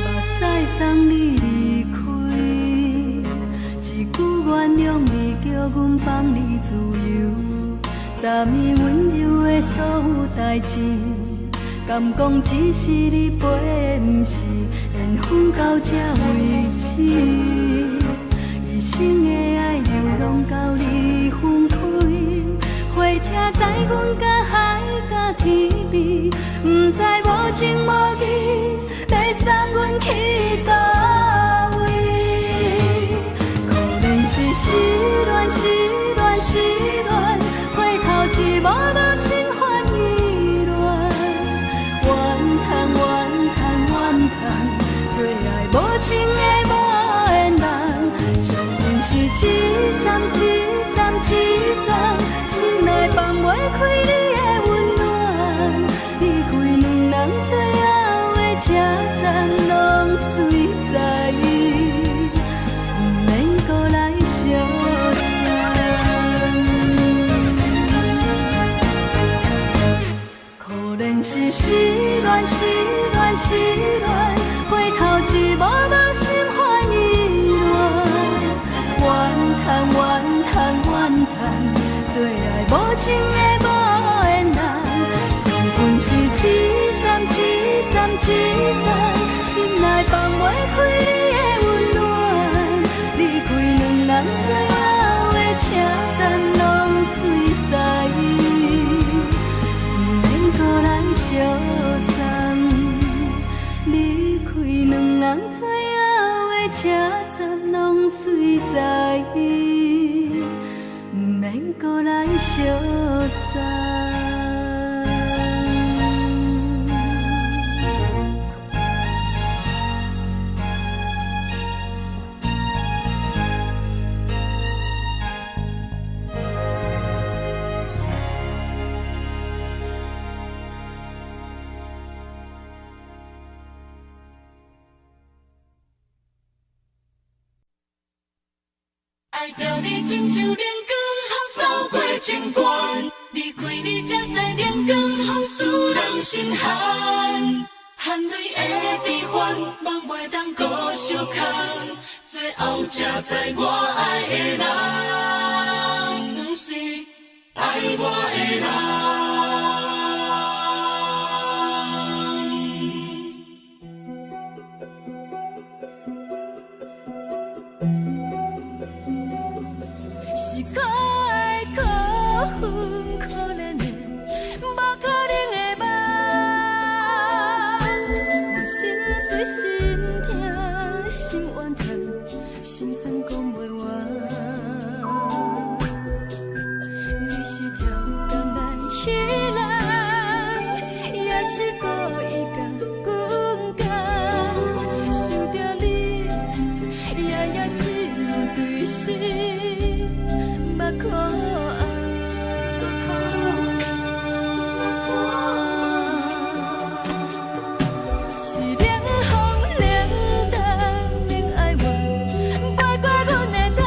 目屎送你離開，一句原諒你，叫阮放你自由。昨暝溫柔的所有代誌，敢講只是你陪的，毋是緣分到這為止。一生的愛流浪到你分開，火車載阮甲海甲天邊，毋知無情無義，欲送阮去佗位？可憐是失戀，失戀，失戀，回頭一幕無心煩意亂。怨嘆怨嘆怨嘆，做愛無情的無緣人，上恨是一站一站一站，心內放袂開你的溫暖。離開兩人最後的車站，攏隨在，毋免閣來相送。可憐是失戀，失戀，失戀，回頭一幕無心煩意亂。怨嘆怨嘆怨嘆，做愛無情的無緣人，上恨是一站一站一站，心內放袂開你的溫暖。離開兩人最後的車站，攏隨在，毋免閣來相送。離開兩人最後的車站，攏隨在，毋免閣來相送。愛著你親像冷光予掃過情關，離開你才知冷光予使人心寒，含淚的悲歡，夢袂當閣相牽，最後才知我愛的人，毋是愛我的人。是可愛可恨可憐的，無可能的夢。我心碎心痛心怨嘆，心酸講袂完。你是超工來彼人，也是故意共阮講。想著你，夜夜只有對心目苦紅。是冷風冷淡冷哀怨，飞過阮的頭。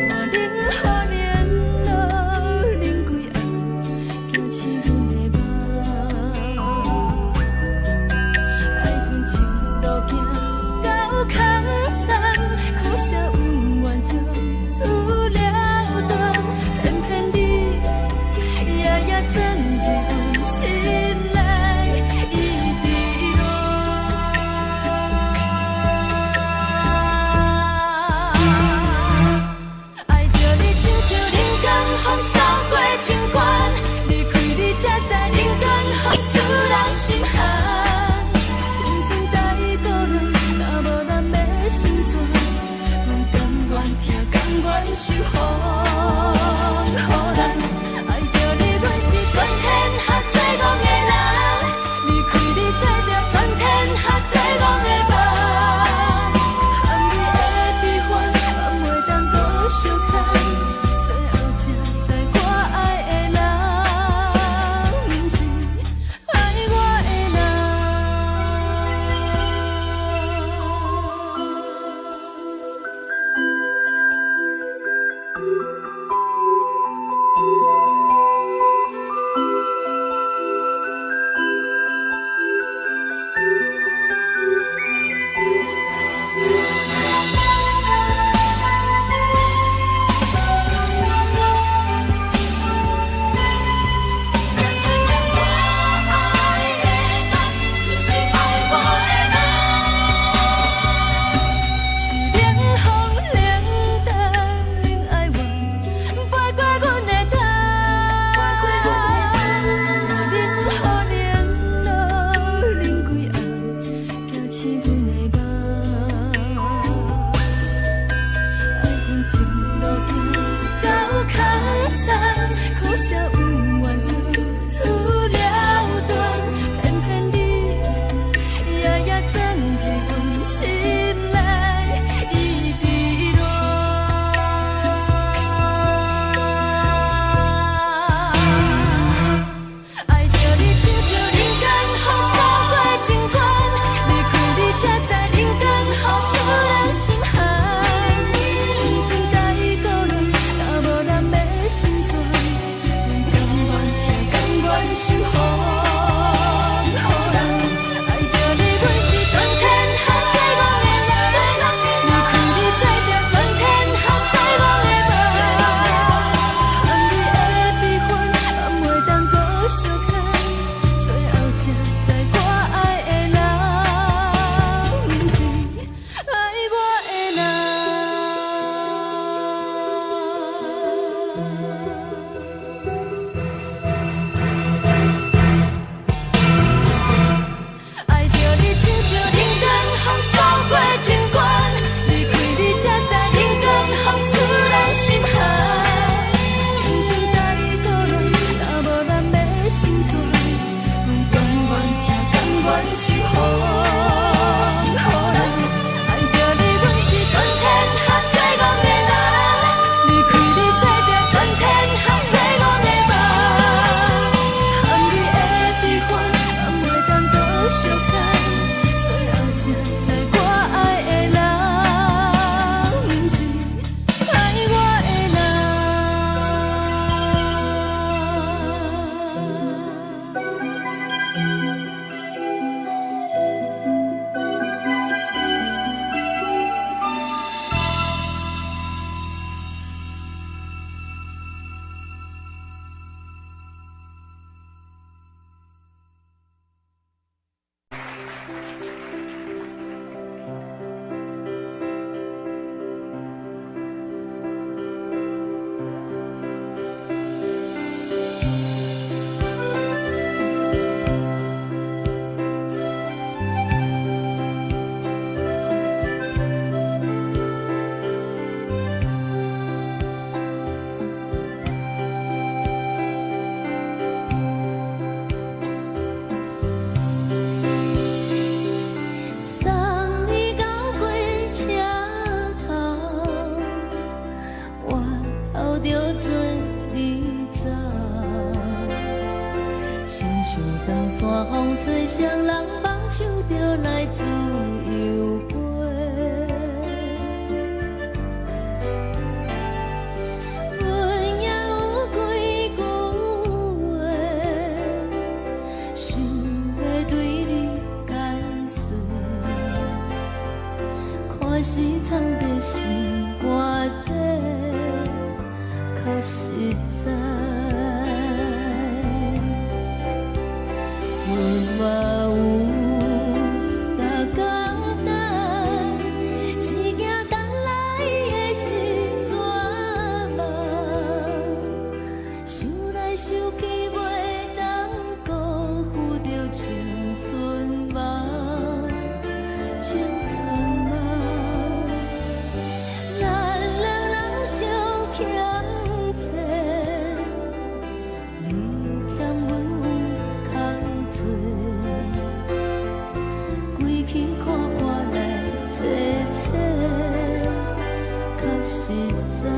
無冷雨連露冷規暗，驚醒阮的夢。愛恨情路行到空残，可惜恩怨情思念。願受予人。愛著你，阮是全天下最戇的人。離開你，做著全天下最戇的夢。含淚的悲歡，放袂當閣相牽。最後才知我愛的人，毋是愛我的人。我愛的人，毋是愛我的人。是冷風冷淡，恁愛我，飛過阮的頭。冷雨冷露，冷幾暗，惊醒阮的夢。愛恨情路行到空残，可惜有緣就此了斷，偏偏你夜夜鑽入阮心內，一直戀。愛著你親像人間風掃過情關，離開你才知人間雨使人心寒。青春太孤單，若無人欲心存，阮甘願疼，甘願受予人。愛著你，阮是全天下最戇的人。離開你，做著全天下最戇的夢。含淚的悲歡，放袂當閣相牽。最後才知我愛的人，毋是愛我的人。愛著你親像人間風掃過情關，離開你才知人間風使人心寒。青春太孤單，若無人欲心存，阮甘願疼，甘願受予人。愛著你，阮是全天下最戇的人。離開你，做著全天下最戇的夢。含淚的悲歡，放袂當閣相牽。最後才知我愛的人，毋是愛我的人。送你到火車頭，我頭著准你走。親像長山風吹，誰人放手就來自由飛。阮也有幾句話，想欲對你解釋，看是藏佇心肝底，較實在。阮嘛有逐工等，只驚等來的是绝望。想來想去，袂當辜負著青春夢，青春夢。咱兩人相實在。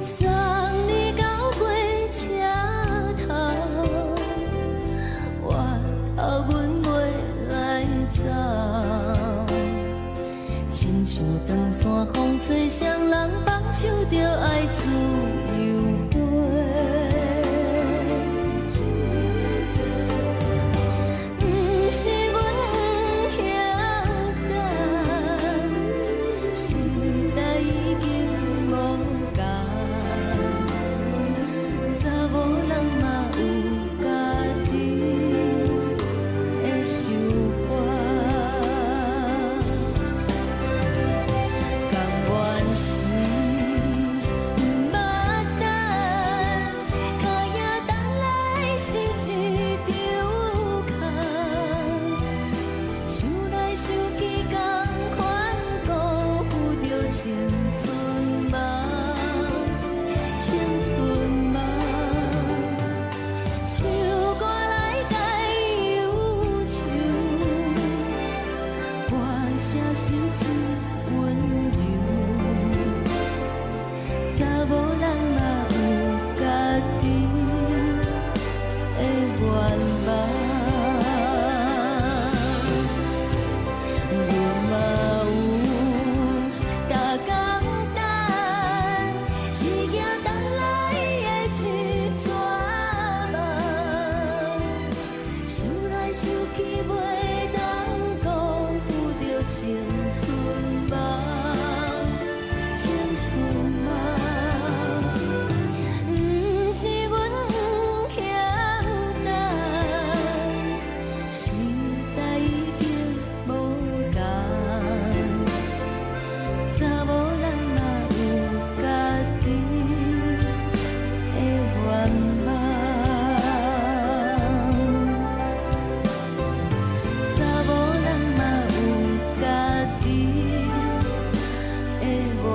送你到火車頭，我頭阮袂來走。親像長山風吹，誰人放手就愛自由飛。毋是阮不曉等，時代已經無仝，查某人嘛有家己的想法。甘願是毋捌等，跤影等來是一場空。想來想去，仝款辜負著青春夢，青春夢。唱歌來解憂愁，歌聲是真溫柔。查某人嘛有家己的願望，阮嘛有逐工等，一夜等來的是绝望。想來想去，袂當辜負著青春夢，青春夢。毋是阮不曉等，時代已經無仝，查某人嘛有家己的願望。查某人嘛有家己的願望。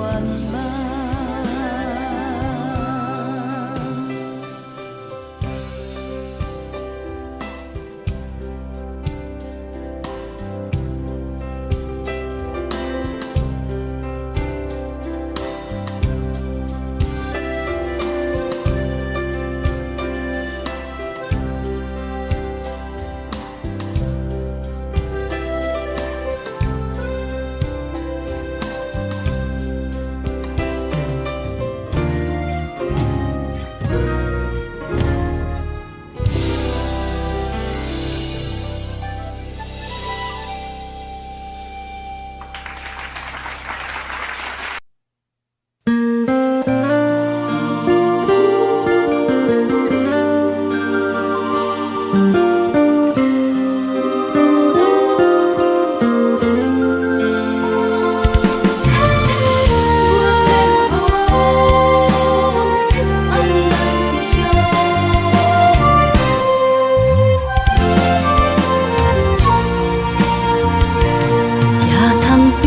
野塘邊，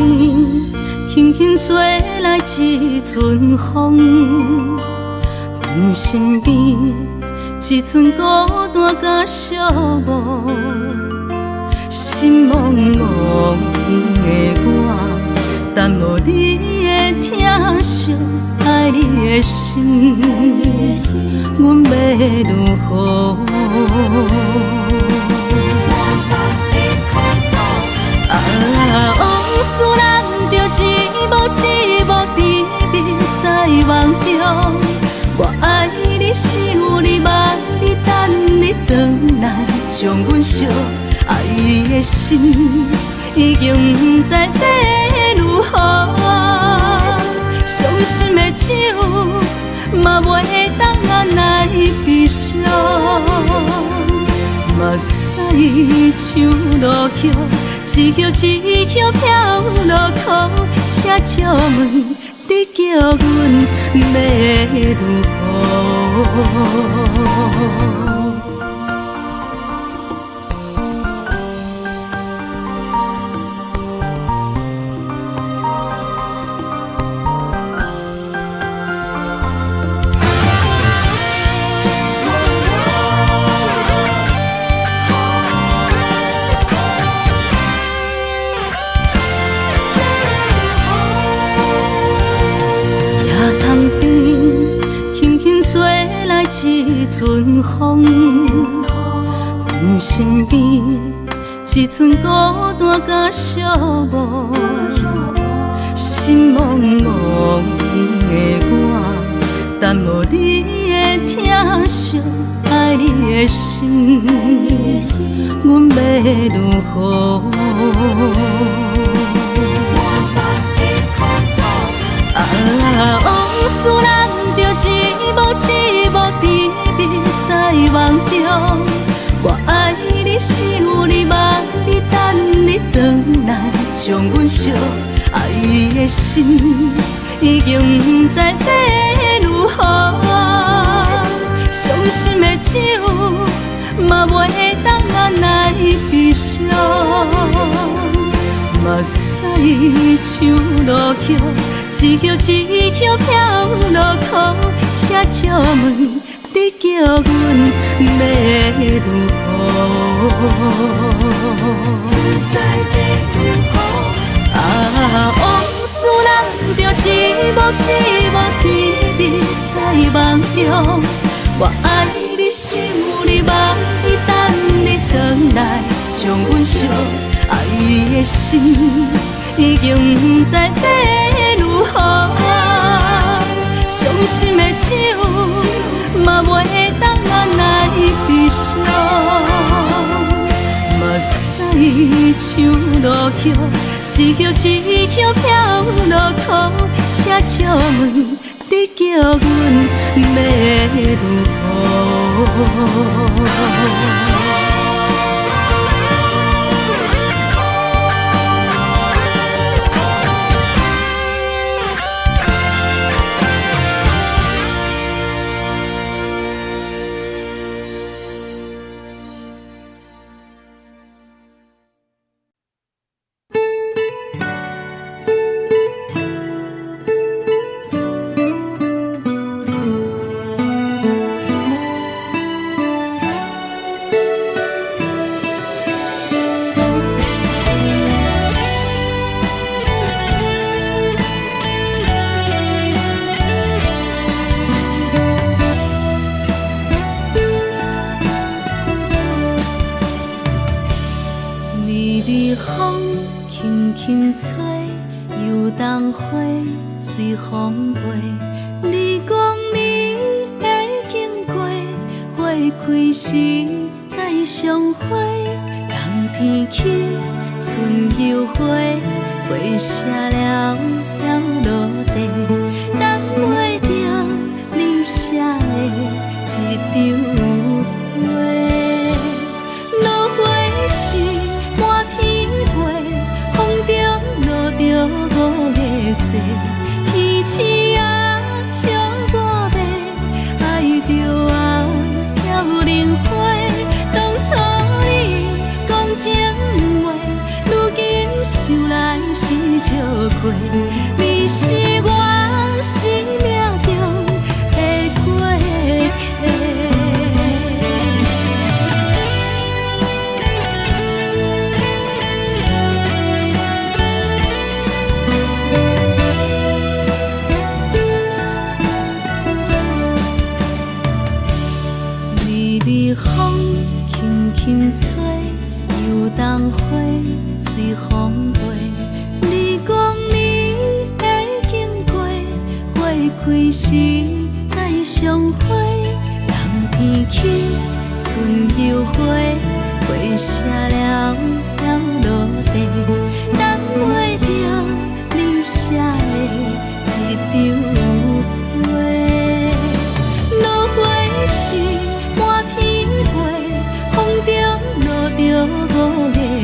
輕輕吹來一陣風，阮身邊一陣孤單佮寂寞，心茫茫的我，等無你的疼惜，愛你的心，阮欲如何？啊，往事咱著一幕一幕甜蜜在夢中。我愛你，想你，望你，等你轉來，將阮惜。愛的心已經不知欲如何，傷心的酒嘛袂當按來悲傷，目屎像落葉，一葉一葉飄落苦，請借問你叫阮欲如何？一阵风，阮身边一阵孤单佮寂寞，心茫茫的我，等无你的疼惜，爱你的心，阮欲如何？啊，往事咱著一幕一幕甜蜜在梦中，我爱你，想你，望你，等你转来，将阮惜爱的心已经不知欲如何，伤心的酒嘛袂当按捺悲伤，目屎像落叶，一叶一叶飘落苦，请借问你叫阮欲如何？啊，往事咱著一幕一幕甜蜜在梦中，我爱你，想你，望你，等你转来，将阮惜爱的心已经不知欲如何，伤心的酒嘛袂当按捺悲伤，目屎像落叶，一叶一叶飘落苦，请借问你叫阮欲如何？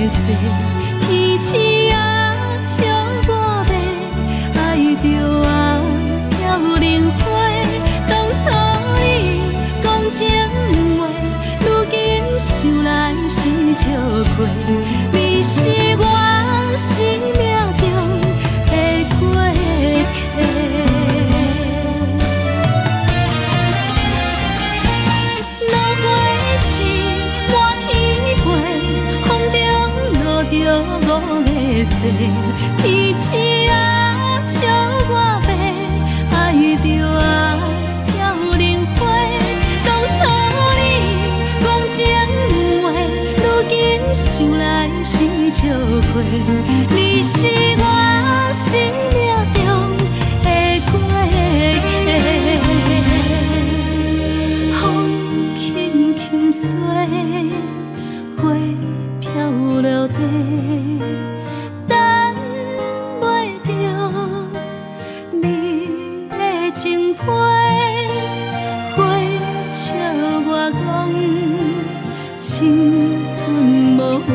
誓，天星仔笑我白，愛著愛飄零花。當初你講情話，如今想來是笑虧。你是我生命中的過客。落花時滿天飛，風中落著五个誓。天星仔笑我白，愛著愛飄零花。當初你講情話，如今想來是笑虧。你是我生命中的過客。風輕輕吹，花飄落地，等袂著你的情批。花笑我講，青春無話，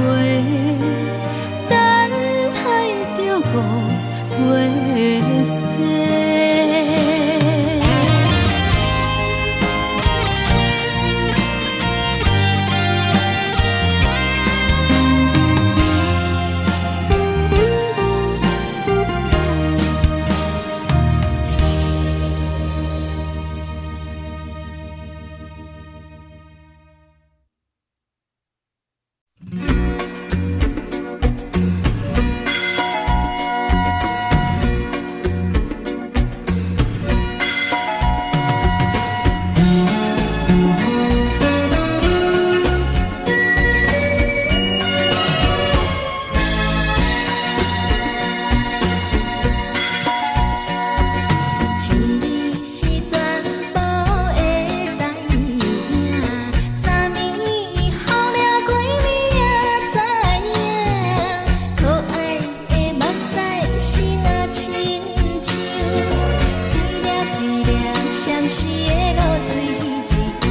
等待著五月雪。情你是全部的知影，昨暝雨了规暝也知影，可愛的目屎是若親像一粒一粒相思的露水一樣，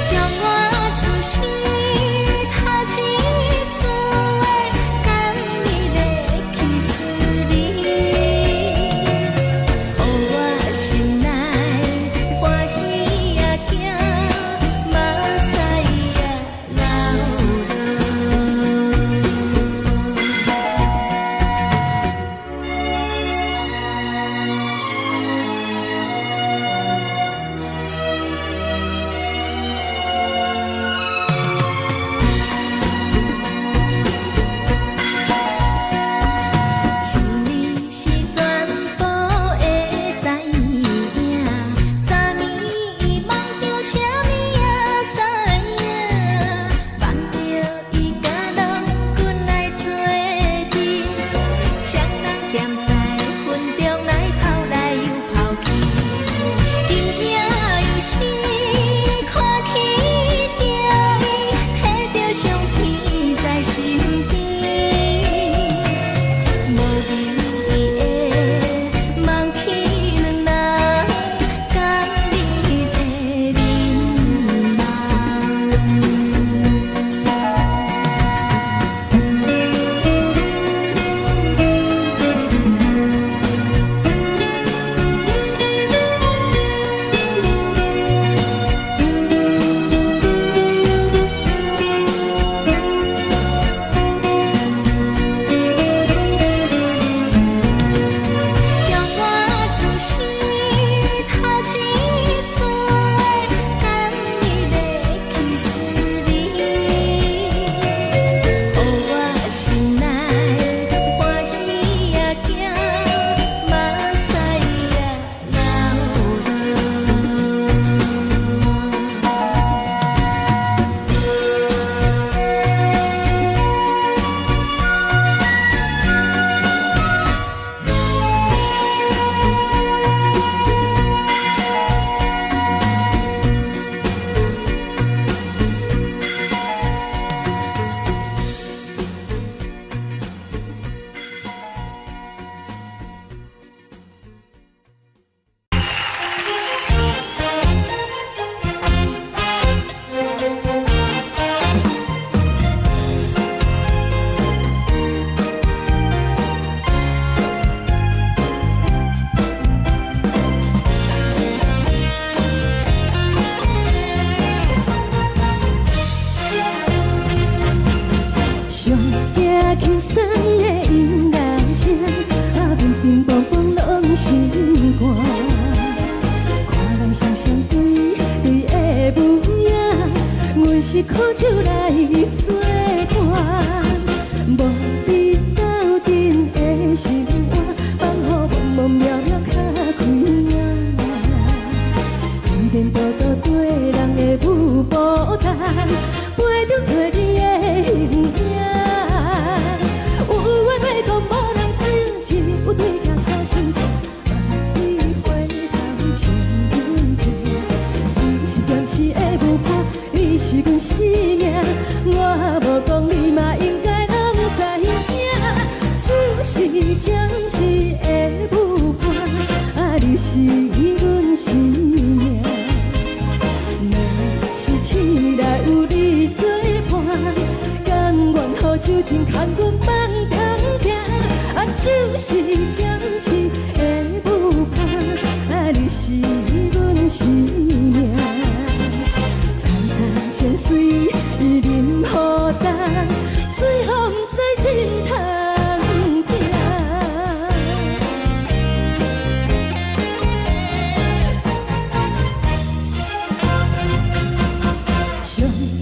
將我此生頭一次的甘蜜的去思味。予我心內歡喜也驚，目屎也流落。情你是全部的知影，昨暝夢著啥物也知影，夢著伊佮郎君來做陣，雙人踮在雲中來跑來又跑去，今夜有時看起著伊，提著相片在身邊。無言的夢起兩人共你的面目。輕鬆的音樂聲，啊，乒乒乓乓攏心肝。看人雙雙對對的舞影，阮是苦酒來做伴，無你鬥陣的生活，放予茫茫渺渺較開眼。天天多多對人的舞步單，陪著找你的形影。有話欲講無人聽，只有對鏡苦心情，萬里回頭唱阮聽。只是暫時的舞伴，你是阮生命，我無講你嘛應該攏知影。只是暫時的舞伴，啊，你是阮生命。若是醒來有你作伴，甘願予酒精牽阮放通行。啊，只是暫時的舞伴，啊，你是阮生命。層層情水啉予乾，最予毋知心通疼。上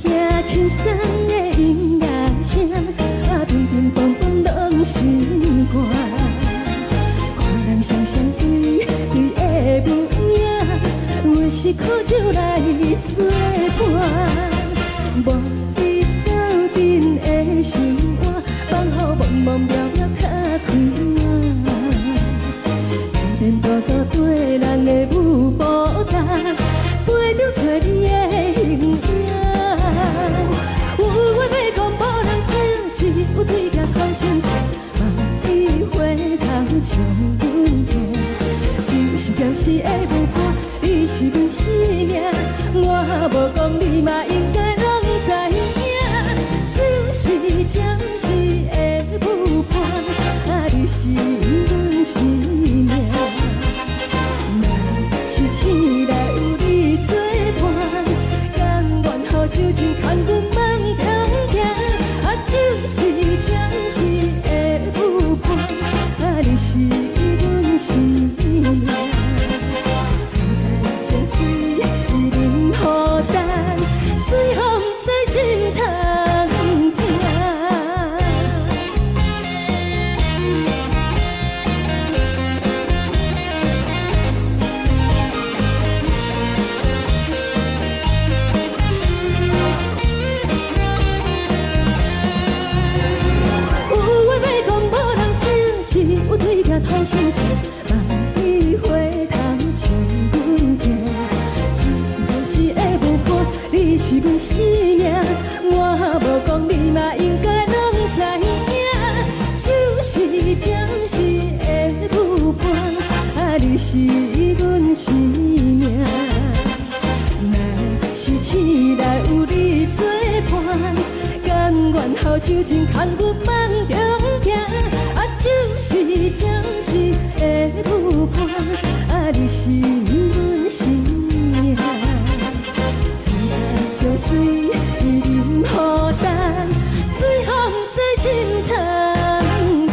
驚輕鬆的音樂聲，啊，乒乒乓乓攏心肝。看人雙雙對對的舞影，阮是苦酒來做伴，無你鬥陣的生活，放予茫茫渺渺較開眼。天天多多對人的舞步單，陪著找你的形影。有話欲講無人聽，只有對鏡苦心情，萬里回頭唱阮聽。只是暫時的舞伴，你是阮生命，我無講你嘛應該攏知影。只是暫時的舞伴，啊，你是阮生命。若是醒來有你作伴，甘願予酒精牽阮放通行。啊，只是暫時的舞伴，啊，你是阮生命。層層情水啉予乾，最予毋知心通疼。有話欲講無人聽，只有對鏡吐心情，萬里回頭唱阮聽。只是暫時的舞伴，你是阮生命，我無講你嘛應該攏知影。只是暫時的舞伴，啊，你是阮生命。若是醒來有你作伴，甘願予酒精牽阮放中行。啊，只是暫時的舞伴，啊，你是阮生命。層層情水啉予乾，最予毋知心通疼。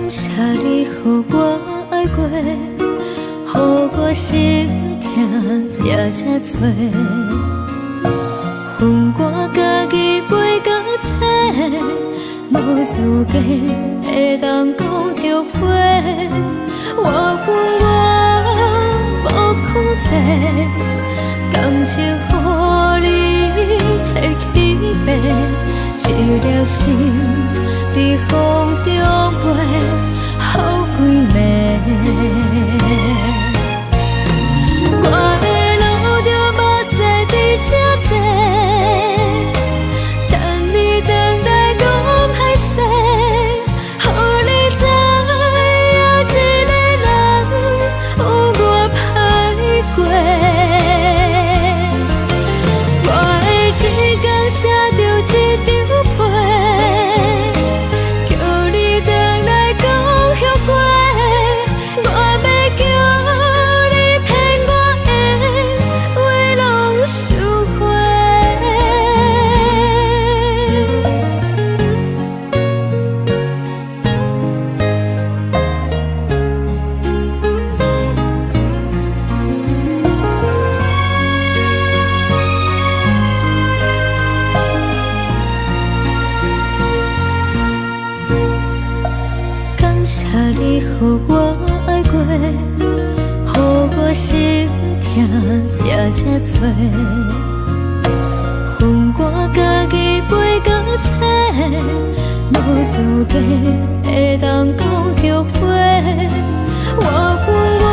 謝你予我愛過，予我心疼也這多。分我家己飛到册，無資格會當講後悔。我有我無控制，感情予你提起爬，一粒心佇風中飛，予幾暝。我會流著目屎佇這坐，等你轉來講歹勢，予你知影一个人有偌歹過。我會一工寫著一張批，叫你轉來講後悔。我欲叫你騙我的話攏收回。感謝你予我愛過，予我心疼也這多。分我家己飛到册，無資格會當講後悔。我有我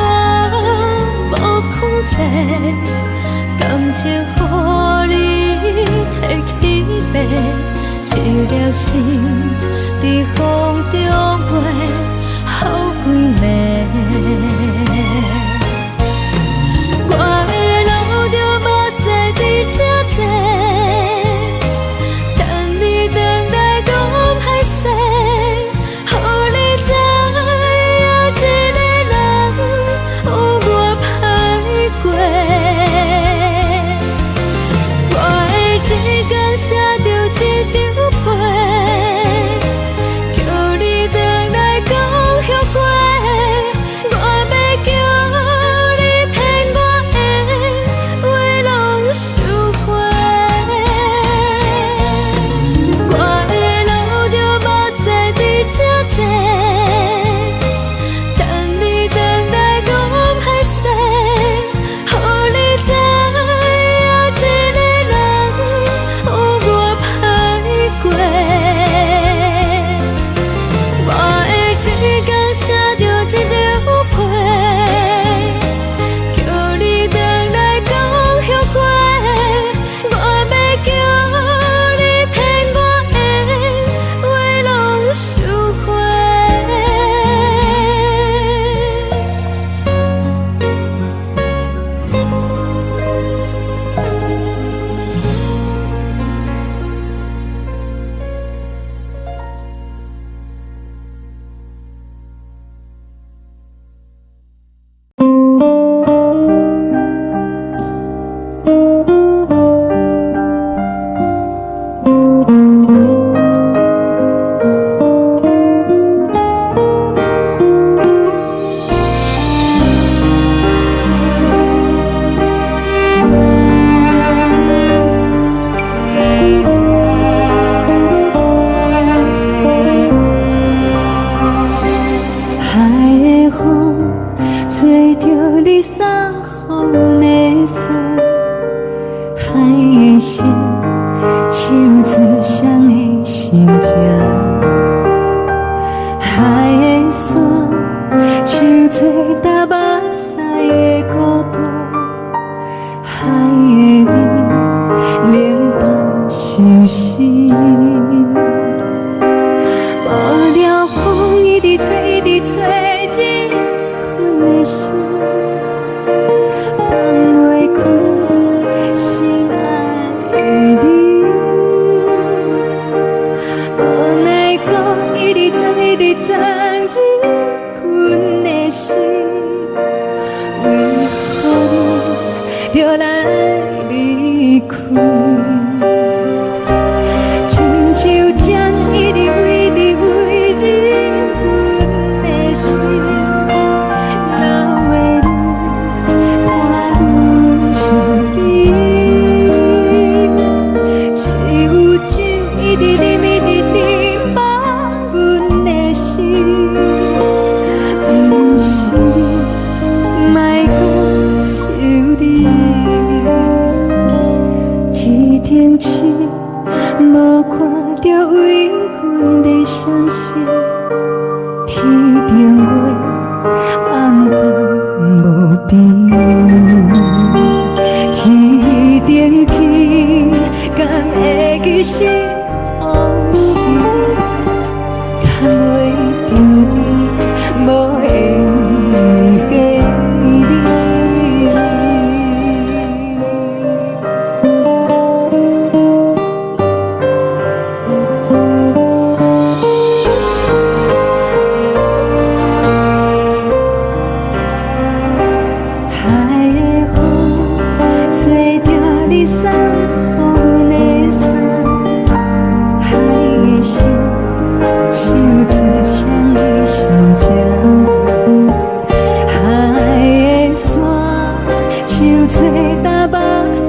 無控制，感情予你提起爬，一粒心佇風中飛，予幾暝。我會流著目屎佇這坐，等你轉來講歹勢，予你知影一個人有偌歹過。我會一工寫著一張批，叫你轉來講後悔。我欲叫你騙我的話攏收回。我會流著目屎佇這坐，等你轉來講歹勢，予你知影一個人有偌歹過。我會一工寫著一張批，叫你轉來講後悔。我欲叫你騙我的話攏收回。海的風吹著你送予阮的衫，海的心唱出誰的心情，海的山唱出踏目屎的孤單，海的味冷淡相思。無聊風一直吹，一直吹，入困的心，放袂開心愛的你。無奈何一直鑽，一直鑽入困的心。天頂月暗淡無邊，天頂天敢會記是予是？牽袂著你，無緣的你。海的風吹著你送予阮的衫，海的心唱出誰的心情？海的山唱出東北西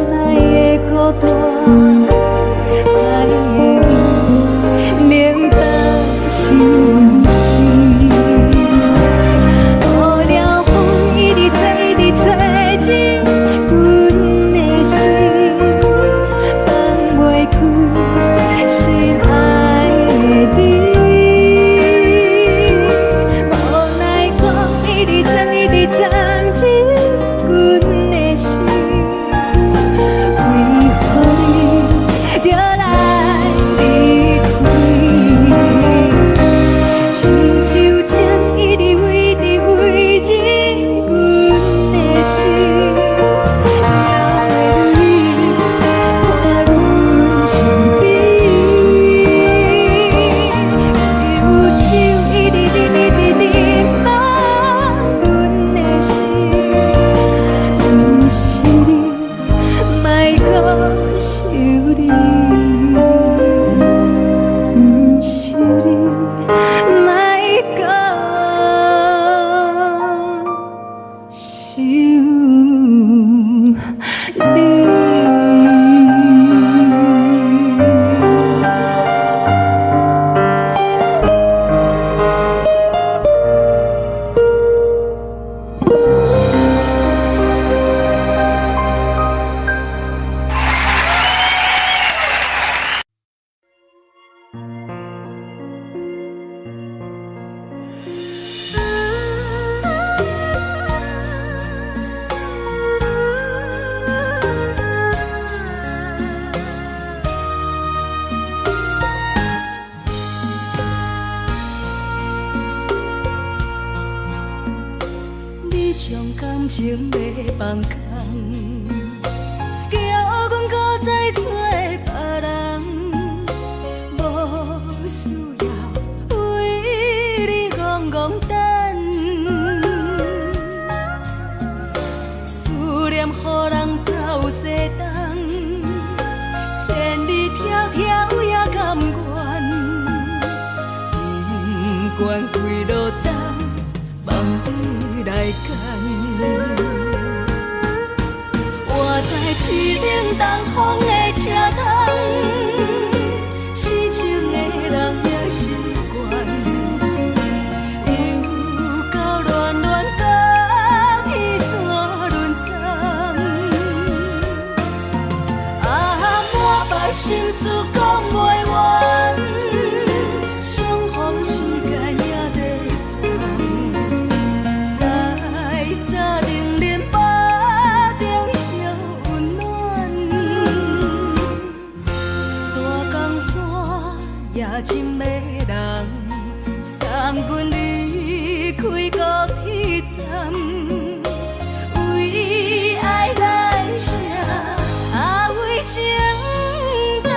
的孤單，海的味冷淡相思。無聊風一直吹，一直吹進阮的心，放袂開心愛的你。無奈風一直鑽，一直鑽進阮的心，為何你著來離開？親像針一直飛，一直飛進阮的心，哪會你看阮身邊？只有酒一直啉，一直啉滿阮的心，毋是你，莫閣想你，毋是你，莫閣想你。你將感情欲放空，叫阮閣再找別人，無需要為你戇戇等，思念予人走西東，千里迢迢也甘願，不管幾落冬，望你來牽。我知凄冷東風的車窗，痴情的人也習慣，又到暖暖甲天山轮转，啊，满腹心事講袂完，相逢時間也短暫，在三重林腹中相溫暖，大江山也真迷人，送阮離開高鐵站，為愛來寫，啊為情等。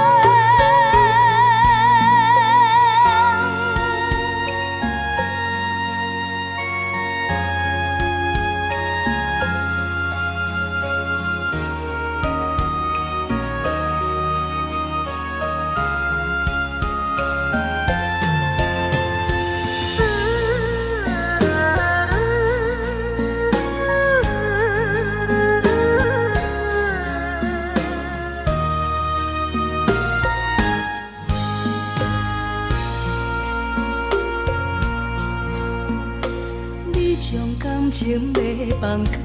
你將感情欲放空，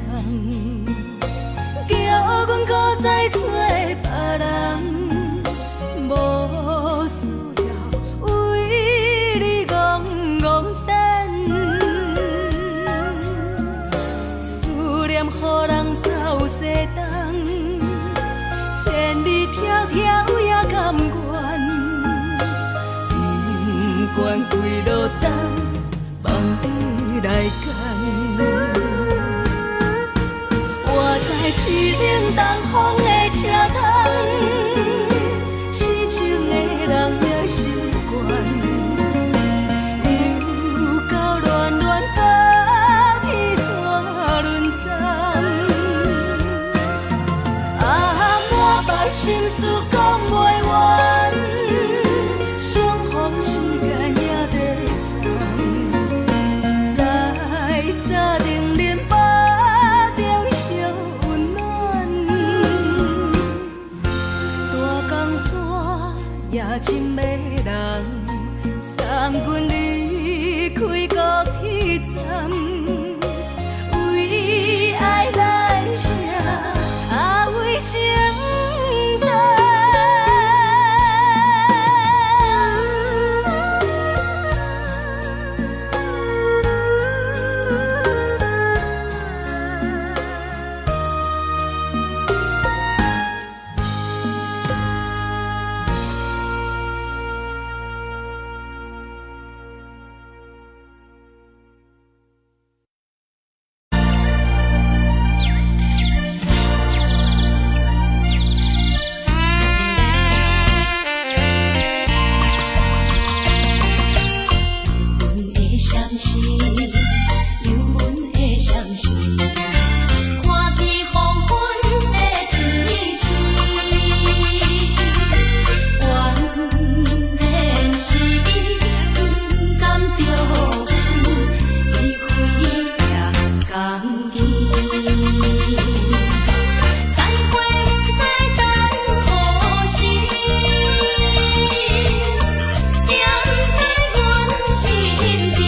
叫阮閣再找別人，無需要為你戇戇等，你來揀。我在凄冷東風的車窗，痴情的人也習慣。又到暖暖冬天煞輪鬃，啊，滿腹心事講袂完，相逢時間也在送，在三重恁腹中相溫暖。大江山也真迷人，送阮離開高鐵站，為愛來寫，啊為情等。阮的相思，有阮的相思，看见黃昏的天星，原來是伊不甘著阮離開行江邊。再會不知等何時，惦在阮身邊。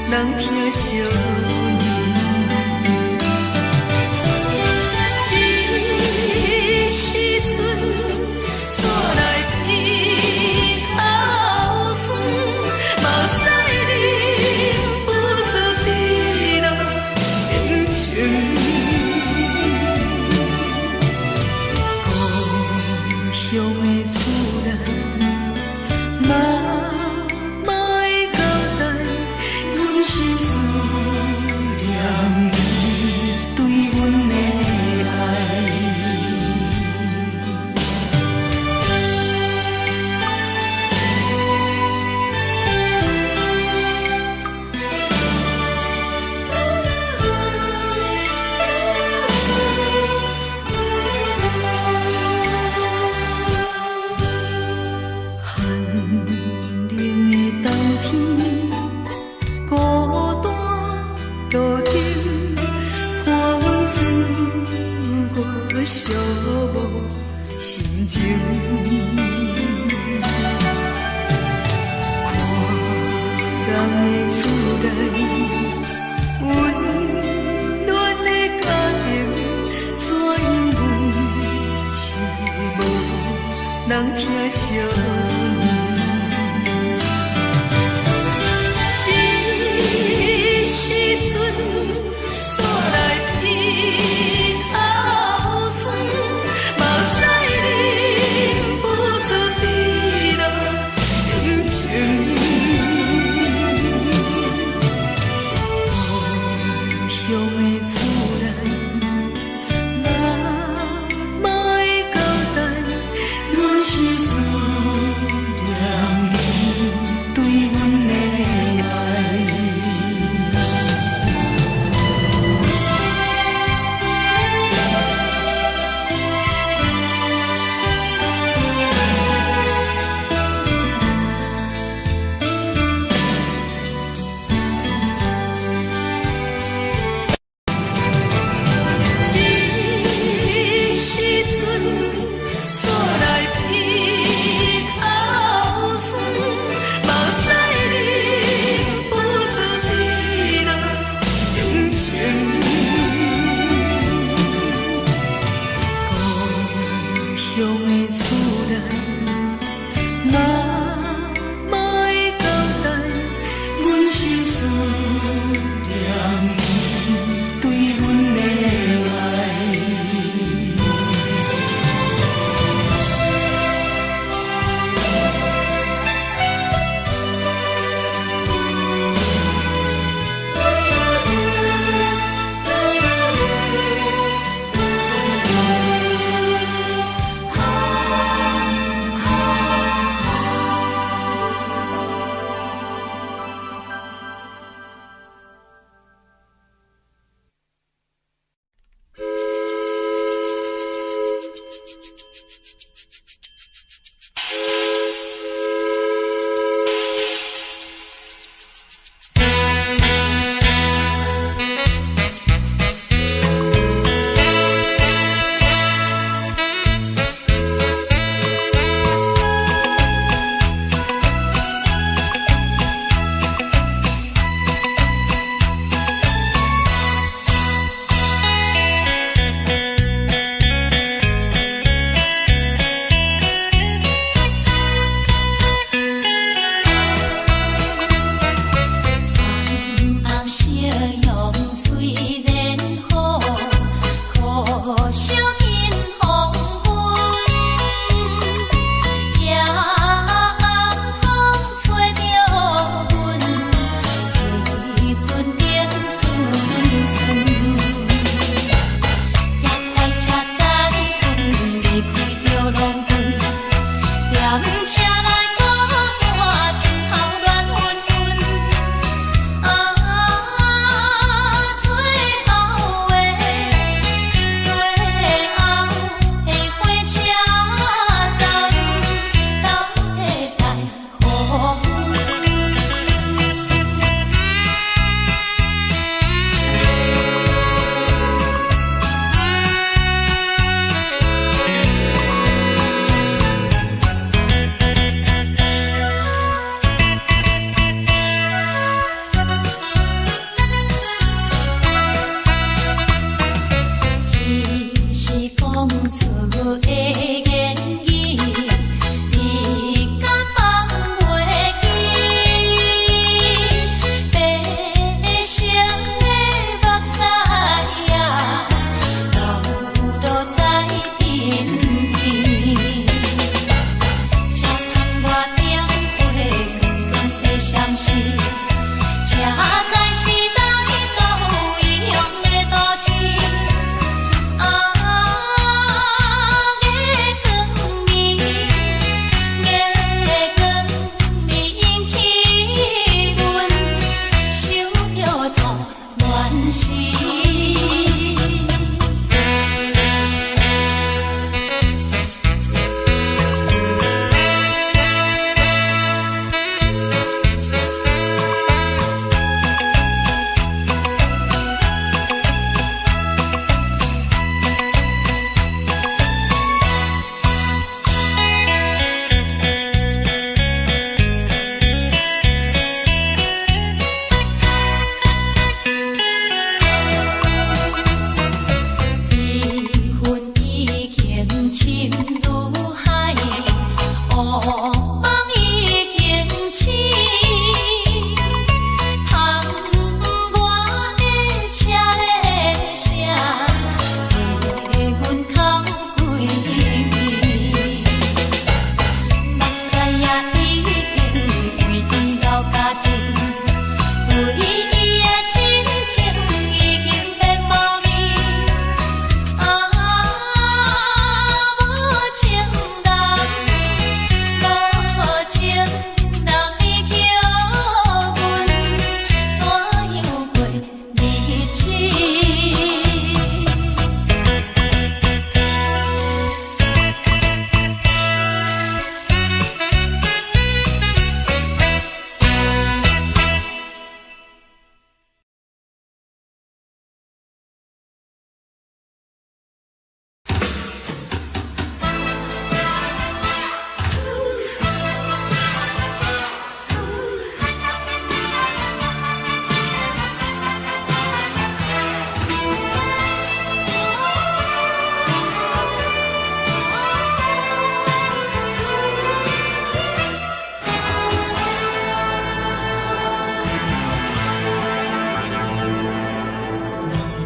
人疼惜你。这时阵，煞來鼻頭酸，目屎忍不住滴落眼睛。故鄉的厝內，媽媽的交代，阮是思念你對阮的愛。寒冷的冬天，孤單路燈，伴阮自我寂寞心情。看人的厝內，溫暖的家庭，怎樣阮是無人疼惜你。這時陣，煞來鼻頭酸，目屎忍不住滴落眼睛。故鄉的厝內，媽媽的交代，阮是思念你對阮的愛。這時陣，煞來鼻頭酸，目屎忍不住滴落眼睛。故鄉的厝內，媽媽的交代，阮是思念你對阮的愛。時。悲恨已經深如海，惡夢已經醒。窗外的車的聲，替阮哭規暝。目屎也已經為伊流乾淨，為伊的真情已經變無味。啊，無情人，無情人，你叫阮怎樣過日子？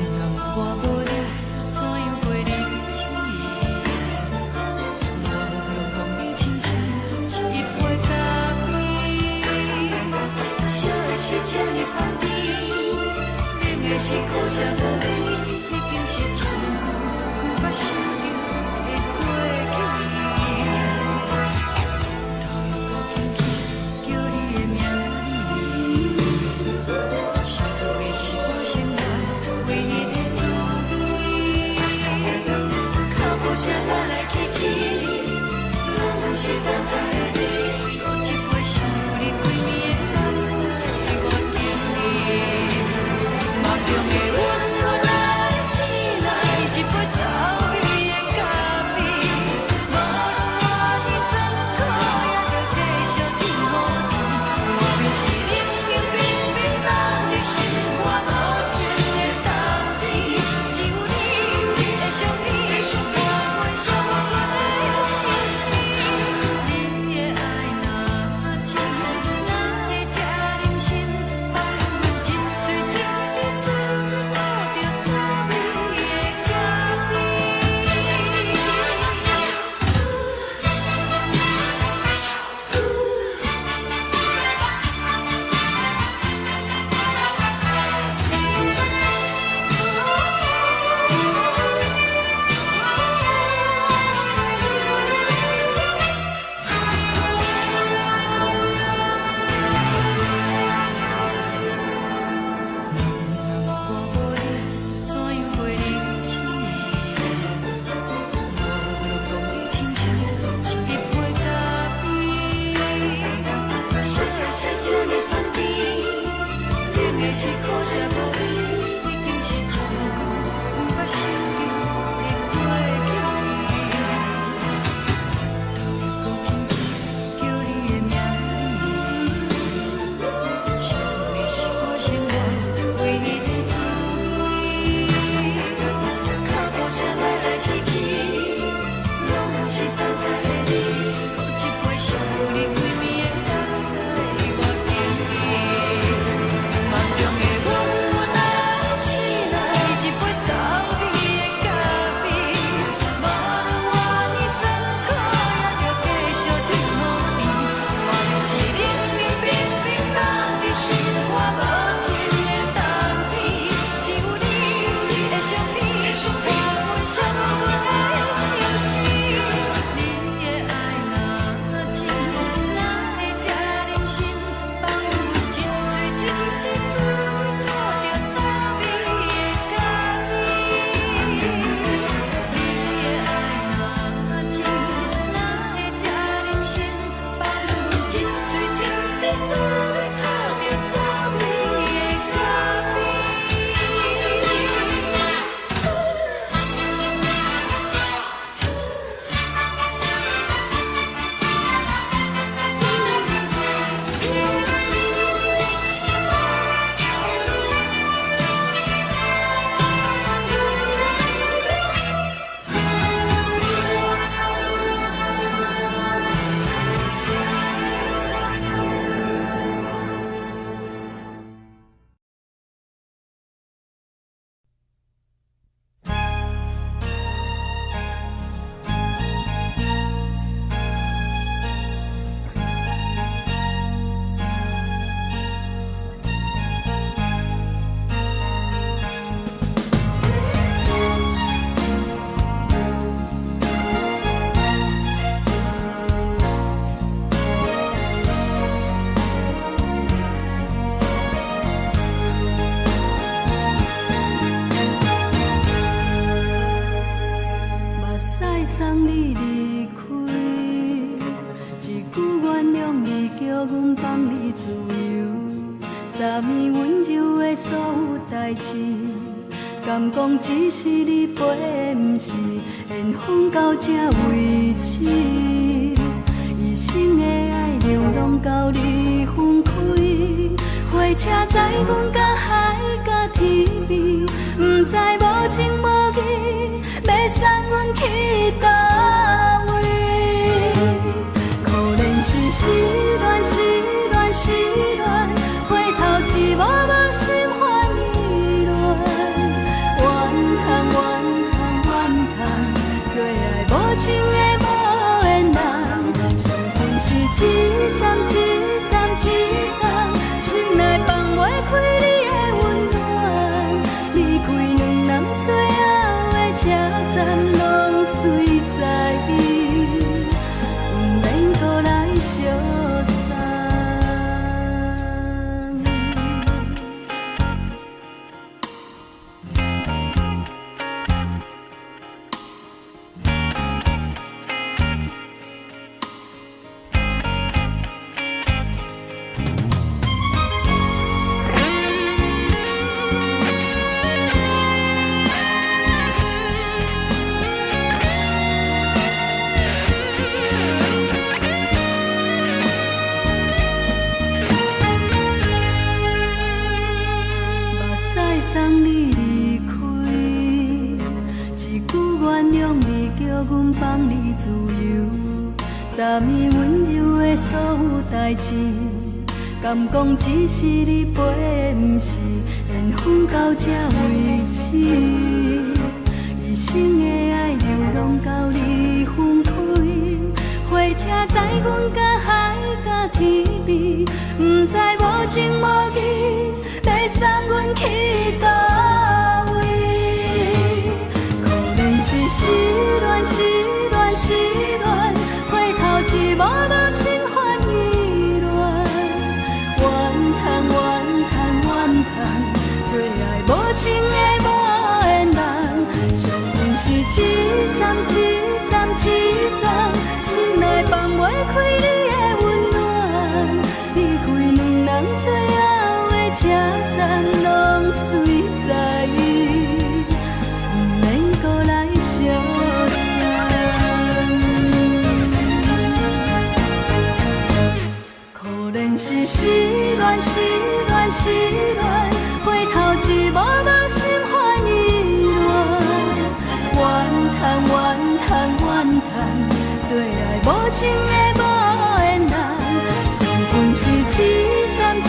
人若我無你，怎樣過日子？無論講你親像一杯咖啡，燒的是這呢香甜，冷的是苦澀無味，已經是真久毋捌想著的過去。頭又閣輕輕叫你的名字，想你是我生活唯一的滋味。腳步聲來來去去，攏毋是等待的你。閣一杯想你規暝的目屎，我敬你。夢中的阮來醒來，一杯走味的咖啡。無論活佇酸苦，也著繼續天予甜。無論是冷冷冰冰，咱的心肝無情的冬天，只有你的相片，伴阮寂寞的心事。你的愛若真，哪會這忍心放阮一喙一滴嘴吐著走味的咖啡？人若我無你，怎樣過日子？無論講你親像一杯咖啡，燒的是這呢香甜，冷的是苦澀無味，已經是真久毋捌想著的過去。頭又閣輕輕叫你的名字，想你是我生活唯一的滋味。腳步聲來來去去，攏毋是等待的你。閣一杯想你規暝的目屎，我敬你。夢中的阮來代誌，敢講只是你陪，毋是緣分到這為止。一生的愛流浪到你分開，火車載阮到海角天邊，毋知無情無義，欲送阮去佗位。可憐是失戀，失戀，失戀，回頭一幕幕心煩意亂。怨嘆怨嘆怨嘆，做愛無情的無緣人，相逢是一站一站一站，心內放袂開你的溫暖。離開兩人最後的車站，攏隨在伊，毋免閣來相送。目屎送你離開，一句原諒你，叫阮放你自由。昨暝溫柔的所有代誌，敢講只是你陪，毋是緣分到這為止。一生的愛流浪到你分開，火車載阮到海角天邊，毋知無情無義，欲送阮去佗位。可憐是失戀，失戀，失戀，回頭一幕幕心煩意亂。怨嘆怨嘆怨嘆，做愛無情的無緣人，相逢是一站一站一站，心內放袂開你的溫暖。離開兩人最後的車站，攏隨在伊，毋免閣來相送。可憐是失戀，失戀，失戀，回頭一幕幕心煩意亂。怨嘆怨嘆怨嘆，做愛無情的無緣人，相逢是一站一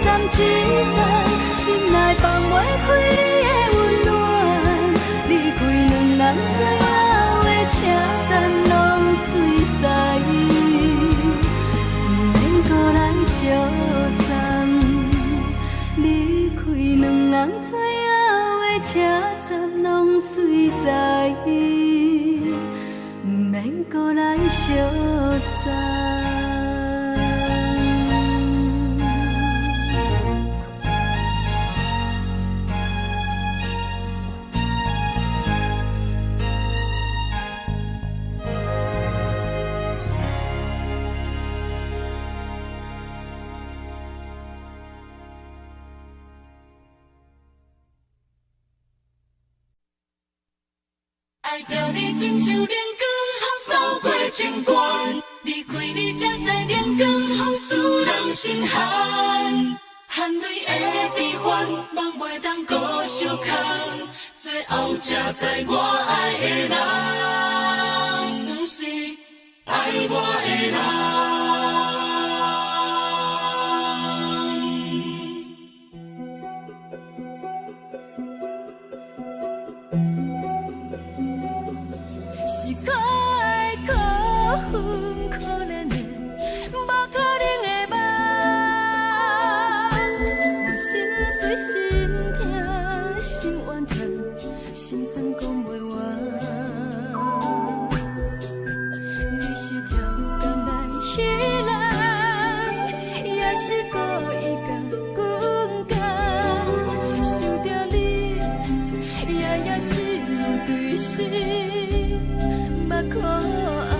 站一站，心內放袂開你的溫暖。離開兩人最後的車站，攏隨在伊，毋免閣來相送。離開兩人最後的車站，攏隨在伊，毋免閣來相送。愛著你親像冷光予掃過情關，離開你才知冷光予使人心寒，含淚的悲歡，夢袂當閣相牽，最後才知我愛的人，毋是愛我的人。是可愛可恨可憐的，無可能的夢。我心碎心痛心怨嘆，心酸講袂完。你是超工來彼人，也是故意共阮講。想著你，夜夜只有對心目苦紅。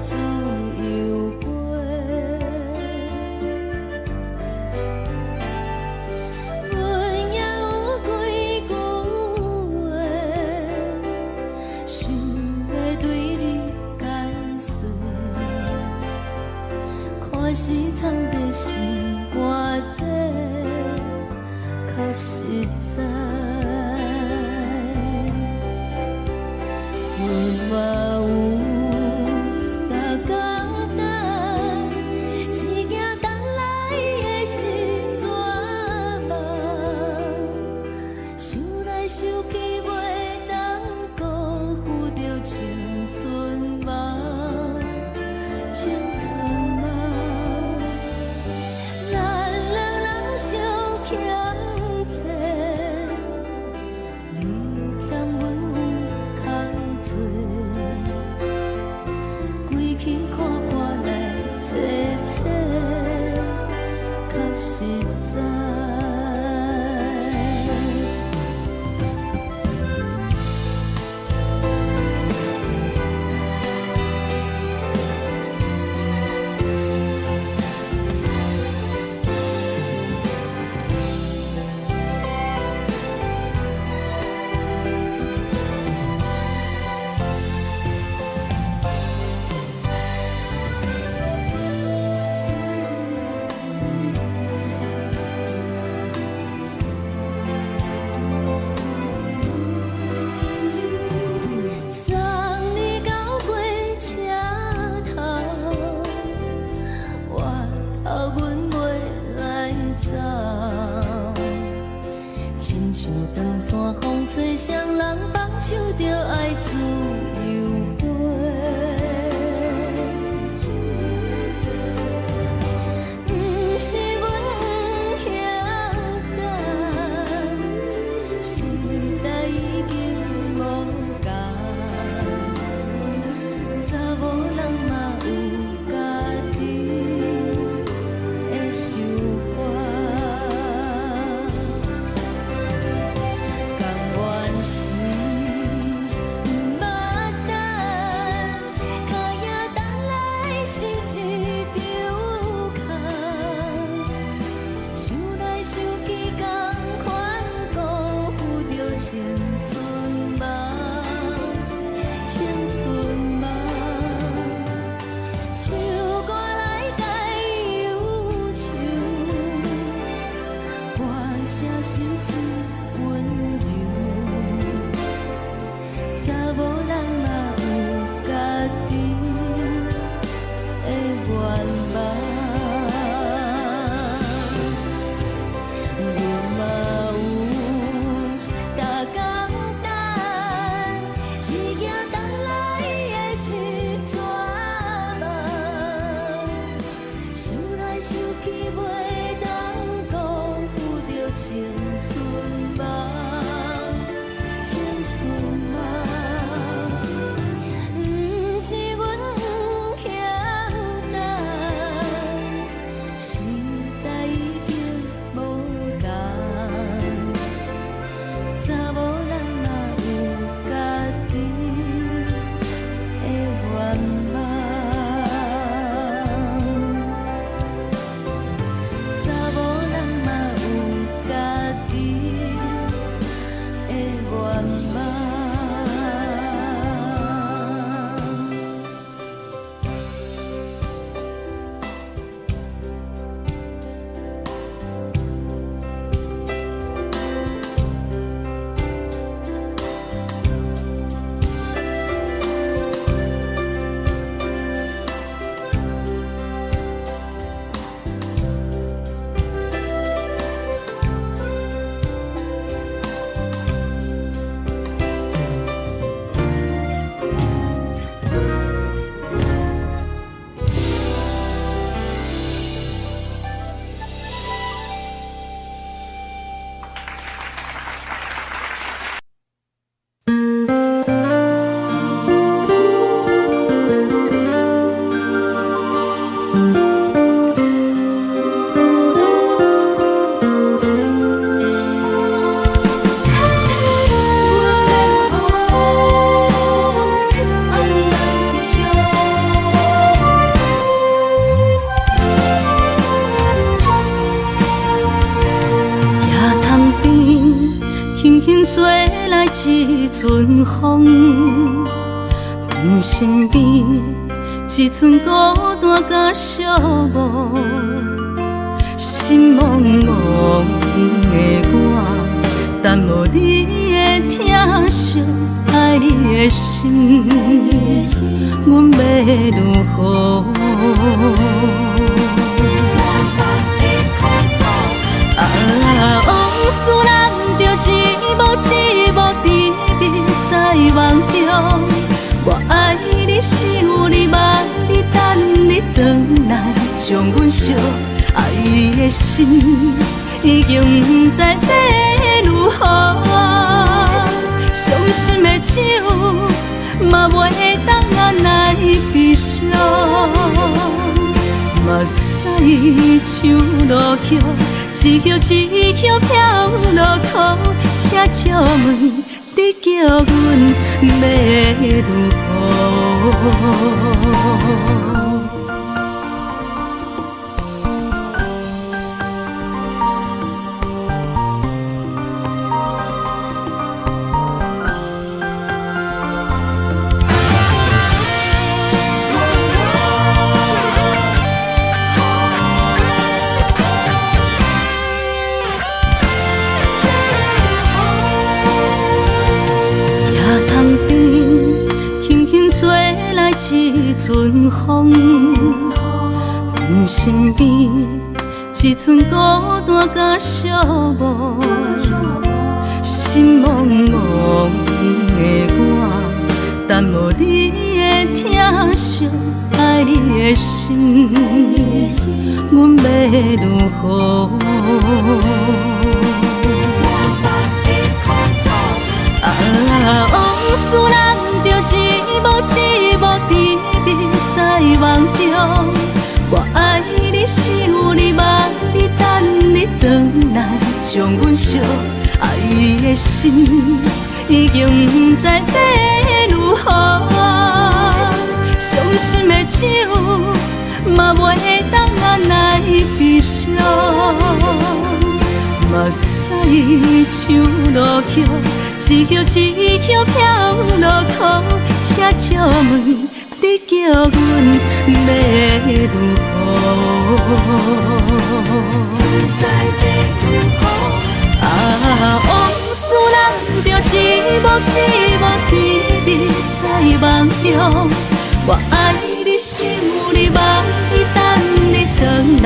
自由飛。阮也有幾句話，想欲對你解說，看是藏佇心肝底，較實在。阮嘛有逐工等，只驚等來的是絕望。想來想去，袂當辜負著青春夢，青春夢。咱兩人相欠債，你欠阮有工做，規氣看破來揣揣，較實在。一陣風，阮身邊一陣孤單佮寂寞，心茫茫的我，等無你的疼惜，愛你的心，阮欲如何？啊，往事咱著一幕一幕甜蜜在夢中。我愛你，想你，望你，等你轉來，將阮惜。愛的心已經毋知欲如何，傷心的酒嘛袂當按來悲傷。目屎像落雨，一葉一葉飄落苦，請借問你叫阮欲如何？一陣風，阮身邊一陣孤單佮寂寞，心茫茫的我，等無你的疼惜，愛你的心，阮欲如何？啊，往事咱著一幕一幕甜蜜在夢中。我愛你，想你，望你，等你轉來，將阮惜。愛的心已經毋知欲如何，傷心的酒嘛袂當按來悲傷。目屎像落雨，一葉一葉飄落苦，請借問你叫阮欲如何？啊，往事咱著一幕一幕甜蜜在夢中。我愛你，想你，望你，等你轉來，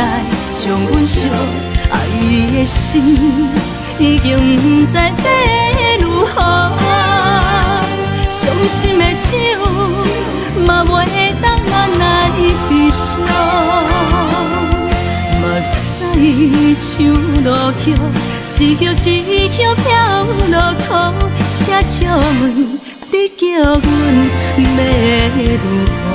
將阮惜。愛的心已經毋知欲如何，傷心的酒嘛袂當按來悲傷。目屎像落雨，一葉一葉飄落苦，請借問你叫阮欲如何？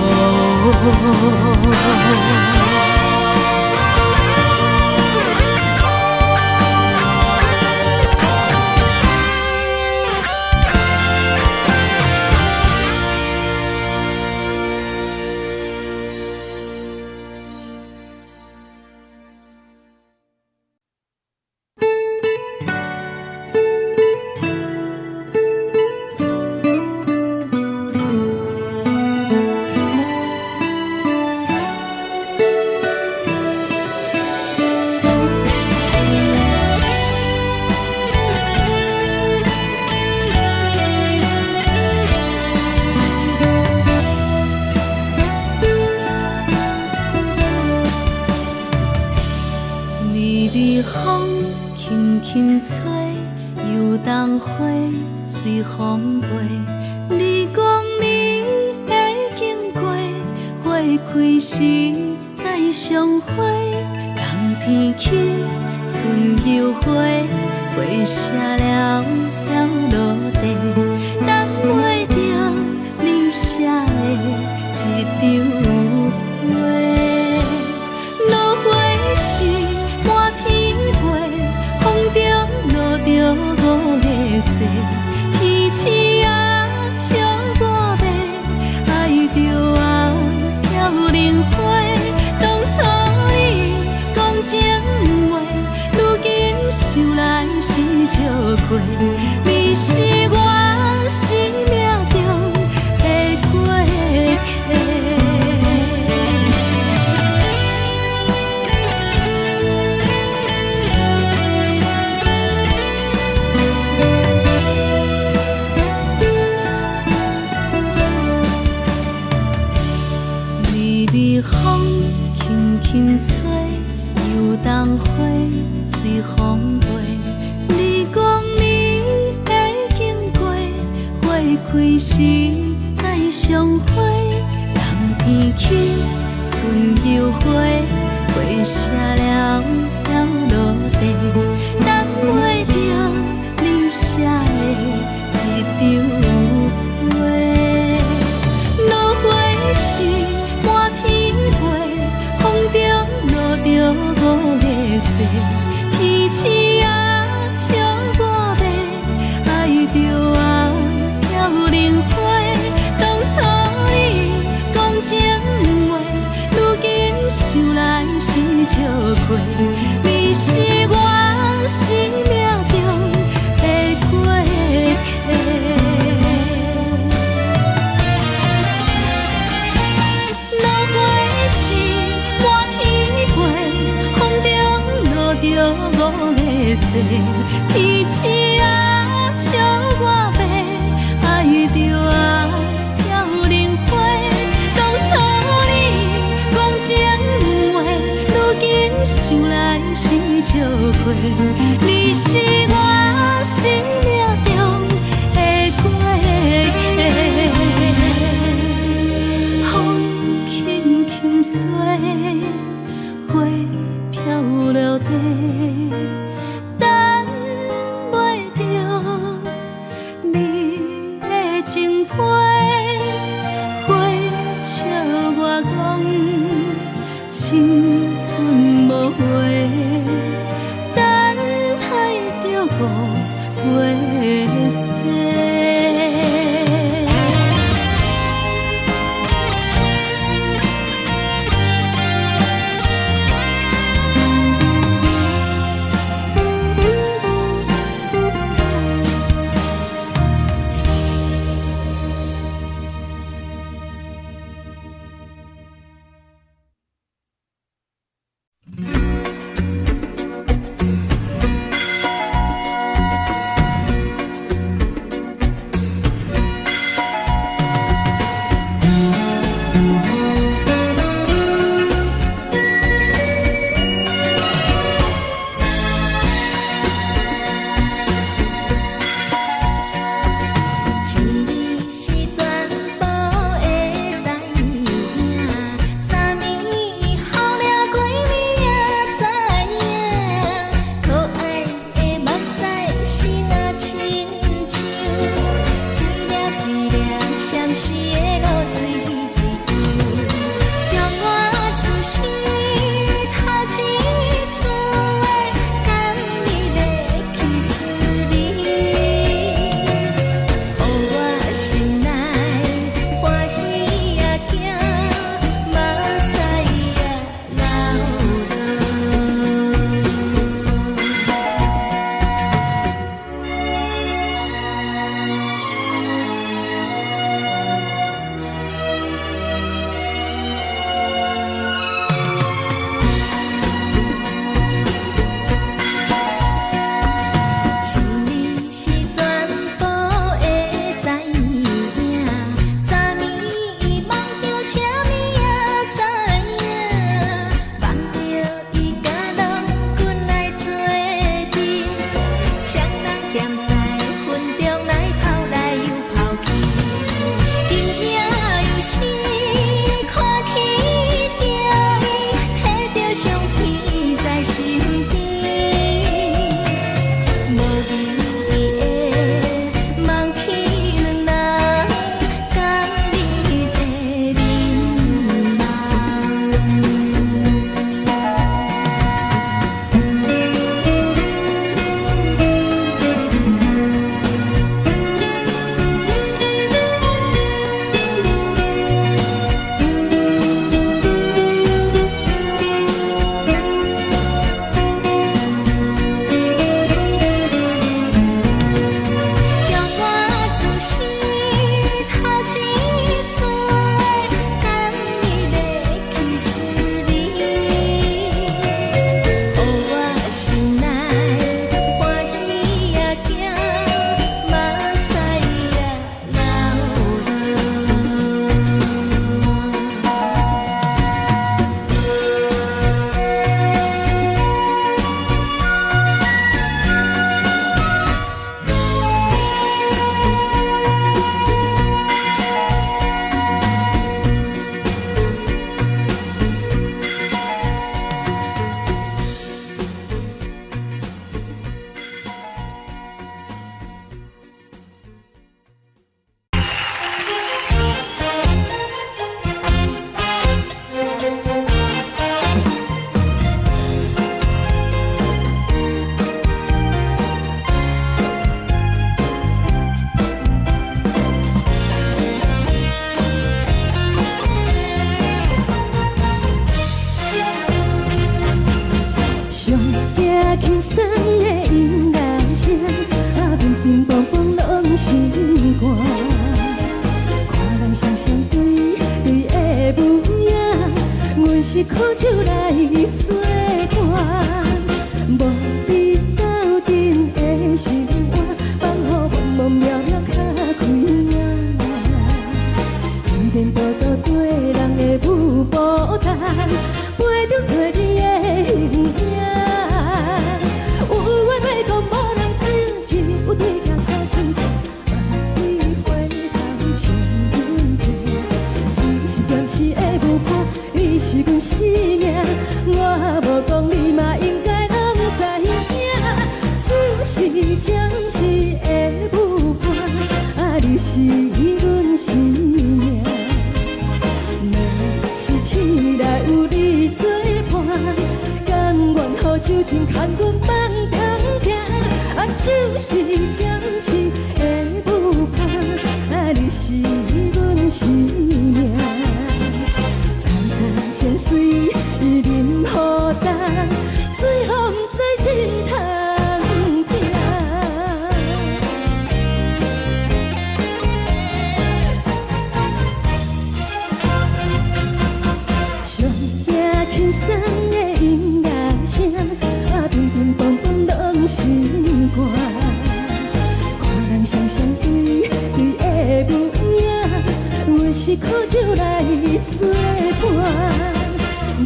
想來是笑過，你是我。微風輕輕吹，油桐花隨風飛。你講你會經過，花開時再相會。冬天起，春又回，花謝了飄落地，等袂著你寫的這張批。落花時滿天飛，風中落著五个誓，天鼠仔笑我欲，愛著啊飄零花。當初你講情話，如今想來是笑虧。你是我生命中的過客。落花時滿天飛，風中落著五个誓，天鼠仔笑我欲，愛著啊飄零花。當初你講情話，如今想來是笑虧。你是我生命中的過客。風輕輕吹，花飄落地，等袂著你的情批。花笑我講青春無話，等待著五月雪。輕鬆的音樂聲，啊，乒乒乓乓攏心肝。看人雙雙對對的舞影，阮是苦酒來做伴，無你鬥陣的生活，放予茫茫渺渺較開眼。天多多對人的舞步單，陪著找你的形影。有話欲講無人聽，只有對鏡苦心情，萬里回頭笑阮聽。只是暫時的舞伴，你是阮生命，我無講你嘛應該攏知影。只是暫時的舞伴，啊，你是阮生命。若是醒來有你作伴，甘願予酒精牽阮放長行。啊，只是暫時的舞伴，啊，你是阮生命。層層情水啉予乾，最予毋知心通疼。上驚輕鬆的音樂聲，啊，乒乒乓乓攏心肝。看人雙雙對對的舞影，阮是苦酒來做伴，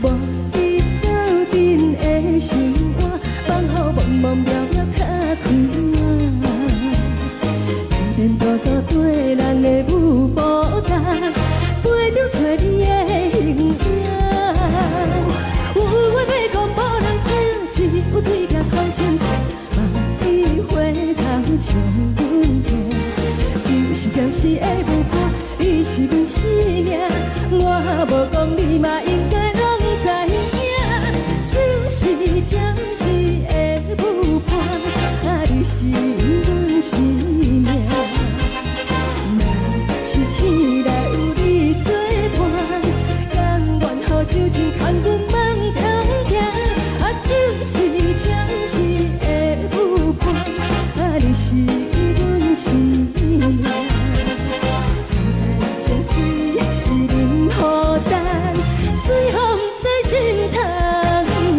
無你鬥陣的生活，放予茫茫渺渺較開眼。天多多對人的舞步單，陪著找你的形影。有話欲講無人聽，只有對鏡苦心情，望你回頭笑阮聽。只是暫時的舞伴，你是阮生命，我無講你嘛應該攏知影。只是暫時的舞伴，啊，你是阮生命。若是醒來有你作伴，甘願予酒精牽阮放長行。啊，只是暫時的舞伴，啊，你是阮生命。層層情水啉予乾，最予毋知心通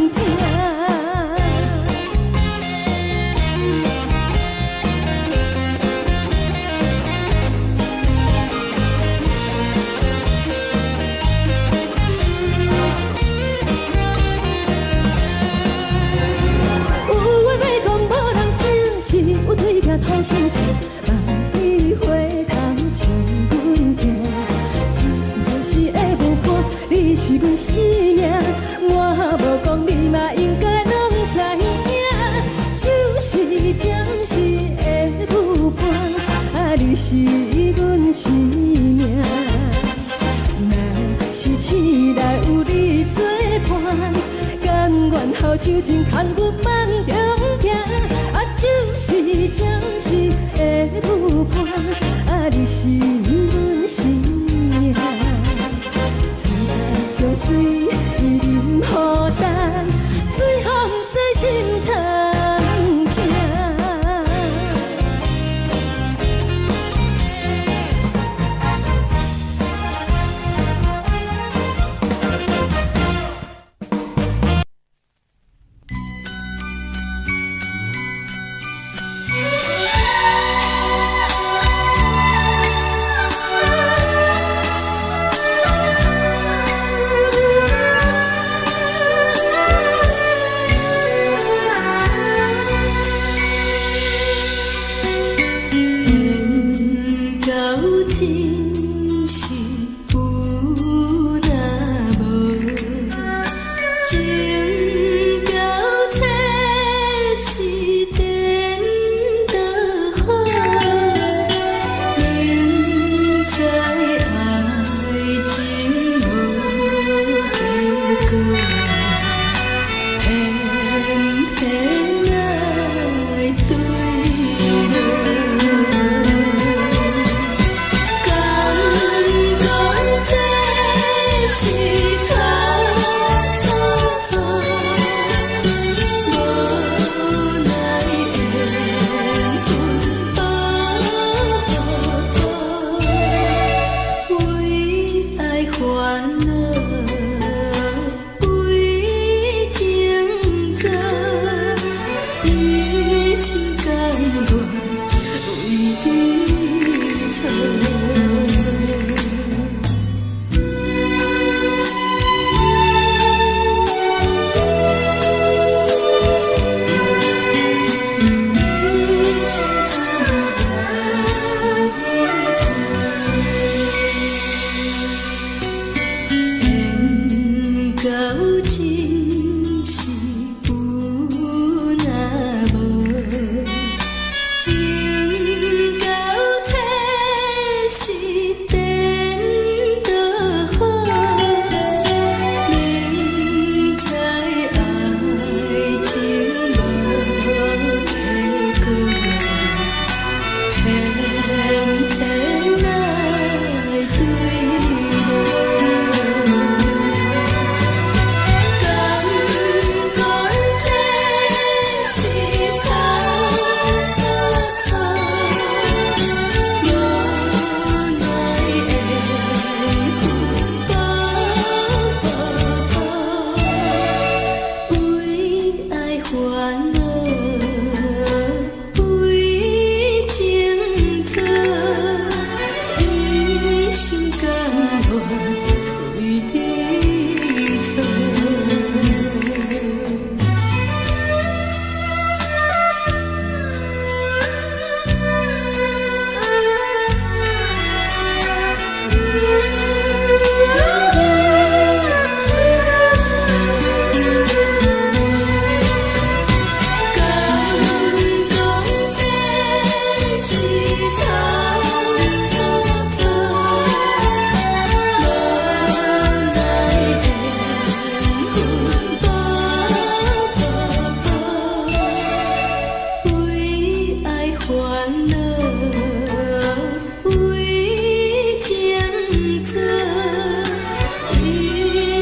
疼。有話欲講無人聽，只有對鏡吐心情，望你回頭笑阮聽。只是暫時的舞伴，你是阮生命，我無講你嘛應該攏知影。只是暫時的舞伴，啊，你是阮生命。若是醒來有你作伴，甘願予酒精牽阮放長行。啊，只是暫時的舞伴，啊，你是阮生命。層層情水啉予乾，最予毋知心通疼。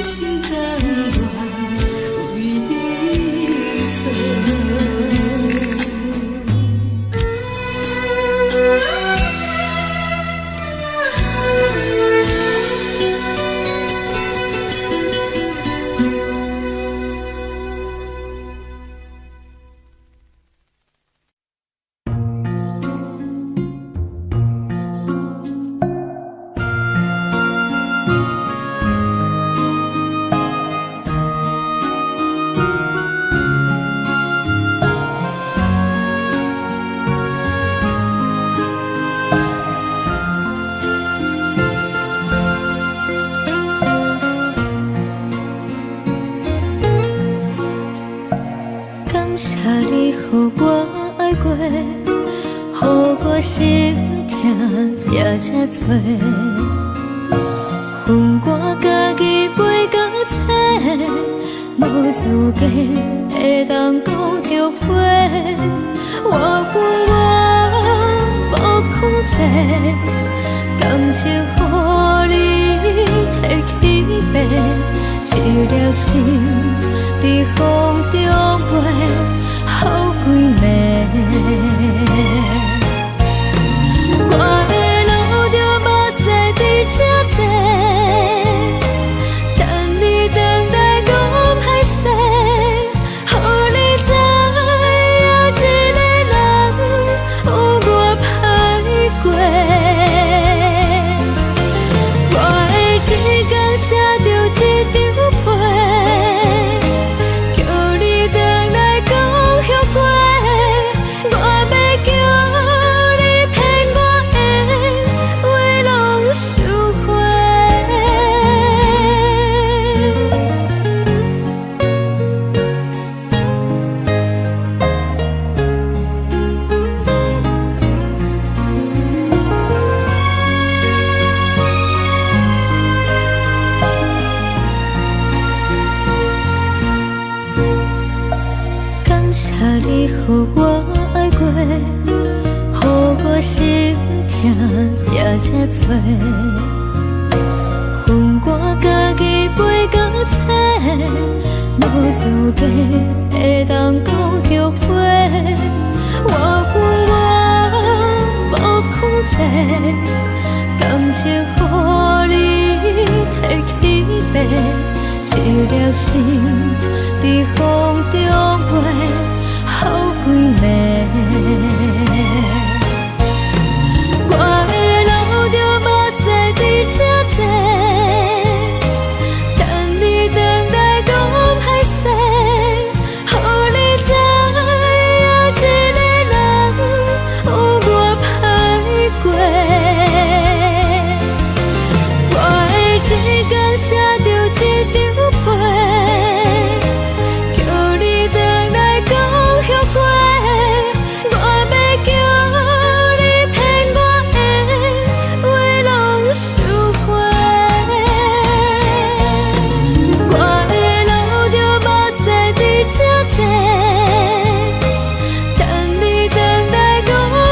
心甘願為你做。感謝你予我愛過，予我心疼也這多。予我家己飛到找，無資格會當講後悔。我有我無控制，感情予你提去爬，一粒心佇風中飛，予幾暝。我會流著目屎佇這坐，等你轉來講歹勢，予你知影一个人有偌歹過。我會一工寫著一張批，叫你轉來講後悔。我欲叫你騙我的話攏收回。感謝你予我愛過，予我心疼也這多。予我家己飛到找，無資格會當講後悔。我有我無控制，感情予你提去爬，一粒心佇風中飛，予幾暝。我會流著目屎佇這坐，等你轉來講歹勢，予你知影一個人有偌歹過。我會一工寫著一張批，叫你轉來講後悔。我欲叫你騙我的話攏收回。我會流著目屎佇這坐，等你轉來講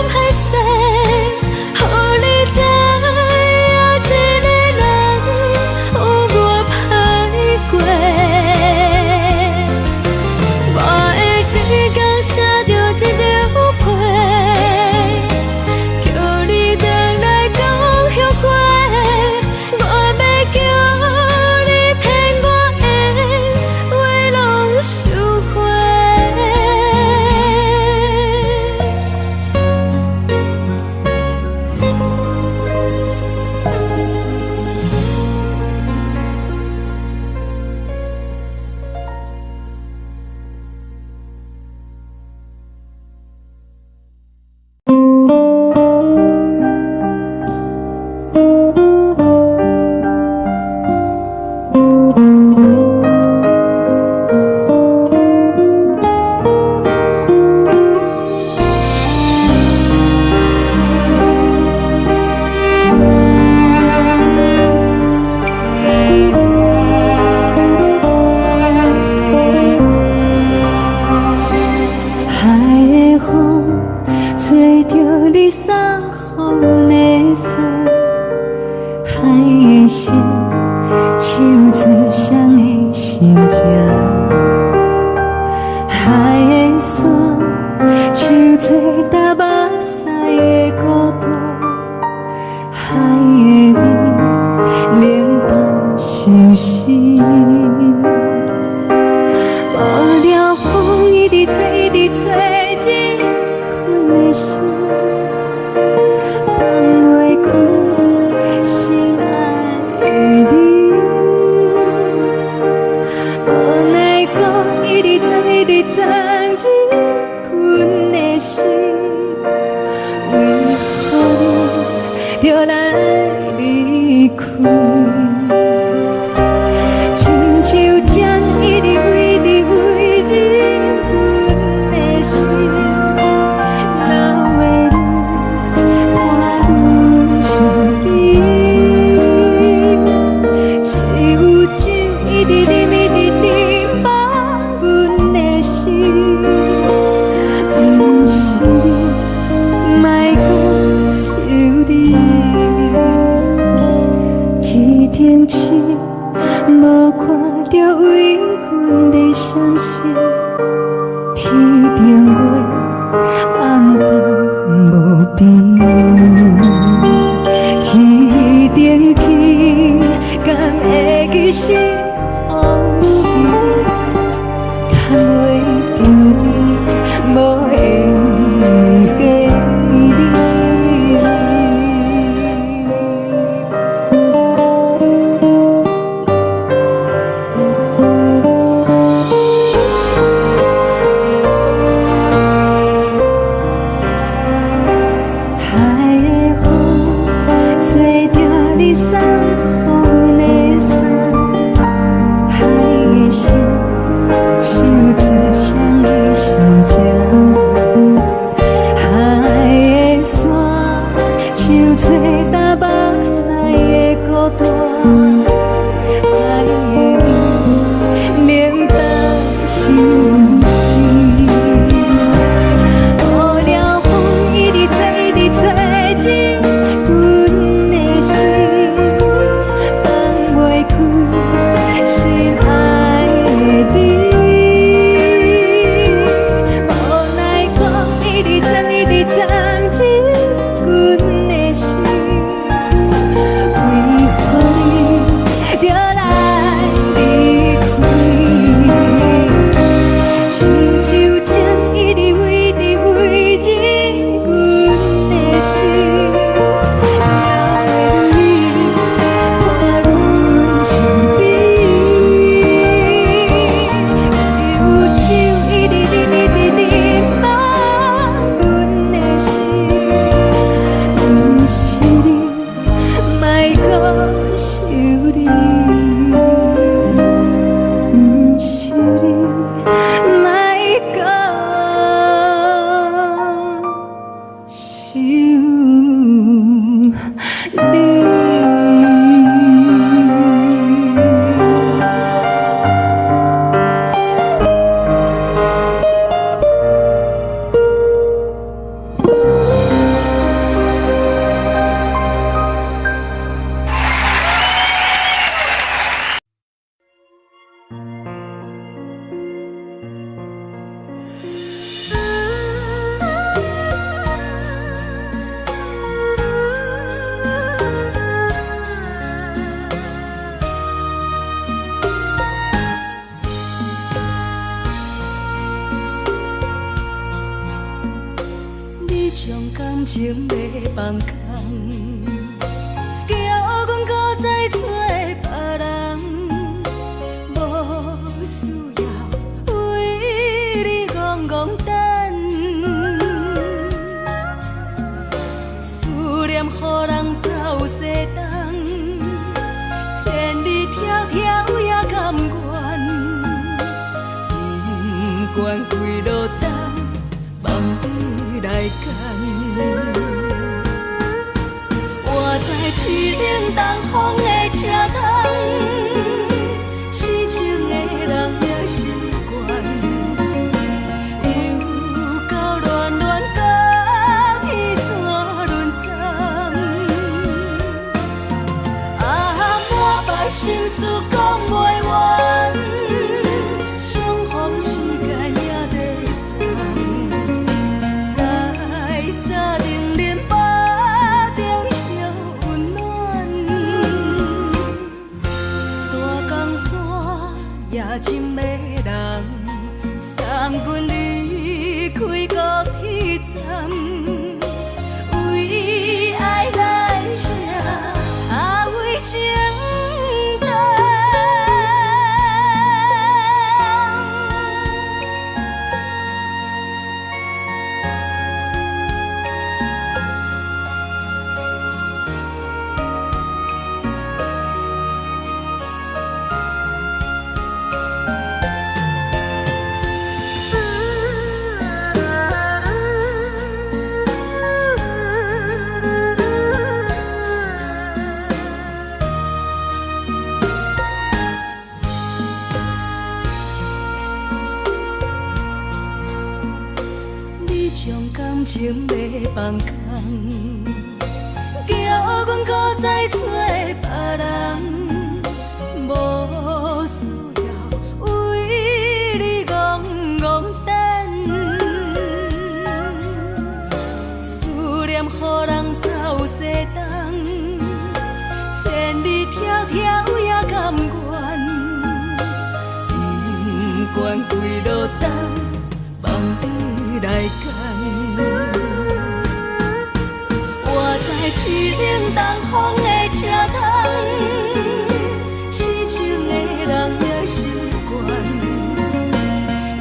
歹勢，予你知影一個人有偌歹過。我會一工寫著一張批，叫你轉來講後悔。我欲叫你騙我的話攏收回。海的風吹著你送予阮的衫，海的心唱出双心情。海的山，手揣焦目屎的孤單，海的味，冷淡相思。無聊風一直吹，一直吹入阮的心，放袂開心愛的你。無奈何一直鑽，一直鑽入阮的心，為何你著來離開？親像針一直飛，一直飛入阮的心，流的淚伴阮相依。只有酒一直啉，一直啉，放阮的心，毋是你，莫閣想你。天頂星，無看著為阮咧閃爍，天頂月，暗淡無邊。天頂天，敢會記是予是？牽袂著你，無緣的你。海的風，吹著你送予阮的衫，海的心，手指双的心情。海的山，手揣焦目屎的孤單，海的味，冷淡相思。無聊風一直吹，一直吹入阮的心，放袂開心愛的你。無奈何一直鑽，一直鑽入阮的心，為何你著來離開？親像針一直飛，一直飛入阮的心，流的淚伴阮身邊。只有酒一直啉，一直啉，放阮的心，毋是你，莫閣想你，毋是你，莫閣想你。你將感情欲放空，叫阮閣再找別人，無需要為你戇戇等，思念予人走西東，千里迢迢也甘願，不管幾落冬，望你來牽。我知凄冷東風的車窗，痴情的人也習慣，又到戀戀甲彼山輪針，啊，滿腹心事講袂完。真迷人，送阮离开高鐵站，為愛來寫，啊為情等。你將感情欲放空，叫阮閣再找別人，無需要為你戇戇等，思念予人走西東，千里迢迢也甘願，不管幾落冬，放你來揀。我知凄冷東風的車窗，痴情的人也習慣，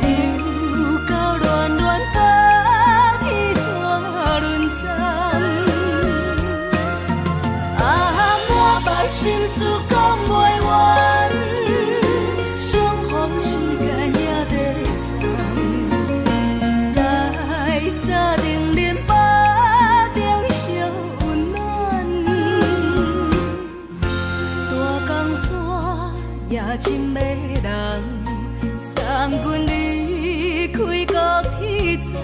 又到暖暖北天山輪站，啊，滿腹心事講袂完，相逢時間也短暫，在三重林北中相溫暖，大江山也真迷人，送阮離開高鐵站，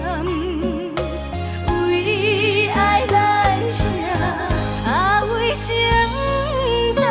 為愛來寫，啊為情等。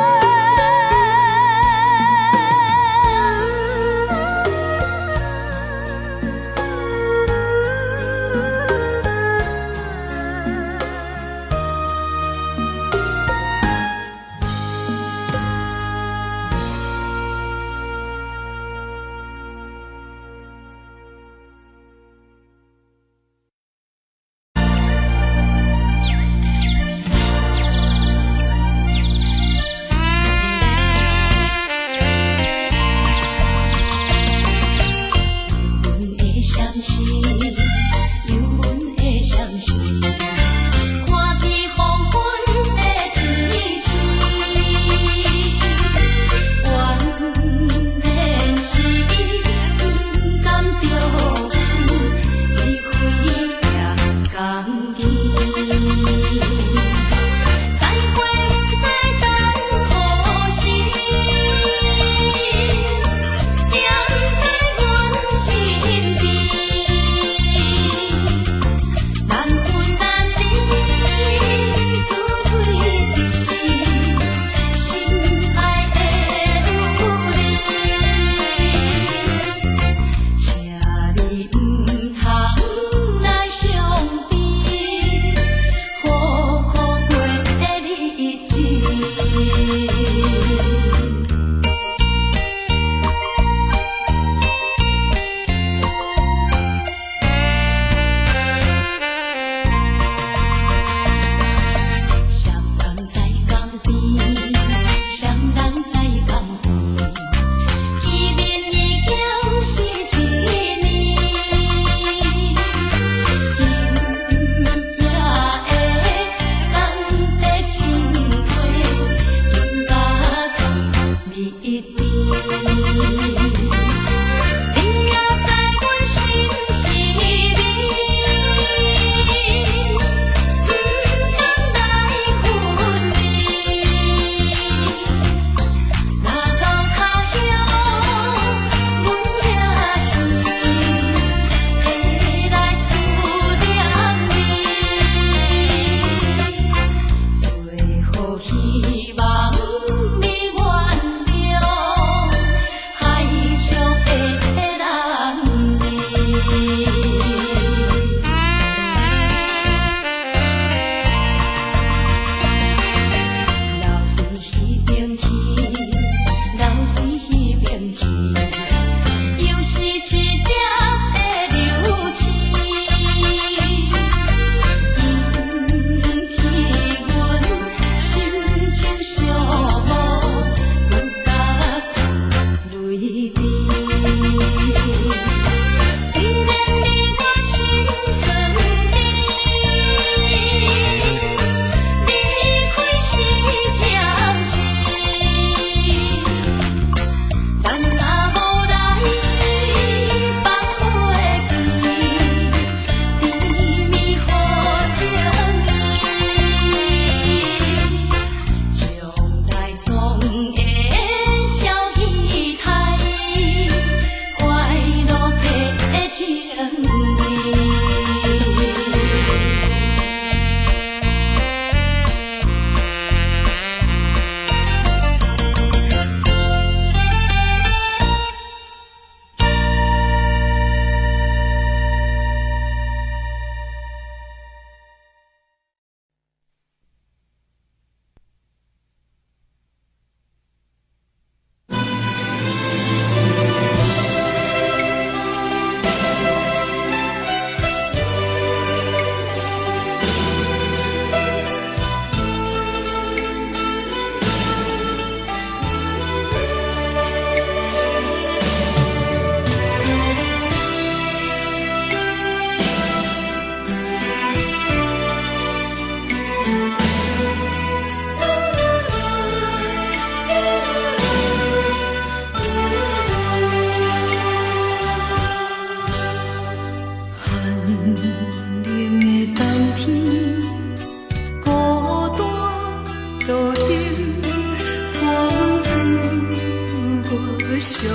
寂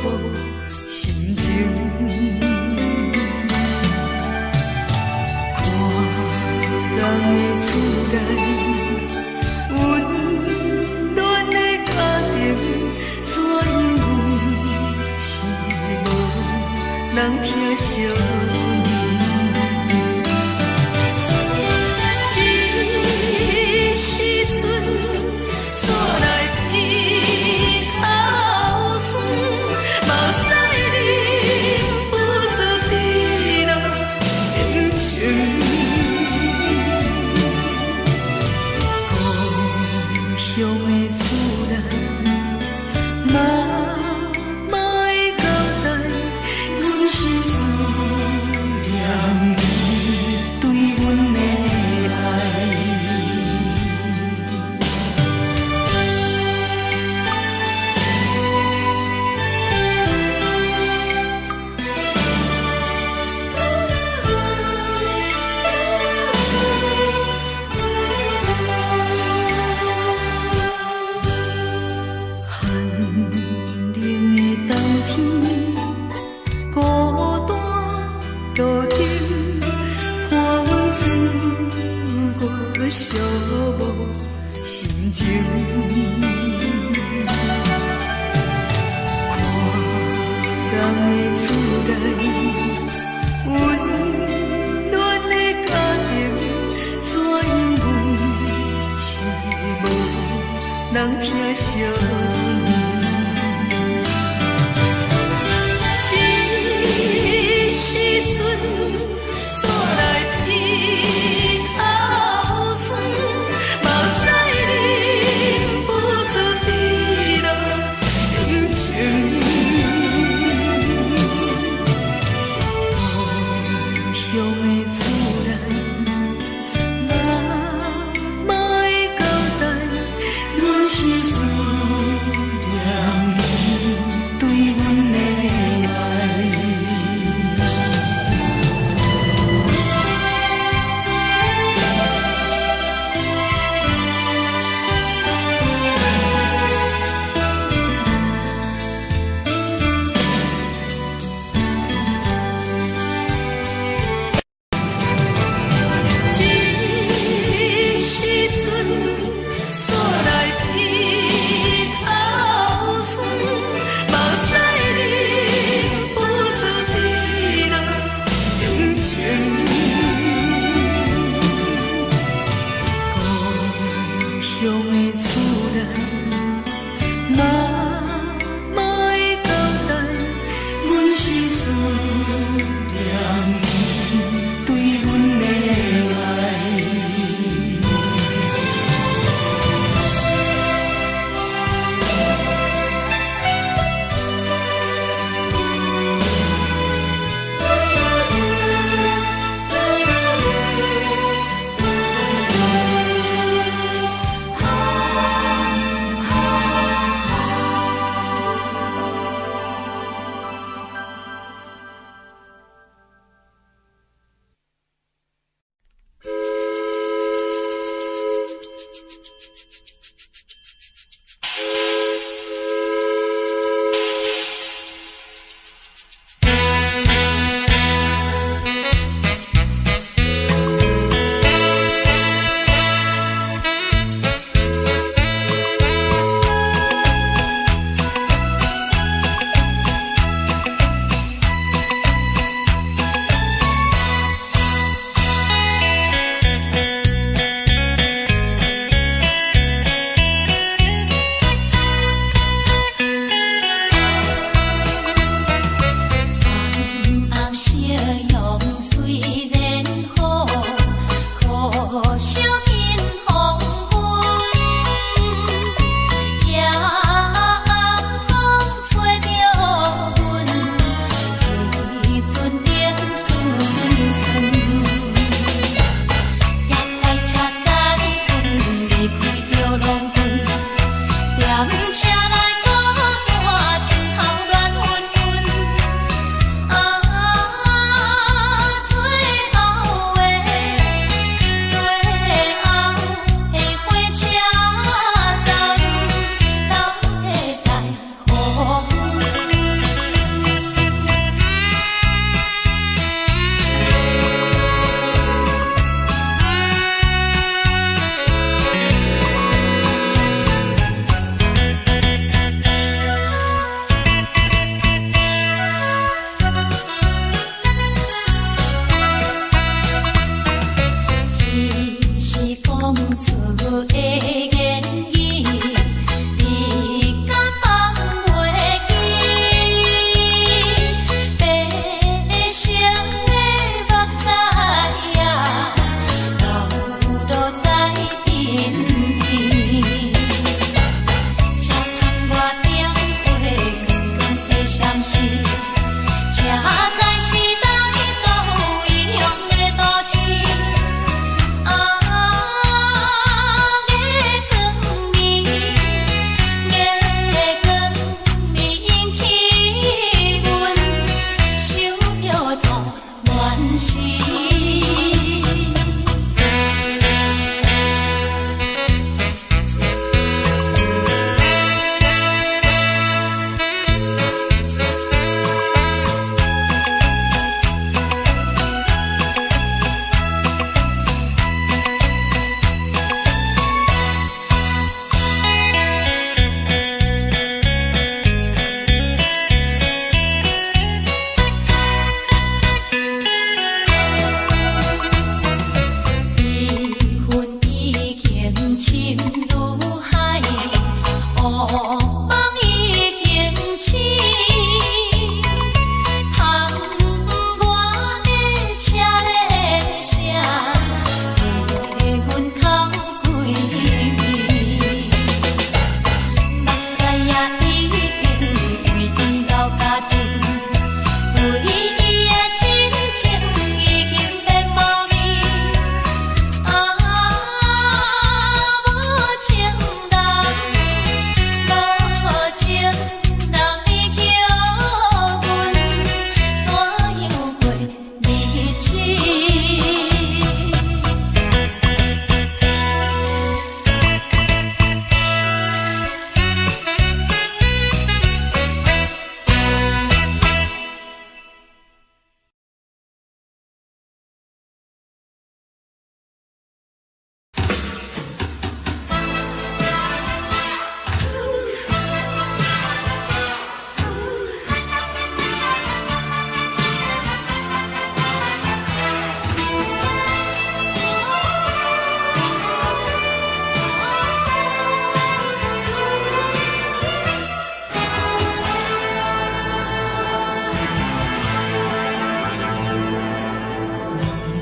寞心情。看人的厝內，溫暖的家庭，怎樣阮是無人疼惜阮。這時陣，煞來鼻頭酸，目屎忍不住滴落眼睛。故鄉的厝內，媽媽的交代，阮是思念你對阮的愛。寒冷的冬天，孤單路燈，看阮自我寂寞心情。看人的厝內，溫暖的家庭，怎樣阮是無人疼惜阮。這時陣，煞來鼻頭酸，目屎忍不住滴落眼睛。故鄉的厝內，媽媽的交代，阮是思時，才知是佗一個有異鄉的都市。啊，月光暝，月光暝引起阮想著初戀時。悲恨已經深如海，惡夢已經醒。窗外的車鈴聲，替阮哭幾暝。目屎也已經為伊流乾淨，為伊的真情已經變無味。啊，無情人，無情人，你叫阮怎樣過日子？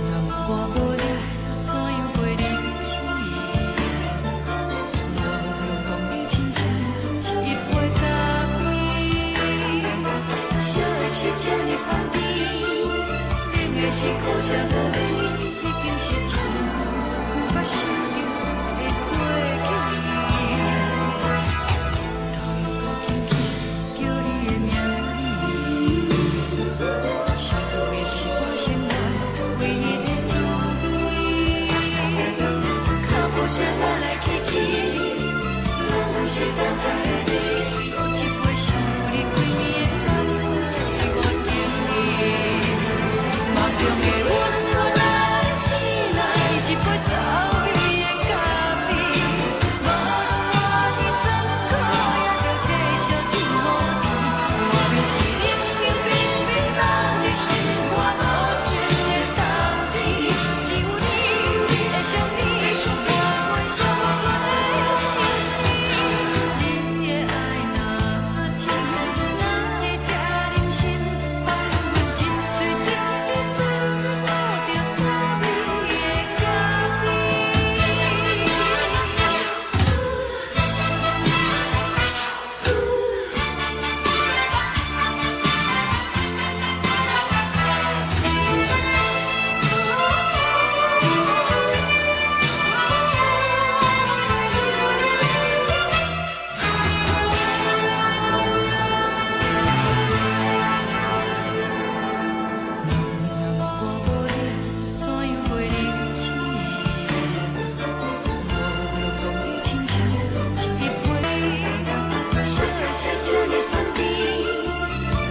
人若我無你，怎樣過日子？無論講你親像一杯咖啡，燒的是這呢香甜，冷的是苦澀無味，已經是真久毋捌想著的過去。頭又閣輕輕叫你的名字，想你是我生活唯一的滋味。腳步聲來來去去，攏毋是等待的你。閣一杯想你規暝的目屎，我敬你。夢中的阮來醒來，一杯走味的咖啡。無論偌尼酸苦，也著繼續天雨甜。外面是冷冷冰冰凍入心肝無情的冬天，只有你，你的相片，伴阮寂寞的心事。你的愛若真，哪會這忍心放阮一喙一滴做吐著滋味的咖啡？人若我無你，怎樣過日子？無論講你親像一杯，燒的是這呢香甜，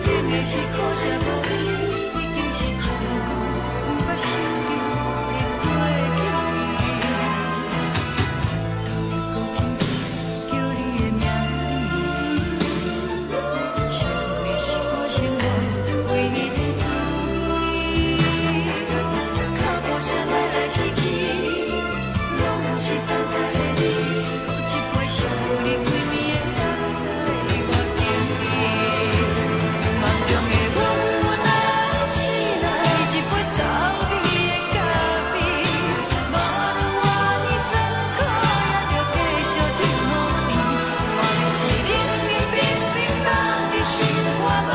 冷的是苦澀無味，已經是真久毋捌想著的過去。頭又閣輕輕叫你的名字，想你是我生活唯一的滋味。腳步聲來來去去，攏毋是等待的你。閣一杯想你規暝的目屎，我敬你。夢中的阮來醒來，一杯走味的咖啡。無論偌尼酸苦，也著繼續天雨甜。外面是冷冷冰冰凍入心肝無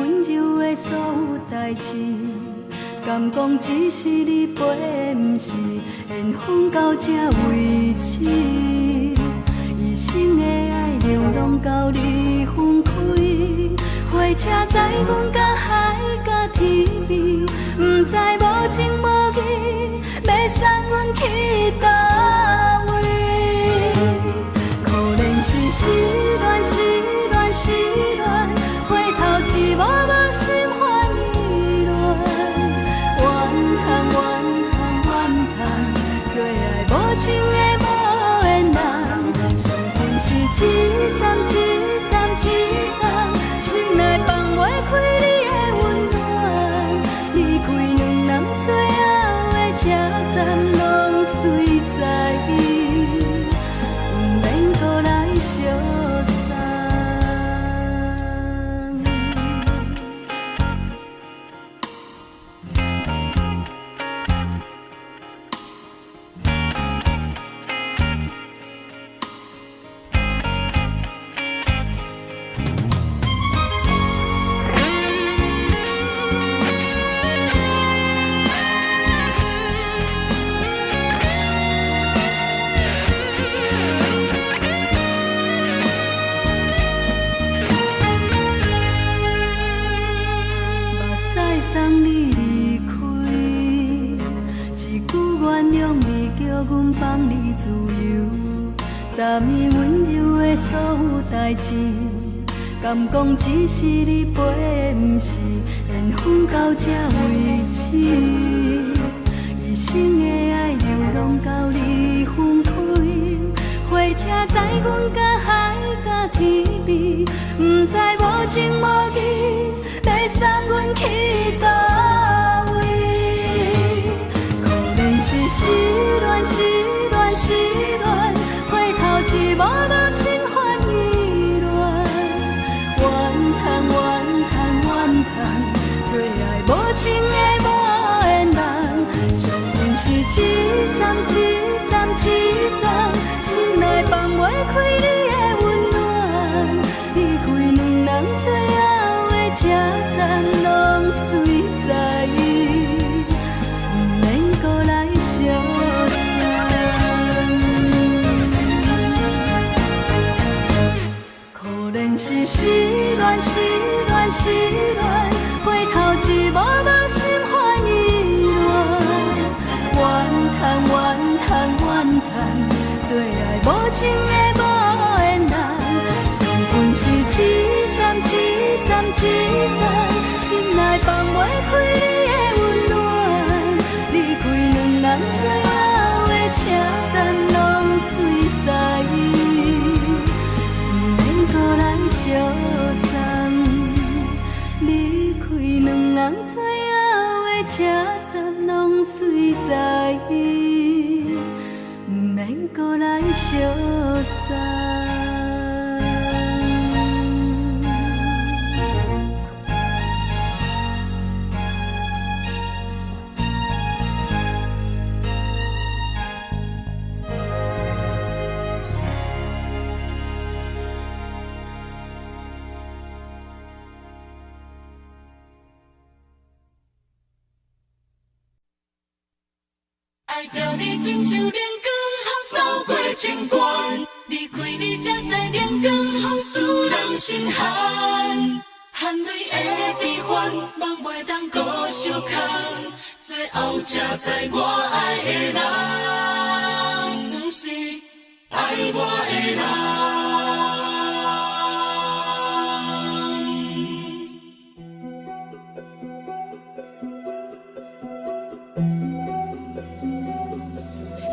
溫柔的所有代誌，敢講只是你陪，毋是緣分到這為止。一生的愛流浪到你分開，火車載阮到海角天邊，毋知無情無義，欲送阮去佗位。可憐是失戀，失戀，失戀，回頭一幕幕心煩意亂，怨嘆怨嘆怨嘆，做愛無情的無緣人，相逢是一站一站一站，心內放袂開你的溫暖，離開兩人最後的車站，攏隨在伊，毋免閣來相送。目屎送你離開，一句原諒你，叫阮放你自由。昨暝溫柔的所有代誌，敢講只是你陪，毋是緣分到這為止。一生的愛流浪到你分開，火車載阮到海角天邊，毋知無情無義，欲送阮去佗位。可憐是失戀，失戀，失戀，回頭一幕幕心煩意亂，怨嘆怨嘆怨嘆，做愛無情的無緣人，相逢是一站一站一站，心內放袂開你的溫暖，離開兩人最後的車站，攏隨在伊，毋免閣來相送。可憐是失戀，失戀，失戀，回頭一幕幕心煩意亂，怨嘆怨嘆怨嘆，做愛無情的無緣人，相逢是一站一站一站，心內放袂開你的溫暖，離開兩人最後的車站，攏隨在伊，毋免閣來相送。離開兩人最後的車站，攏隨在伊，毋免閣來相送。愛著你親像冷光予掃過情關，離開你才知冷光予使人心寒，汗淚的悲歡，夢袂當閣相空，最後才知我愛的人，毋是愛我的人。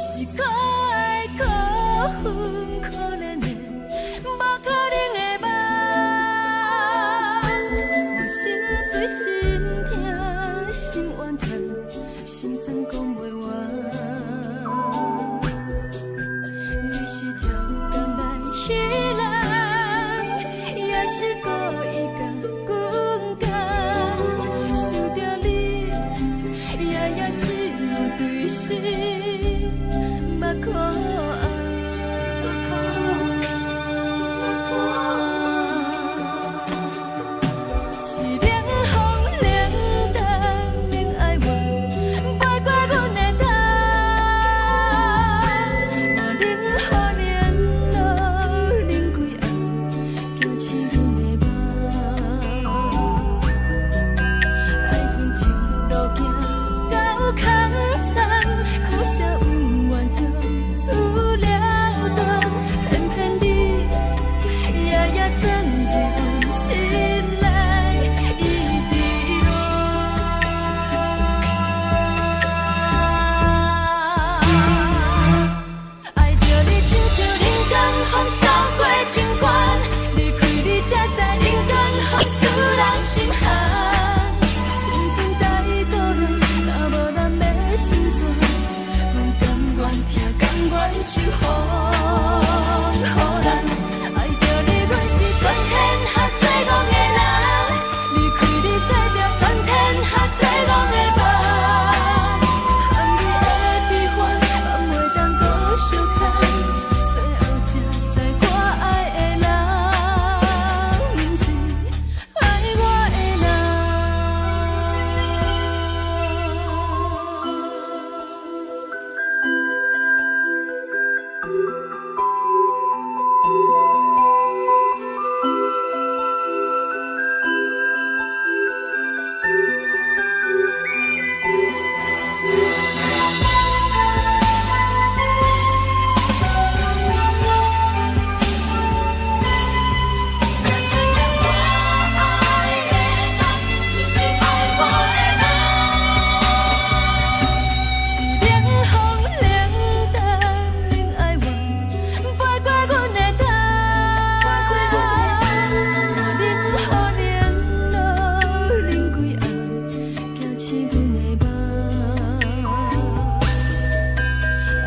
是可愛可恨可憐的，無可能的夢。我心碎心痛心怨嘆，心酸講袂完。你是跳江來彼受予予人。愛著你，阮是全天下最戇的人。離開你，做著全天下最戇的夢。含你的悲歡，嘛袂當閣相牽。最後才知我愛的人，毋是愛我的人。才知影我愛的人，毋是愛我的人。是冷風冷淡冷哀怨，飛過阮的頭。我冷雨冷露冷幾暗，惊醒阮的夢。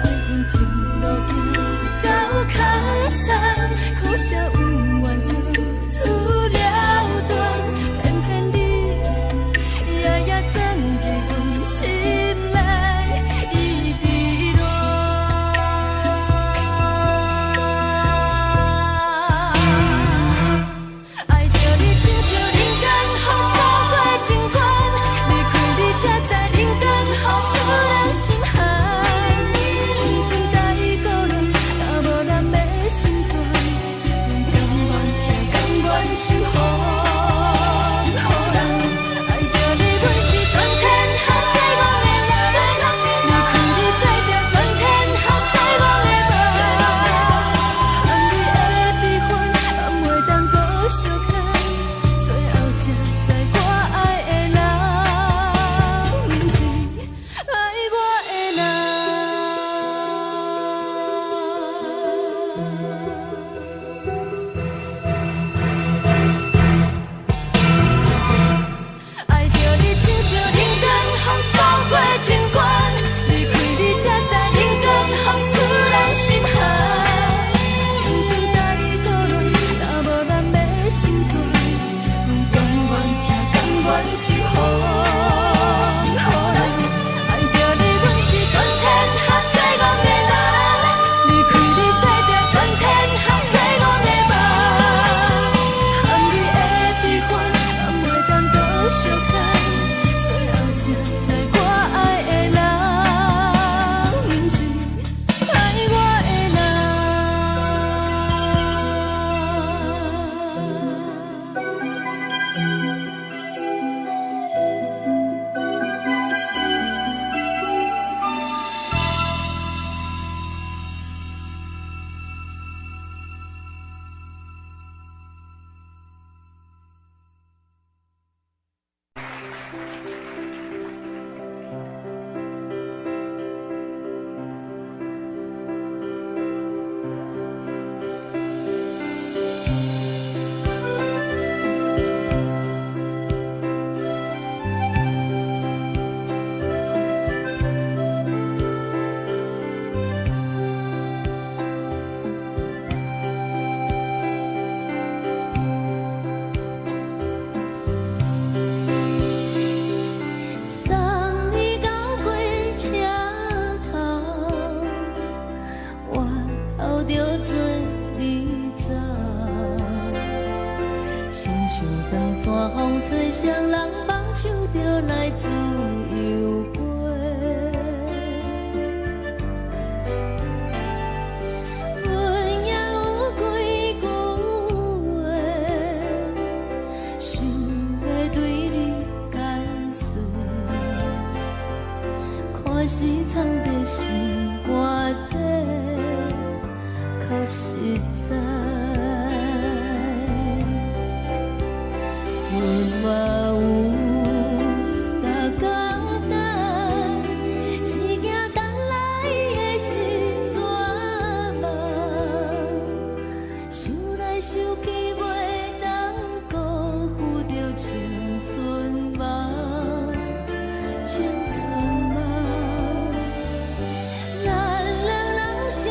愛恨情路行到空残，苦涩恩怨就此了斷，偏偏你夜夜鑽入阮心內，一直戀。愛著你親像人間風掃過情關，離開你才知人間風使人心寒。青春太孤單，若無人欲心轉，阮甘願疼，甘願受予予人。愛著你，阮是全天下最戇的人。離開你，做著全天下最戇的夢。含你的悲歡，嘛袂當閣相牽。最後才知我愛的人，毋是愛我的人。愛著你親像人間風掃過情關，離開你才知人間風使人心寒。青春太孤單，若無人欲心轉，阮甘願疼，甘願受予予人。愛著你，阮是全天下最戇的人。離開你，做著全天下最戇的夢。含你的悲歡，嘛袂當閣相牽。最後才知我愛的人，毋是愛我的人。送你到火車頭，我偷著做你走，親像長山風吹誰人放手就來自由飛。阮也有幾句話，想欲對你解釋，看是藏佇心肝底，較實在。阮嘛有逐工等，只驚等來的是絕望。想來想去，袂當辜負著青春夢，青春夢。咱兩人相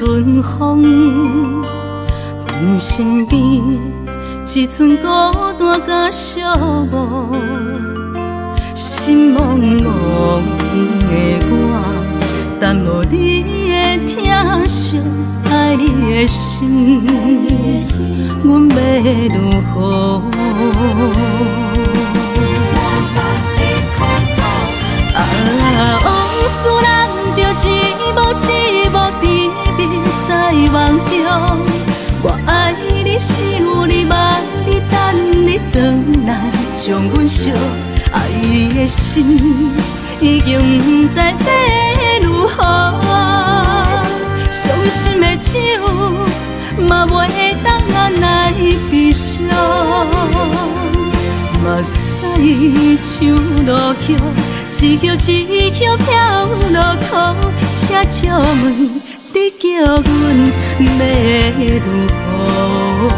阵風，阮身邊一寸孤單佮寂寞，心茫茫的我，等無你的疼惜，愛你的心，阮欲如何？啊，往事咱著一幕一幕甜蜜在夢中。我愛你，想你，望你，等你轉來，將阮惜愛的心已經毋知欲如何。傷心的酒嘛袂當按捺悲傷。目屎像落雨，一葉一葉飄落苦，請借問你叫阮欲如何？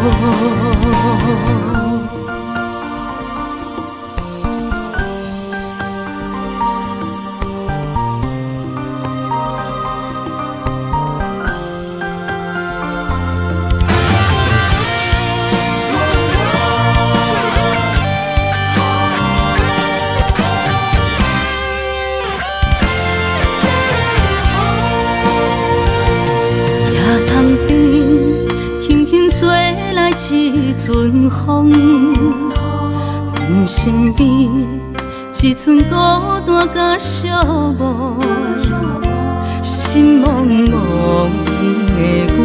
夜窗邊，輕輕吹來一陣風，阮身邊一寸孤單佮寂寞，心茫茫的我，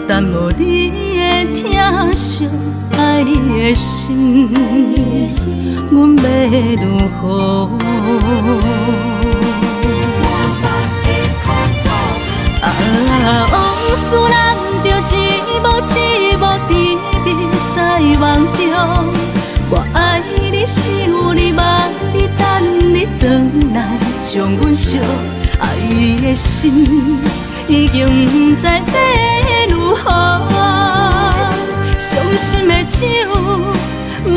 等無你的疼惜，愛你的心，阮欲如何？啊，往事咱著一幕一幕甜蜜在夢中。我愛你，想你，望你，等你轉來，將阮惜愛的心已經毋知欲如何。傷心的酒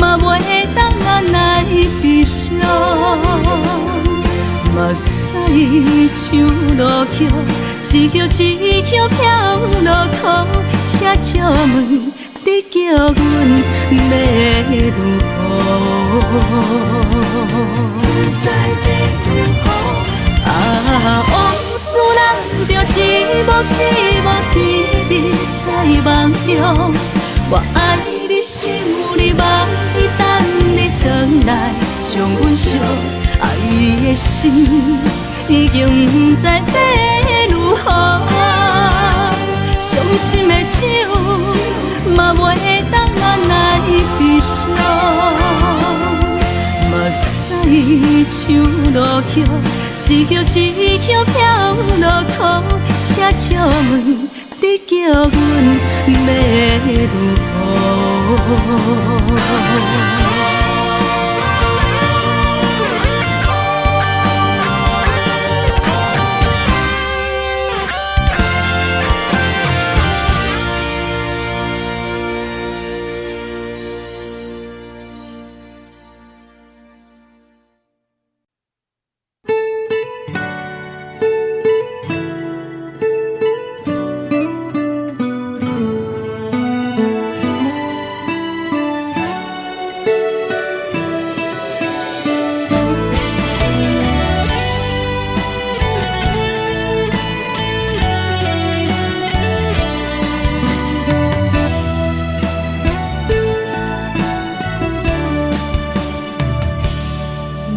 嘛袂當按捺悲傷。目屎像落雨，一葉一葉飄落苦，請借問你叫阮欲如何？啊，往事咱著一幕一幕甜蜜在夢中。我愛你，想你，望你，等你轉來，將阮惜愛的心已經毋知欲如何。傷心的酒嘛袂當按捺悲傷。目屎像落雨，一葉一葉飄落苦，請借問你叫阮欲如何？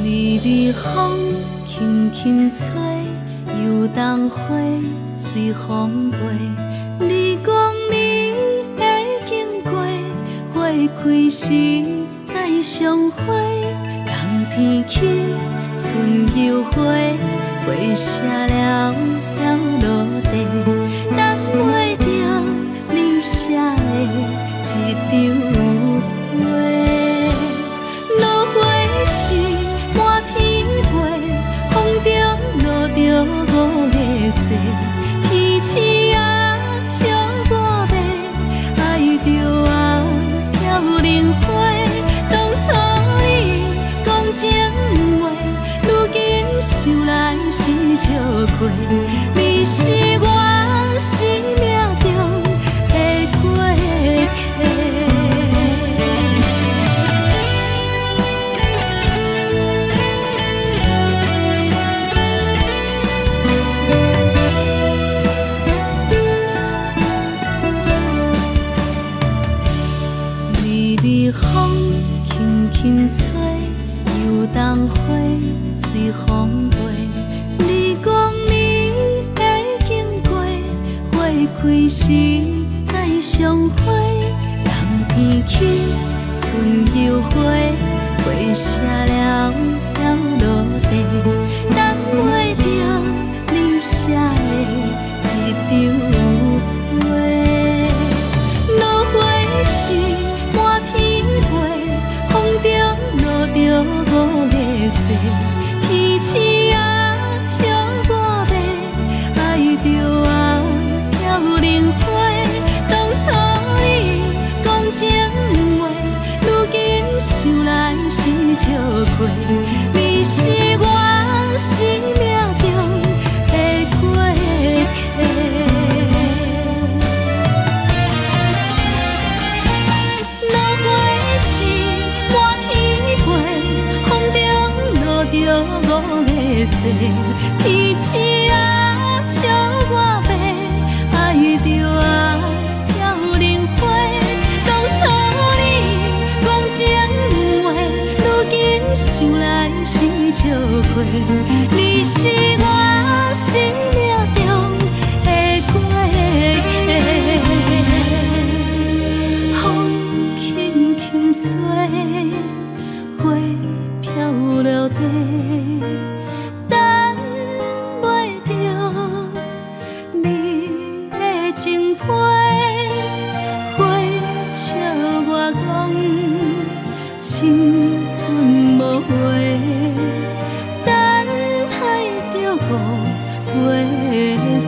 微微風輕輕吹，油桐花隨風飛。你講你會經過，花開時再相會。冬天起，春又回，花謝了飄落地，等袂著你寫的這張批。落花時滿天飛，風中落著五个雪，天鼠仔笑我欲愛著啊飄零花。當初你講情話，如今想來是笑虧。你是我心花，冬天起春又花，花謝了飄落地，等袂著你寫的這張批。落花是滿天飛，風中落著五个誓，天星啊，笑我欲，愛著啊，飄零花。當初你講情話，如今想來是笑話。你是我生命中的過客。落花是滿天飛，風中落著五个誓，天星啊，笑我欲，愛著啊，飄零花。當初你講情話，如今想來是笑話。你是我生命中的過客。風輕輕吹，花飄落地，等袂著你的情批，花笑我講青春無話，等待著五月雪。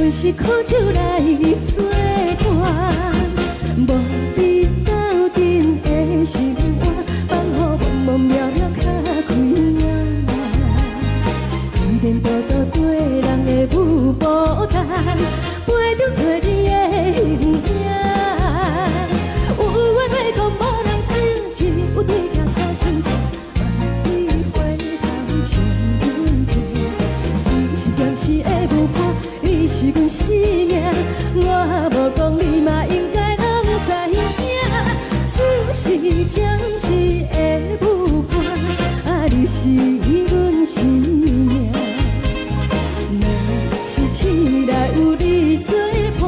阮是苦酒來做伴，無你鬥陣的生活，放予茫茫渺渺較開眼。依然獨獨綴人的舞步單，陪著找你的形影。有緣欲講無人聽，只有對鏡苦心情，萬里回頭唱阮聽。只是暫時的舞伴，你是阮生命，我無講你嘛應該攏知影。只是暫時的舞伴，啊，你是阮生命。若是醒來有你做伴，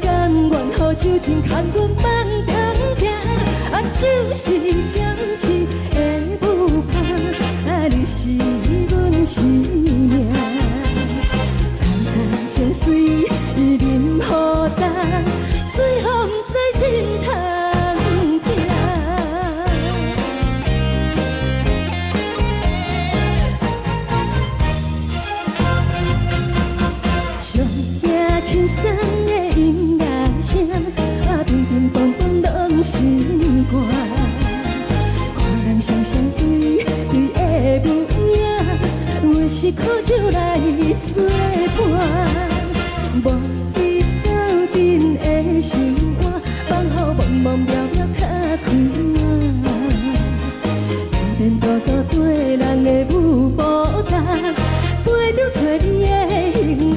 甘願予酒精牽阮放中行。啊，只是暫時的舞伴，啊，你是阮生命。層層情隨淋雨重，水予毋知心通疼。上驚輕鬆的音樂聲，啊，乒乒乓乓攏心肝。看人雙雙對對的舞影，阮是苦酒來做伴，無你鬥陣的生活，放予茫茫渺渺較開眼。依然獨獨綴人的舞步單，陪著找你的形影。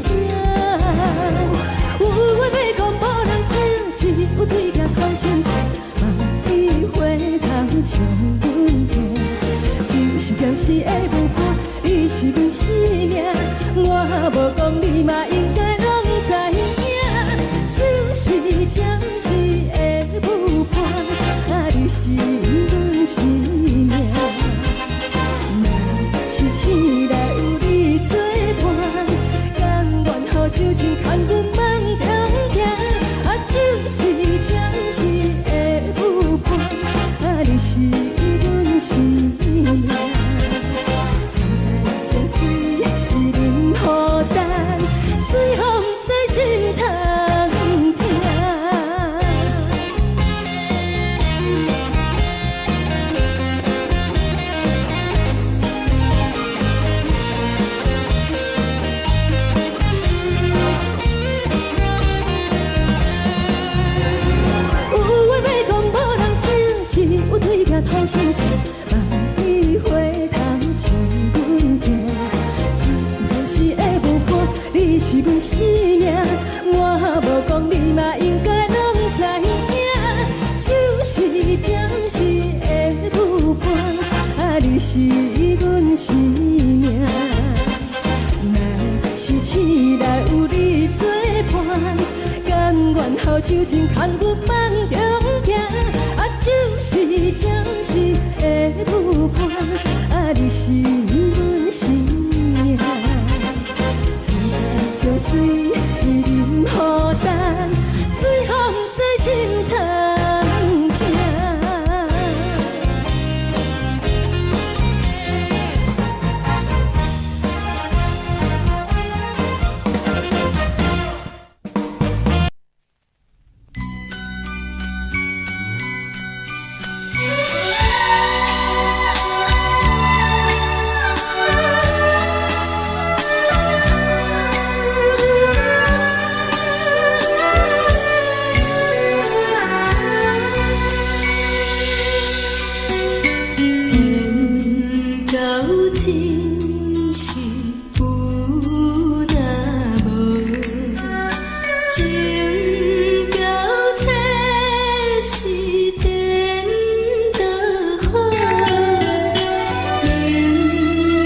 有話欲講無人聽，只有對鏡苦心情，望你回頭唱阮聽。只是暫時的舞伴，你是阮生命，我無講你嘛應該攏知影。只是暫時的舞伴，啊，你是阮生命。若是醒來有你做伴，甘願予酒精牽阮放中行。啊，只是暫時的舞伴，啊，你是阮生命。層層情隨淋雨重，水予毋知心通疼。有話欲講無人聽，只有對鏡吐心情，望你回頭唱阮聽。只是暫時的舞伴，你是阮生命，我無講你嘛應該攏知影。只是暫時的舞伴，啊，你是阮生命。若是醒來有你做伴，甘願予酒精牽阮放中行。啊，只是暫時的舞伴，啊，你是阮生命。層層情隨淋雨重，水予毋知心通疼。緣到真是有若無，情到這是顛倒好，明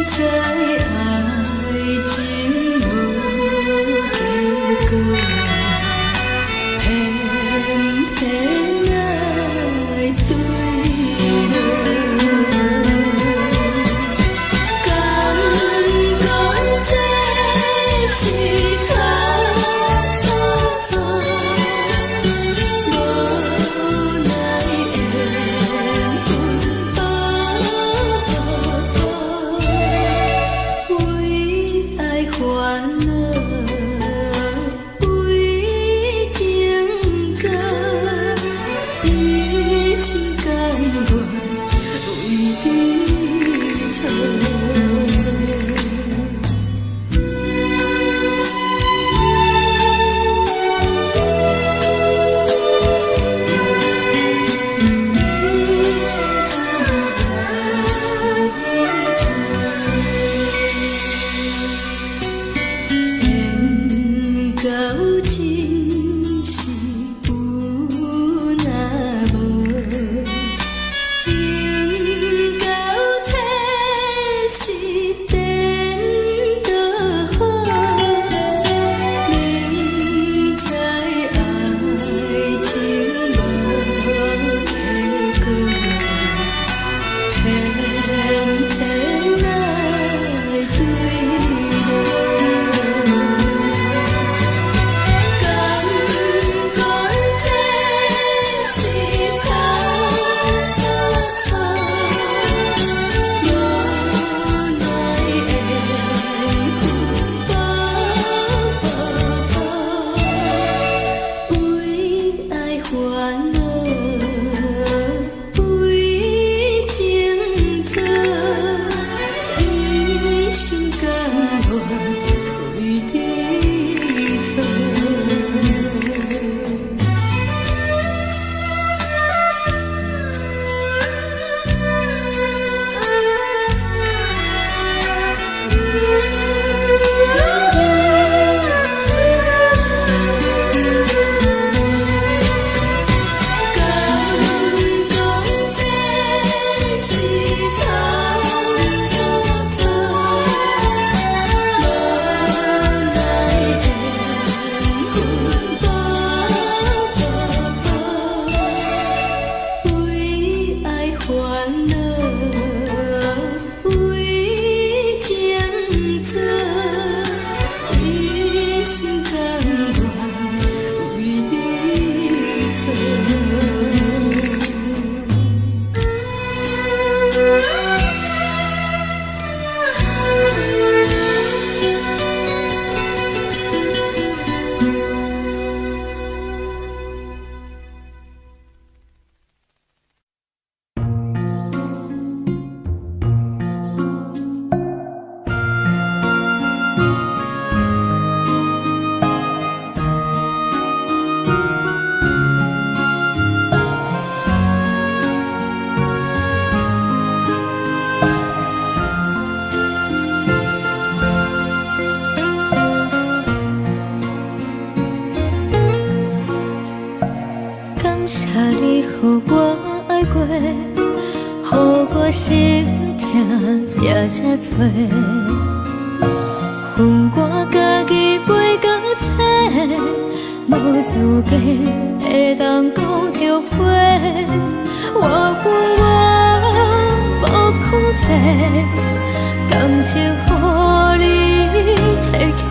知愛情無結果，偏偏愛對落。敢講這是錯錯錯，無奈緣分多為愛煩惱。心疼也這濟。分我家己飛到冊，無資格會當講後悔。我有我無控制，感情予你提去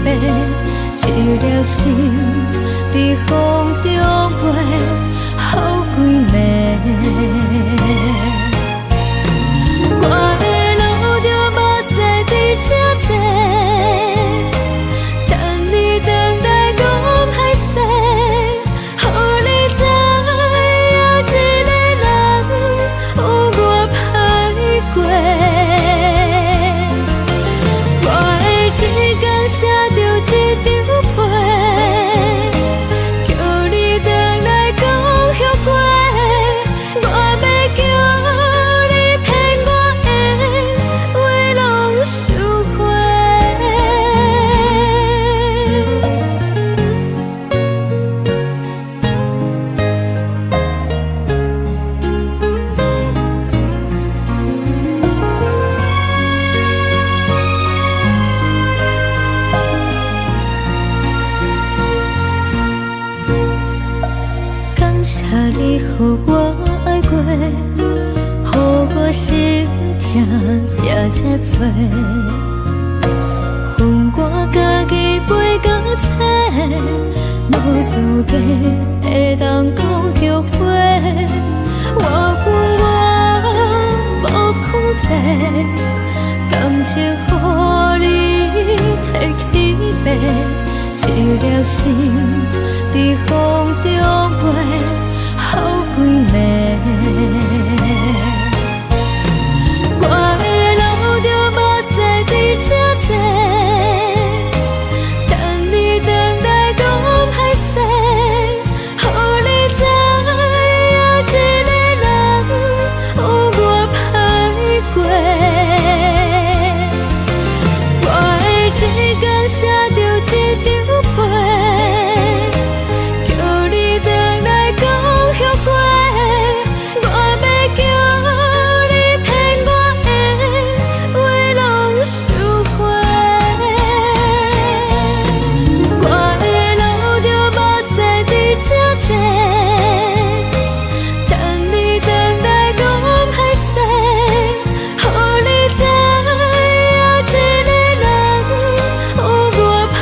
爬，一粒心佇風中飛，予幾暝。我會留著目屎佇這坐，等你轉來講歹勢，予你知影一个人有偌歹過。我會一工寫著一張批，叫你轉來講後悔。我欲叫你騙我的話攏收回。感謝你予我愛過，予我心疼也這濟。分我家己飛到冊，無資格會當講後悔。我有我無控制，感情予你提去爬，一粒心佇風中飛，予幾暝。我會留著目屎佇這坐，等你轉來講歹勢，予你知影一個人有偌歹過。我會一工寫著一張批，叫你轉來講後悔。我欲叫你騙我的話攏收回。我會留著目屎佇這坐，等你轉來講歹勢，予你知影一個人有偌歹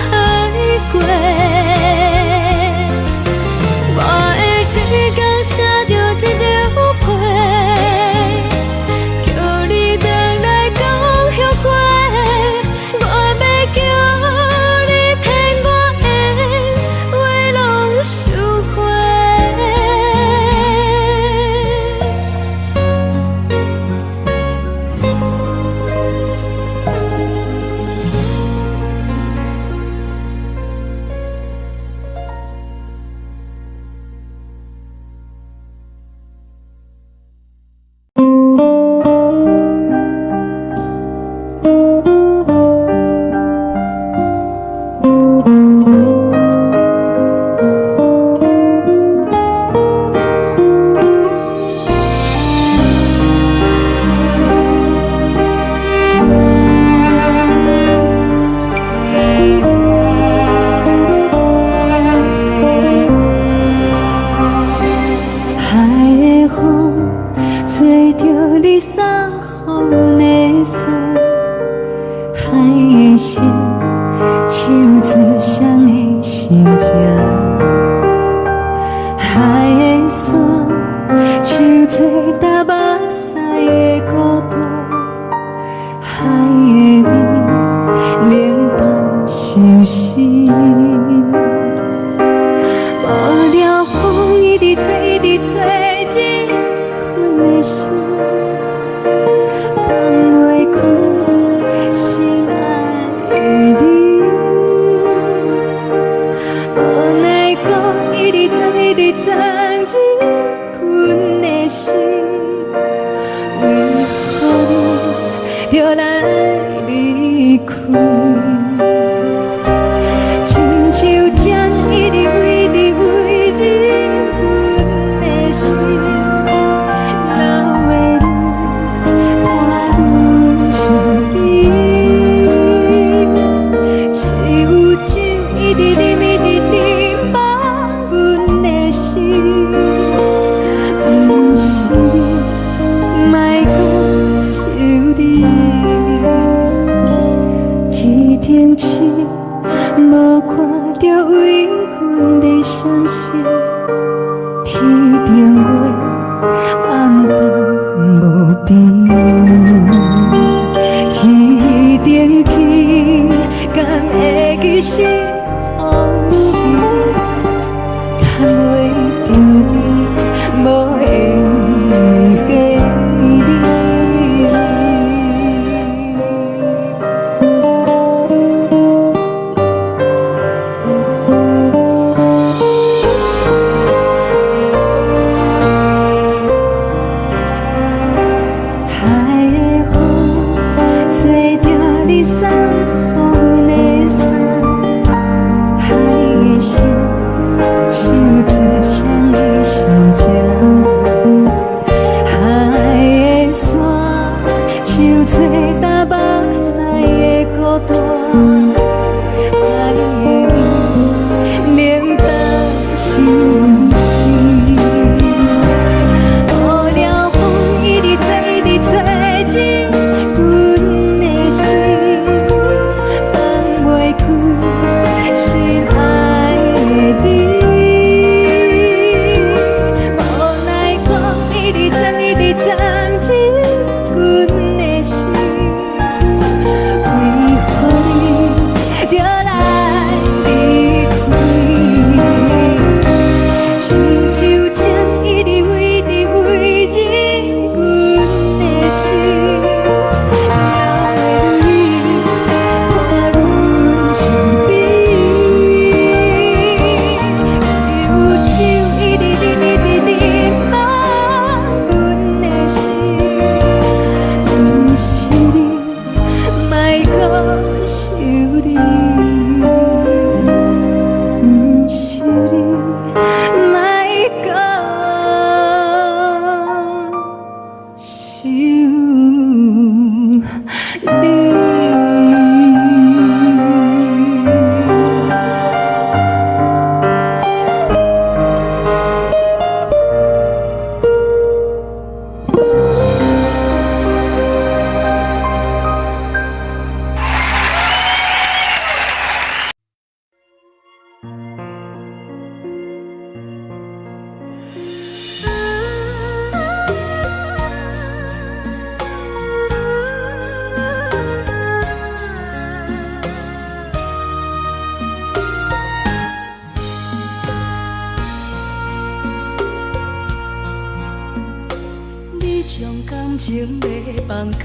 情欲放空，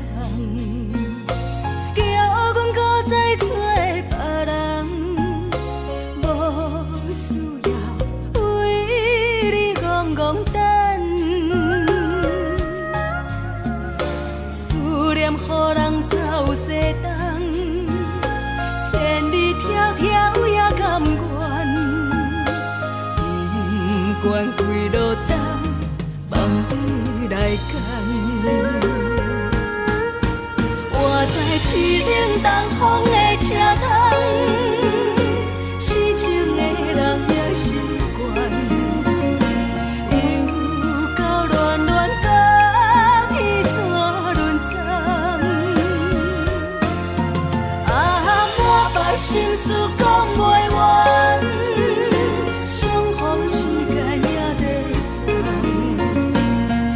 叫阮閣再揣別人，無需要為你戇戇等，思念予人走西東，千里迢迢也甘願，不管幾落冬，望你來牽。我知凄冷東風的車窗，痴情的人也習慣，又到戀戀甲彼山輪站，啊，滿腹心事講袂完，相逢時間也短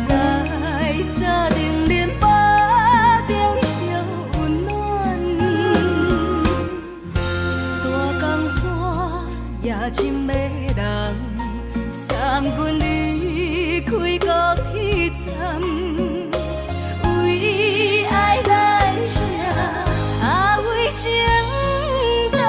暫，在三重林腹中相溫暖，大江山也真迷人，送阮離開高鐵站，為愛來寫，啊為情等。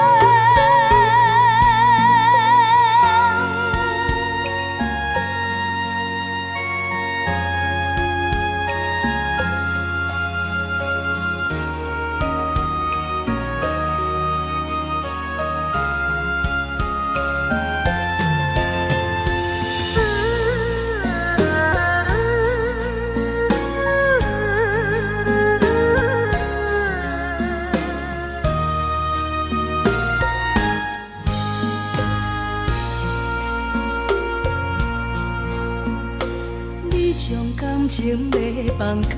你將感情欲放空，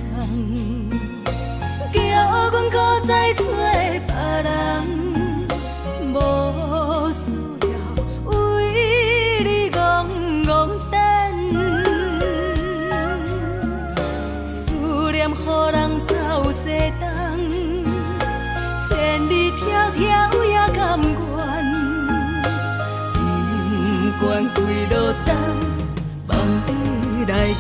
叫阮閣再揣別人，無需要為你戇戇等，思念予人走西東，千里迢迢也甘願，不管幾落冬，望你來牽。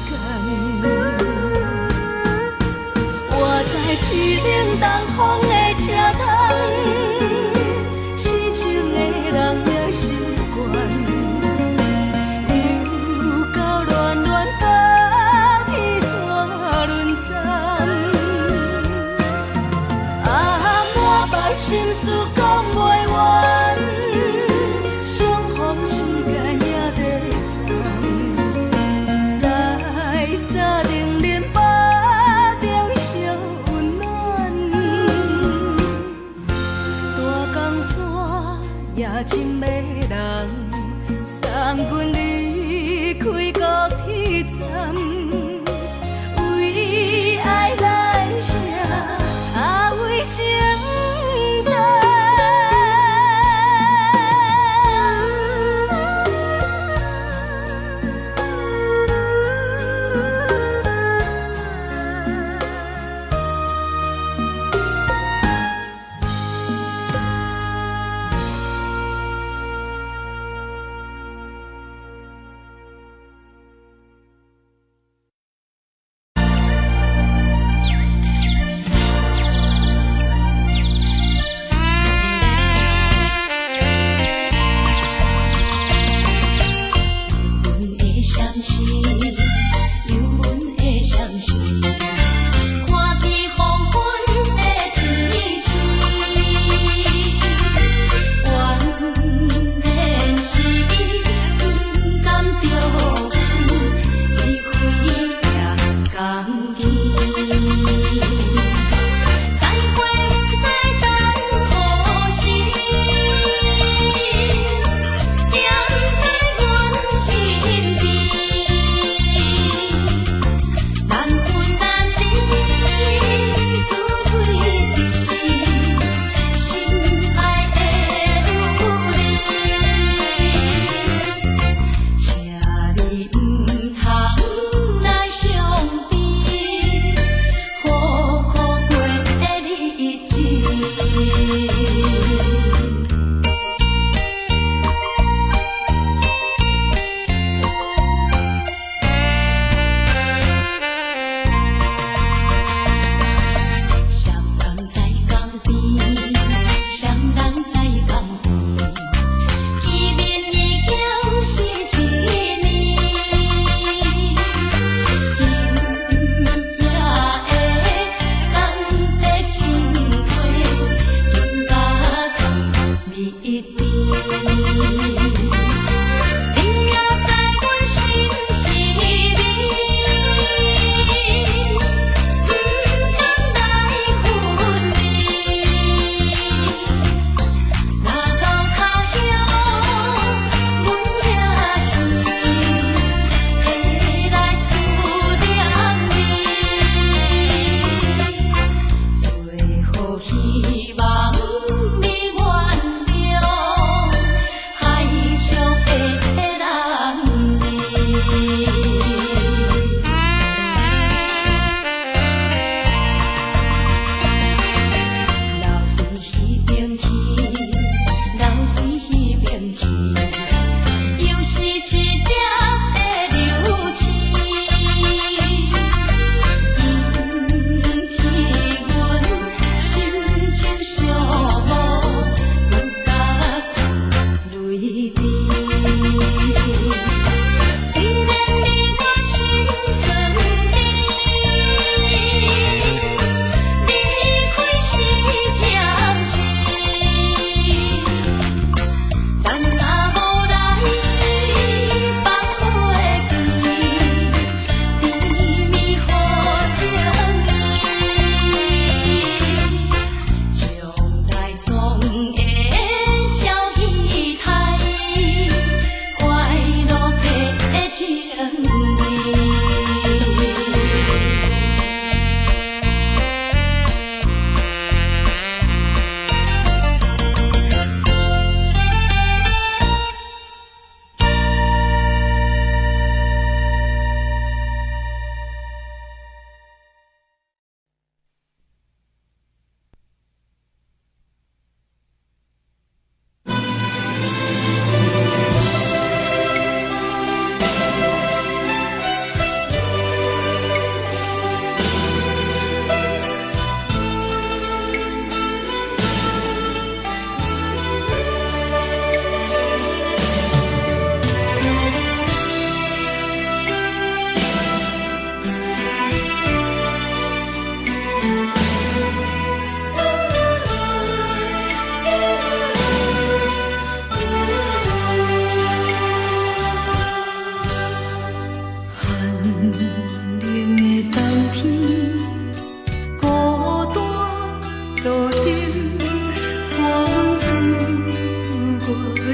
我知凄冷東風的車窗，痴情的人也習慣，又到戀戀甲彼山輪站，啊，滿腹心事講袂完，相逢時間也短暫，在三重林腹中相溫暖，大江山也真迷人，送阮離開高鐵站，為愛來寫，啊為情等。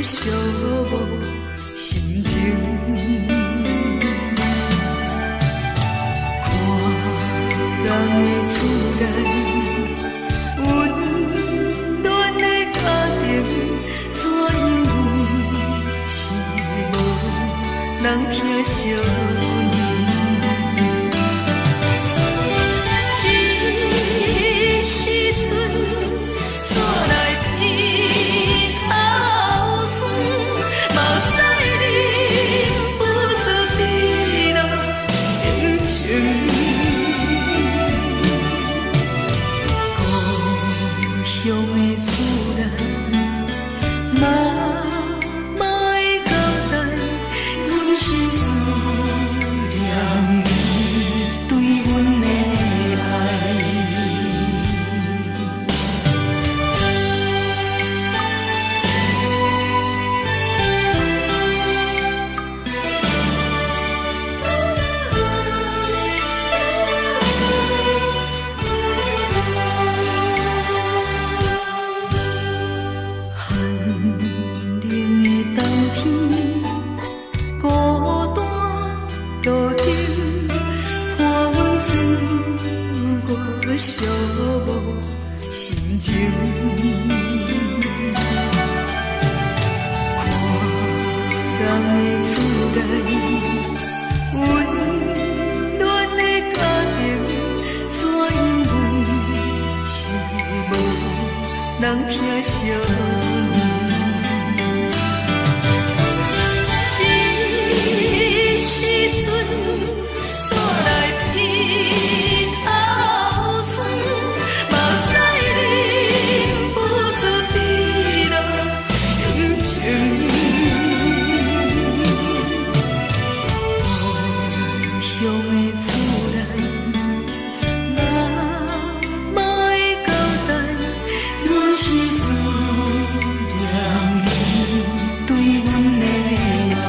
寂寞心情。看人的厝內，溫暖的家庭，怎樣阮是無人疼惜阮。這時陣，煞來鼻頭酸，目屎忍不住滴落眼睛。故鄉的厝內，媽媽的交代，阮是思念你對阮的愛。寒冷的冬天，孤單路燈，伴阮自我寂寞心情。看人的厝內，溫暖的家庭，怎樣阮是無人疼惜阮。這時陣，煞來鼻頭酸，目屎忍不住滴落眼睛。故鄉的厝內，媽媽的交代，阮是思念你對阮的愛。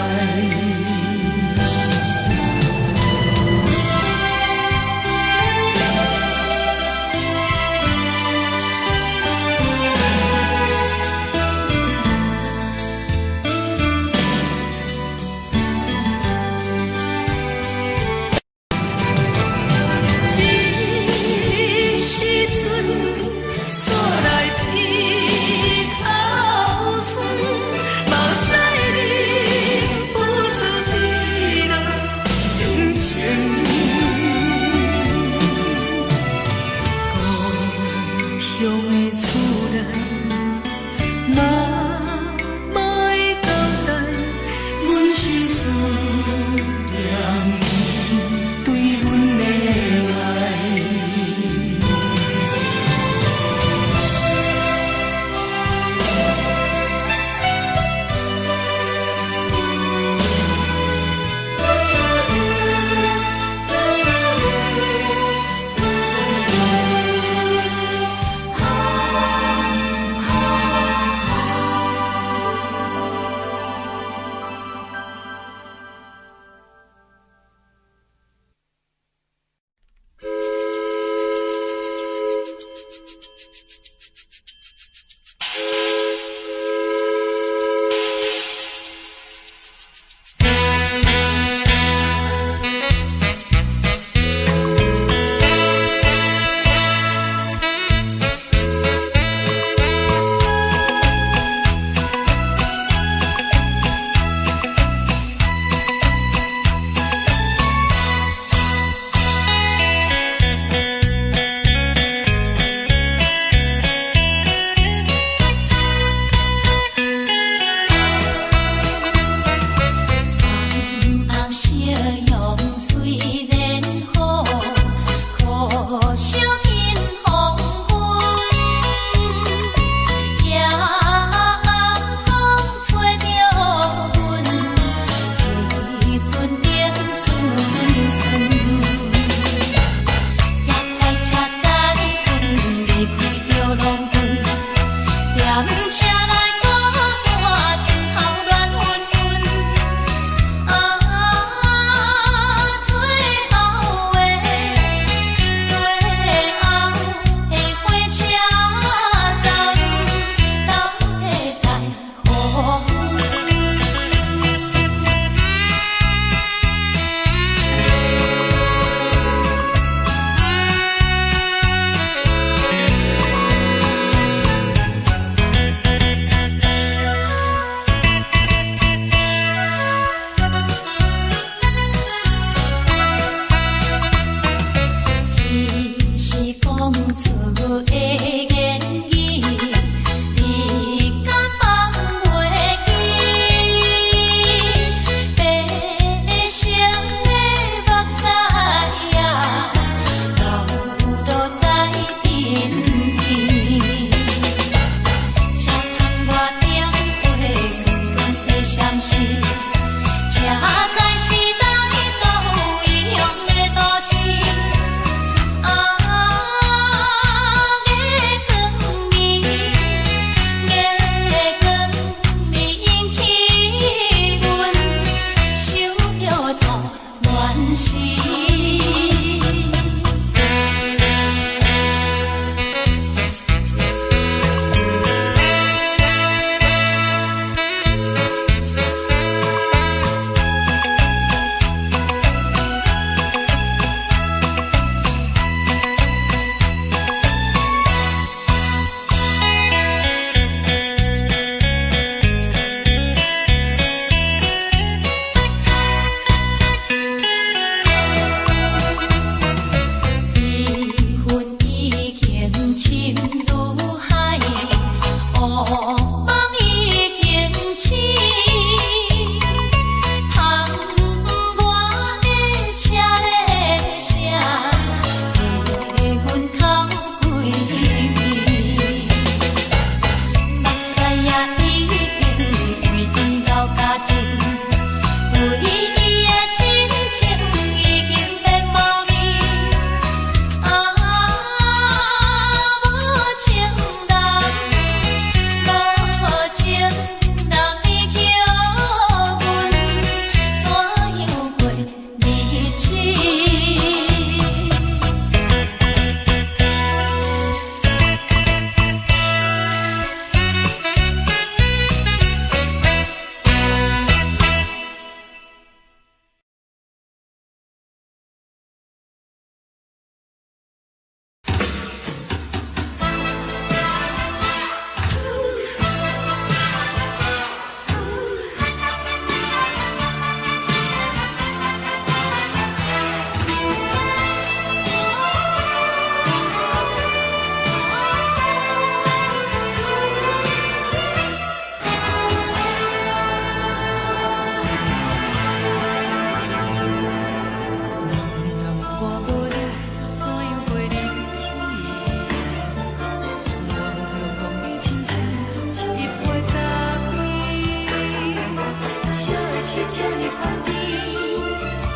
是這呢香甜，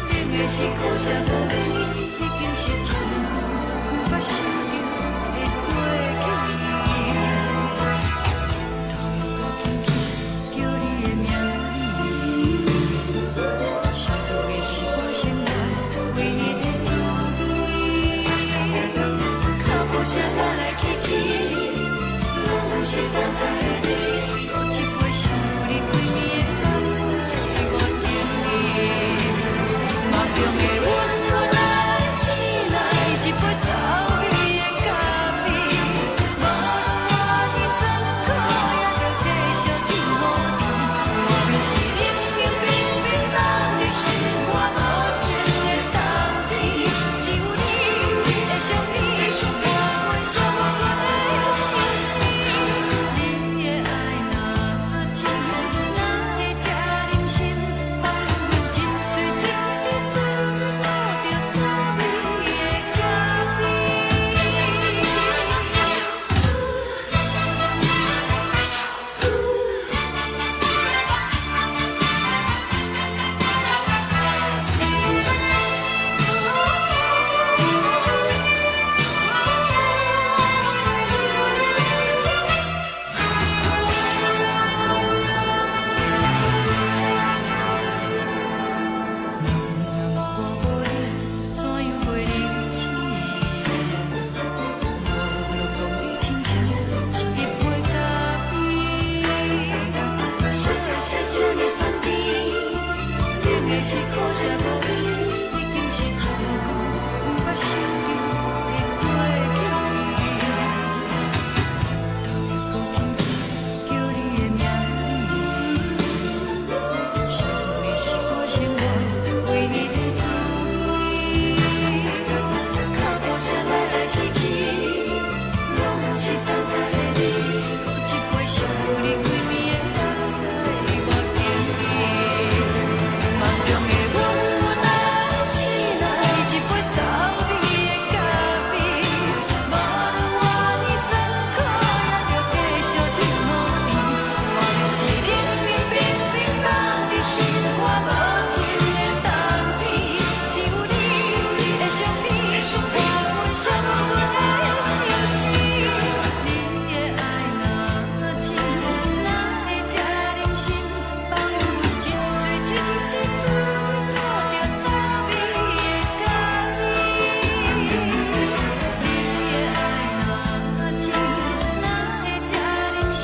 冷的是苦澀無味，已經是真久毋捌想著的過去。頭又閣輕輕叫你的名字，想你是我生活唯一的滋味。腳步聲來來去去，攏毋是等待的你。閣一擺想你規暝的目屎，我等你。夢中的阮來醒來，一杯走味的咖啡，無論偌尼酸苦，也著繼續天予甜。外面是冷冷冰冰，凍入心肝無情的冬天，只有你的相片，伴阮寂寞的相思。你的愛若真，哪會這忍心放阮一喙一滴做你吐著滋味的咖啡？人若我無你，怎樣過日子？無論講你親像一杯咖啡。啥的是這呢香甜，冷的是苦澀無味，已經是真久毋捌想著的過去。頭又閣輕輕叫你的名字，想你是我生活唯一的滋味。腳步聲來來去去，攏毋是等待的你。閣一擺想你規暝的目屎，我等你。夢中的阮來醒來，一杯走味的咖啡，無論偌尼酸苦，也著繼續天予甜。外面是冷冷冰冰，凍入心肝無情的冬天，只有你的相片，伴阮寂寞的相思。你的愛若真，哪會這忍心放阮一喙一滴做你吐著滋味的咖啡？你的愛若真，哪會這忍心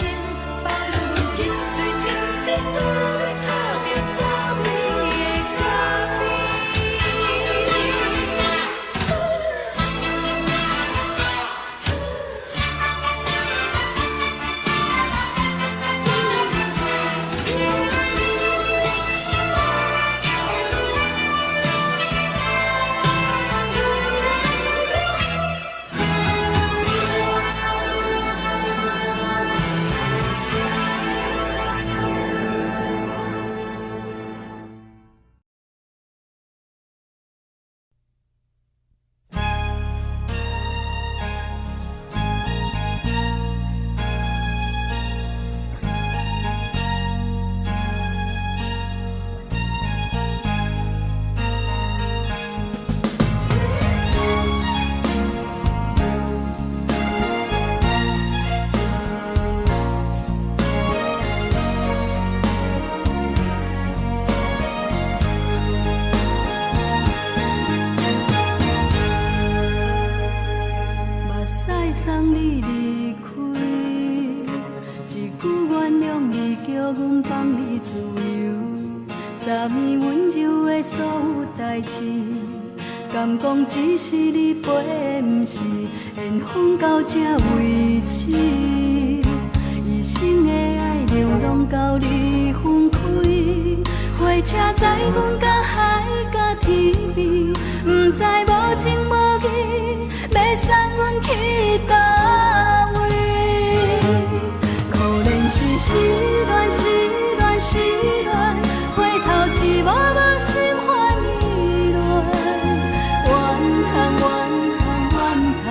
放阮一喙一滴做你吐著滋味的咖啡？目屎送你離開，一句原諒你，叫阮放你自由。昨暝溫柔的所有代誌，敢講只是你陪的，毋是緣分到這為止。一生的愛流浪到你分開，火車載阮甲海甲天邊，毋知無情無義，欲送阮去佗位？可憐是失戀，失戀，失戀，回頭一幕幕心煩意亂。怨嘆，怨嘆，怨嘆，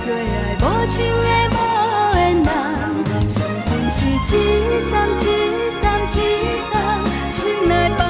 做愛無情的無緣人，上天是一站一站一站，心內放。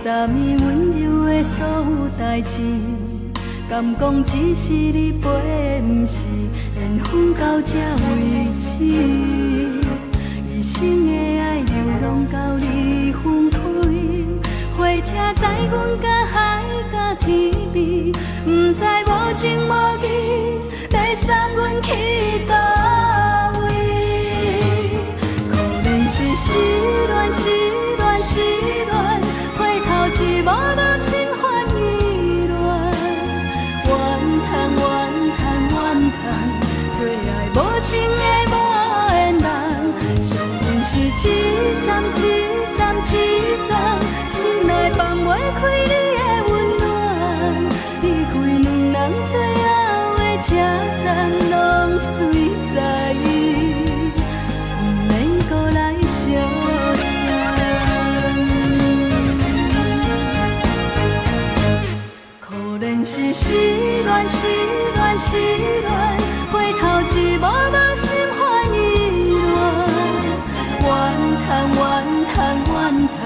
昨暝溫柔的所有代誌，敢講只是你陪，毋是緣分到這為止。一生的愛流浪到你分開，火車載阮甲海甲天邊，毋知無情無義，欲送阮去佗位。可憐是失戀，失戀，失戀，回頭一幕幕心煩意亂。怨嘆怨嘆怨嘆，做愛無情的無緣人，相信是一站一站一站，心內放袂開你的溫暖。離開兩人最後的車站，攏隨在，毋免閣來相送。可憐是失戀，失戀，失戀，回頭一幕幕心煩意亂。怨嘆怨嘆怨嘆，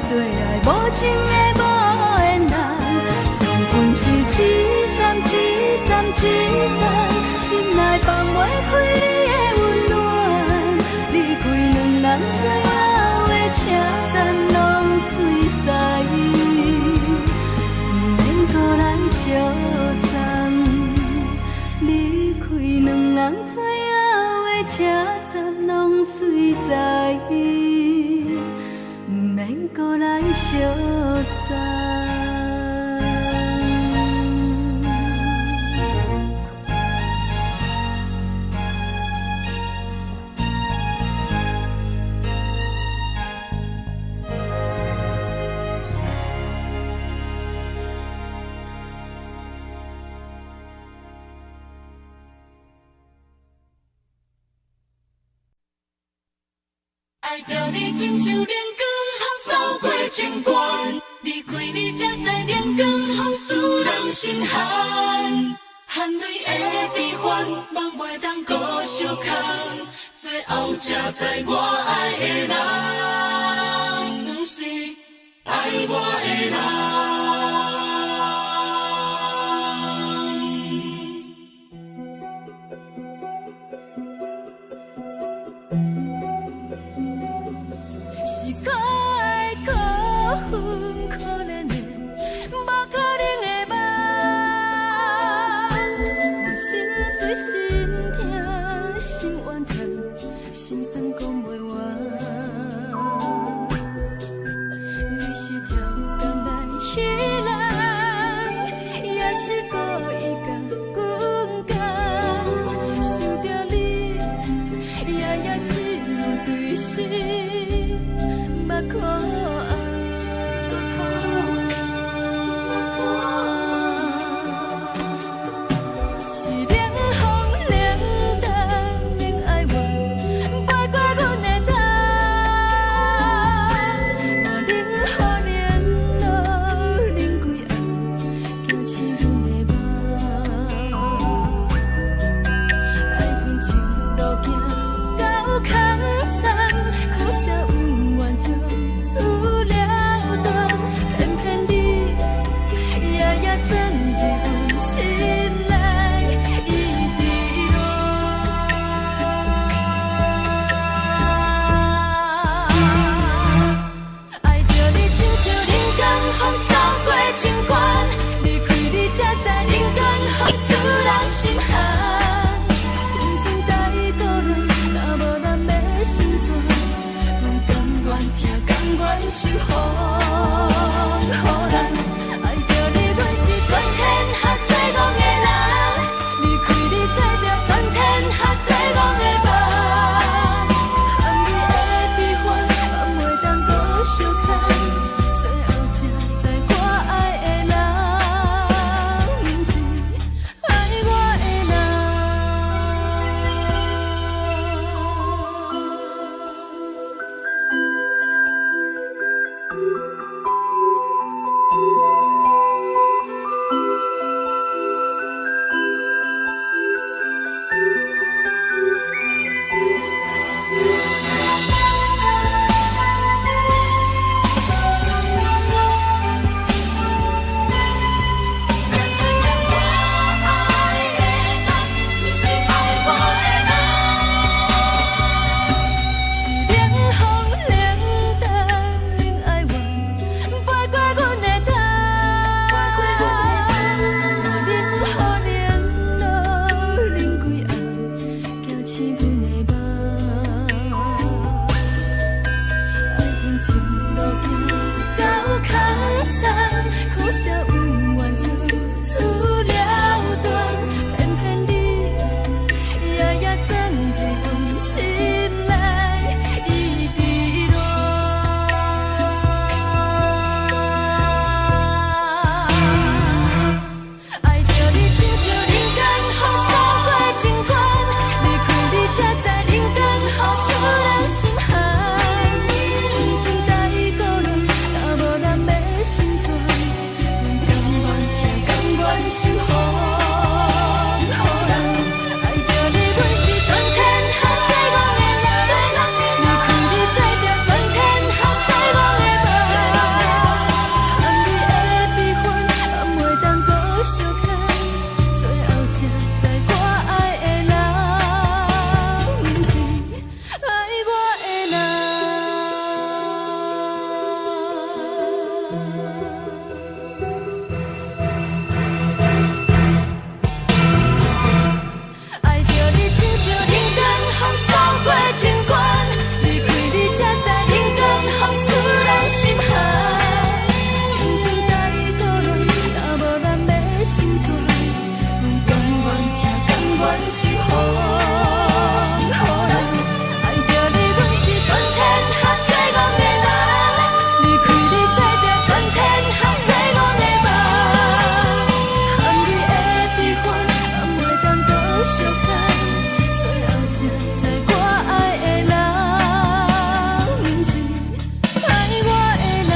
做愛無情的無緣人，相逢是一站一站一站，心內放袂開你的溫暖。離開兩人最後的車站，攏隨在，毋免閣來相送。離開兩人最後的車站，攏隨在，毋免閣來相送。愛著你親像冷光予掃過情關，離開你才知冷光予使人心寒，含淚的悲歡，夢袂當閣相牽，最後才知我愛的人，毋是愛我的人。是閣愛閣恨，可憐的，無可能的夢。我心碎心痛心怨嘆，心酸講袂完。你是超工來彼人，也是故意共阮講。想著你，夜夜只有對心目苦紅。是冷風冷淡冷愛我，飛過阮的頭。無冷雨冷露冷規暗，驚醒阮的夢。愛恨情路行到空残，可惜恩怨就此了斷。偏偏你夜夜鑽入阮心內，一直亂。愛著你親像冷光風掃過情關，離開你才是風予人。愛著你，阮是全天下最戇的人。離開你，做著全天下最戇的夢。含淚的悲歡，嘛袂當閣相看。最後才知我愛的人，毋是愛我的人。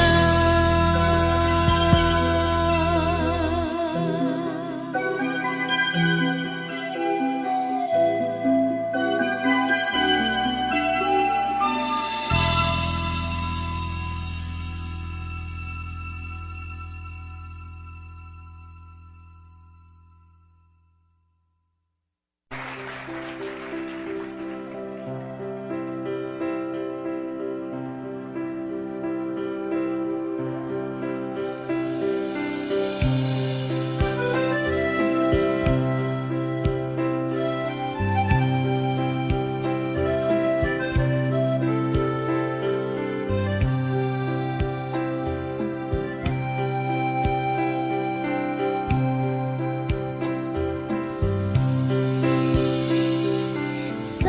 送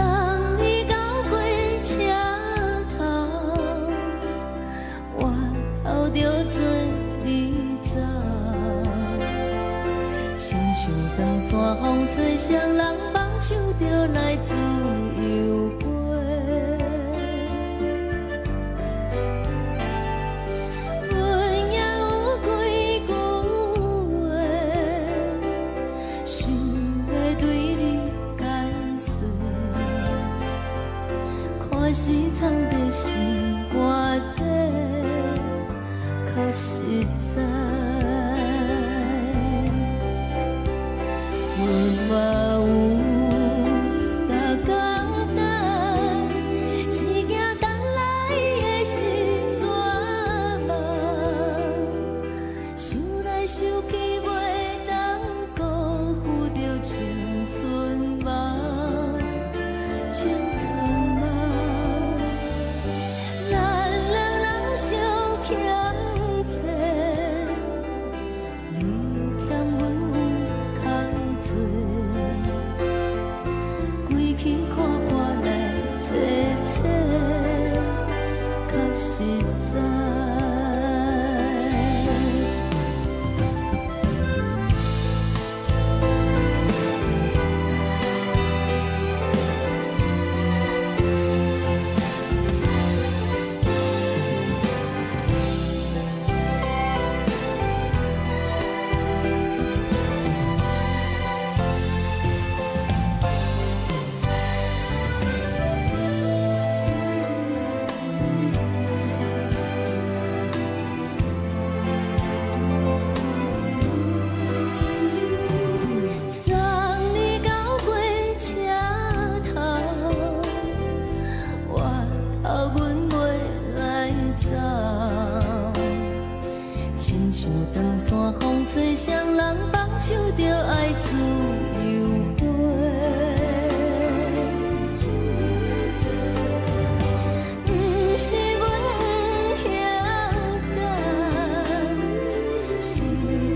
你到火車頭，我頭著做你走。親像長山風吹，誰人放手就來自由飛。阮也有幾句話，想欲對你解說。看是藏佇心肝底，較實在。阮嘛有逐工等，只驚等來的是绝望。想來想去，袂當辜負著青春夢，青春夢。咱兩人相欠債，你欠阮有空做，规气看破來找找，較實在。送你到火車頭，我頭阮袂來走。親像長山風吹，誰人放手就愛自由飛。毋是阮不曉等，時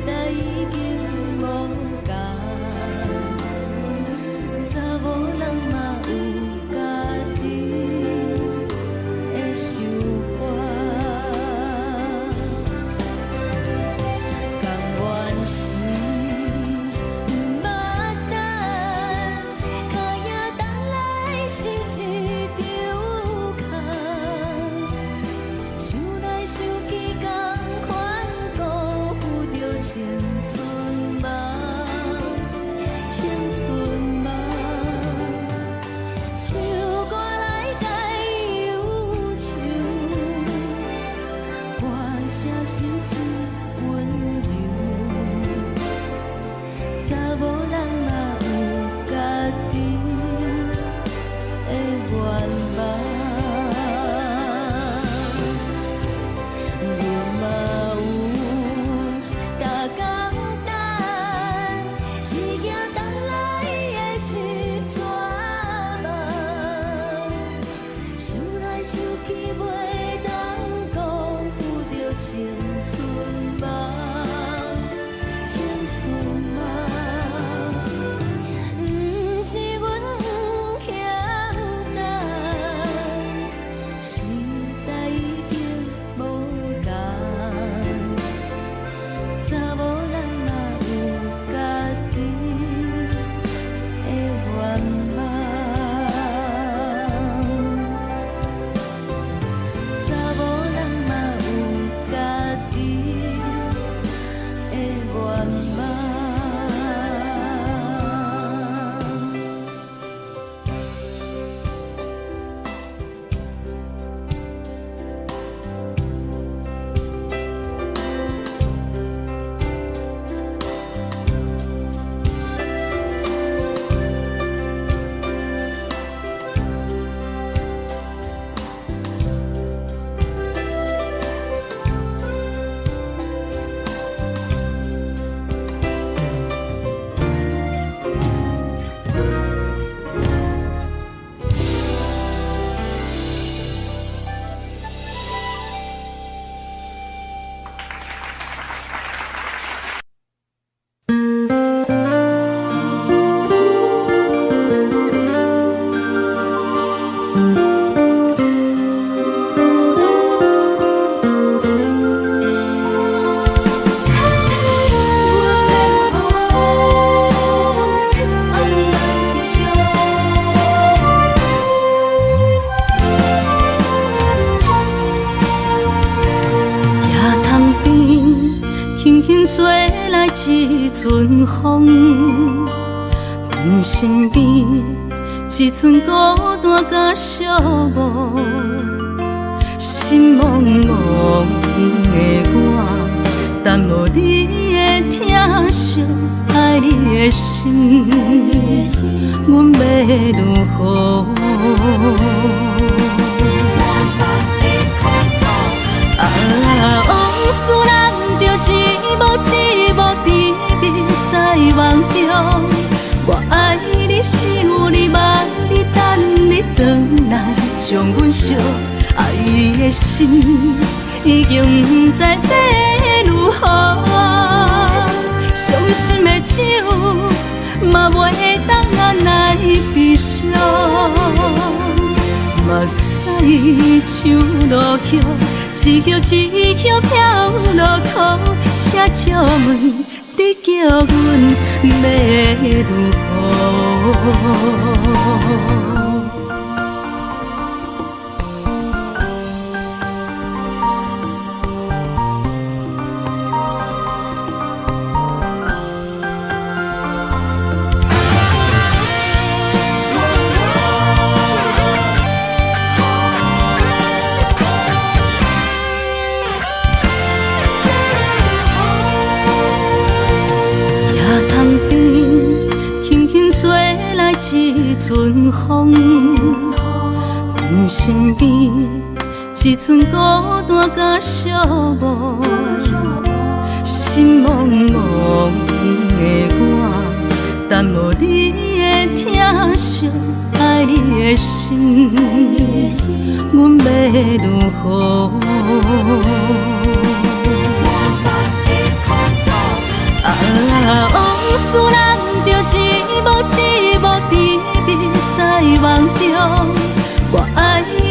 代已經無仝，查某人嘛有家己的想法。甘願是毋捌陣風，阮身邊一寸孤單佮寂寞，心茫茫的我，等無你的疼惜，愛你的心，阮欲如何？啊，往事咱著一幕一幕甜蜜在夢中。我愛你，想你，望你，等你轉來，將阮惜愛的心已經毋知欲如何。傷心的酒嘛袂當按來悲傷，目屎像落雨，一葉一葉飄落苦，請借問你叫阮欲如何？野塘邊，輕輕吹來一陣風，阮身邊一寸孤單佮寂寞，心茫茫的我，等無你的疼惜，愛你的心，阮欲如何？啊，往事咱著一幕一幕甜蜜在夢中。我愛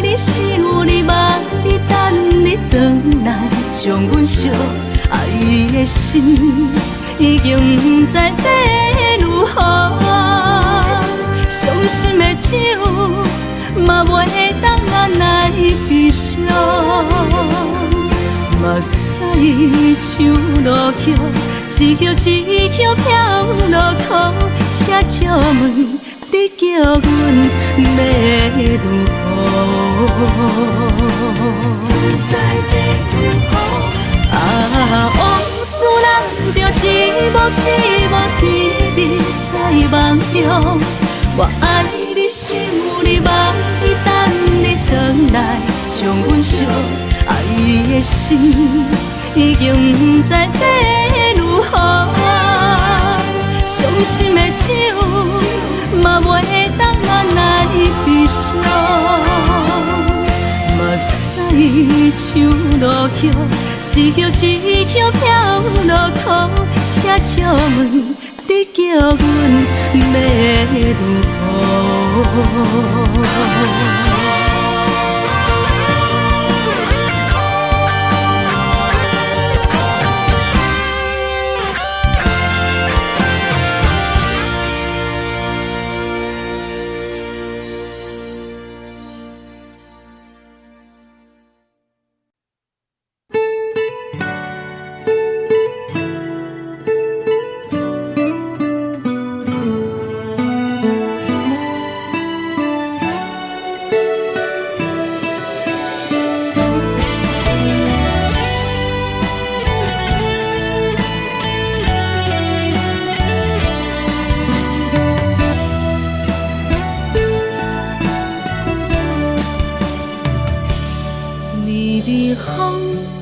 你，想你，望你，等你轉來，將阮惜愛的心已經毋知欲如何。傷心的酒嘛袂當按來悲傷，目屎像落雨，一葉一葉飄落苦，請借問你叫阮欲如何？啊，往事咱著一幕一幕甜蜜在夢中。我愛你，想你，望你，等你轉來，將阮惜愛的心已經毋知欲如何。傷心的酒嘛袂當按來悲傷，目屎像落雨，一葉一葉飄落苦，請借問你叫阮欲如何？微微風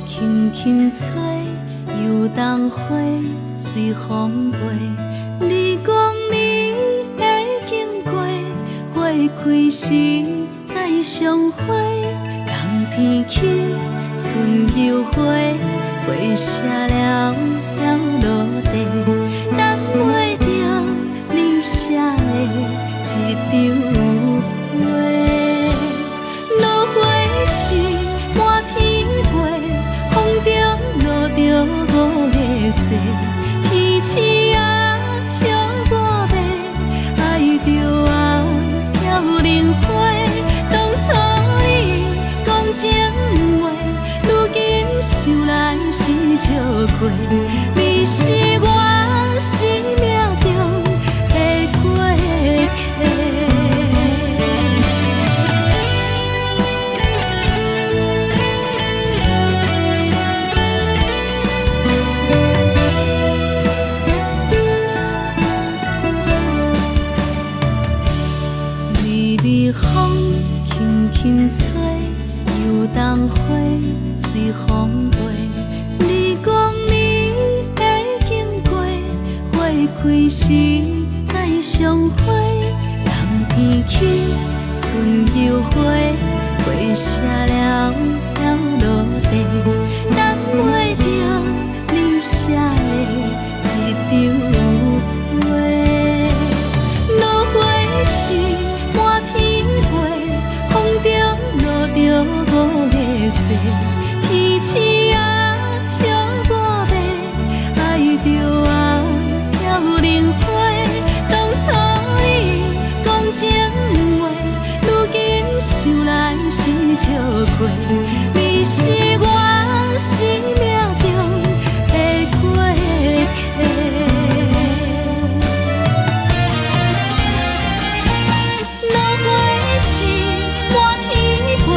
輕輕吹，油桐花隨風飛。你講你會經過，花開時再相會。冬天起，春又回，花謝了飘落地，等袂著你寫的這張批。落花是滿天飛，風中落著五个雪，天星啊笑我欲愛著啊飘零花。當初你講情話，如今想來是笑虧。你是花隨風飛。你講你會經過，花開時再相會。冬天起，春又回，花謝了飄落地，等袂著你寫的這張批。落花是滿天飛，風中落著五个誓，天鼠仔笑我欲，愛著啊飄零花。當初你講情話，如今想來是笑虧。你是我生命中的過客。落花是滿天飛，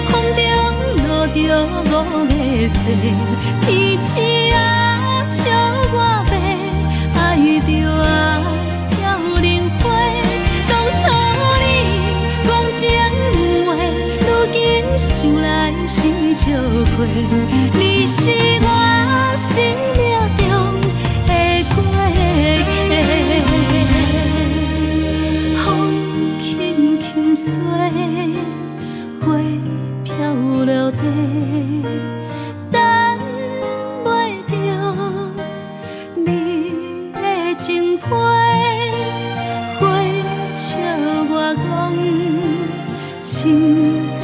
風中落著五个誓，天鼠仔笑我欲，愛著啊飄零花。當初你講情話，如今想來是笑虧。你是我生命中的過客。風輕輕吹，花飄落地，等袂著你的情批。花笑我講青春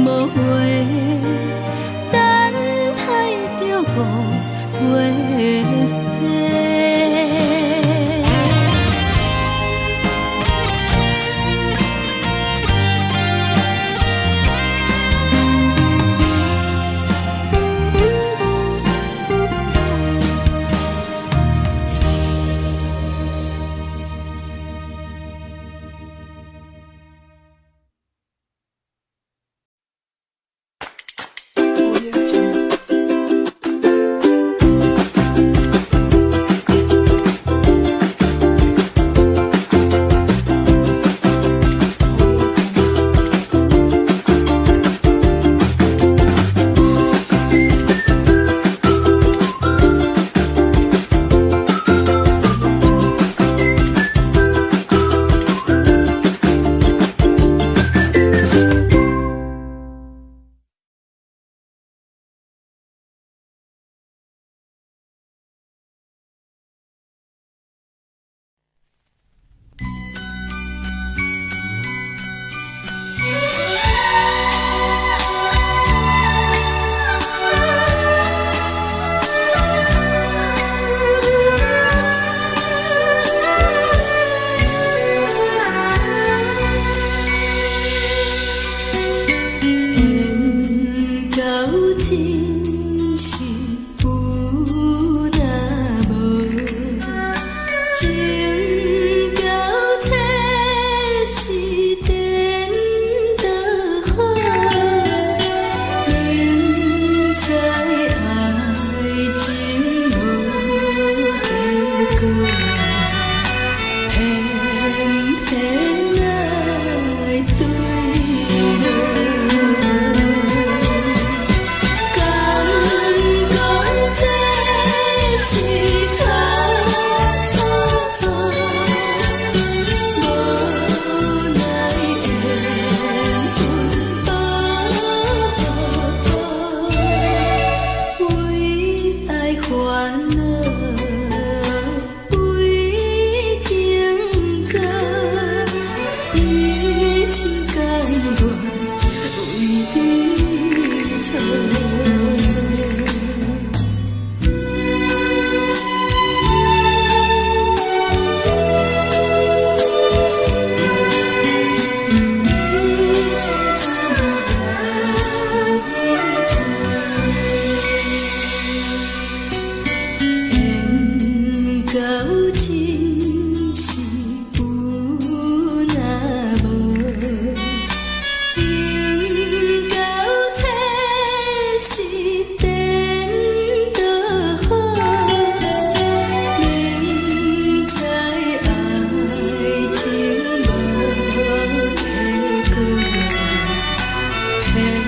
無話，等待著五月雪。緣到真是有若無，情到這是顛倒好，明知愛情無結果，偏偏愛對落。敢講這是錯錯錯，無奈緣分蹉跎，為愛煩惱，為情做，一心甘願為你妥。一心甘願為你妥。緣到真是有若無，情到這是顛倒好，明知愛情無結果，偏偏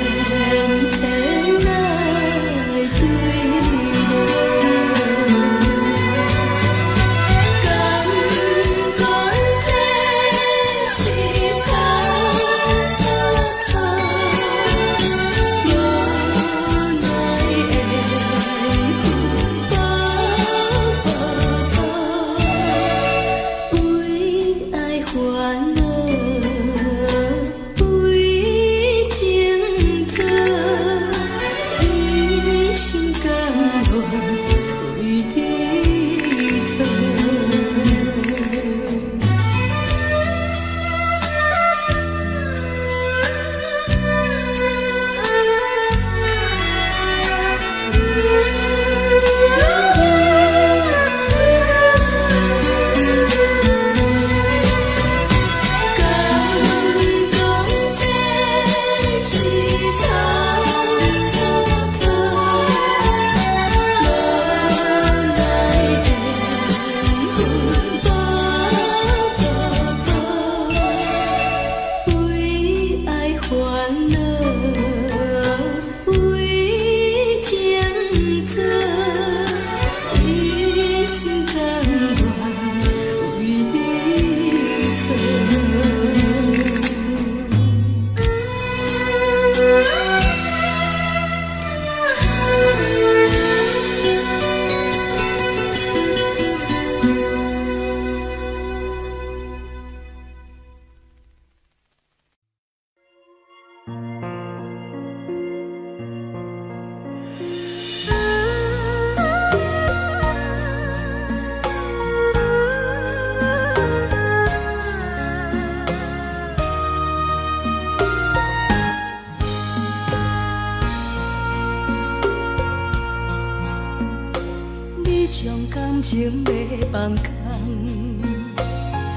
情欲放空，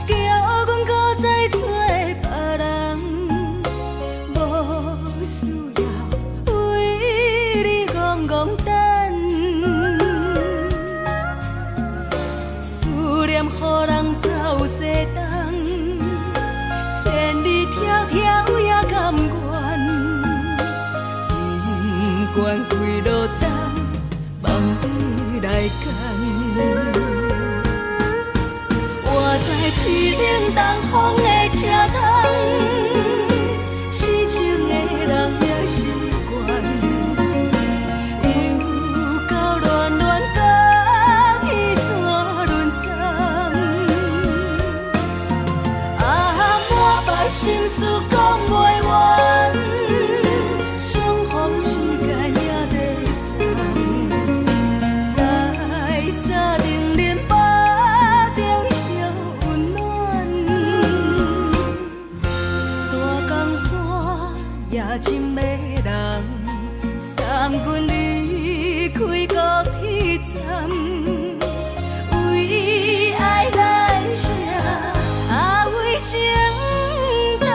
叫阮閣再揣別人，無需要為你戇戇等。思念予人走西東，千里迢迢也甘願，不管幾落冬，放你來揀。我知凄冷東風的車窗，痴情的人也習慣，又到戀戀甲天山輪轉。啊，滿腹心事講袂完，相逢時間也在轉，在三重恁腹中相溫暖。大江山也真迷人，送阮離開高鐵站，為愛來寫，啊為情等。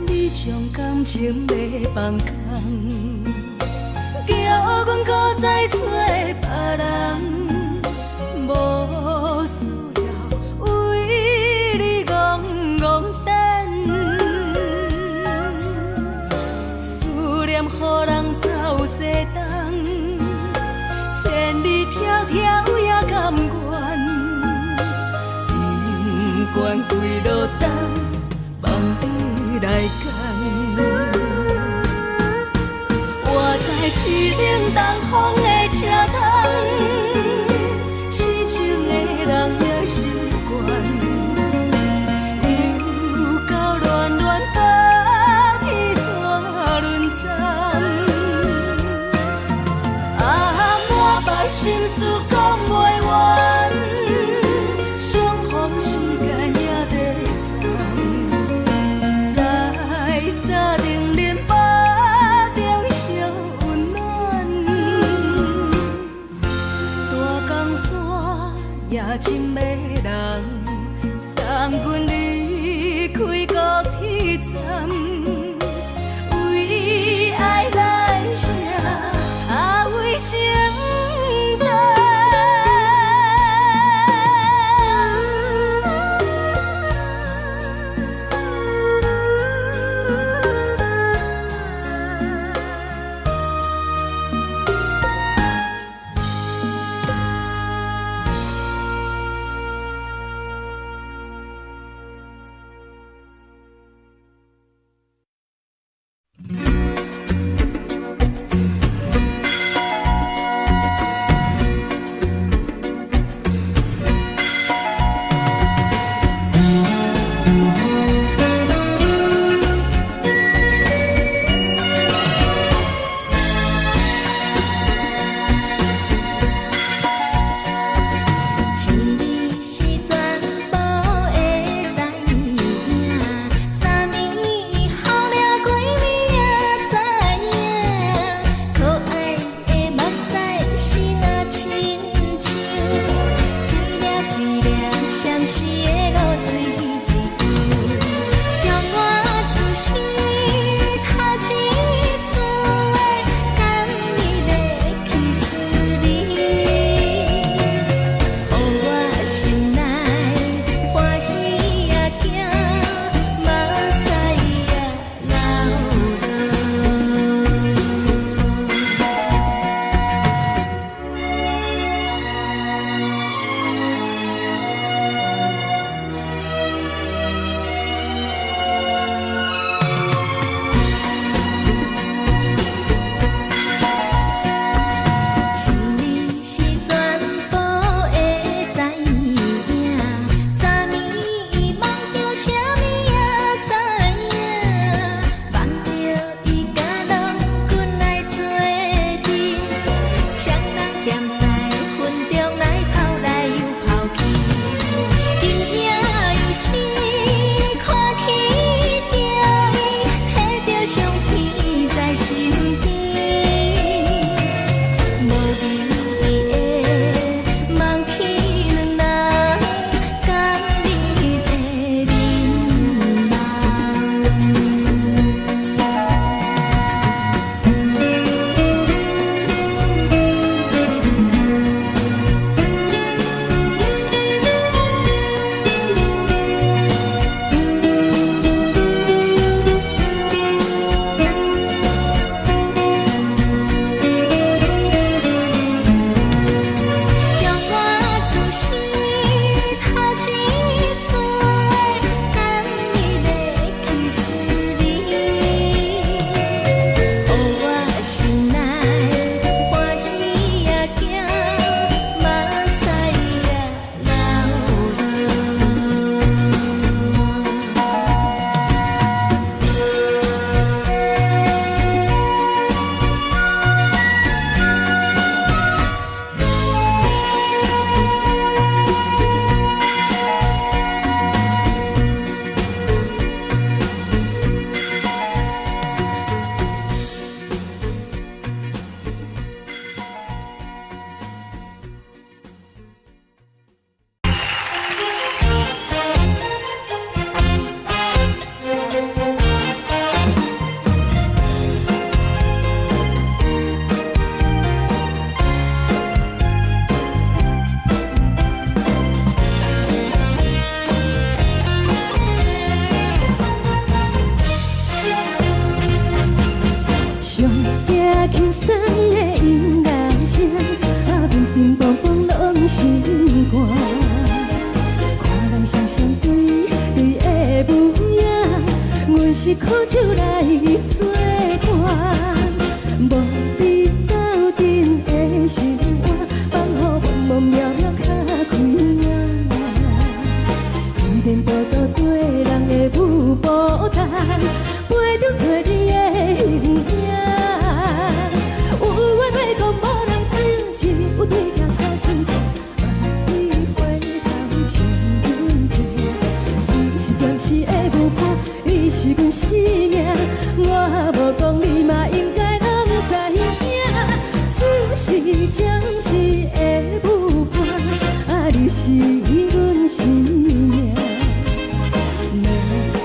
你將感情欲放空，叫阮閣再揣別人，無需要為你戇戇等。思念予人走西東，千里迢迢也甘願，不管幾落冬，放你來揀。我知凄冷東風的車窗，痴情的人也習慣，又到戀戀甲天山輪轉。啊，滿腹心事講袂完，相逢時間也在轉，在三重恁腹中相溫暖。大江山也真迷人，送阮離開高鐵站，為愛來寫，啊為情等。是苦酒來做伴，無你鬥陣的生活，放予茫茫渺渺較開眼。天顛倒倒對人的舞步單，陪著找你的形影。有話欲講無人聽，只有對鏡苦心情，萬里回頭唱阮聽。只是暫時的舞伴，你是阮生命，我無講你嘛應該攏知影。只是暫時的舞伴，啊，你是阮生命。若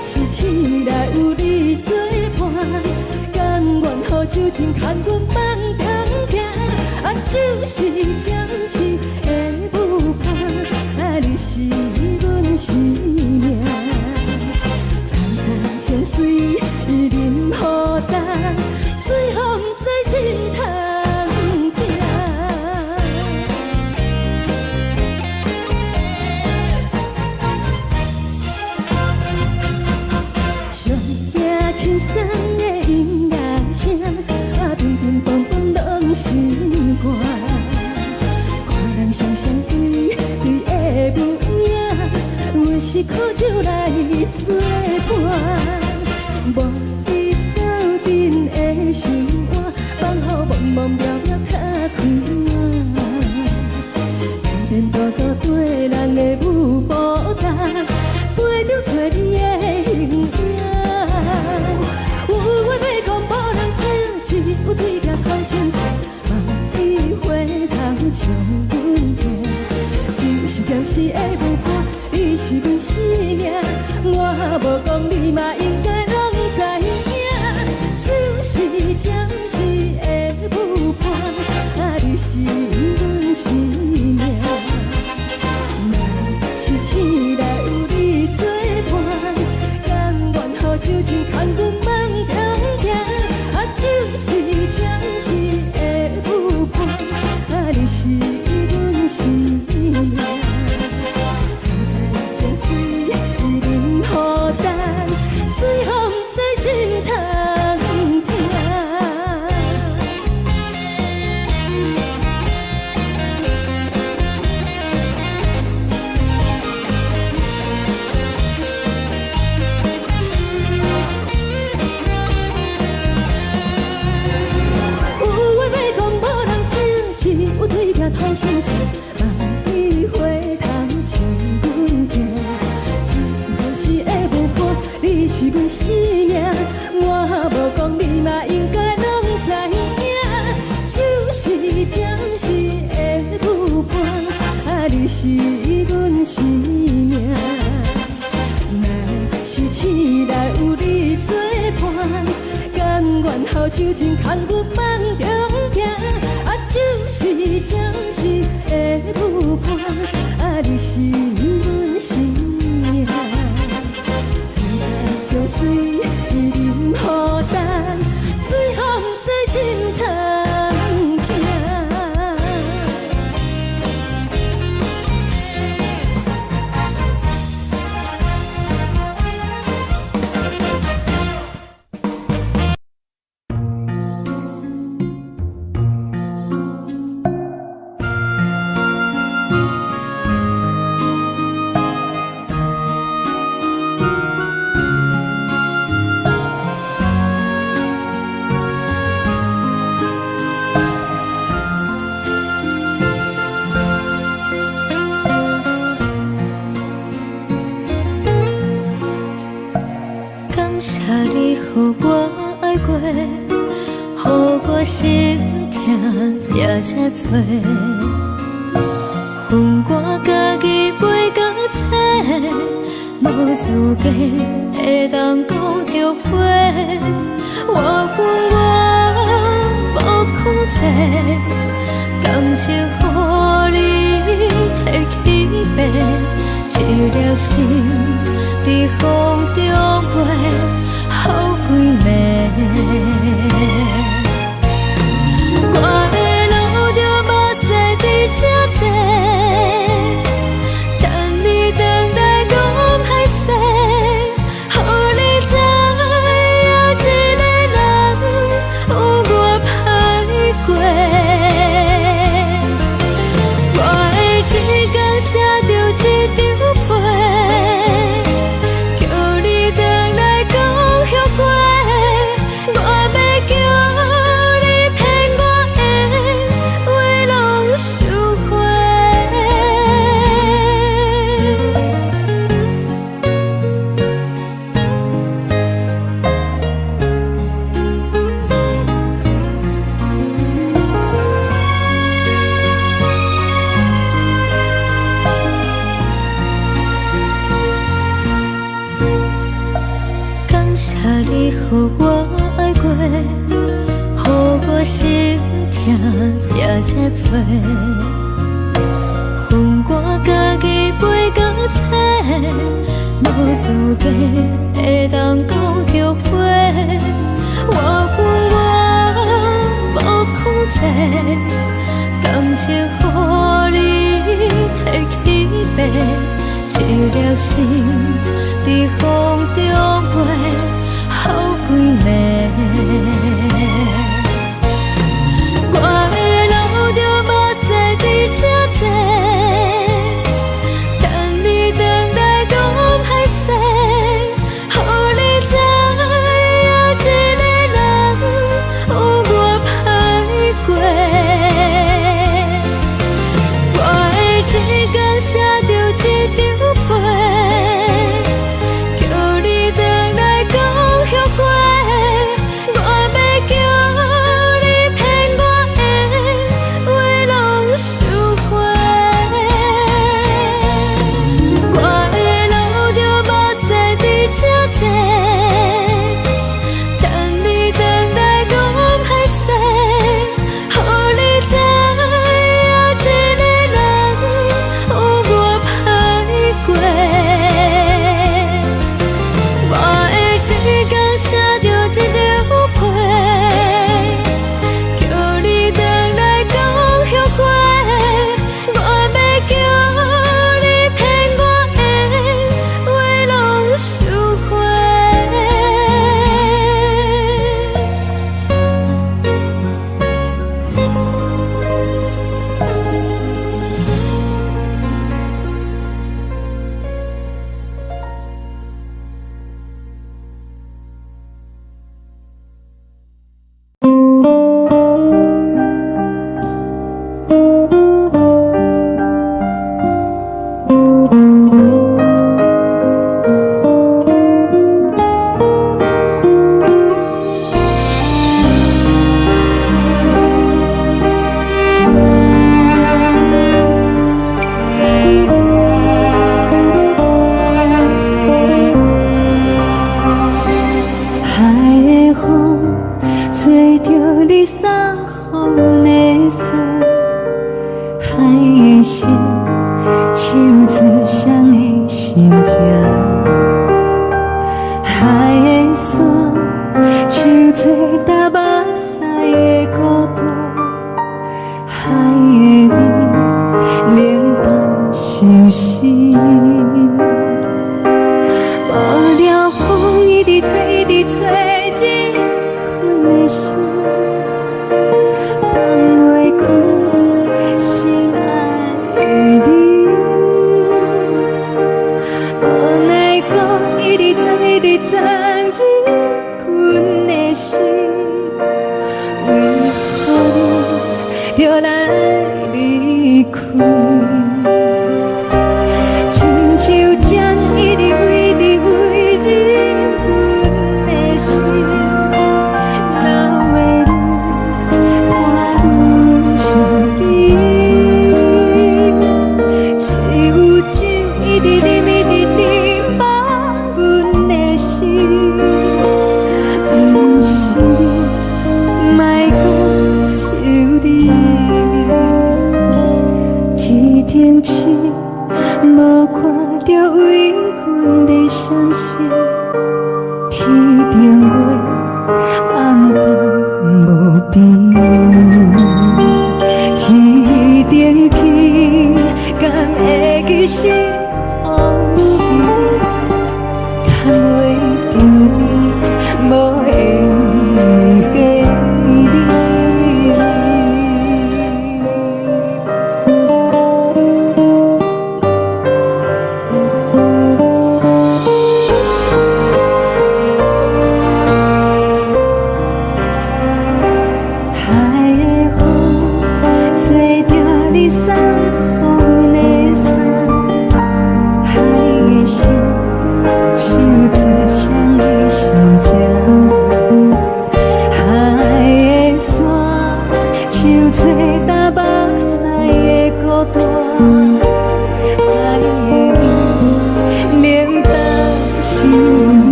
是醒來有你做伴，甘願予酒精牽阮放通行。啊，只是暫時的舞伴，啊，你是阮生命。層層情水淋雨重，水予毋知心通疼。上驚輕鬆的音樂聲，啊，乒乒乓乓攏是歌。看人雙雙對對的舞影，阮是苦酒來做伴，無你鬥陣的生活，放予茫茫渺渺較開眼。天顛倒倒對人的舞步單，陪著找你的形影。有話欲講無人聽，只有對鏡苦心情，望你回頭唱阮聽。只是暫時的舞伴，你是阮生命，我無講你嘛應該攏知影。只是暫時的舞伴，啊，你是阮生命。若是醒來有你做伴，甘願予酒精牽阮放通行。啊，只是暫時的舞伴，啊，你是阮生命。層層情水淋雨重，水予毋知心通疼。有話欲講無人聽，只有對鏡吐心情，望你回頭唱阮聽。只是暫時的舞伴，你是阮生命，我無講你嘛應該攏知影。只是暫時的舞伴，啊，你是阮生命。若是醒來有你做伴，甘願予酒精牽阮放中行。啊，只是暫時的舞伴，啊，你是阮生命。層層情水淋雨重，水予毋知心通疼。感謝你予我愛過，予我心疼也這多。分我家己背到找，無資格會當講後悔。我有我無控制，感情予你提起爬，一粒心佇風中飛，予規暝。我會流著目屎佇這坐，等你轉來講歹勢，予你知我心疼也這多。予我家己飞到找，無資格會當講後悔。我不我無控制，感情予你提去爬，一粒心佇風中飛，予幾暝。我會流著目屎佇這坐，等你轉來講歹勢，予你知影一个人有偌歹過。我會一工寫著一張批，叫你轉來講後悔。我欲叫你騙我的話攏收回。我會流著目屎佇這坐，等你轉來講歹勢，予你知影一個人有偌歹過。我會一工寫著一張批，叫你轉來講後悔。我欲叫你騙我的話攏收回。海的風吹著你送予阮的衫，海的心唱出誰的心情，海的山唱出踏目屎的孤單，海的味冷淡相思。無聊風一直吹，一直吹，入阮的心，放袂開心愛的你。無奈何一直鑽，一直鑽入阮的心，為何你著來離開？親像針一直飛，一直飛入阮的心，老的愈看愈相依。只有酒一直啉，一直沉放阮的心，毋是你，莫講想你。天頂星無看著為阮咧閃爍，天頂月暗淡無邊。天頂天敢會記是風時，牽袂著你，無緣的你。海的風吹著你送予阮的衫，海的心唱出誰的心情，海的山唱出踏目屎的孤單，海的味冷淡相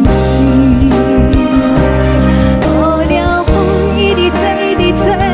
思。無聊風一直吹，一直吹。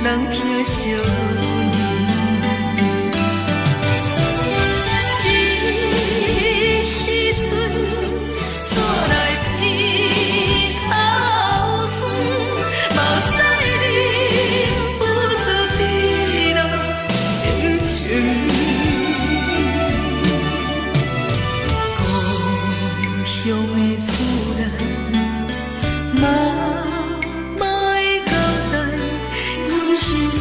人疼惜阮。这时阵，煞來鼻頭酸，目屎忍不住滴落眼睛。故鄉的厝內，媽媽的交代，阮是思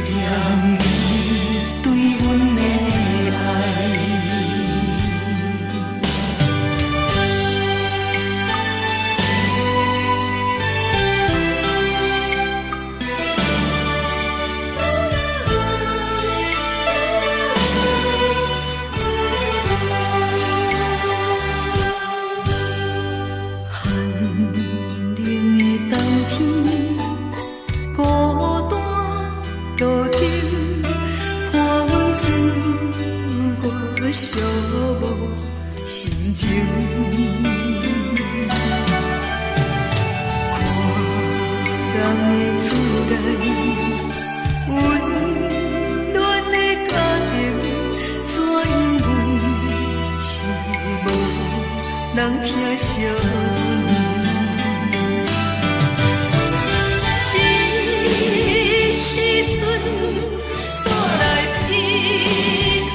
念你對阮的愛。寒冷的冬天，孤單路燈，看阮自我寂寞心情。看人的厝內，溫暖的家庭，怎樣阮是無人疼惜阮。這時陣，煞來鼻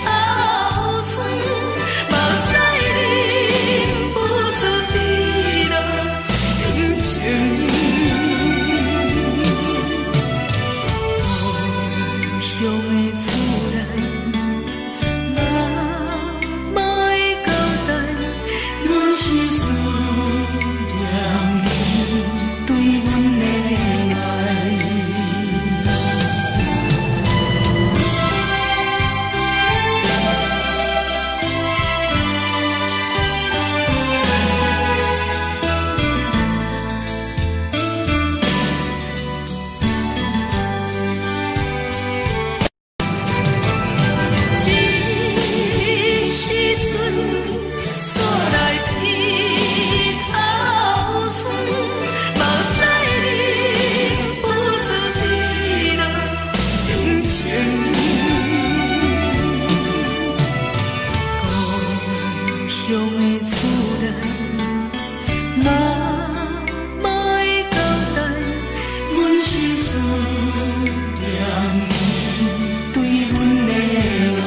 頭酸，目屎忍不住滴落眼睛。故鄉的厝內，媽媽的交代，阮是思念你對阮的愛。這時陣，煞來鼻頭酸，目屎忍不住滴落眼睛。故鄉的厝內，媽媽的交代，阮是思念你對阮的愛。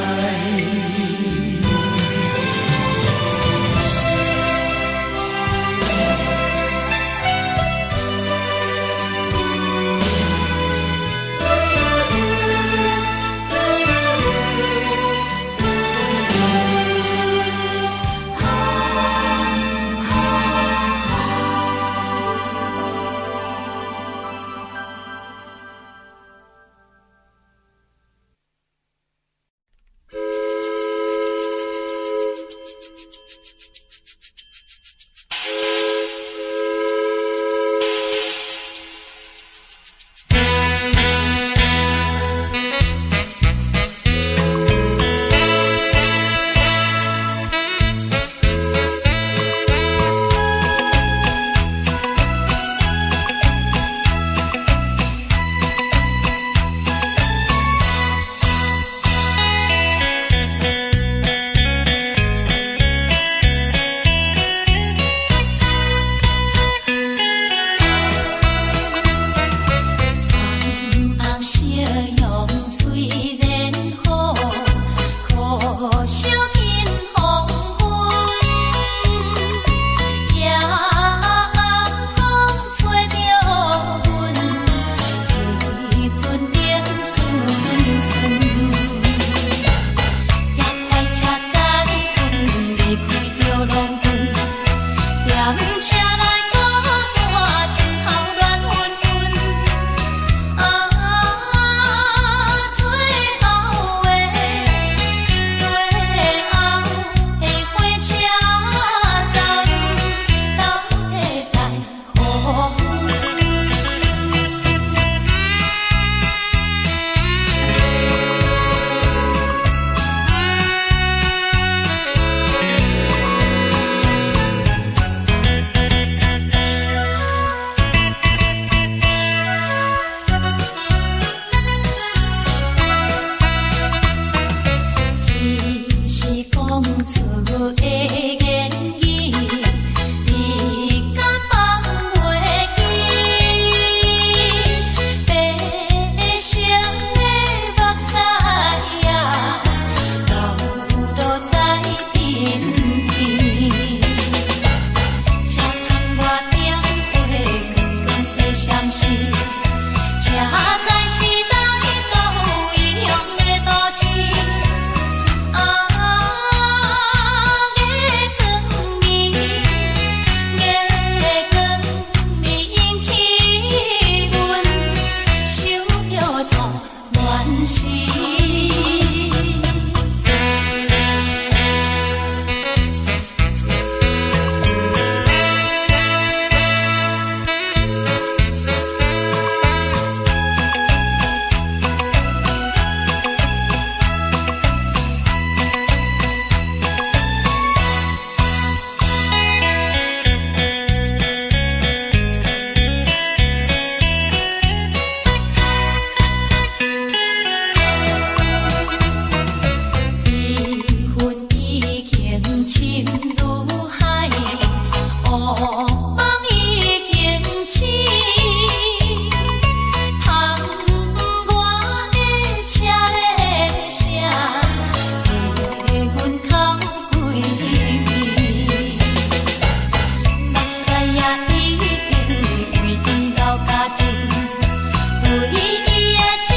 唯一的真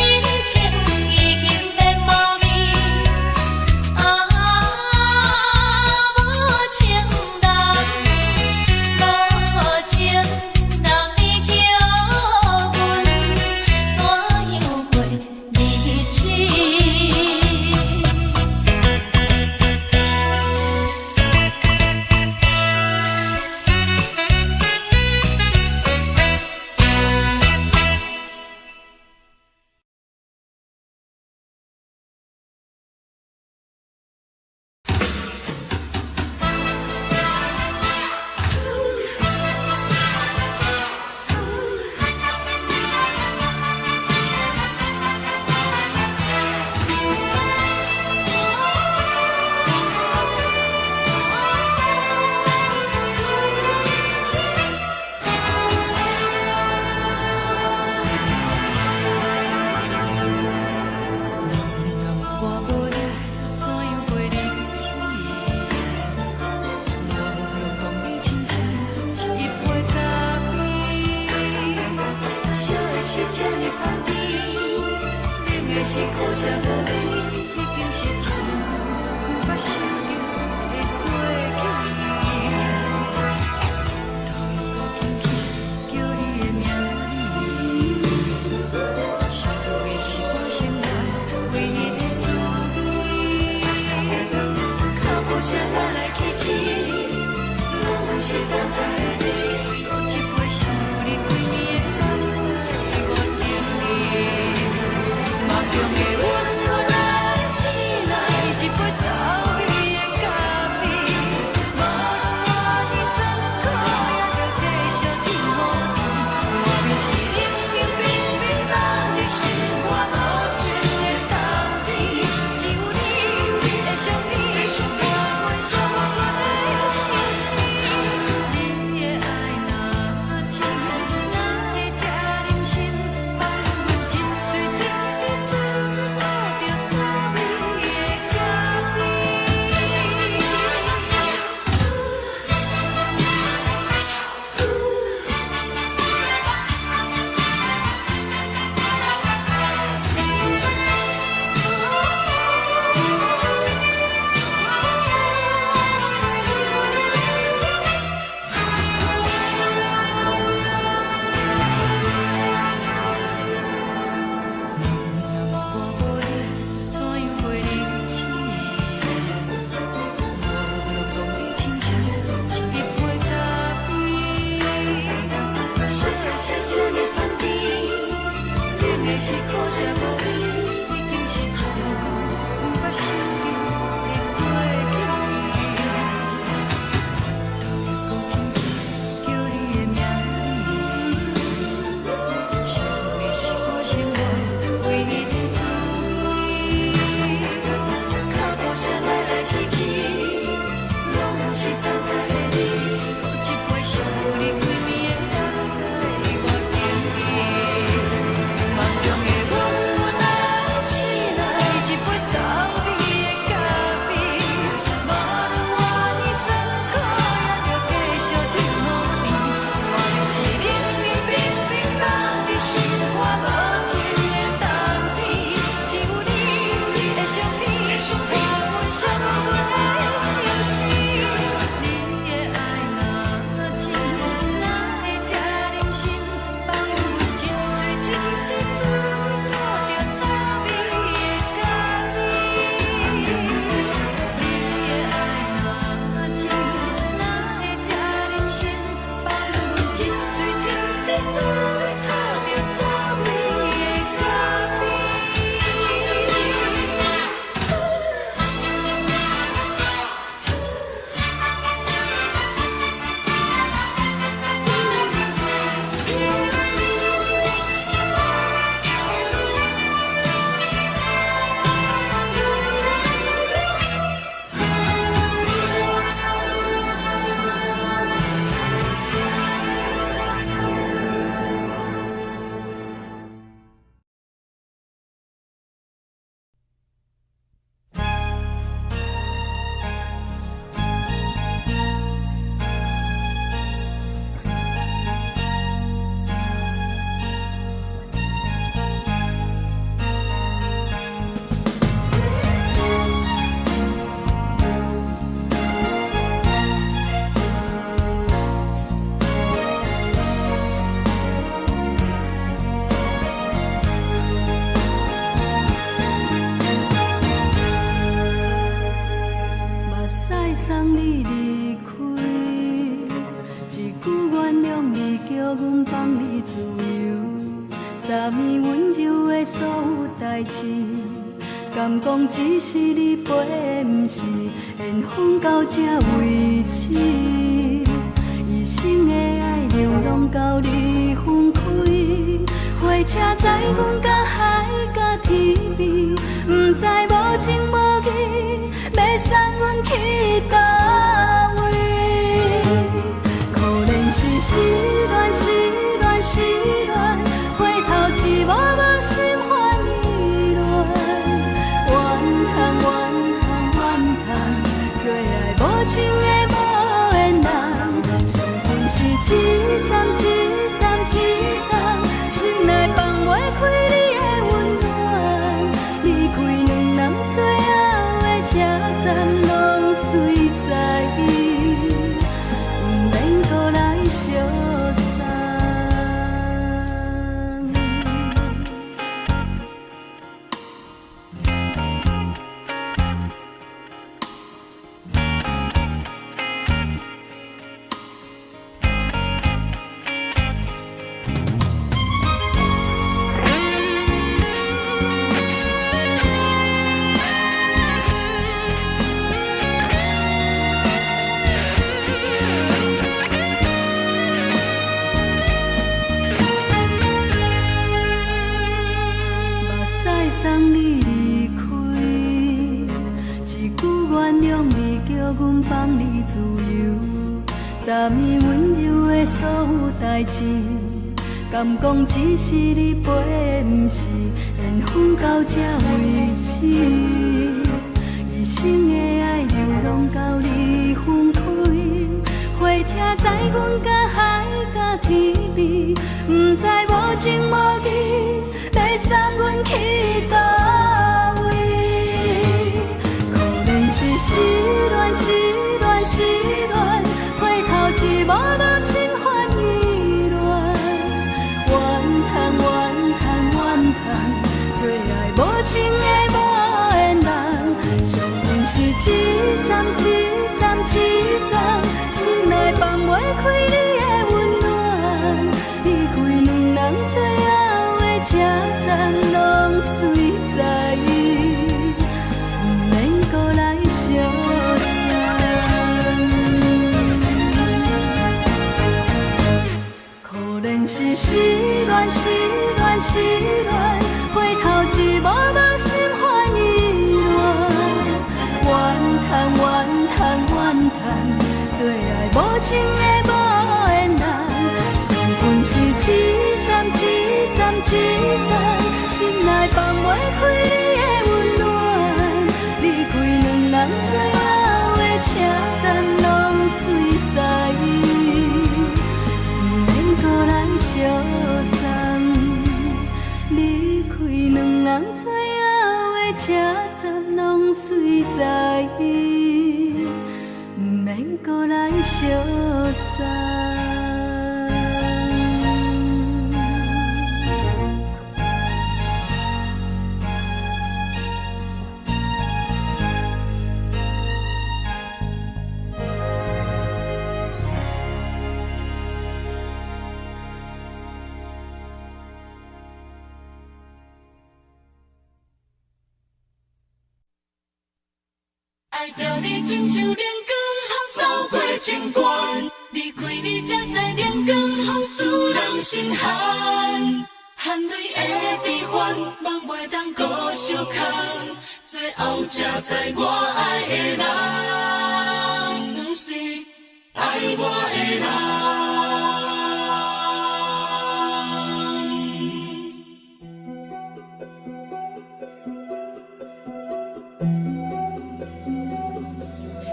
情已經變無味。啊，無情人，無情人，你叫阮怎樣過日子？人若我無你，怎樣過日子？無論講你親像一杯咖啡，燒的是這呢香甜，冷的是苦澀無味，已經是真久毋捌想著的過去。頭又閣輕輕叫你的名字，想你是我生活唯一的滋味。腳步聲來來去去，攏毋是等待的你。閣一杯想你規暝的目屎，我等你。夢中的阮來醒來，一杯走味的咖啡。無論活佇酸苦，也著繼續天雨甜。外面是冷冰冰冰凍的心肝無情的冬天，只有你的相片，伴阮寂寞的生死。你的愛若真，哪會這忍心放阮一喙一滴嘴吐著走味的咖啡？人若我無你，怎樣過日子？無論講你親像一杯咖啡，燒的是這呢香甜，冷的是苦澀無味，已經是真久毋捌想著的過去。頭又閣輕輕叫你的名字，想你是我生活唯一的滋味。腳步聲來來去去，攏毋是等待的你。閣一杯想你規暝的目屎，我等你。夢中的阮來醒來，一杯走味的柔的所有代誌，敢講只是你陪，毋是緣分到這為止。一生的愛流浪到你分開，火車載阮到海角天邊，毋知無情無義，欲送阮去佗位。可憐是失戀，失戀，失戀，回頭一幕幕心煩意亂。怨嘆怨嘆怨嘆，做愛無情的無緣人，上恨是一站一站一站，心內放袂開你的溫暖。離開兩人最後的車站，攏隨在意，毋免閣來相送。目屎送你離開，一句原諒你，叫阮放你自由。昨暝溫柔的所有代誌，敢講只是你陪，毋是緣分到這為止。一生的愛流浪到你分開，火車載阮到海角天邊，毋知無情無義，欲送阮去佗位。可憐是失戀，失戀，失戀，回頭一幕幕心煩意亂。怨嘆怨嘆怨嘆，做愛無情的無緣人，上恨是一站一站一站，心內放袂開你的溫暖。離開兩人最後的車站，攏隨在意，毋免閣來相送。可憐是失戀，失戀，失戀，回頭一幕幕心煩意亂。怨嘆怨嘆怨嘆，做愛無情的無緣人，上恨是一站一站一站，心內放袂開你的溫暖。離開兩人最後的車站，攏隨在意，毋免閣來相送。離開兩人最後的車站，攏隨在意，毋免閣來相送。愛著你親像冷光予掃過情關，離開你才知冷光予使人心寒，含淚的悲歡，夢袂當閣相牽，最後才知我愛的人，毋是愛我的人。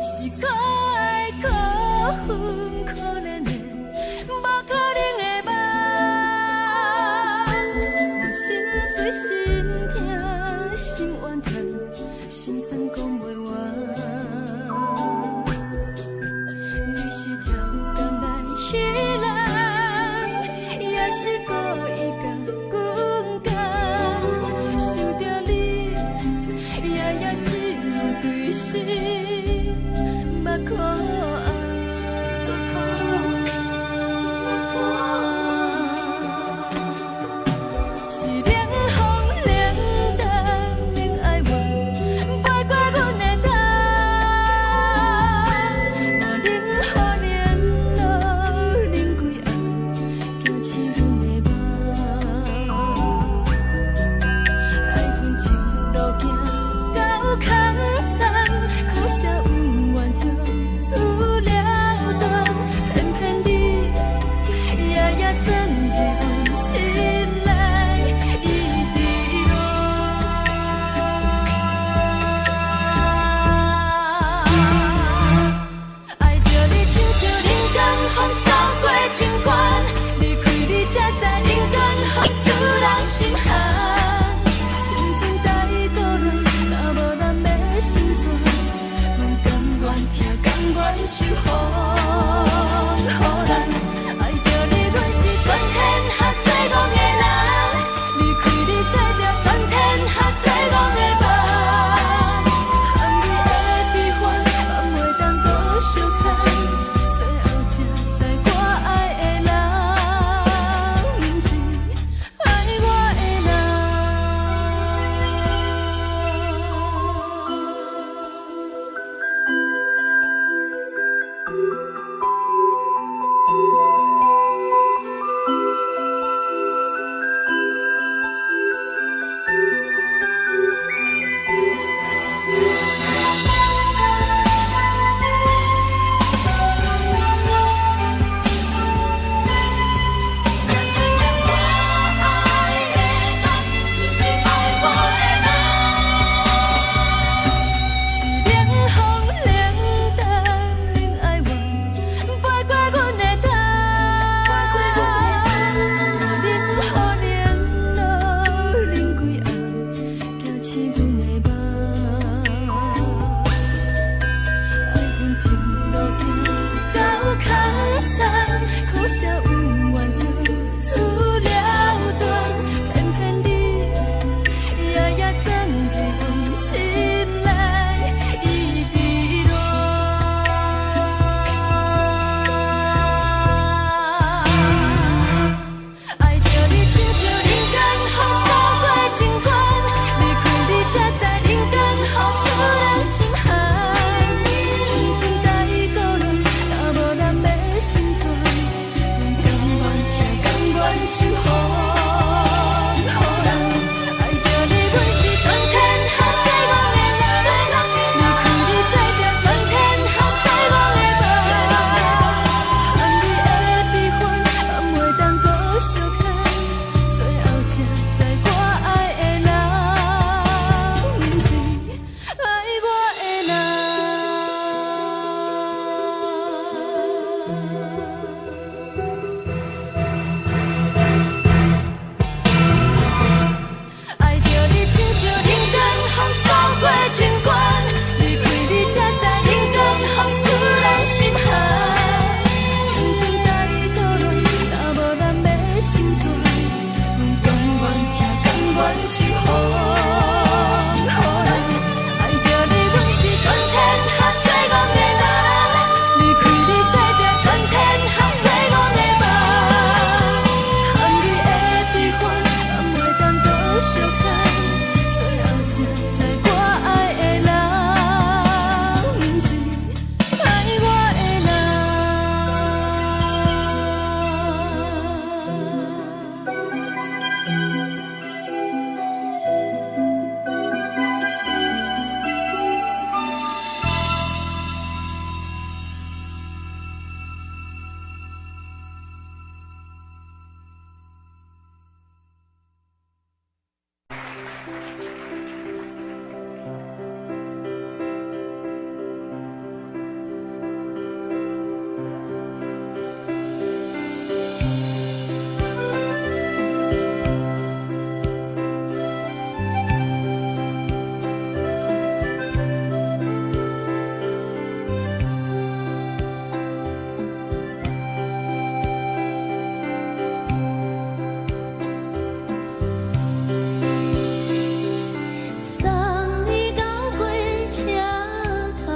是可愛可恨可憐的，無可能的夢。我心碎心痛心怨嘆，心酸講袂完。你是跳江來彼人，是風予人。愛著你，阮是全天下最戇的人。離開你，做著全天下最戇的夢。含淚的悲歡，敢會當閣相看？最後才知我愛的人，毋是愛我的人。送你到火車頭，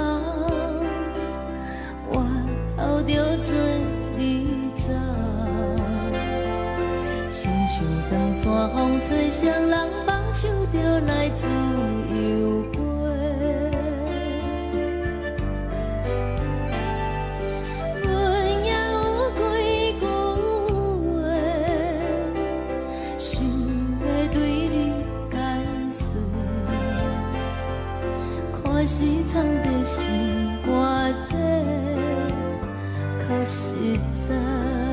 我頭著做你走，親像長山風吹誰人放手就來自由飛。阮也有幾句話，想欲對你解釋，看是藏佇心肝底，較實在。